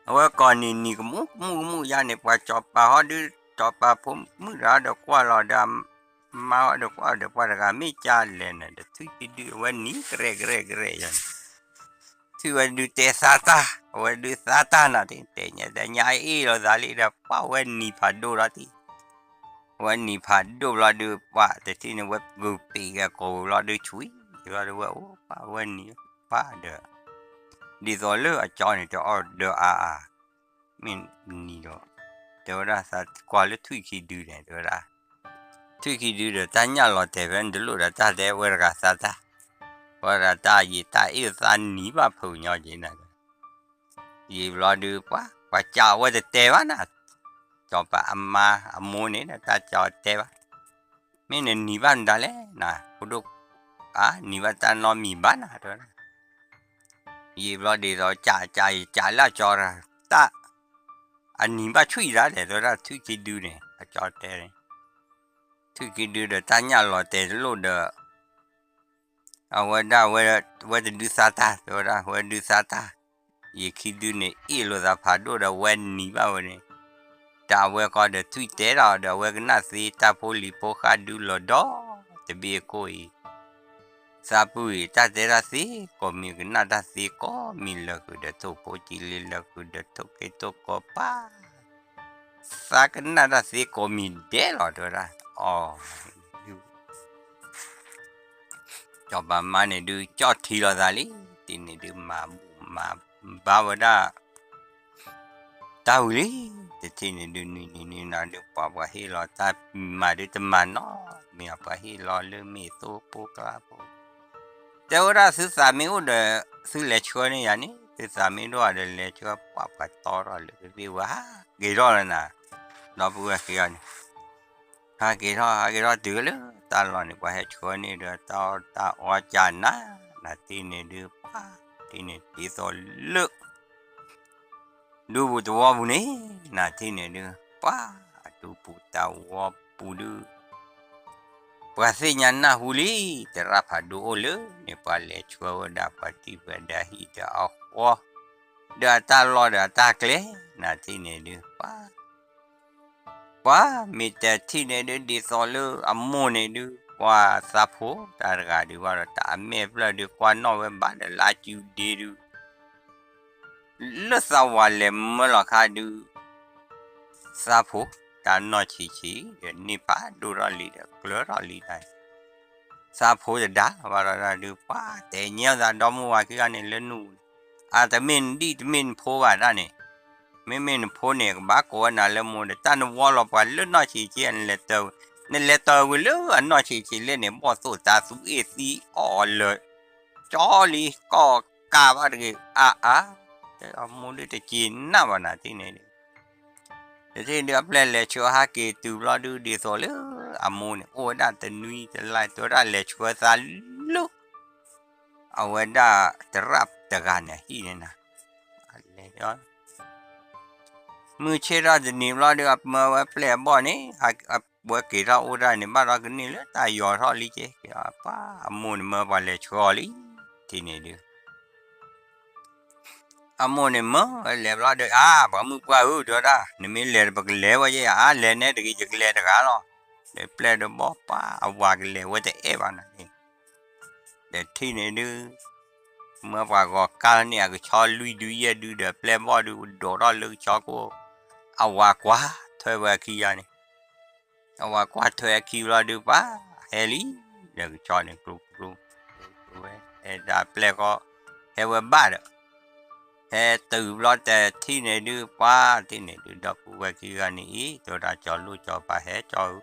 အဝဲကိးနံၤနံၤကမူၣ်ကမူၣ်ကမူၣ်ယါန့ၣ် ပှၤစီၤပၤဟီဒုး စီၤပၤဖိမုၣ်တဂၤဒီးကွၢ်လီၤဒီး မါဟီဒီးကွၢ်ဒီးပှၤတဂၤမ့ၢ်ကၢလဲၣ်န့ၣ် ဒီးထွံၣ်ခံဒုးအဝဲနံၤကရဲၣ်ကရဲၣ်ကရဲၣ်ယါန့ၣ် ထွံၣ်ဝဲဒုးတဲသါတၢ် အဝဲဒုးသါတၢ်နၤ တဲညါတညါအ့ၣ်လိာ်သးလံဒီး ပှၤဝဲနံၤဖးဒိၣ်လီၤတံၢ် အဝဲနံၤဖးဒိၣ်ဘျီဒုး ပှၤတထံၣ်န့ၣ် ဝဲဂုာ်ပ့ၤဂဲၤကိာ်ဝံၤဘျီဒုး ဆွံ ဘျီဒုးဝဲအိၣ် ပှၤဝဲနံၤ ပှၤဒီး ဒ်သိးလၢအကၠီန့ၣ် တအီၣ်ဒီးအါအါ မ့ၢ်နံၤဒီး တဲဝဲဒၣ်သးကွၢ်လၢထွံၣ်ခံဒုန့ၣ် တဲဝဲဒၣ် ထွံၣ်ခံဒုဒီး တၢ်ညၣ်လီၤတဲာ်ဖဲန့ၣ်တလိၣ်ဒီး တၢ်တဲဝဲတဂၤသးတၢ် ဝဲဒၣ်တၢ်ယံာ်တၢ်အ့ၣ်သးနံၤဘၣ်ဖုးညီက့ၤနၤ ယံာ်ဘျီဒုး ပှၤ ပစံးအဝဲတတဲဘၣ်နၤ, စီၤပၤအမါအမိၢ်န့ၣ်ဒီး တၢ်စံးအီၤတဲဘၣ်, မ့ၢ်နနံၤဘၣ်မတၤလဲၣ်နၤ, ဖိဒိၣ်, အနံၤဘၣ်တၢ်နီတမံၤဘၣ်နၤ တဲဝဲဒၣ်. ယံာ်ဘျီဒ်သိး ကးကးယကးလၢအကၠီတၢ်, အနံၤဘၣ်ဆံးသးလဲၣ် တဲဝဲဒၣ် ထွံၣ်ခံဒုန့ၣ် အကၠီတဲန့ၣ်, ထွံၣ်ခံဒုဒီးတၢ်ညၣ်လီၤတဲာ်တလိၣ်ဒီး အဝဲဒၣ်ဝဲတဒုသါတၢ် တဲဝဲဒၣ် ဝဲဒုသါတၢ်, ယံာ်ခံဒုန့ၣ် အ့ၣ်လိာ်သးဖးဒိၣ်ဒီး ဝဲနံၤဘၣ်ဝဲန့ၣ်, တၢ်အဝဲဃီဒီးထွံၣ်တဲတၢ်အီၤဒီး အဝဲကနၣ်သ့တၢ်ဖိလံၤဖိဃၢ်ဒုလီၤဒီး တဘ့ၣ်အခိၣ်အံၤ သးပုၢ်အံၤ တၢ်တဲတၢ်သ့ကိးမံၤ ကနၣ်တၢ်သ့ကိးမံၤ လၢာ်ဃုာ်ဒီးထိၣ်ဖိကံလ့ လၢာ်ဃုာ်ဒီးထိၣ်က့ထိၣ်ကီပၢ်, သးကနၣ်တၢ်သ့ကိးမံၤဒဲးလီၤ တဲဝဲဒၣ်. အီၤ စီၤပၤမါန့ၣ်ဒုး ကၠီၣ်ထံလီၤသးလံ, တထံၣ်န့ၣ်ဒုး မၤဘူၣ်မၤဘါဝဲဒၣ် တၢ်ဝံၤလံ, တထံၣ်န့ၣ်ဒုး နံၤနံၤနံၤနၤဒုး ပှၤပှၤဟ့ၣ်လီၤတၢ်မၤဒုးတမၤနီတမံၤ ပှၤဟ့ၣ်လီၤလၢမ့ၢ်သိဖိကျါဖိ, တဲဝဲဒၣ် သုသးမ့ၢ်အိၣ်ဒီး သုလဲၤဆှၢန့ၢ်ယၤန့ၣ်, သုသးမ့ၢ်ဒိၣ်ဒီးလဲၤဆှၢ, ပှၤပှၤတီထီၣ်လၢကသ့ၣ်ဝဲ ဟးက့ၤထီၣ်လၢနၤ, ဒီပုၢ်ဝဲၢ်ခံဂၤန့ၣ် ဟးက့ၤထီၣ် ဟးက့ၤထီၣ်တုၤလၢတၢ်လီၢ်န့ၣ် ပှၤဟဲဆှၢန့ၢ်ဒီး တၢ်အီၣ်တၢ်အီကနၤ, နထံၣ်န့ၣ်ဒုး ပှၤထံၣ်န့ၣ်ဒ်သိးလၢ ဒူပူၤသဝီပူၤန့ၣ်, နထံၣ်န့ၣ်ဒုး ပှၤအဒူပူၤသဝီပူၤဒုး ပှၤသ့ၣ်ညါနၢ်ဟူလံ, သရၣ်ဖးဒိၣ်အိၣ်လၢန့ၣ် ပှၤလဲၤဆှၢဝဲဒၣ် ပှၤတံၢ်ပှၤဒါဟံၣ်ဒီးအဃီ, ဒီးအတၢ်လီၢ်ဒီးအတၢ်ကျဲ, နထံၣ်န့ၣ်ဒုး ပှၤ ပှၤမ့ၢ်တထံၣ်န့ၣ်ဒုး ဒ်သိးလၢအမိၢ်န့ၣ်ဒုး ပှၤသးဖိတၢ်တဂၤဒုးဘၣ်ဒီး တၢ်အမဲာ်ဖျၢၣ်ဒုး ကွၢ်နီၣ်ဝဲဘၣ်ဒီး လၢအစုဒ့ဒုး လၢသးဝးလဲၤမၢလီၤခါဒုး သးဖိတၢ်နီၢ်ဆံးဆံးဒီး န့ၢ်ဖးဒိၣ်ထီၣ်လံဒီး ကျၢၤထီၣ်လံတၢ်န့ၣ်, သးဖိတဒါလီၤဘၣ်ဒီးဒုး ပှၤတဲညါသးဒီမါဝၤခံဂၤန့ၣ်လၢနူၤန့ၣ်, အတမ့ၢ်နဒံၣ်တမ့ၢ်နဖိဘၣ်ဒၣ်န့ၣ်, မ့မ့ၢ်နဖိန့ၣ် ကဘၣ်ကိးဝဲနၤလၢမိၢ်ဒီး တၢ်နဝီလီၤပှၤလၢနီၢ်ဆံးဆံး နလဲၤတၢ်, နလဲၤတၢ်ဝံၤလၢအနီၢ်ဆံးဆံးလဲၣ်န့ၣ် ဘီၣ်သိၣ်တၢ်သူအ့ၣ်သံအီၣ်လၢာ် ကၠီလံ ကီၢ်ကးဘၣ်တဂ့ၤ အါအါ, တဲအမိၢ်ဒုးတက့ၤနၢ်ဘၣ်နၤထံၣ်န့ၣ်ဒုး, တထံၣ်ဒုးအပျဲၢ်လဲၤဆှၢဟဲက့ၤတုၤဘျီဒုး ဒ်သိးလၢအမိၢ်န့ၣ် အိၣ်ဝဲဒၣ်တနွံတလါ တဲဝဲဒၣ်လဲၤဆှၢသးလၢ အဝဲဒၣ်သရၣ်တဂၤန့ၣ်ဟံၣ်န့ၣ်နၤ, လဲၤ မုၢ်ဆ့ၣ်ထီၣ်တနံၤဘျီဒုး အမၢဝဲပျဲၢ်အဘီၣ်န့ၣ်, အဝဲက့ၤထီၣ်အိၣ်တၢ်န့ၣ် ဘၣ်ဒီးကန့ၢ်လၢတၢ်ယီၤထီၣ်လံက့, ပှၤအမိၢ်န့ၣ်မၢပှၤလဲၤဆှၢအီၤလံ, ထံၣ်န့ၣ်ဒုး အမိၢ်န့ၣ်မၢဝဲလဲၤဘျီဒီး အါ ပှၤမုၣ်ပှၢ်ဧၢ တဲဝဲဒၣ် နမ့ၢ်လဲၤဒီးပကလဲၤဝဲယဲ, အါ လဲၤနဲတဂ့ၤ ယကလဲၤတဂၤလီၤ, ဒီးပျဲၢ်ဒီးဘီၣ်ပှၤအဝၤကလဲၤဝဲတအဲၣ်ဘၣ်နၤန့ၣ်, ဒီးထံၣ်န့ၣ်ဒုး မၢပှၤဂီၤကါန့ၢ်အကဆီလွံၢ်ဒုယဲၢ်ဒုဒီး ပျဲၢ်ဘီၣ်ဒုးဒိးထီၣ်လၢကဆီခိၣ်, အဝၤကွၢ်ထွဲဝဲအခံဂၤန့ၣ်, အဝၤကွၢ်ထွဲအခံဘျီဒုး ပှၤဟဲလံ, ဒီးကဆီန့ၣ် ကျိကျိ ကျိဝဲ ဟဲဒၣ်ပျဲၢ်ဃီ ဟဲဝဲဘၣ်ဒီး ဟဲတုၤဘျီတထံၣ်န့ၣ်ဒုး ပှၤထံၣ်န့ၣ်ဒုး ဒီပုၢ်ဝဲၢ်ခံဂၤန့ၣ်အံၤ တဲဝဲဒၣ် ကၠီလိၣ်ကၠီပၤဟဲကၠီဧၢ,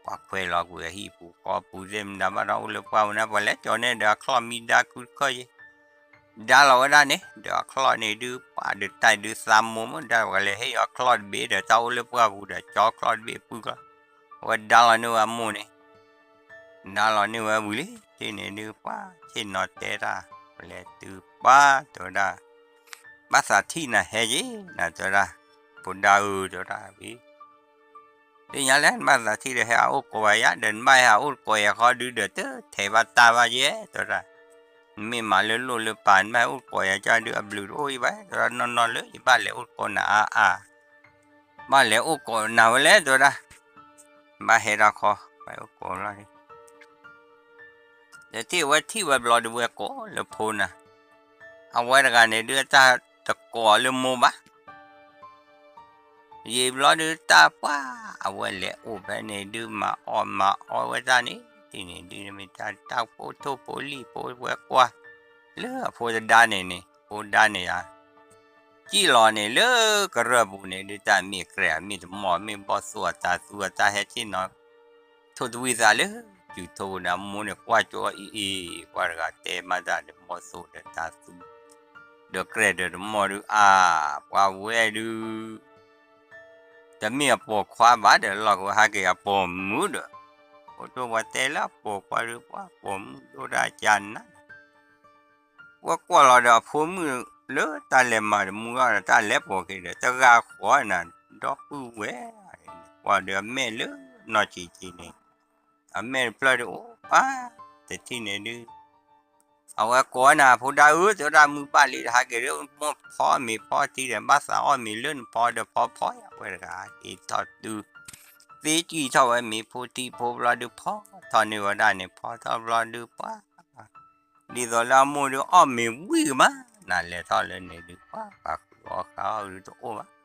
ပှၤခွဲးလီၤကွံာ်အဟံၣ်ပူၤဃီပူၤသ့ၣ်မတၤဘၣ်ဒီး အိၣ်လၢပှၢ်ပူၤန့ၣ် ပှၤလဲၤကၠီန့ၢ်ဒီးအချီၣ်မံဒါခုတခၢၣ်ယဲၢ် ဒါလီၤဝဲဒၣ်န့ၣ် ဒီးအချီၣ်န့ၣ်ဒုး ပှၤဒုးတၢ်ဒုးသးမိၢ်မ့ၢ်ဒါ ပှၤလဲၤဟ့ၣ်အီၤချီၣ်တဘ့ၣ်ဒီး တၢ်အိၣ်လၢပှၢ်ပူၤဒီး ကၠီချီၣ်တဘ့ၣ်ပုၢ်ကျီၢ်, အဝဲဒါလီၤန့ၢ်ဝဲအမိၢ်န့ၣ် ဒါလီၤန့ၢ်ဝဲဝံၤလံ ထံၣ်န့ၣ်ဒုး ပှၤဆ့ၣ်နီၤတဲတၢ် ပလဲၤတုၤပှၤတဲဝဲဒၣ် ဘၣ်သးထံၣ်နၤဟဲယ့ၣ် နၤတဲဝဲဒၣ် ဖိဒါဧၢ တဲဝဲဒၣ်ဝံၤ သ့ၣ်ညါလဲၣ် နဘၣ်သးထံၣ်ဒီး ဟဲအအိၣ်ကိးဝဲယၤ ဒီးနဘၣ်ဟဲအအိၣ်ကိးယၤဃီဒုးဒီး တထဲးဘၣ်တၢ်ဘၣ်ယဲၢ် တဲဝဲဒၣ်, နမ့ၢ်မၤလၢလိၣ်လၢပၤ နဘၣ်ဟဲအိၣ်ကိးယၤကၢ်ဒုး အဘျုးတအိၣ်အံၤဘၣ် တဲဝဲဒၣ် နီၢ်နီၢ်လၢယဘၣ်လဲၤအိၣ်ကိးနၤအါအါ ဘၣ်လဲၤအိၣ်ကိးနၤဝဲလဲၣ် တဲဝဲဒၣ်, ဘၣ်ဟဲဒၣ်ခီ ဘၣ်အိၣ်ကိးလီၤ ဒီးထံၣ်ဝဲထံၣ်ဝဲဘျီဒုးဝဲကိးလၢဖိနၤ, အဝဲတဂၤန့ၣ်ဒုး တၢ်တကိးလၢမိၢ်ဘၣ်, ယံာ်ဘျီဒုးတၢ်ပှၢ် အဝဲလဲၤအိၣ်ဖဲန့ၣ်ဒုး မၤအီၣ်မၤအီဝဲတၢ်န့ၣ် ထံၣ်န့ၣ်ဒုးမ့ၢ်တၢ်တၢ်ဖိထိၣ်ဖိလံၣ်ဖိဝဲကွၢ်, လၢအဖိတဒါန့ၣ်န့ၣ် ဖိဒါန့ၣ်ယါ စံၣ်လီၤန့ၣ်လၢကရၢၢ်ပူၤန့ၣ်ဒုး တၢ်မ့ၢ်ကြဲးမ့ၢ်တမီၢ် မ့ၢ်ဘီၣ်သိၣ်အတၢ်သူအတၢ်ဟဲဆ့ၣ်နီၤ ထိၣ်တဝံၣ်သးလၢ စုထိၣ်ဒီးအမိၢ်န့ၣ် ကွၢ်ကၠိအီၤအံၤအံၤ ပှၤတဂၤတဲမးတၢ်ဒီးဘီၣ်သိၣ်ဒီးတၢ်သူ ဒီးကြဲးဒီးတမီၢ်ဒုး အါ, ပှၤဝဲဒုး တမ့ၢ်အပိာ်ခွါဘၣ်ဒီး လီၢ်ကဝဲဟဲက့ၤအပိာ်မုၣ်ဒီး, အိၣ်တိၢ်ပှၤတဲလၢအပိာ်ခွါဒုး ပှၤပိာ်မုၣ်ဒိၣ်ဒၣ်ကနၣ် ဝဲကွၢ်လီၤဒီးအဖိမုၣ်လၢတၢ်လဲၤမၤတမူအီၤဒီး တၢ်လဲၤပိာ်က့ၤဒီး တဂၤဃီနၤ ဒီပုၢ်ဝဲၢ်, ကွၢ်ဒီးအမဲာ်လၢနီၢ်ဆံးဆံးန့ၣ်, အမဲာ်တဖျၢၣ်ဒုးအိၣ်ပှၤ, တထံၣ်န့ၣ်ဒုး အဝဲကိးနၤ ဖိဒါဧၢ တဲဝဲဒၣ်မုၢ်ဘၣ်လံဒီး ဟဲက့ၤဒီး မိၢ်ဖီမ့ၤဖီထံဒီး ဘၣ်သးအီၣ်မ့ၤလၢနဖီဒီးဖီဖီယဝဲတဂၤ ဟဲက့ၤထီၣ်တုၤ သ့ကံၢ်ထီၣ်ဝဲမ့ၤဖိထံဖိဘျီဒုး ဖီထီၣ်န့ၢ်ဝဲဒၣ်န့ၣ် ဖီထီၣ်ဘျီဒုးပှၤ ဒ်သိးလၢအမိၢ်ဒုးအီၣ်မ့ၤဝံၣ်ကမၣ် နလဲၤထီၣ်လၢန့ၣ်ဒုး ပှၤပာ်ဃုာ်အီၣ်ဃာ်အီၣ်ဒုးတအိၣ်ဘၣ်.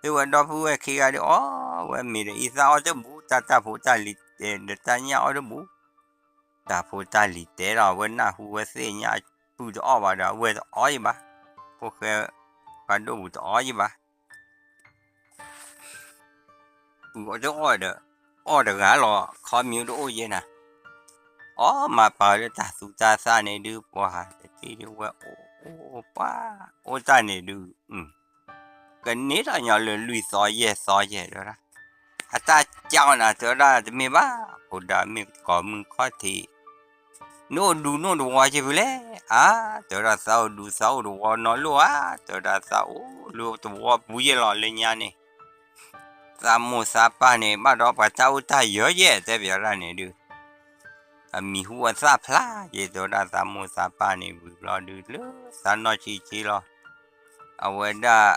သုဝဲဒီပုၢ်ဝဲၢ်ခံဂၤဒုးအီၣ်ဝဲမ့ၤဒီး အံသၣ်အီၣ်တဘူၣ် တၢ်တၢ်ဖိတၢ်လံၤတဲဒီးတၢ်ညၣ်အီၣ်တဘူၣ် တၢ်ဖိတၢ်လံၤတဲဒီး အဝဲနၢ်ဟူဝဲသ့ၣ်ညါပုၢ်တအီၣ်ဘၣ်ဒီး အဝဲတအီၣ်ယံၤဘၣ်. ဖိၣ်ဃဲ ပှၤဒိၣ်ပူၤတအီၣ်ယံၤဘၣ်. ပုၢ်အီၣ်တအီၣ်ဒီး အီၣ်တဂၤလီၤ ခီမ့ၢ်တအိၣ်ယဲနၤ အီၣ်မၤပာ်လၢတၢ်သူတၢ်သၣ်န့ၣ်ဒုး ပှၤတထံၣ်ဒုးဝဲအိၣ်အိၣ်ပှၤ အိၣ်တၢ်န့ၣ်ဒုး ကန့ၢ်ထီၣ်ညီလၢလွံၢ်သီယဲၢ်သီယဲၢ်တဲဝဲဒၣ် အတၢ်ကၢ်အီၤနၤ တဲဝဲဒၣ်တမ့ၢ်ဘၣ် ဖိဒါမ့ၢ်ကိးမုၢ်ခီၣ်ထံး နအိၣ်ဒူနအိၣ်တဝီက့ၤဖုလဲၣ် အါ တဲဝဲဒၣ် သးအိၣ်ဒူသးအိၣ်တဝီနီလိၣ်ဧါ တဲဝဲဒၣ် သးအိၣ်လၢတဝီပူၤယဲၢ်လီၤလၢညါန့ၣ် သးမိၢ်သးပၢ်န့ၣ် ဘၣ်ဒီးပှၤတၢ်အိၣ်တၢ်ယၢၤယဲၢ် တဲပၠးဒၣ်န့ၣ်ဒုး အမံၤဟူအသၣ်ဖျါယဲၢ် တဲဝဲဒၣ် သးမိၢ်သးပၢ်န့ၣ် ဝံၤဘျီဒုးလၢသးနီၢ်ဆံးဆံးလီၤ အဝဲဒၣ်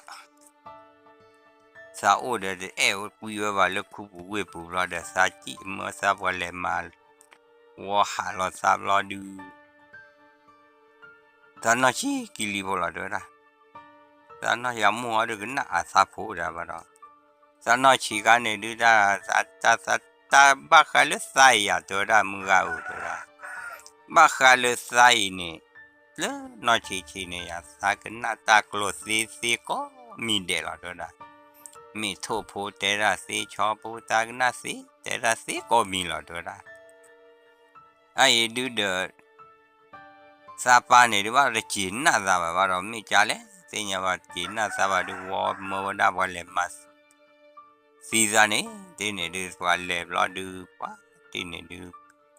သးအိၣ်ဒီးတအဲၣ်ဝဲကွံဝဲဘၣ်လၢခူပူၤဝ့ၢ်ပူၤဘျီဒီး သးစံၣ်မၢသးပှၤလဲၤမၤ ဝီဟးလီၤသးဘျီဒုး သးနီၢ်ဆံးကံလံဖိလီၤ တဲဝဲဒၣ် သးနီၢ်ဆံးအမိၢ်အီၤဒုးကနၣ်အသးဖိဒၣ်ဘၣ်ဒီး သးနီၢ်ဆံးခါန့ၣ်ဒုး တၢ် တၢ် တၢ်ဘၣ်ဃးလၢသးအံၤယၤ တဲဝဲဒၣ်မုၢ်ဂၤဧၢ တဲဝဲဒၣ် ဘၣ်ဃးလၢသးအံၤန့ၣ် လၢနီၢ်ဆံးဆံးန့ၣ်ယၤ သးကနၣ်တၢ်ကျိာ်သ့သ့ကိးမံၤဒဲးလီၤ တဲဝဲဒၣ် မ့ၢ်ထိၣ်ဖိတဲတၢ်သ့ ဆီဖိသးကနၣ်သ့ တဲတၢ်သ့ကိးမံၤလီၤ တဲဝဲဒၣ် အအံၤဒုးဒီး သးပၢ်န့ၣ်ဒုး ဘၣ်တက့ၤနၣ်သးဘၣ်ဘၣ်ဒီး မ့ၢ်ကလဲၣ် သ့ၣ်ညါဘၣ်တက့ၤနၣ်သးဘၣ်ဒုး ဝီမၢဝဲဒၣ်ပှၤလဲၤမၤ သံသးန့ၣ် တန့ၣ်ဒုး ပှၤလဲၤဘျီဒုး ပှၤတန့ၣ်ဒုး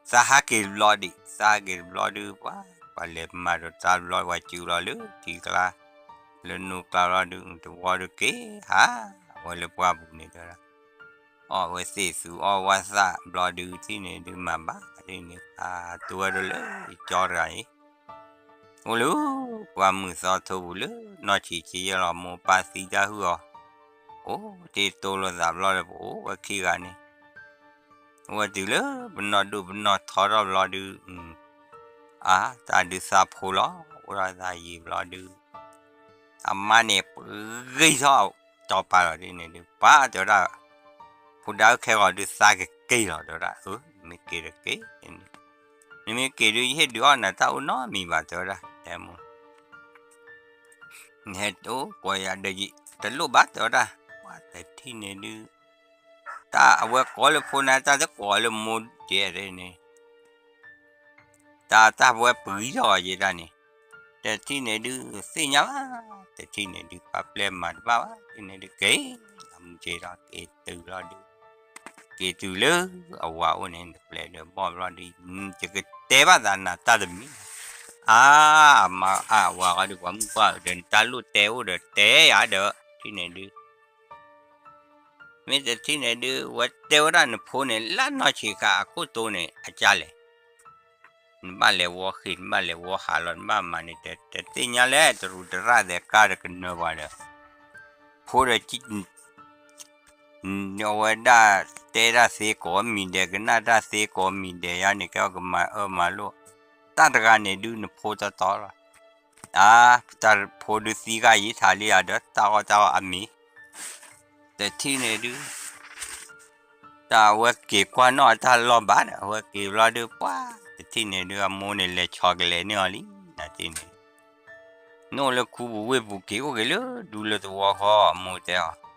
သးဟးက့ၤတဘျီဒံး သးဟးက့ၤတဘျီဒုး ပှၤ ပှၤလဲၤမၤဒီးတၢ်ဘျီ ပှၤစုလီၤလၢထံကျါ လၢနိကျါဘျီဒုး တဝီဒုးက့ၤ ဟး ဝဲလၢပှၢ်ပူၤန့ၣ်တဲဒၣ် အီၣ်ဝဲသ့ၣ်သူအီၣ်ဝဲသၣ်ဘျီဒုး တန့ၣ်ဒုးမၤဘၣ် တန့ၣ် အတိဝဲဒၣ်လၢကၠီတဂၤအံၤ အိၣ်လၢ ပှၢ်မုၢ်သီထိပူၤလၢ နီၢ်ဆံးဆံးယဲၢ်လီၤ မိၢ်ပၢ်သံတၢ်ဟုၣ်အီၤ အိၣ်တ့ၢ်တိလိာ်သးဘျီဒီး ပအိၣ်ဝဲခံဂၤန့ၣ် အိၣ်ဝဲတုၤလၢပနီၢ်ဒိၣ်ပနီၢ်ထီထီၣ်ဘျီဒုး အါ တၢ်ဒုးသးဖိလီၤ အိၣ်ဒီးသးယံာ်ဘျီဒုး အမါန့ၣ် ပဂ့ၢ်ထီၣ်တီၤပာ်လီၤဒ်န့ၣ်ဒုး ပှၤတဲဝဲဒၣ် ဖိဒါအုၣ်ခဲဂီၤဒုးသးကက့ၤလီၤ တဲဝဲဒၣ် အၢ နမ့ၢ်က့ၤတက့ၢ် နမ့ၢ်က့ၤဒုး ယဟ့ၣ်ဒုးအီၣ်နၤတၢ်အိၣ်နီတမံၤဘၣ် တဲဝဲဒၣ် တဲမိၢ် နဟဲအိၣ်ကွၢ်ယၤဒီး တလိၣ်ဘၣ် တဲဝဲဒၣ် ပှၤတထံၣ်န့ၣ်ဒုး တၢ်အဝဲကိးလၢဖိနၤ တၢ်တကိးလၢမိၢ်ကဲးန့ၣ် တၢ်တၢ်ဝဲပှံၤထီၣ်ယဲဒၣ်န့ၣ် တထံၣ်န့ၣ်ဒုး သ့ၣ်ညါဘၣ် တထံၣ်န့ၣ်ဒုး ပှၤပျဲမၤတဘၣ်ဘၣ် တထံၣ်န့ၣ်ဒုး က့ၤ လီၤမူက့ၤဒီး က့ၤတုၤလီၤဒုး က့ၤတုၤလၢအဝၤအိၣ်န့ၣ် တပျဲၢ်ဒီးဘီၣ်ဘျီဒုး ယကတဲဘၣ်သးနၤတၢ်တမံၤ အါ အမါအဝၤဃီဒုး ပှၤမုၣ်ပှၢ်ဒီး နတၢ်လိၣ်တဲအိၣ်ဒီးတဲယၤဒီး ထံၣ်န့ၣ်ဒုး မ့ၢ်တထံၣ်န့ၣ်ဒုး ဝဲတဲဝဲဒၣ်နဖိန့ၣ် လၢနီၢ်ဆံးခါအခိၣ်တိန့ၣ် အကၢ်လဲၣ် နဘၣ်လဲၤဝီဃ့ၢ် နဘၣ်လဲၤဝီဟးလီၤ နဘၣ်မၤန့ၣ် တသ့ၣ်ညါလဲၣ် တရူးတရၣ်သဲးကါဒီးကနၢၤပှၤဒီး ဖိဒီး အဝဲဒၣ်တဲတၢ်သ့ကိးမံၤဒဲး ကနၣ်တၢ်သ့ကိးမံၤဒဲးယါန့ၣ် ကဲအီၤကမၤအၢမၤလိာ် တၢ်တဂၤန့ၣ်ဒုးနဖိတီတီလီၤ အါ တၢ်ဖိဒုးသံဂၤယံၤထးလံဧါဒီး တၢ်အီၣ်တၢ်အီၣ်အမံၤ တထံၣ်န့ၣ်ဒုး တၢ်အဝဲက့ၤကွၢ်နီၣ်အတၢ်လီၢ်ဘၣ်ဒီး အဝဲက့ၤဘျီဒုးပှၤ တထံၣ်န့ၣ်ဒုး အမိၢ်န့ၣ်လဲၤဆီကလဲၤန့ၢ်အီၤလံ နထံၣ်န့ၣ် နအိၣ်လၢခူပူၤဝ့ၢ်ပူၤက့ၤအိၣ်က့ၤလၢဒူလၢသဝီဃီ အမိၢ်တဲအီၤ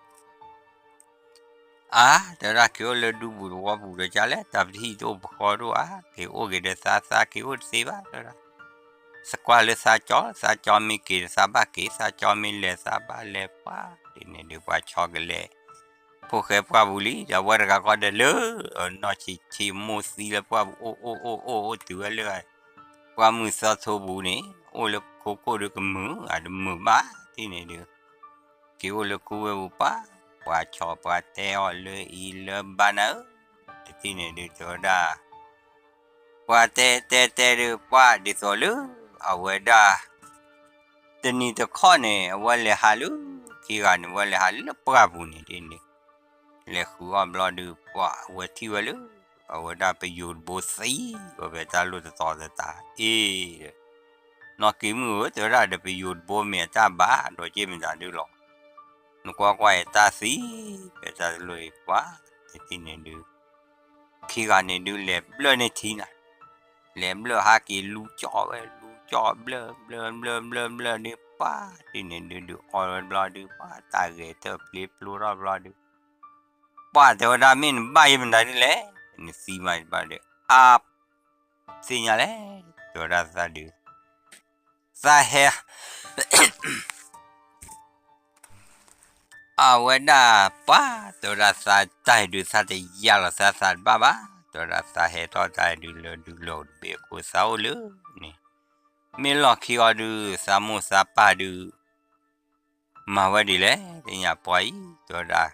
အါ တဲဝဲဒၣ် က့ၤအိၣ်လၢဒူပူၤသဝီပူၤဒီး ကလဲၣ် တၢ်ပတဟံၣ်တအိၣ်ပဃီတအိၣ်ဧါ က့ၤအိၣ်က့ၤဒီးသးသးက့ၤအိၣ်တသ့ဘၣ် တဲဝဲဒၣ် သကွၢ်လၢသးကၠီ, သးကၠီမ့ၢ်က့ၤ သးဘၣ်က့ၤ, သးကၠီမ့ၢ်လဲၤ သးဘၣ်လဲၤ ပှၤတန့ၣ်ဒုး ပှၤဆီကလဲၤ ဖိၣ်ဃဲပှၢ်ပူၤလံ, ဒီးအဝဲတဂၤဃီဒီးလၢ နီၢ်ဆံးဆံးမိၢ်သံလၢပှၢ်ပူၤ အိၣ်အိၣ်အိၣ်အိၣ်အိၣ်တုၤဝဲလၢ ပှၢ်မုၢ်သီထိပူၤန့ၣ် အိၣ်လၢခိခိၣ်ဒုးကမုာ် အတမုာ်ဘၣ်တန့ၣ်ဒုး က့ၤအိၣ်လၢခူဝ့ၢ်ပူၤပှၤ, ပှၤဆီပှၤတဲအီၤလၢအံၤလၢဘၣ်နၤဧၢ, တထံၣ်န့ၣ်ဒုးတဲဝဲဒၣ် ပှၤတဲတဲတဲဒုး ပှၤဒ်သိးလၢ အဝဲဒၣ် တနံၤတခီန့ၣ် အဝဲလဲၤဟးလၢ ခံဂၤန့ၣ် အဝဲလဲၤဟးလၢပှၢ်ပူၤန့ၣ်ဒ်န့ၣ် လဲၤဃုအီၣ်ဘျီဒုး ပှၤအဝဲထံၣ်ဝဲလၢ အဝဲဒၣ်ပယိၤတဘိသံ ဝဲဖဲတၢ်လိၣ်တသီသတး အ့ၣ် နီၢ်က့ၤမုၣ်ဧၢ တဲဝဲဒၣ်ဒီး ပယိၤတဘိမ့ၢ်အတၢ်ဘၣ် ဒီးက့ၢ်မတၤဒုးလီၤ. နကွၢ်ကွၢ်အံၤတၢ်သံ ဖဲတၢ်တလိၣ်အံၤပှၤ တထံၣ်န့ၣ်ဒုး ခံဂၤန့ၣ်ဒုး လဲၤဘျၢၣ်န့ၢ်ထံနၤ, လဲၤဘျၢၣ်ဟးက့ၤလူကၠီဝဲ လူကၠီဘျၢၣ် ဘျၢၣ် ဘျၢၣ် ဘျၢၣ် ဘျၢၣ်ဒုး ပှၤတထံၣ်န့ၣ်ဒုး ဒုးအီၣ်ဝဲဘျီဒုး ပှၤတၢ်ဂဲၤတၢၢ်ပျ့ၤပျိထီၣ်ဘျီဒုး ပှၤတဲဝဲဒၣ် မ့ၢ်နဘၣ်ယဲမတၤဒ်လဲၣ်, နသံမးဘၣ်ဒီး အါ သ့ၣ်ညါလဲၣ်, တဲဝဲဒၣ်သးဒုး သးဟဲ အဝဲဒၣ်ပှၤ တဲဝဲဒၣ်သးတၢ်ဟဲဒုး သးတယာ်လီၤသးသးတဘၣ်ဘၣ်, တဲဝဲဒၣ်သးဟဲထီၣ်တၢ်ဟဲဒုးလၢဒုးလီၤတဘ့ၣ်အဃိသးအိၣ်လၢန့ၣ်, မ့ၢ်လီၢ်ခံအီၤဒုး သးမိၢ်သးပၢ်ဒုး မၤဝဲဒ်လဲၣ် သ့ၣ်ညါပှၤအံၤ တဲဝဲဒၣ်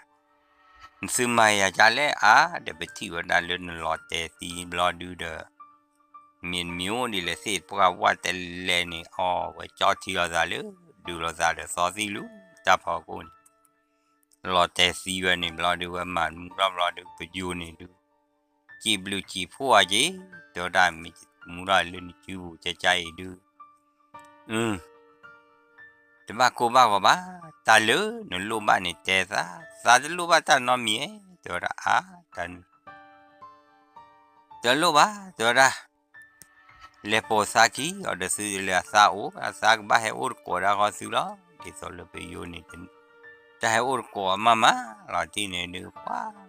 နသုမၤယၤကလဲၣ်အါ ဒီးပထံၣ်ဝဲဒၣ်လၢနလီၤတဲာ်သံဘျီဒုဒီး မ့ၢ်နမံၤအိၣ်ဒ်လဲၣ်သ့ၣ် ပှၢ်ဝဲတလဲၤန့ၣ် အီၣ်ဝဲကၠီထံလီၤသးလၢ ဒုးလီၤသးဒီးသီသံလူၤ တၢ်ဖီခိၣ်န့ၣ် လီၤတဲာ်သံဝဲန့ၣ်ဘျီဒု ဝဲမၤမူထီၣ်ဘျီဒု ပယိၤန့ၣ်ဒု စံးဘျုးစံးဖှိၣ်အီၤက့ၤ တဲဝဲဒၣ်မ့ၢ်မူထီၣ်လၢနစုပူၤကကါအံၤဒု အ တဘၣ်ကိၢ်ဘၣ်ဂီၤဘၣ်, တၢ်လၢနလိၣ်ဘၣ်န့ၣ်တဲသး, သးတလိၣ်ဘၣ်တၢ်နီတမံၤဧဲ, တဲဝဲဒၣ်အါ, တၢ် တလိၣ်ဘၣ်, တဲဝဲဒၣ်, လဲၤပိာ်သးခံအီၤဒီးသုတလဲၤအသးအိၣ်, အသးကဘၣ်ဟဲအိၣ်တကိးဒၣ်ဃီသုလီၤ, ဒ်သိးလၢပယိၤန့ၣ် တၢ်ဟဲအိၣ်တကိးအီၤမးမးလီၤ, တထံၣ်န့ၣ်ဒုးပှၤ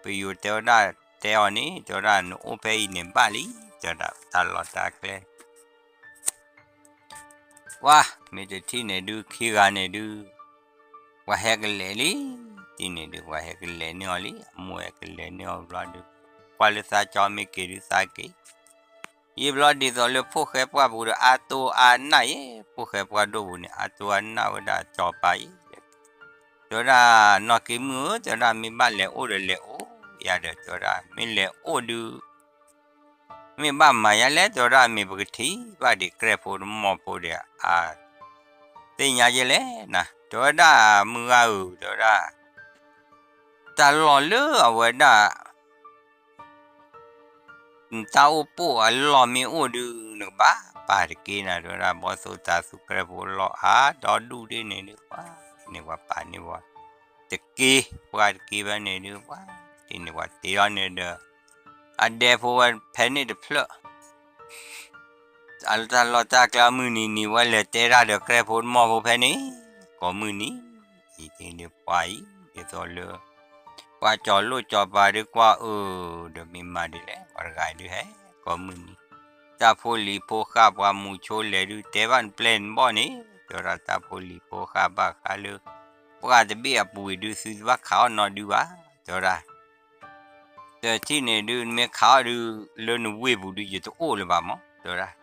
ပယိၤတဲဝဲဒၣ်, တဲအီၤန့ၣ် တဲဝဲဒၣ် နအိၣ်ဖဲအံၤန့ၣ်ဘၣ်လံ, တဲဝဲဒၣ်တၢ်လီၢ်တၢ်ကျဲ ပှၤ မ့ၢ်တထံၣ်န့ၣ်ဒုး ခံဂၤန့ၣ်ဒုး ပှၤဟဲကလဲၤလံ, တထံၣ်န့ၣ်ဒုး ပှၤဟဲကလဲၤန့ၢ်အီၤလံ, အမိၢ်ဟဲကလဲၤန့ၢ်အီၤဘျီဒုး ကွၢ်လၢသးကၠီမ့ၢ်က့ၤဒုးသးက့ၤ, ယံာ်ဘျီဒ်သိးလၢဖိၣ်ဃဲပှၢ်ပူၤဒီး အါတိၢ်အါနၢ်ယဲ, ဖိၣ်ဃဲပှၢ်ဒိၣ်ပူၤန့ၣ် အါတိၢ်အါနၢ်ဝဲဒၣ်ကၠီပၤအံၤ တဲဝဲဒၣ်, နီၢ်က့ၤမုၣ်ဧၢ, တဲဝဲဒၣ် မ့ၢ်ဘၣ်လဲၤအိၣ်ဒီးလဲၤအိၣ်ယၤဒီး တဲဝဲဒၣ် မ့ၢ်လဲၤအိၣ်ဒုး မ့ၢ်ဘၣ်မၤယၤလဲၣ်, တဲဝဲဒၣ် မ့ၢ်ပကထံၣ်ဘၣ်ဒံးကြဲၢ်ဖိတမီၢ်ဖိဒီး အါ သ့ၣ်ညါယဲလဲၣ်နၤ, တဲဝဲဒၣ် မုၢ်ဂၤဧၢ, တဲဝဲဒၣ် တၢ်လီၢ်လၢအဝဲဒၣ် နတၢ်အိၣ်ပိၢ်အလီၢ်မ့ၢ်အိၣ်ဒုး နကဘၣ်ပာ်တက့ၢ်နၤ, တဲဝဲဒၣ် ဘီၣ်သိၣ်တၤသူကြဲၢ်ဖိလီၢ်အါဒီဒူၣ်ဒ်န့ၣ်ဒုး ပှၤ န့ၢ်ပှၤပာ်န့ၢ်ပှၤ တက့ၢ်, ပှၤတက့ၢ်ဖဲန့ၣ်ဒုး ပှၤ တ့န့ၢ်ပှၤတ့လီၤန့ၣ်ဒီး အဒဲဖိဝဲဖဲန့ၣ်တဖျၢၣ် အတၢ်လီၢ်တၢ်ကျဲမုၢ်နံၤနံၤ ဝဲလဲၤတဲတၢ်ဒီးကြဲၢ်ဖိတမီၢ်ဖိဖဲန့ၣ် ကိးမုၢ်နံၤ, အံၤဒ်န့ၣ်ပှၤအံၤ ဒ်သိးလၢ ပှၤကၠီၤလိၣ်ကၠီၤပၤဒုးကွၢ်အၢ ဒီးမ့ၢ်မၤဒ်လဲၣ် ပှၤတဂၤအံၤဒုးဟဲ ကိးမုၢ်နံၤ, တၢ်ဖိလံၤဖိဃၢ်ပှၤမူဆိလဲၤဒုး တဲဘၣ်နပျဲၢ်နဘီၣ်န့ၣ် တဲဝဲဒၣ်တၢ်ဖိလံၤဖိဃၢ်ဘၣ်ဃးလၢ ပှၢ်တဘ့ၣ်အပူၤအံၤဒုး သုတဘၣ်ခးအီၣ်နီဒုးဘၣ်, တဲဝဲဒၣ် တထံၣ်န့ၣ်ဒုး နမ့ၢ်ခးအီၣ်ဒုး လၢနဝ့ၢ်ပူၤဒုး ယတအိၣ်လၢၤဘၣ်မး တဲဝဲဒၣ်,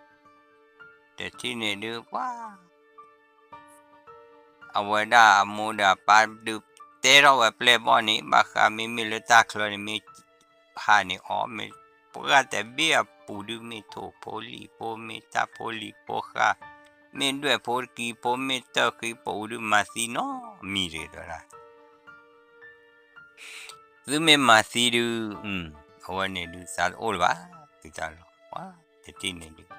တထံၣ်န့ၣ်ဒုး ပှၤ အဝဲဒၣ်အမိၢ်ဒီးအပၢ်ဒုး တဲထီၣ်ဝဲပျဲၢ်ဘီၣ်န့ၣ် ဘၣ်ဃးမ့မ့ၢ်လၢတၢ်ချၢန့ၣ် မ့ၢ်ဟးန့ၣ်အီၤ မ့ၢ်ပှၢ်တဘ့ၣ်အပူၤဒုး မ့ၢ်ထိၣ်ဖိလံၤဖိ မ့ၢ်တၢ်ဖိလံၤဖိဃၢ် မ့ၢ်ဒွဲၣ်ဖိတကံဖိ မ့ၢ်တၢ်ဃံပူၤဒုး မၤသံနီတမံၤတဂ့ၤ တဲဝဲဒၣ် သုမ့ၢ်မၤသံဒုး အဝဲန့ၣ်ဒုး သးတအိၣ်လၢၤဘၣ် သုတၢ်လီၢ် ပှၤတထံၣ်န့ၣ်ဒုး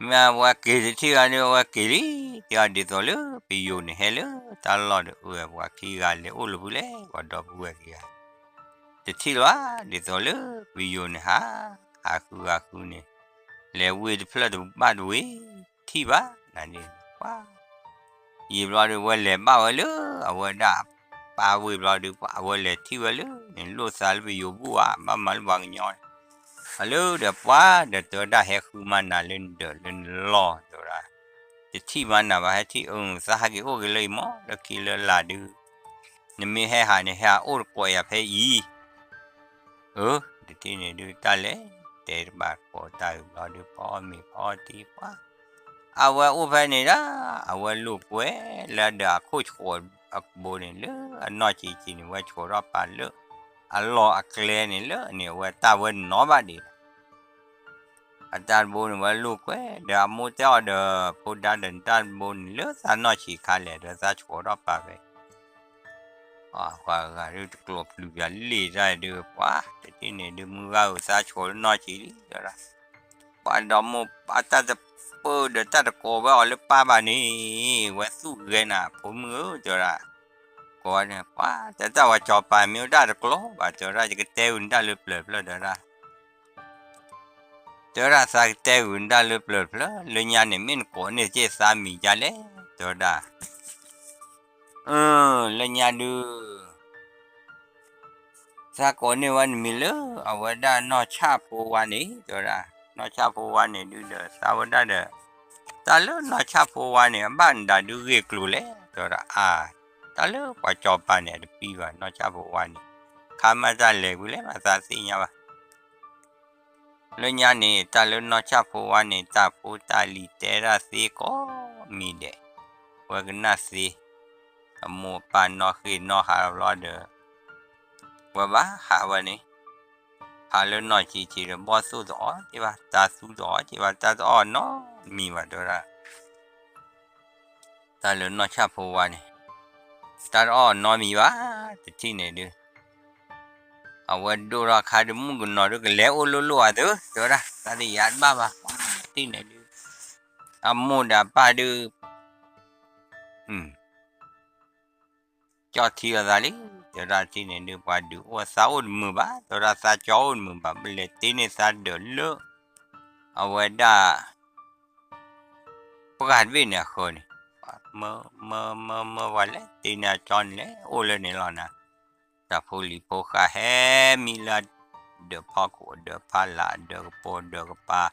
မ့ၢ်အဝဲက့ၤတထံၣ်ဂၤဒုး အဝဲက့ၤလံ, တဲအီၤဒ်သိးလၢပယိၤန့ၣ်ဟဲလၢတၢ်လီၢ်ဒီး အၢ ပှၤခံဂၤလဲၤအိၣ်လၢပူၤလဲၣ် ပှၤဒီပုၢ်ဝဲၢ်ခံဂၤ တထံၣ်လၢၤဘၣ် ဒ်သိးလၢပယိၤန့ၣ်ဟး ဟးဃုဂၤဃုန့ၣ် လဲၤဝ့ၢ်တဖျၢၣ်တဘၣ်တဝ့ၢ် ထံၣ်ဘၣ် နန့ၣ် ပှၤ ယံာ်ဘျီဒုး ဝဲလဲၤဘၣ်ဝဲလၢ အဝဲဒၣ်ပၢ်ဝ့ၢ်ဘျီဒုး ပှၤ အဝဲလဲၤထံၣ်ဝဲလၢန့ၣ် လိၣ်သးလၢပယိၤဘူၣ်ဧါ ဘၣ်မၤလၢပှၤကညီန့ၣ် အလၢဒီးပှၤဒီးတဲဝဲဒၣ် ဟဲဃုမၤနၤလၢနဒၢးလၢနလီၢ် တဲဝဲဒၣ်, တထံၣ်မၤနၤဘၣ် ဟဲထံၣ်အၢ သးဟးက့ၤအိၣ်က့ၤလၢအံၤမး လၢခံလၢလာ်ဒုး, နမ့ၢ်ဟဲဟးန့ၣ် ဟဲဟးအိၣ်တကိးယၤဖဲအံၤ အၢ တထံၣ်န့ၣ်ဒုး တၢ်လဲၤတဲတဘၣ်ကိးတၢ်အုးဘျီဒုး ဖီအီၣ်မ့ၤဖီအီၣ်တံၢ်ပှၤ, အဝဲအိၣ်ဖဲန့ၣ်ဒၣ် အဝဲလိာ်ကွဲလၢဒီးအခိၣ်ဆှီးအဘိန့ၣ် လၢအနီၢ်ဆံးဆံးန့ၣ် ဝဲဆှီးထီၣ်ပာ်လၢ အလီၢ်အကျဲန့ၣ်လၢန့ၣ် အဝဲတၢ်ဝဲနီၢ်ဘၣ်ဒံး အတၢ်တဘိန့ၣ် ဝဲလိာ်ကွဲ ဒီးအမိၢ်တဲအီၤဒီး ဖိဒါဒီးနတၢ်တဘိန့ၣ် လၢသးနီၢ်ဆံးခါလဲၣ် ဒီးသးဆှီးထီၣ်ပာ်ဖဲ ပှၤဂၤဒုးတကျိးပျုၤပၠးလံာ်တၢ်ဒုး ပှၤတထံၣ်န့ၣ်ဒုး မုၢ်ဂၤဧၢ သးဆှီးလၢနီၢ်ဆံးလံ တဲဝဲဒၣ်, ပှၤဒီးမိၢ်အတၢ်တပၢၢ်ဒီးတၢ်တကိးဝဲအီၤလၢပၢ်ဘၣ်န့ၣ် ဝဲသူၣ်ဂဲၤနၤ ဖိမုၣ်ဧၢ တဲဝဲဒၣ်, ကိးန့ၣ် ပှၤတဲတၢ်ဝဲစီၤပၤမ့ၢ်အိၣ်တၢ်တကျိးဘၣ် တဲဝဲဒၣ် ယကတဲဂုာ်နတၢ်လၢပျၢၤဖျၢၣ် တဲဝဲဒၣ် တဲဝဲဒၣ် သးကတဲဂုာ်နတၢ်လၢပျၢၤတဖျၢၣ် လၢညါန့ၣ် မ့ၢ်နကိးန့ၢ်စ့ၢ်သးမံၤဒ်လဲၣ် တဲဝဲဒၣ်, အၢ လၢညါဒုး သးကိးန့ၢ်ဝဲနမံၤလၢ အဝဲဒၣ်နီၢ်ဆၣ်ဖိဝါန့ၣ် တဲဝဲဒၣ်, နီၢ်ဆၣ်ဖိဝါန့ၣ်ဒုးဒီး သးဝဲဒၣ်ဒီး တၢ်လၢနီၢ်ဆၣ်ဖိဝါန့ၣ် အဘၣ်နဒၣ်ဒုးဂ့ၢ်ကျိၤလဲၣ် တဲဝဲဒၣ်, အါ တၢ်လၢပှၤစီၤပၤန့ၣ် အတပံၤဘၣ် နီၢ်ဆၣ်ဖိဝါန့ၣ်, ခါမ့ၢ်တၢ်လဲၤဝံၤလဲၣ်မး သးသ့ၣ်ညါဘၣ် လၢညါန့ၣ် တၢ်လၢနီၢ်ဆၣ်ဖိဝါန့ၣ် တၢ်ဖိတၢ်လံၤတဲဒၣ်သ့ကိးမံၤဒဲး, ဝဲကနၣ်သ့, အမိၢ်အပၢ်နီၢ်ဃ့ၢ်နီၢ်ဟးဘျီဒီး ဝဲဘၣ်ဟးဝဲန့ၣ်, ဟးလၢနီၢ်ဆံးဆံးဒီး ဘီၣ်သိၣ်တအီၣ်က့ၤဘၣ် တၤသူတအီၣ်က့ၤဘၣ် တၢ်တအီၣ်နီတမံၤဘၣ် တဲဝဲဒၣ် တၢ်လၢနီၢ်ဆၣ်ဖိဝါန့ၣ်, တၢ်တအီၣ်နီတမံၤဘၣ်, တထံၣ်န့ၣ်ဒုး, အဝဲဒိၣ်ထီၣ်အခါဒုး မုၣ်ကနီၤဒုးကလဲၤအိၣ်လိၣ်လိၣ်အသး တဲဝဲဒၣ်, တၢ်တယၤတဘၣ်ဘၣ်, တထံၣ်န့ၣ်ဒုး, အမိၢ်ဒီးအပၢ်ဒုး ကၠီထံအသးလံ, တဲဝဲဒၣ်တထံၣ်န့ၣ်ဒုး ပှၤဒုးအိၣ်သးအိၣ်တမုာ်ဘၣ်, တဲဝဲဒၣ်သးကၠီအိၣ်တမုာ်ဘၣ်, ပလဲၤတ့န့ၢ်သးဒၢးလၢ အဝဲဒၣ် ပှၢ်တဘ့ၣ်န့ၣ်အဃၢၤန့ၣ်, မၢမၢမၢမၢပှၤလဲၤတ့န့ၢ်အကၠီန့ၣ်လဲၤအိၣ်လၢန့ၣ်လီၤနၤ, တၢ်ဖိလံၤဖိဃာ်ဟဲမံလၢ ဒၢးဖီခိၣ်အဒၢးဖီလာ်အဒၢးကပိာ်ဒၢးကပၤ,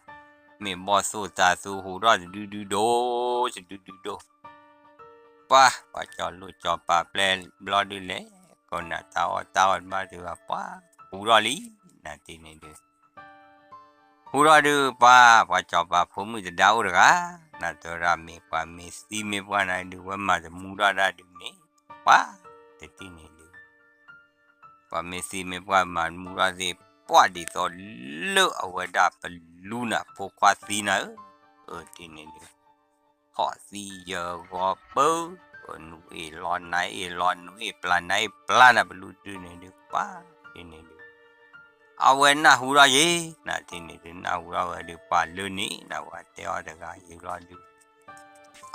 မ့ၢ်ဘီၣ်သိၣ်တၤသူဟူးထီၣ်တဒုဒုဒိၣ်, တဒုဒုဒိၣ် ပှၤ ပှၤကၠီၤလိၣ်ကၠီၤပၤပျဲဘျီဒုးလဲၤကိးနၤတၢ်အီၣ်တၢ်အီၣ်တဘၣ်ဒုးဘၣ် ပှၤဟူးထီၣ်လံ, နၤတထံၣ်န့ၣ်ဒုး, ဟူးထီၣ်ဒုး ပှၤ ပှၤကၠီၤပၤဖိမုၣ်တဒါအိၣ်တဂၤ, နၤတဲဝဲဒၣ်မ့ၢ်ပှၤမ့ၢ်သံမ့ၢ်ပှၢ်နၤဒုး ဝဲမၤတမူထီၣ်ဒၣ်ဒုးန့ၣ်, ပှၤ တထံၣ်န့ၣ်ဒုး ပှၤမ့ၢ်သံမ့ၢ်ပှၢ်မၤတမူထီၣ်သ့ၣ် ပှၢ်ဒ်သိးလၢအဝဲဒၣ်ပလူနၤ ဖိခွါသံနၤဧၢ, အၢ တထံၣ်န့ၣ်ဒုး ဟီၣ်သံယၢၤဂီၤပၢ, နူအ့ၣ်လီၤနၤအ့ၣ်လီၤ နူအ့ၣ်ပျၢ်နၤအ့ၣ်ပျၢ်နၤ ပလူဒုးန့ၣ်ဒုး ပှၤ တထံၣ်န့ၣ်ဒုး အဝဲနၢ်ဟူထီၣ်ယ့ၣ်, နၤတထံၣ်န့ၣ်ဒုး နၢ်ဟူထီၣ်ဝဲဒုး ပှၤလၢန့ၣ် နဝဲတဲအီၤတဂၤယ့ၣ်ဘျီဒုး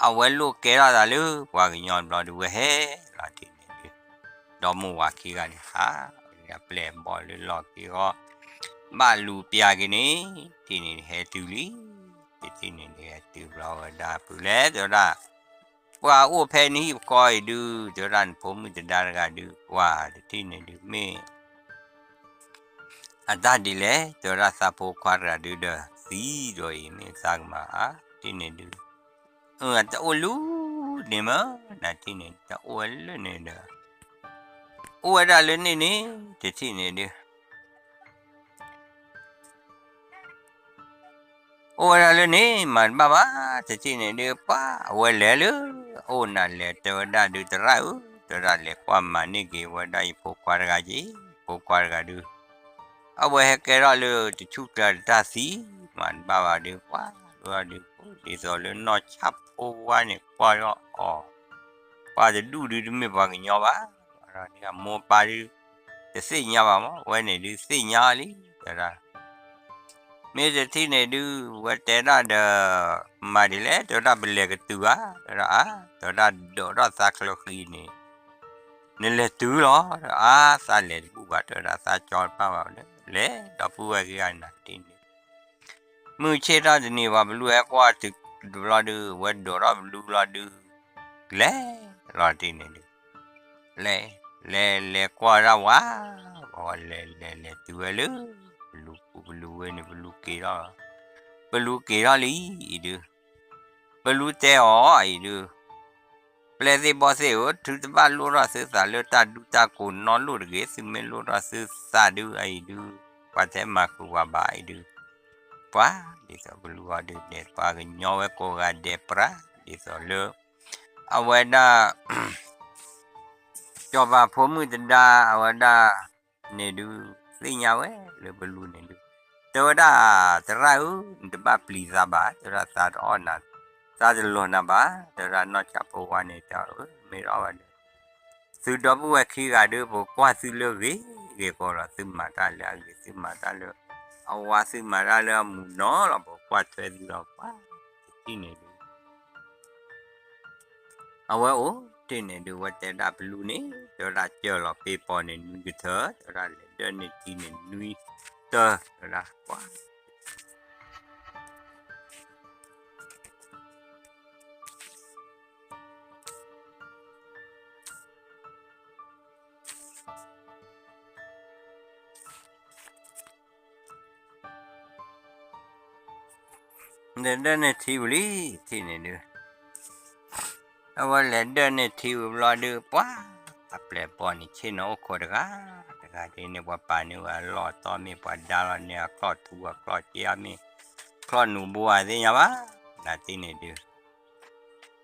အဝဲလိၣ်ကဲထီၣ်သးလၢပှၤကညီဘျီဒုး ဝဲဟဲလီၤတထံၣ်န့ၣ်ဒုး, ဒီမိၢ်ဝၤခံဂၤန့ၣ် ဟး ပျဲၢ်ဘီၣ်လၢလီၢ်ခံဂီၢ် ဘၣ်လူၤပျၢ်က့ၤန့ၣ် တထံၣ်န့ၣ်ဒုး ဟဲတုၤလံ, တထံၣ်န့ၣ်ဒုး ဟဲတုၤဘျီဝဲဒၣ် ဖုလဲၣ် တဲဝဲဒၣ် ပှၤအိၣ်ဖဲနဟံၣ်ပဃီအံၤဒုး တဲဝဲဒၣ် နဖိမုၣ်တဒါတဂၤဒုး ပှၤ တထံၣ်န့ၣ်ဒုး မ့ၢ် အတၢ်ဒ်လဲၣ် တဲဝဲဒၣ် သးဖိခွါတဂၤဒုးဒီးသံဒီးအံၤ မ့ၢ်သးကမၤအါ တထံၣ်န့ၣ်ဒုး အတအိၣ်လၢန့ၣ်မး နၤတထံၣ်န့ၣ် တအိၣ်ဝဲလၢန့ၣ်ဒီး အိၣ်ဝဲဒၣ်လၢန့ၣ်န့ၣ် တထံၣ်န့ၣ်ဒုး အိၣ်ဝဲဒၣ်လၢန့ၣ် မၤတဘၣ်ဘၣ် တထံၣ်န့ၣ်ဒုး ပှၤအဝဲလဲၤလၢ အအိၣ်နၤလဲၤ တဲဝဲဒၣ်ဒုး သရၣ်ဧၢ တဲဝဲဒၣ်လဲၤကွၢ်မၤန့ၢ်က့ၤဝဲဒၣ်ယဖိခွါတဂၤက့ၤ ဖိခွါတဂၤဒုး အဝဲဟဲကဲထီၣ်လၢတဆူၣ်ကျါတတၢ်သံ မၤတဘၣ်ဘၣ်ဒုး ပှၤဒုး ဒ်သိးလၢနီၢ်ဆၣ်ဖိဝါန့ၣ် ကွၢ်ထီၣ်အီၤ ပှၤတဒူၣ်ဒုးတမ့ၢ်ပှၤကညီဘၣ် အမိၢ်ပၢ်ဒုး တသ့ၣ်ညါဘၣ်မး ဝဲန့ၣ်ဒုးသ့ၣ်ညါလံ တဲဝဲဒၣ် မ့ၢ်တထံၣ်န့ၣ်ဒုး ဝဲတဲဒၣ်ဒီး မၤဒ်လဲၣ် တဲဝဲဒၣ်ပလဲၤကတုၤဧါ တဲဝဲဒၣ်အါ တဲဝဲဒၣ်ဒိးထီၣ်သးချၢဃံန့ၣ် နလဲၤတုၤလီၤ အါ သးလဲၤတဘူၣ်ဘၣ် တဲဝဲဒၣ်သးကၠီတဘၣ်ဘၣ်လၢ လဲၤဒီပုၢ်ဝဲၢ်ခံဂၤနၤတထံၣ်န့ၣ် မုၢ်ဆ့ၣ်ထီၣ်တနံၤ ပှၤပလူဟဲကွၢ်တုၤတဘျီဒုး ဝဲဒိးထီၣ်ပလူလီၤဒုး လဲၤလီၤတထံၣ်န့ၣ်ဒုး လဲၤ လဲၤ လဲၤကွၢ်ဒၣ်ဝဲ ပှၤဝဲလဲၤ လဲၤ လဲၤတုၤဝဲလၢ ပလူ ပူၤပလူၤဝဲန့ၣ် ပလူၤက့ၤထီၣ်, ပလူၤက့ၤထီၣ်လံအံၤဒုး, ပလူၤတဲအီၤအံၤဒုး, ပျဲၢ်သ့ၣ်ဘီၣ်သ့ၣ်ဧၢ, သုတဘၣ်လိၣ်ထီၣ်သုသးလၢတၢ်ဒူတၢ်ကိးနီတလိၣ်တဂ့ၤ, သုမ့ၢ်လိၣ်ထီၣ်သုသးဒုးအံၤဒုး, ပှၤတဟဲမၤဃုာ်ပှၤဘၣ်အံၤဒုး, ပှၤဒ်သိးပလူၤအီၤဒုး ဒဲးပှၤကညီဝဲကိးဂၤဒဲးပြး, ဒ်သိးလၢ အဝဲဒၣ် စီၤပၤဖိမုၣ်တဒါ အဝဲဒၣ်န့ၣ်ဒုး သ့ၣ်ညါဝဲလၢပလူၤန့ၣ်ဒုး, တဲဝဲဒၣ် သရၣ်ဧၢ, နတဘၣ်ပျံၤသးဘၣ်, တဲဝဲဒၣ် သးတအီၣ်နၤ, သးတလီၤနၤဘၣ်, တဲဝဲဒၣ် နီၢ်ဆၣ်ဖိဝါန့ၣ် တဲအီၤ မ့ၢ်တအီၣ်ဘၣ်ဒီး သုဒီပုၢ်ဝဲၢ်ခံဂၤဒုး ပကွၢ်သုလၢဂ့ၤဂ့ၤကီးလီၤ, သုမၤတၢ်လၢအဂ့ၤ, သုမၤတၢ်လၢအဝါ, သုမၤတၢ်လၢအမုာ်နီၤလီၤ, ပကွၢ်ထွဲသုလီၤ, ပှၤတထံၣ်န့ၣ်ဒုး အဝဲအိၣ်တ့ၢ်န့ၣ်ဒုး ဝဲတဲဒၣ်ပလူၤန့ၣ် တဲဝဲဒၣ် စၢၢ်လီၤပ့ၢ်ပီၤန့ၣ် နွံကထၢ, တဲဝဲဒၣ် လဲၤဒၢးန့ၢ်ထံန့ၣ် နွံတၢ, တဲဝဲဒၣ် ပှၤ လဲၤဒၢးန့ၢ်ထံဝံၤလံ, ထံၣ်န့ၣ်ဒုး အဝဲလဲၤဒၢးန့ၢ်ထံဝံၤဘျီဒုး ပှၤ အပျဲၢ်ဘီၣ်န့ၣ် ဆ့ၣ်နီၤအိၣ်ခိးတဂၤ, တဂၤဒ်န့ၣ် ပှၤပာ်န့ၢ်ဝဲအလီၢ်အတီၢ်မ့ၢ် ပှၤဒါလီၤန့ၢ်အချီၣ်ထူအချီၣ်က့အမ့ၢ် ချီၣ်နူာ်ဘိဧါသ့ၣ်ညါဘၣ်, နၤတ့ၢ်န့ၣ်ဒုး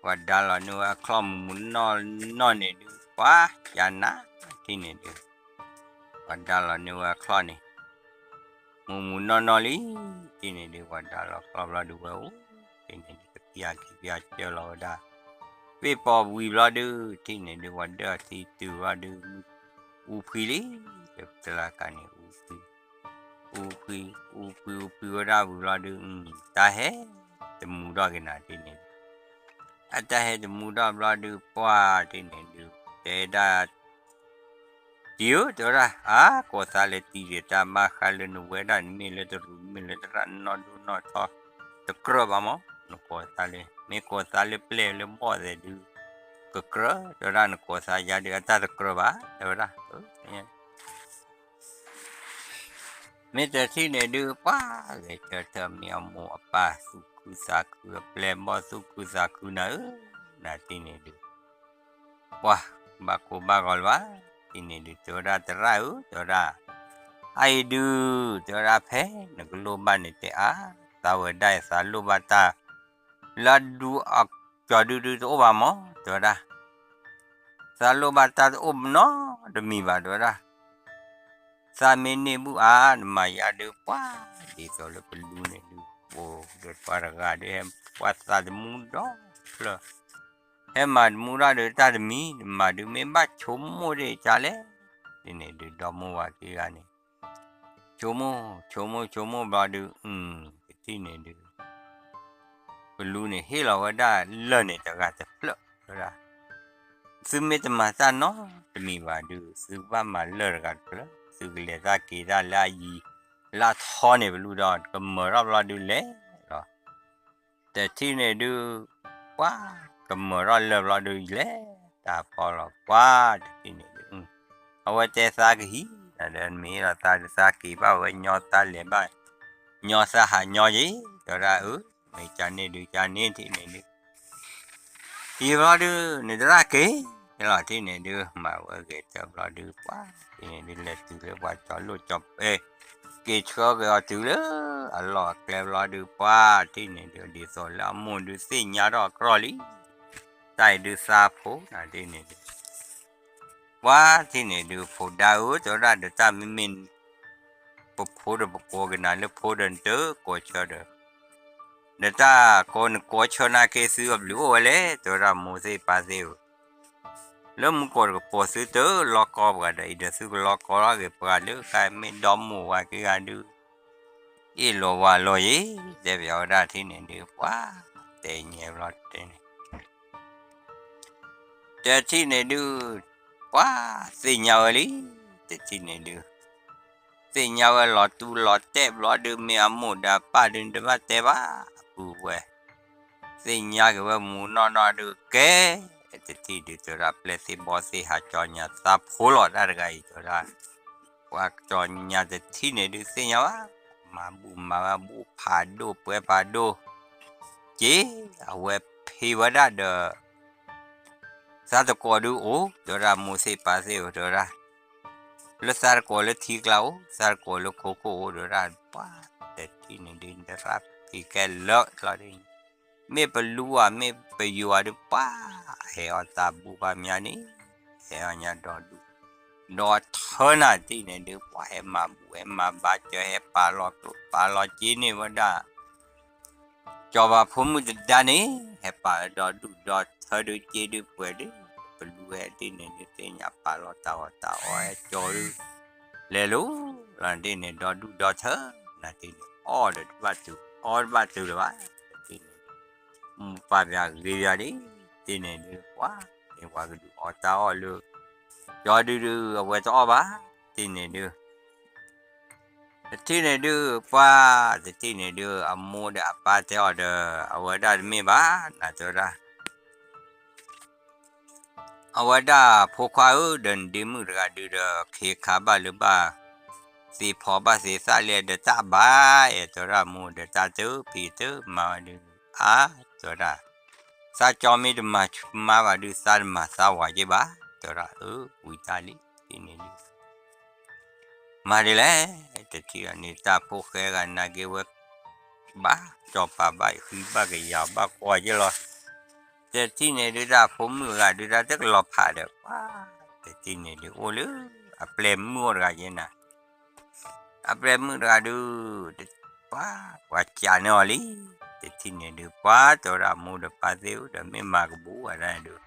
ပှၤဒါလီၤန့ၢ်ဝဲအချီၣ်မူးမူးနီၢ်နီၢ်န့ၣ်ဒုး ပှၤ ယၤနၤ တ့ၢ်န့ၣ်ဒုး ပှၤဒါလီၤန့ၢ်ဝဲအချီၣ်န့ၣ် မူးမူးနီၢ်နီၢ်လံ, တ့ၢ်န့ၣ်ဒုး ပှၤဒါလီၤချီၣ်ဘျီဒုးဝဲအိၣ်, တ့ၢ်န့ၣ်ဒုး ကပျၢ်ခံပျၢ်စၢၢ်လီၤဝဲဒၣ်, ပ့ၢ်ပီၤဝံၤဘျီဒုး တ့ၢ်န့ၣ်ဒုး ပှၤဒၢးထံတုၤဘျီဒုး အူဖှံလံ, တလၢကန့ၣ် အူဖှံ, အူဖှံ, အူဖှံ အူဖှံဝဲဒၣ်ဝံၤဘျီဒုး တၢ်ဟဲတမူထီၣ်က့ၤနၤတ့ၢ်န့ၣ်ဒုး အတၢ်ဟဲတမူထီၣ်ဘျီဒုး ပှၤတ့ၢ်န့ၣ်ဒုး တဲဒၣ် တံၤဧၢ တဲဝဲဒၣ် အါ ကိးသးလဲၤတံၤဒံး တၢ်ဘၣ်ဃးလၢနဝဲဒၣ်န့ၣ် မ့ၢ်လၢတရူး မ့ၢ်လၢတရၣ်နီၢ်ဒိၣ်နီၢ်ထီ တကြၢးဘၣ်မး, နကိးသးလၢ မ့ၢ်ကိးသးလၢပျဲၢ်လၢဘီၣ်သဲးဒုး ကကြၢး တဲဝဲဒၣ် နကိးသးယါဒုး အတၢ်တကြၢးဘၣ် တဲဝဲဒၣ် မ့ၢ်တထံၣ်န့ၣ်ဒုး ပှၤဂဲၤဆၢထၢၣ်မ့ၢ်အမိၢ်အပၢ်သူၣ်ခုသးခု အပျဲၢ်ဘီၣ်သူၣ်ခုသးခုနၤဧၢ, နၤတ့ၢ်န့ၣ်ဒုး ပှၤဘၣ်ကိၢ်ဘၣ်ဂီၤလၢၤဘၣ်, တ့ၢ်န့ၣ်ဒုး တဲဝဲဒၣ် သရၣ်ဧၢ တဲဝဲဒၣ်, အအံၤဒုး တဲဝဲဒၣ် ဖဲနကလိၣ်ဘၣ်န့ၣ်တဲအါ, သးဝဲဒၣ်အံၤ သးလိၣ်ဘၣ်တၢ် လၢအဒူအကၠီၤဒုဒုတအိၣ်ဘၣ်မး တဲဝဲဒၣ် သးလိၣ်ဘၣ်တၢ်တအိၣ်နီတမံၤဘၣ် တဲဝဲဒၣ် သးမ့ၢ်န့ၢ်ဘူၣ်အါ နမၤယါဒုး ပှၤဒ်သိးလၢပလူန့ၣ်ဒုး အိၣ်ဒီးပှၤတဂၤဒုး ဟဲပှၤသးတမူဒီဖျၢၣ် ဟဲမၤတမူထီၣ်ဒုးတၢ်တမံၤ နမၤဒုးမ့ၢ်ဘၣ်ဆိကမိၣ်ဒံးကလဲၣ်, ဒ်န့ၣ်ဒုး ဒီမိၢ်ဝၤခံဂၤန့ၣ် ဆိကမိၣ် ဆိကမိၣ် ဆိကမိၣ်ဘျီဒုး အု ကထံၣ်န့ၣ်ဒုး ပလူန့ၣ်ဟ့ၣ်လီၤဝဲဒၣ်လၢၢ်န့ၣ်တဂၤတဖျၢၣ်ဝဲဒၣ်, သုမ့ၢ်တမၤတၢ်နီတမံၤဘၣ်ဒုး သုကဘၣ်မၤလၢၢ်တဂၤတဖျၢၣ် သုကလဲၤတၢ်က့ၤတၢ်လၢအယံၤ လၢအထီန့ၣ် ပလူဒီးကမၢၢ်ထီၣ်ဘျီဒုးလဲၤလီၤ တထံၣ်န့ၣ်ဒုး ပှၤကမၢၢ်ထီၣ်လၢၢ်ဘျီဒုးလဲၤတၢ်ဖီလီၤ ပှၤတထံၣ်န့ၣ်ဒုး အဝဲတဲသးကဟံး ဒီးမ့ၢ်ဒီးသးဒုးသးက့ၤဘၣ်ဝဲညီသးလဲၤဘၣ် ညီသးဟးညီယံၤ တဲဝဲဒၣ်အု မ့ၢ်ကန့ၣ်ဒုး ကန့ၣ်ထံၣ်န့ၣ်ဒုး ယံၤဘျီဒုး နတရၣ်က့ၤလီၤ ထံၣ်န့ၣ်ဒုး မၤဝဲဂဲၤတၢ်ဘျီဒုး ပှၤထံၣ်န့ၣ်ဒုး လဲၤတုၤလၢပှၤကၠီၤလိၣ်ကၠီၤပဲ က့ၤဆှၢက့ၤအီၤတုၤလၢအလီၢ်အကျဲဘျီဒုး ပှၤထံၣ်န့ၣ်ဒုး ဒ်သိးလၢအမိၢ်ဒုးသ့ၣ်ညါထီၣ်အကြၢးလံ တၢ်အံၤဒုးသးဖိနၤထံၣ်န့ၣ်ဒုး ပှၤထံၣ်န့ၣ်ဒုး ဖိဒါဧၢ တဲဝဲဒၣ် ဒီးတၢ်မ့မ့ၢ် ပဖိဒီးပကိးက့ၤနၤလၢဖိဒီးနတကိးဆၢဒီး ဒီးတၢ်ကိးနကိးဆၢနၤက့ၤသုအဘျုးအိၣ်ဝဲလဲၣ် တဲဝဲဒၣ် မိၢ်သ့ၣ်ပၢ်သ့ၣ်ဧၢ လၢမူကိးတကပီၤသုတလီၤကီပှၤဒီးအံၤဒီးသုကလီၤကီထီၣ်က့ၤပှၤလၢဃါမ့ၢ်ဒီမိၢ်ဝၤက့ၤဂၤဒုး အ့ၣ်လိာ်ဝၤလိာ်ယံၤ တဲပၠးဝဲဒၣ်ထံၣ်န့ၣ်ဒုး ပှၤတဲညဲဘျီတဲန့ၣ် တထံၣ်န့ၣ်ဒုး ပှၤသ့ၣ်ညါဝဲလံ တထံၣ်န့ၣ်ဒုး သ့ၣ်ညါဝဲလီၤတူၢ်လီၤတဲာ်ဘျီဒုး မ့ၢ်အမိၢ်ဒီးအပၢ်ဒုး တဘၣ်တဲဘၣ် အပုၢ်ဝဲၢ် သ့ၣ်ညါက့ၤဝဲမူးနီၢ်နီၢ်ဒုး ကဲ တထံၣ်ဒုး တဲဝဲဒၣ် ပျဲၢ်သ့ၣ်ဘီၣ်သ့ၣ်ဟးကၠီညါသးဖိလီၤတၢ်တဂၤအံၤ တဲဝဲဒၣ် ပှၤကၠီညါတထံၣ်န့ၣ်ဒုး သ့ၣ်ညါဘၣ် မၤဘူၣ်မၤဝဲဘူၣ်ဖးဒိၣ်ပှဲၤဖးဒိၣ်, က့ အဝဲဖံးဝဲဒၣ်ဒီး သးတကိးဒုအိၣ် တဲဝဲဒၣ် မိၢ်သ့ၣ်ပၢ်သ့ၣ်ဧၢ တဲဝဲဒၣ်, လၢသးတကိးလၢထံကျါအိၣ် သးတကိးလၢခိခိၣ်အိၣ် တဲဝဲဒၣ်, ပှၤတထံၣ်န့ၣ်ဒုး နသးဖံးခဲလၢာ်လီၤဒ်န့ၣ်, မ့ၢ်ပလူဧါ မ့ၢ်ပယိၤဧါဒုး ပှၤဟဲအီၣ်သးဘူၣ်ဖးမးန့ၣ်, ဟဲအီၣ်ညါဒီဒူၣ်ဒီထၢနၤတထံၣ်န့ၣ်ဒုး ပှၤဟဲမၤဘူၣ်ဟဲမၤဘါစၢၤ ဟဲပာ်လီၤကျိၣ်ပာ်လီၤစ့န့ၢ်ဝဲဒၣ် စီၤပၤဖိမုၣ်တဒါန့ၣ် ဟဲပာ်ဒီဒူၣ်ဒီထၢဒုး စ့ဒုးပှဲၤဒုး ပလူဟဲတထံၣ်န့ၣ်ဒုး သ့ၣ်ညါပာ်လီၤတၢ်အီၣ်တၢ်အီဟဲကၠီဒုး လဲၤလိၤလီၤတထံၣ်န့ၣ် ဒီဒူၣ်ဒီထၢနၤတထံၣ်န့ၣ် အီၣ်ဒီးတဘၣ်တုၤ အီတဘၣ်တုၤလၢၤဘၣ်, တထံၣ်န့ၣ် မိၢ်ပၢ်ပၠးဂ့ၤပၠးဒ် တထံၣ်န့ၣ်ဒုး ပှၤ န့ၣ်ပှၤကဒုးအီၣ်တၢ်အီၣ်လၢ ကၠီဒုးဒုး အဝဲတအီၣ်ဘၣ်, တထံၣ်န့ၣ်ဒုး တထံၣ်န့ၣ်ဒုး ပှၤ တထံၣ်န့ၣ်ဒုး အမိၢ်ဒီးအပၢ်တဲအီၤဒီး အဝဲဒၣ်တမ့ၢ်ဘၣ် နၤတဲဝဲဒၣ် အဝဲဒၣ်ဖိခွါဧၢ ဒီးနဒ့မုၣ်တဂၤဒုးဒီး ခ့ခါဘၣ်လၢဘၣ် သ့ဖီဘၣ်သ့သၣ်လဲၣ်ဒီးတၢ်ဘၣ် အဲၣ်တဲဝဲဒၣ် မိၢ်ဒီးတၢ်တဖံးတမၤဝဲဒုး အါ တဲဝဲဒၣ် သးကၠီမ့ၢ်တမၤမါဘၣ်ဒုး သးတမၤသးဝၤက့ဘၣ် တဲဝဲဒၣ် အၢ ဝံၤတၢ်လံ တထံၣ်န့ၣ်ဒုး မၤဒ်လဲၣ် တထံၣ်အီၤန့ၣ် တၢ်ဖိၣ်ဃဲဂၤနာ်က့ဝဲ ဘၣ်စီၤပၤဘၣ်ဃံဘၣ်ကယၤဘၣ်ကွၢ်က့လီၤ. တထံၣ်န့ၣ်ဒုး တၢ်ဖိမုၣ်ဂၤဒုး တၢ်တကလီၤဖးဒီး ပှၤ တထံၣ်န့ၣ်ဒုး အိၣ်လၢ အပျဲၢ်မုၣ်အိၣ်တဂၤက့နၤ အပျဲၢ်မုၣ်တဂၤဒုး ပှၤ ပှၤကးန့ၢ်အီၤလံ. တထံၣ်န့ၣ်ဒုး ပှၤ တဲဝဲဒၣ်မိၢ်ဒီးပၢ်သ့ၣ်ဧၢ ဒီးမ့ၢ်မၤကဘူးဝဲဒၣ်န့ၣ်ဒုး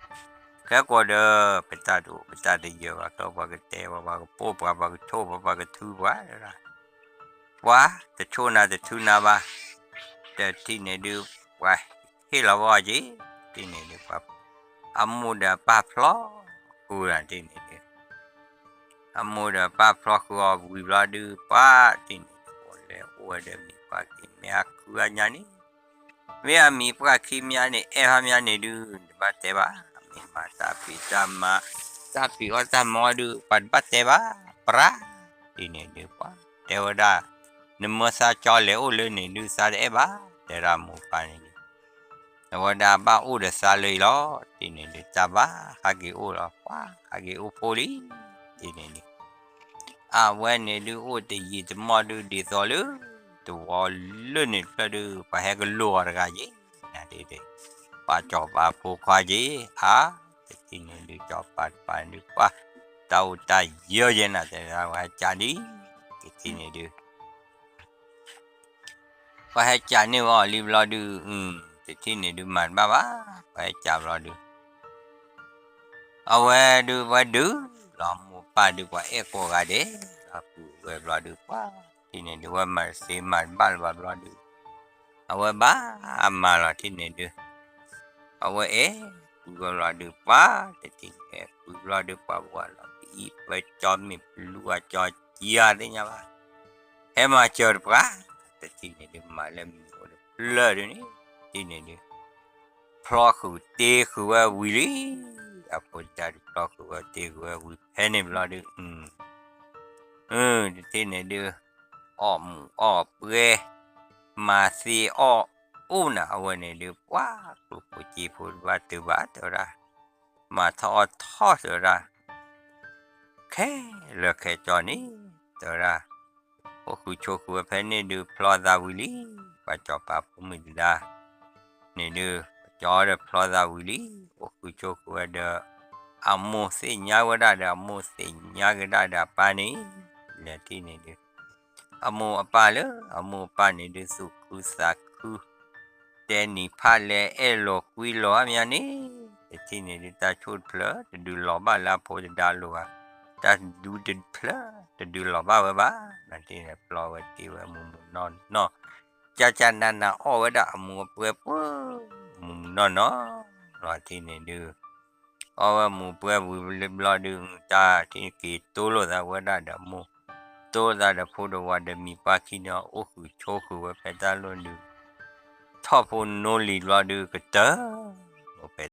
ခဲကိာ်ဒီး ပတၢ်တအိၣ်ပတၢ်တယၢၤဘၣ် ခဲပှၤကတဲပှၤ ပှၤကပိၢ်ပှၤ ပှၤကဆိၣ်ပှၤ ပှၤကထုပှၤ တဲဝဲဒၣ် ပှၤ တဆိၣ်နၤတထုနၤဘၣ်. တထံၣ်န့ၣ်ဒုး ပှၤဟ့ၣ်လီၤဝဲအီၤက့ၤ တထံၣ်န့ၣ်ဒုး ပှၤ အမိၢ်ဒီးအပၢ်ဖျီဃုာ် တထံၣ်န့ၣ်ဒုး အမိၢ်ဒီးပၢ်ဖျီဃုာ်အီၤဝံၤဘျီဒုး ပှၤတထံၣ်န့ၣ်ဒုး လဲၤအိၣ်ဝဲဒီးမံၤပှၢ်ခံ မ့ၢ်အခုအညါန့ၣ် မ့ၢ်အမံၤပှၢ်ခံမးန့ၣ် အဲၣ်ဖးမးန့ၣ်ဒုး တဘၣ်တဲဘၣ်. မ့ၢ်မၤတၢ်ဖံးတၢ်မၤ တၢ်ဖံးအီၣ်တၢ်မၤအီၣ်ဒုး ပှၤတဘၣ်တဲဘၣ် ပြၢ် တထံၣ်န့ၣ်ဒုး ပှၤ တဲဝဲဒၣ် နမၢသးကၠီလဲၤအိၣ်လၢန့ၣ်ဒုး သးတအဲၣ်ဘၣ် တဲဒၣ်မိၢ်ပၢ်န့ၣ်ဒုး အဝဲဒၣ်ဘၣ်အိၣ်ဒီးသးလၢအံၤလီၤ. တထံၣ်န့ၣ်ဒုး တၢ်ဘၣ်ဟးက့ၤအိၣ်လီၤ ပှၤ ဟးက့ၤအိၣ်ဖိလံ. တထံၣ်န့ၣ်ဒုး အဝဲန့ၣ်ဒုး အိၣ်တယံာ်တမီၢ်ဒုး ဒ်သိးလၢ တဝီလၢန့ၣ်တဖျၢၣ်ဒုး ပှၤဟဲကလိာ်အီၤတဂၤယ့ၤ နၤဒ်န့ၣ် ပှၤစီၤပၤဖိခွါယ့ၤ အါ တထံၣ်န့ၣ်ဒုး စီၤပၤတပၤန့ၣ်ဒုး ပှၤ တၢ်အိၣ်တၢ်ယၢၤယဲနၤ တဲဒၣ် ပှၤဟဲကးဒ် တထံၣ်န့ၣ်ဒုး ပှၤဟဲကးန့ၢ်ဝဲအီၤလံဘျီဒုး တထံၣ်န့ၣ်ဒုး မၤတဘၣ်ဘၣ် ပှၤဟဲကးဘျီဒုး အဝဲဒုးဝဲဒုး လီၤမိၢ်ပၢ်ဒုး ပှၤအဲၣ်ကိးဂၤဒဲး လီၤပုၢ်ဝဲဘျီဒုး ပှၤ တထံၣ်န့ၣ်ဒုး ဝဲမၤတသ့မၤတဘၣ်လၢၤဘၣ်ဘျီဒုး အဝဲဘၣ်မၤလီၤ တထံၣ်န့ၣ်ဒုး အဝဲအဲၣ်ကွံာ်ဝဲဘျီဒုး ပှၤ တထံၣ်န့ၣ်အဲၣ်ကွံာ်ဘျီဒုး ပှၤဘၣ်လီၤ ပအံၤပၢကၠီမ့ၢ်ပလူအကၠီကံဧါသ့ၣ်ညါဘၣ် ဟဲမၤစၢၤတပှၤ တထံၣ်န့ၣ်ဒုး မၤလၢမုၢ်အိၣ်ဒီးဖျၢၣ်ဒုးန့ၣ် တထံၣ်န့ၣ်ဒုး ဖျီဃုာ်တ့ဃုာ်ဝဲဝံၤလံ အဖိတဂၤဒုး ဖျီဃုာ်ဝဲတ့ဃုာ်ဝဲဝံၤဖဲန့ၣ်ဘျီဒုး တထံၣ်န့ၣ်ဒုး အီၣ်မူးအီၣ်ပှဲၤ မၤသ့အီၣ်အိၣ်နၤ အဝဲန့ၣ်ဒုး ပှၤ ကျိၣ်ဖိစ့ဖိတဘၣ်တုၤဘၣ် တဲဝဲဒၣ် မၤထီၣ်အီၣ်ထီၣ် တဲဝဲဒၣ် ခဲလၢာ်ခဲကၠီန့ၣ် တဲဝဲဒၣ် အိၣ်ဃုာ်ဆိးဃုာ်ဝဲဖဲန့ၣ်ဒုး ဖျီသးဝံၤလံ ပှၤစီၤပၤဖိမုၣ်တဒါ န့ၣ်ဒုး ကၠီဒီးဖျီသးဝံၤလံ အိၣ်ဃုာ်ဆိးဃုာ်ဝဲဒီး အမိၢ်သ့ၣ်ညါဝဲဒၣ်ဒီး အမိၢ်သ့ၣ်ညါက့ၤဒၣ်ဒီးအပၢ်န့ၣ် လဲၤတထံၣ်န့ၣ်ဒုး အမိၢ်အပၢ်လၢ အမိၢ်အပၢ်န့ၣ်ဒုး သူၣ်ခုသးခု တဲနံၤဖးလဲၢ်အဲၣ်လီၤကွံလီၤအါမးန့ၣ် တထံၣ်န့ၣ်ဒုး တၢ်ဆိၣ်တဖျၢၣ် တဒုးလီၤဘၣ်လၢအဖိတဒါလိၤဘၣ် တၢ်ဒူတဖျၢၣ် တဒုးလီၤဘၣ်ဝဲဘၣ် နထံၣ်န့ၣ် ဖျီဝဲတ့ဝဲမုာ်မုာ်နီၢ်နီၢ် ကၠၢ်ကၠၢ်နးနးအီၣ်ဝဲဒၣ်အမူးအပှဲၤပှဲၤ မုာ်မုာ်နီၢ်နီၢ် လီၤတထံၣ်န့ၣ်ဒုး အီၣ်ဝဲမူးပှဲၤဝံၤဘျီဒုး တၢ်ထံၣ်က့ၤတိလိာ်သးဝဲဒၣ်ဒီးမိၢ် တိလိာ်သးဒီးဖိဒီးဝၤဒီးမံၤပှၢ်ခံန့ၣ် အိၣ်ဃုာ်ဆိးဃုာ်ဝဲဖဲတၢ်လီၢ်ဒုး ထီၣ်ဖိနီၢ်လံၤဘျီဒုး ကတၢၢ်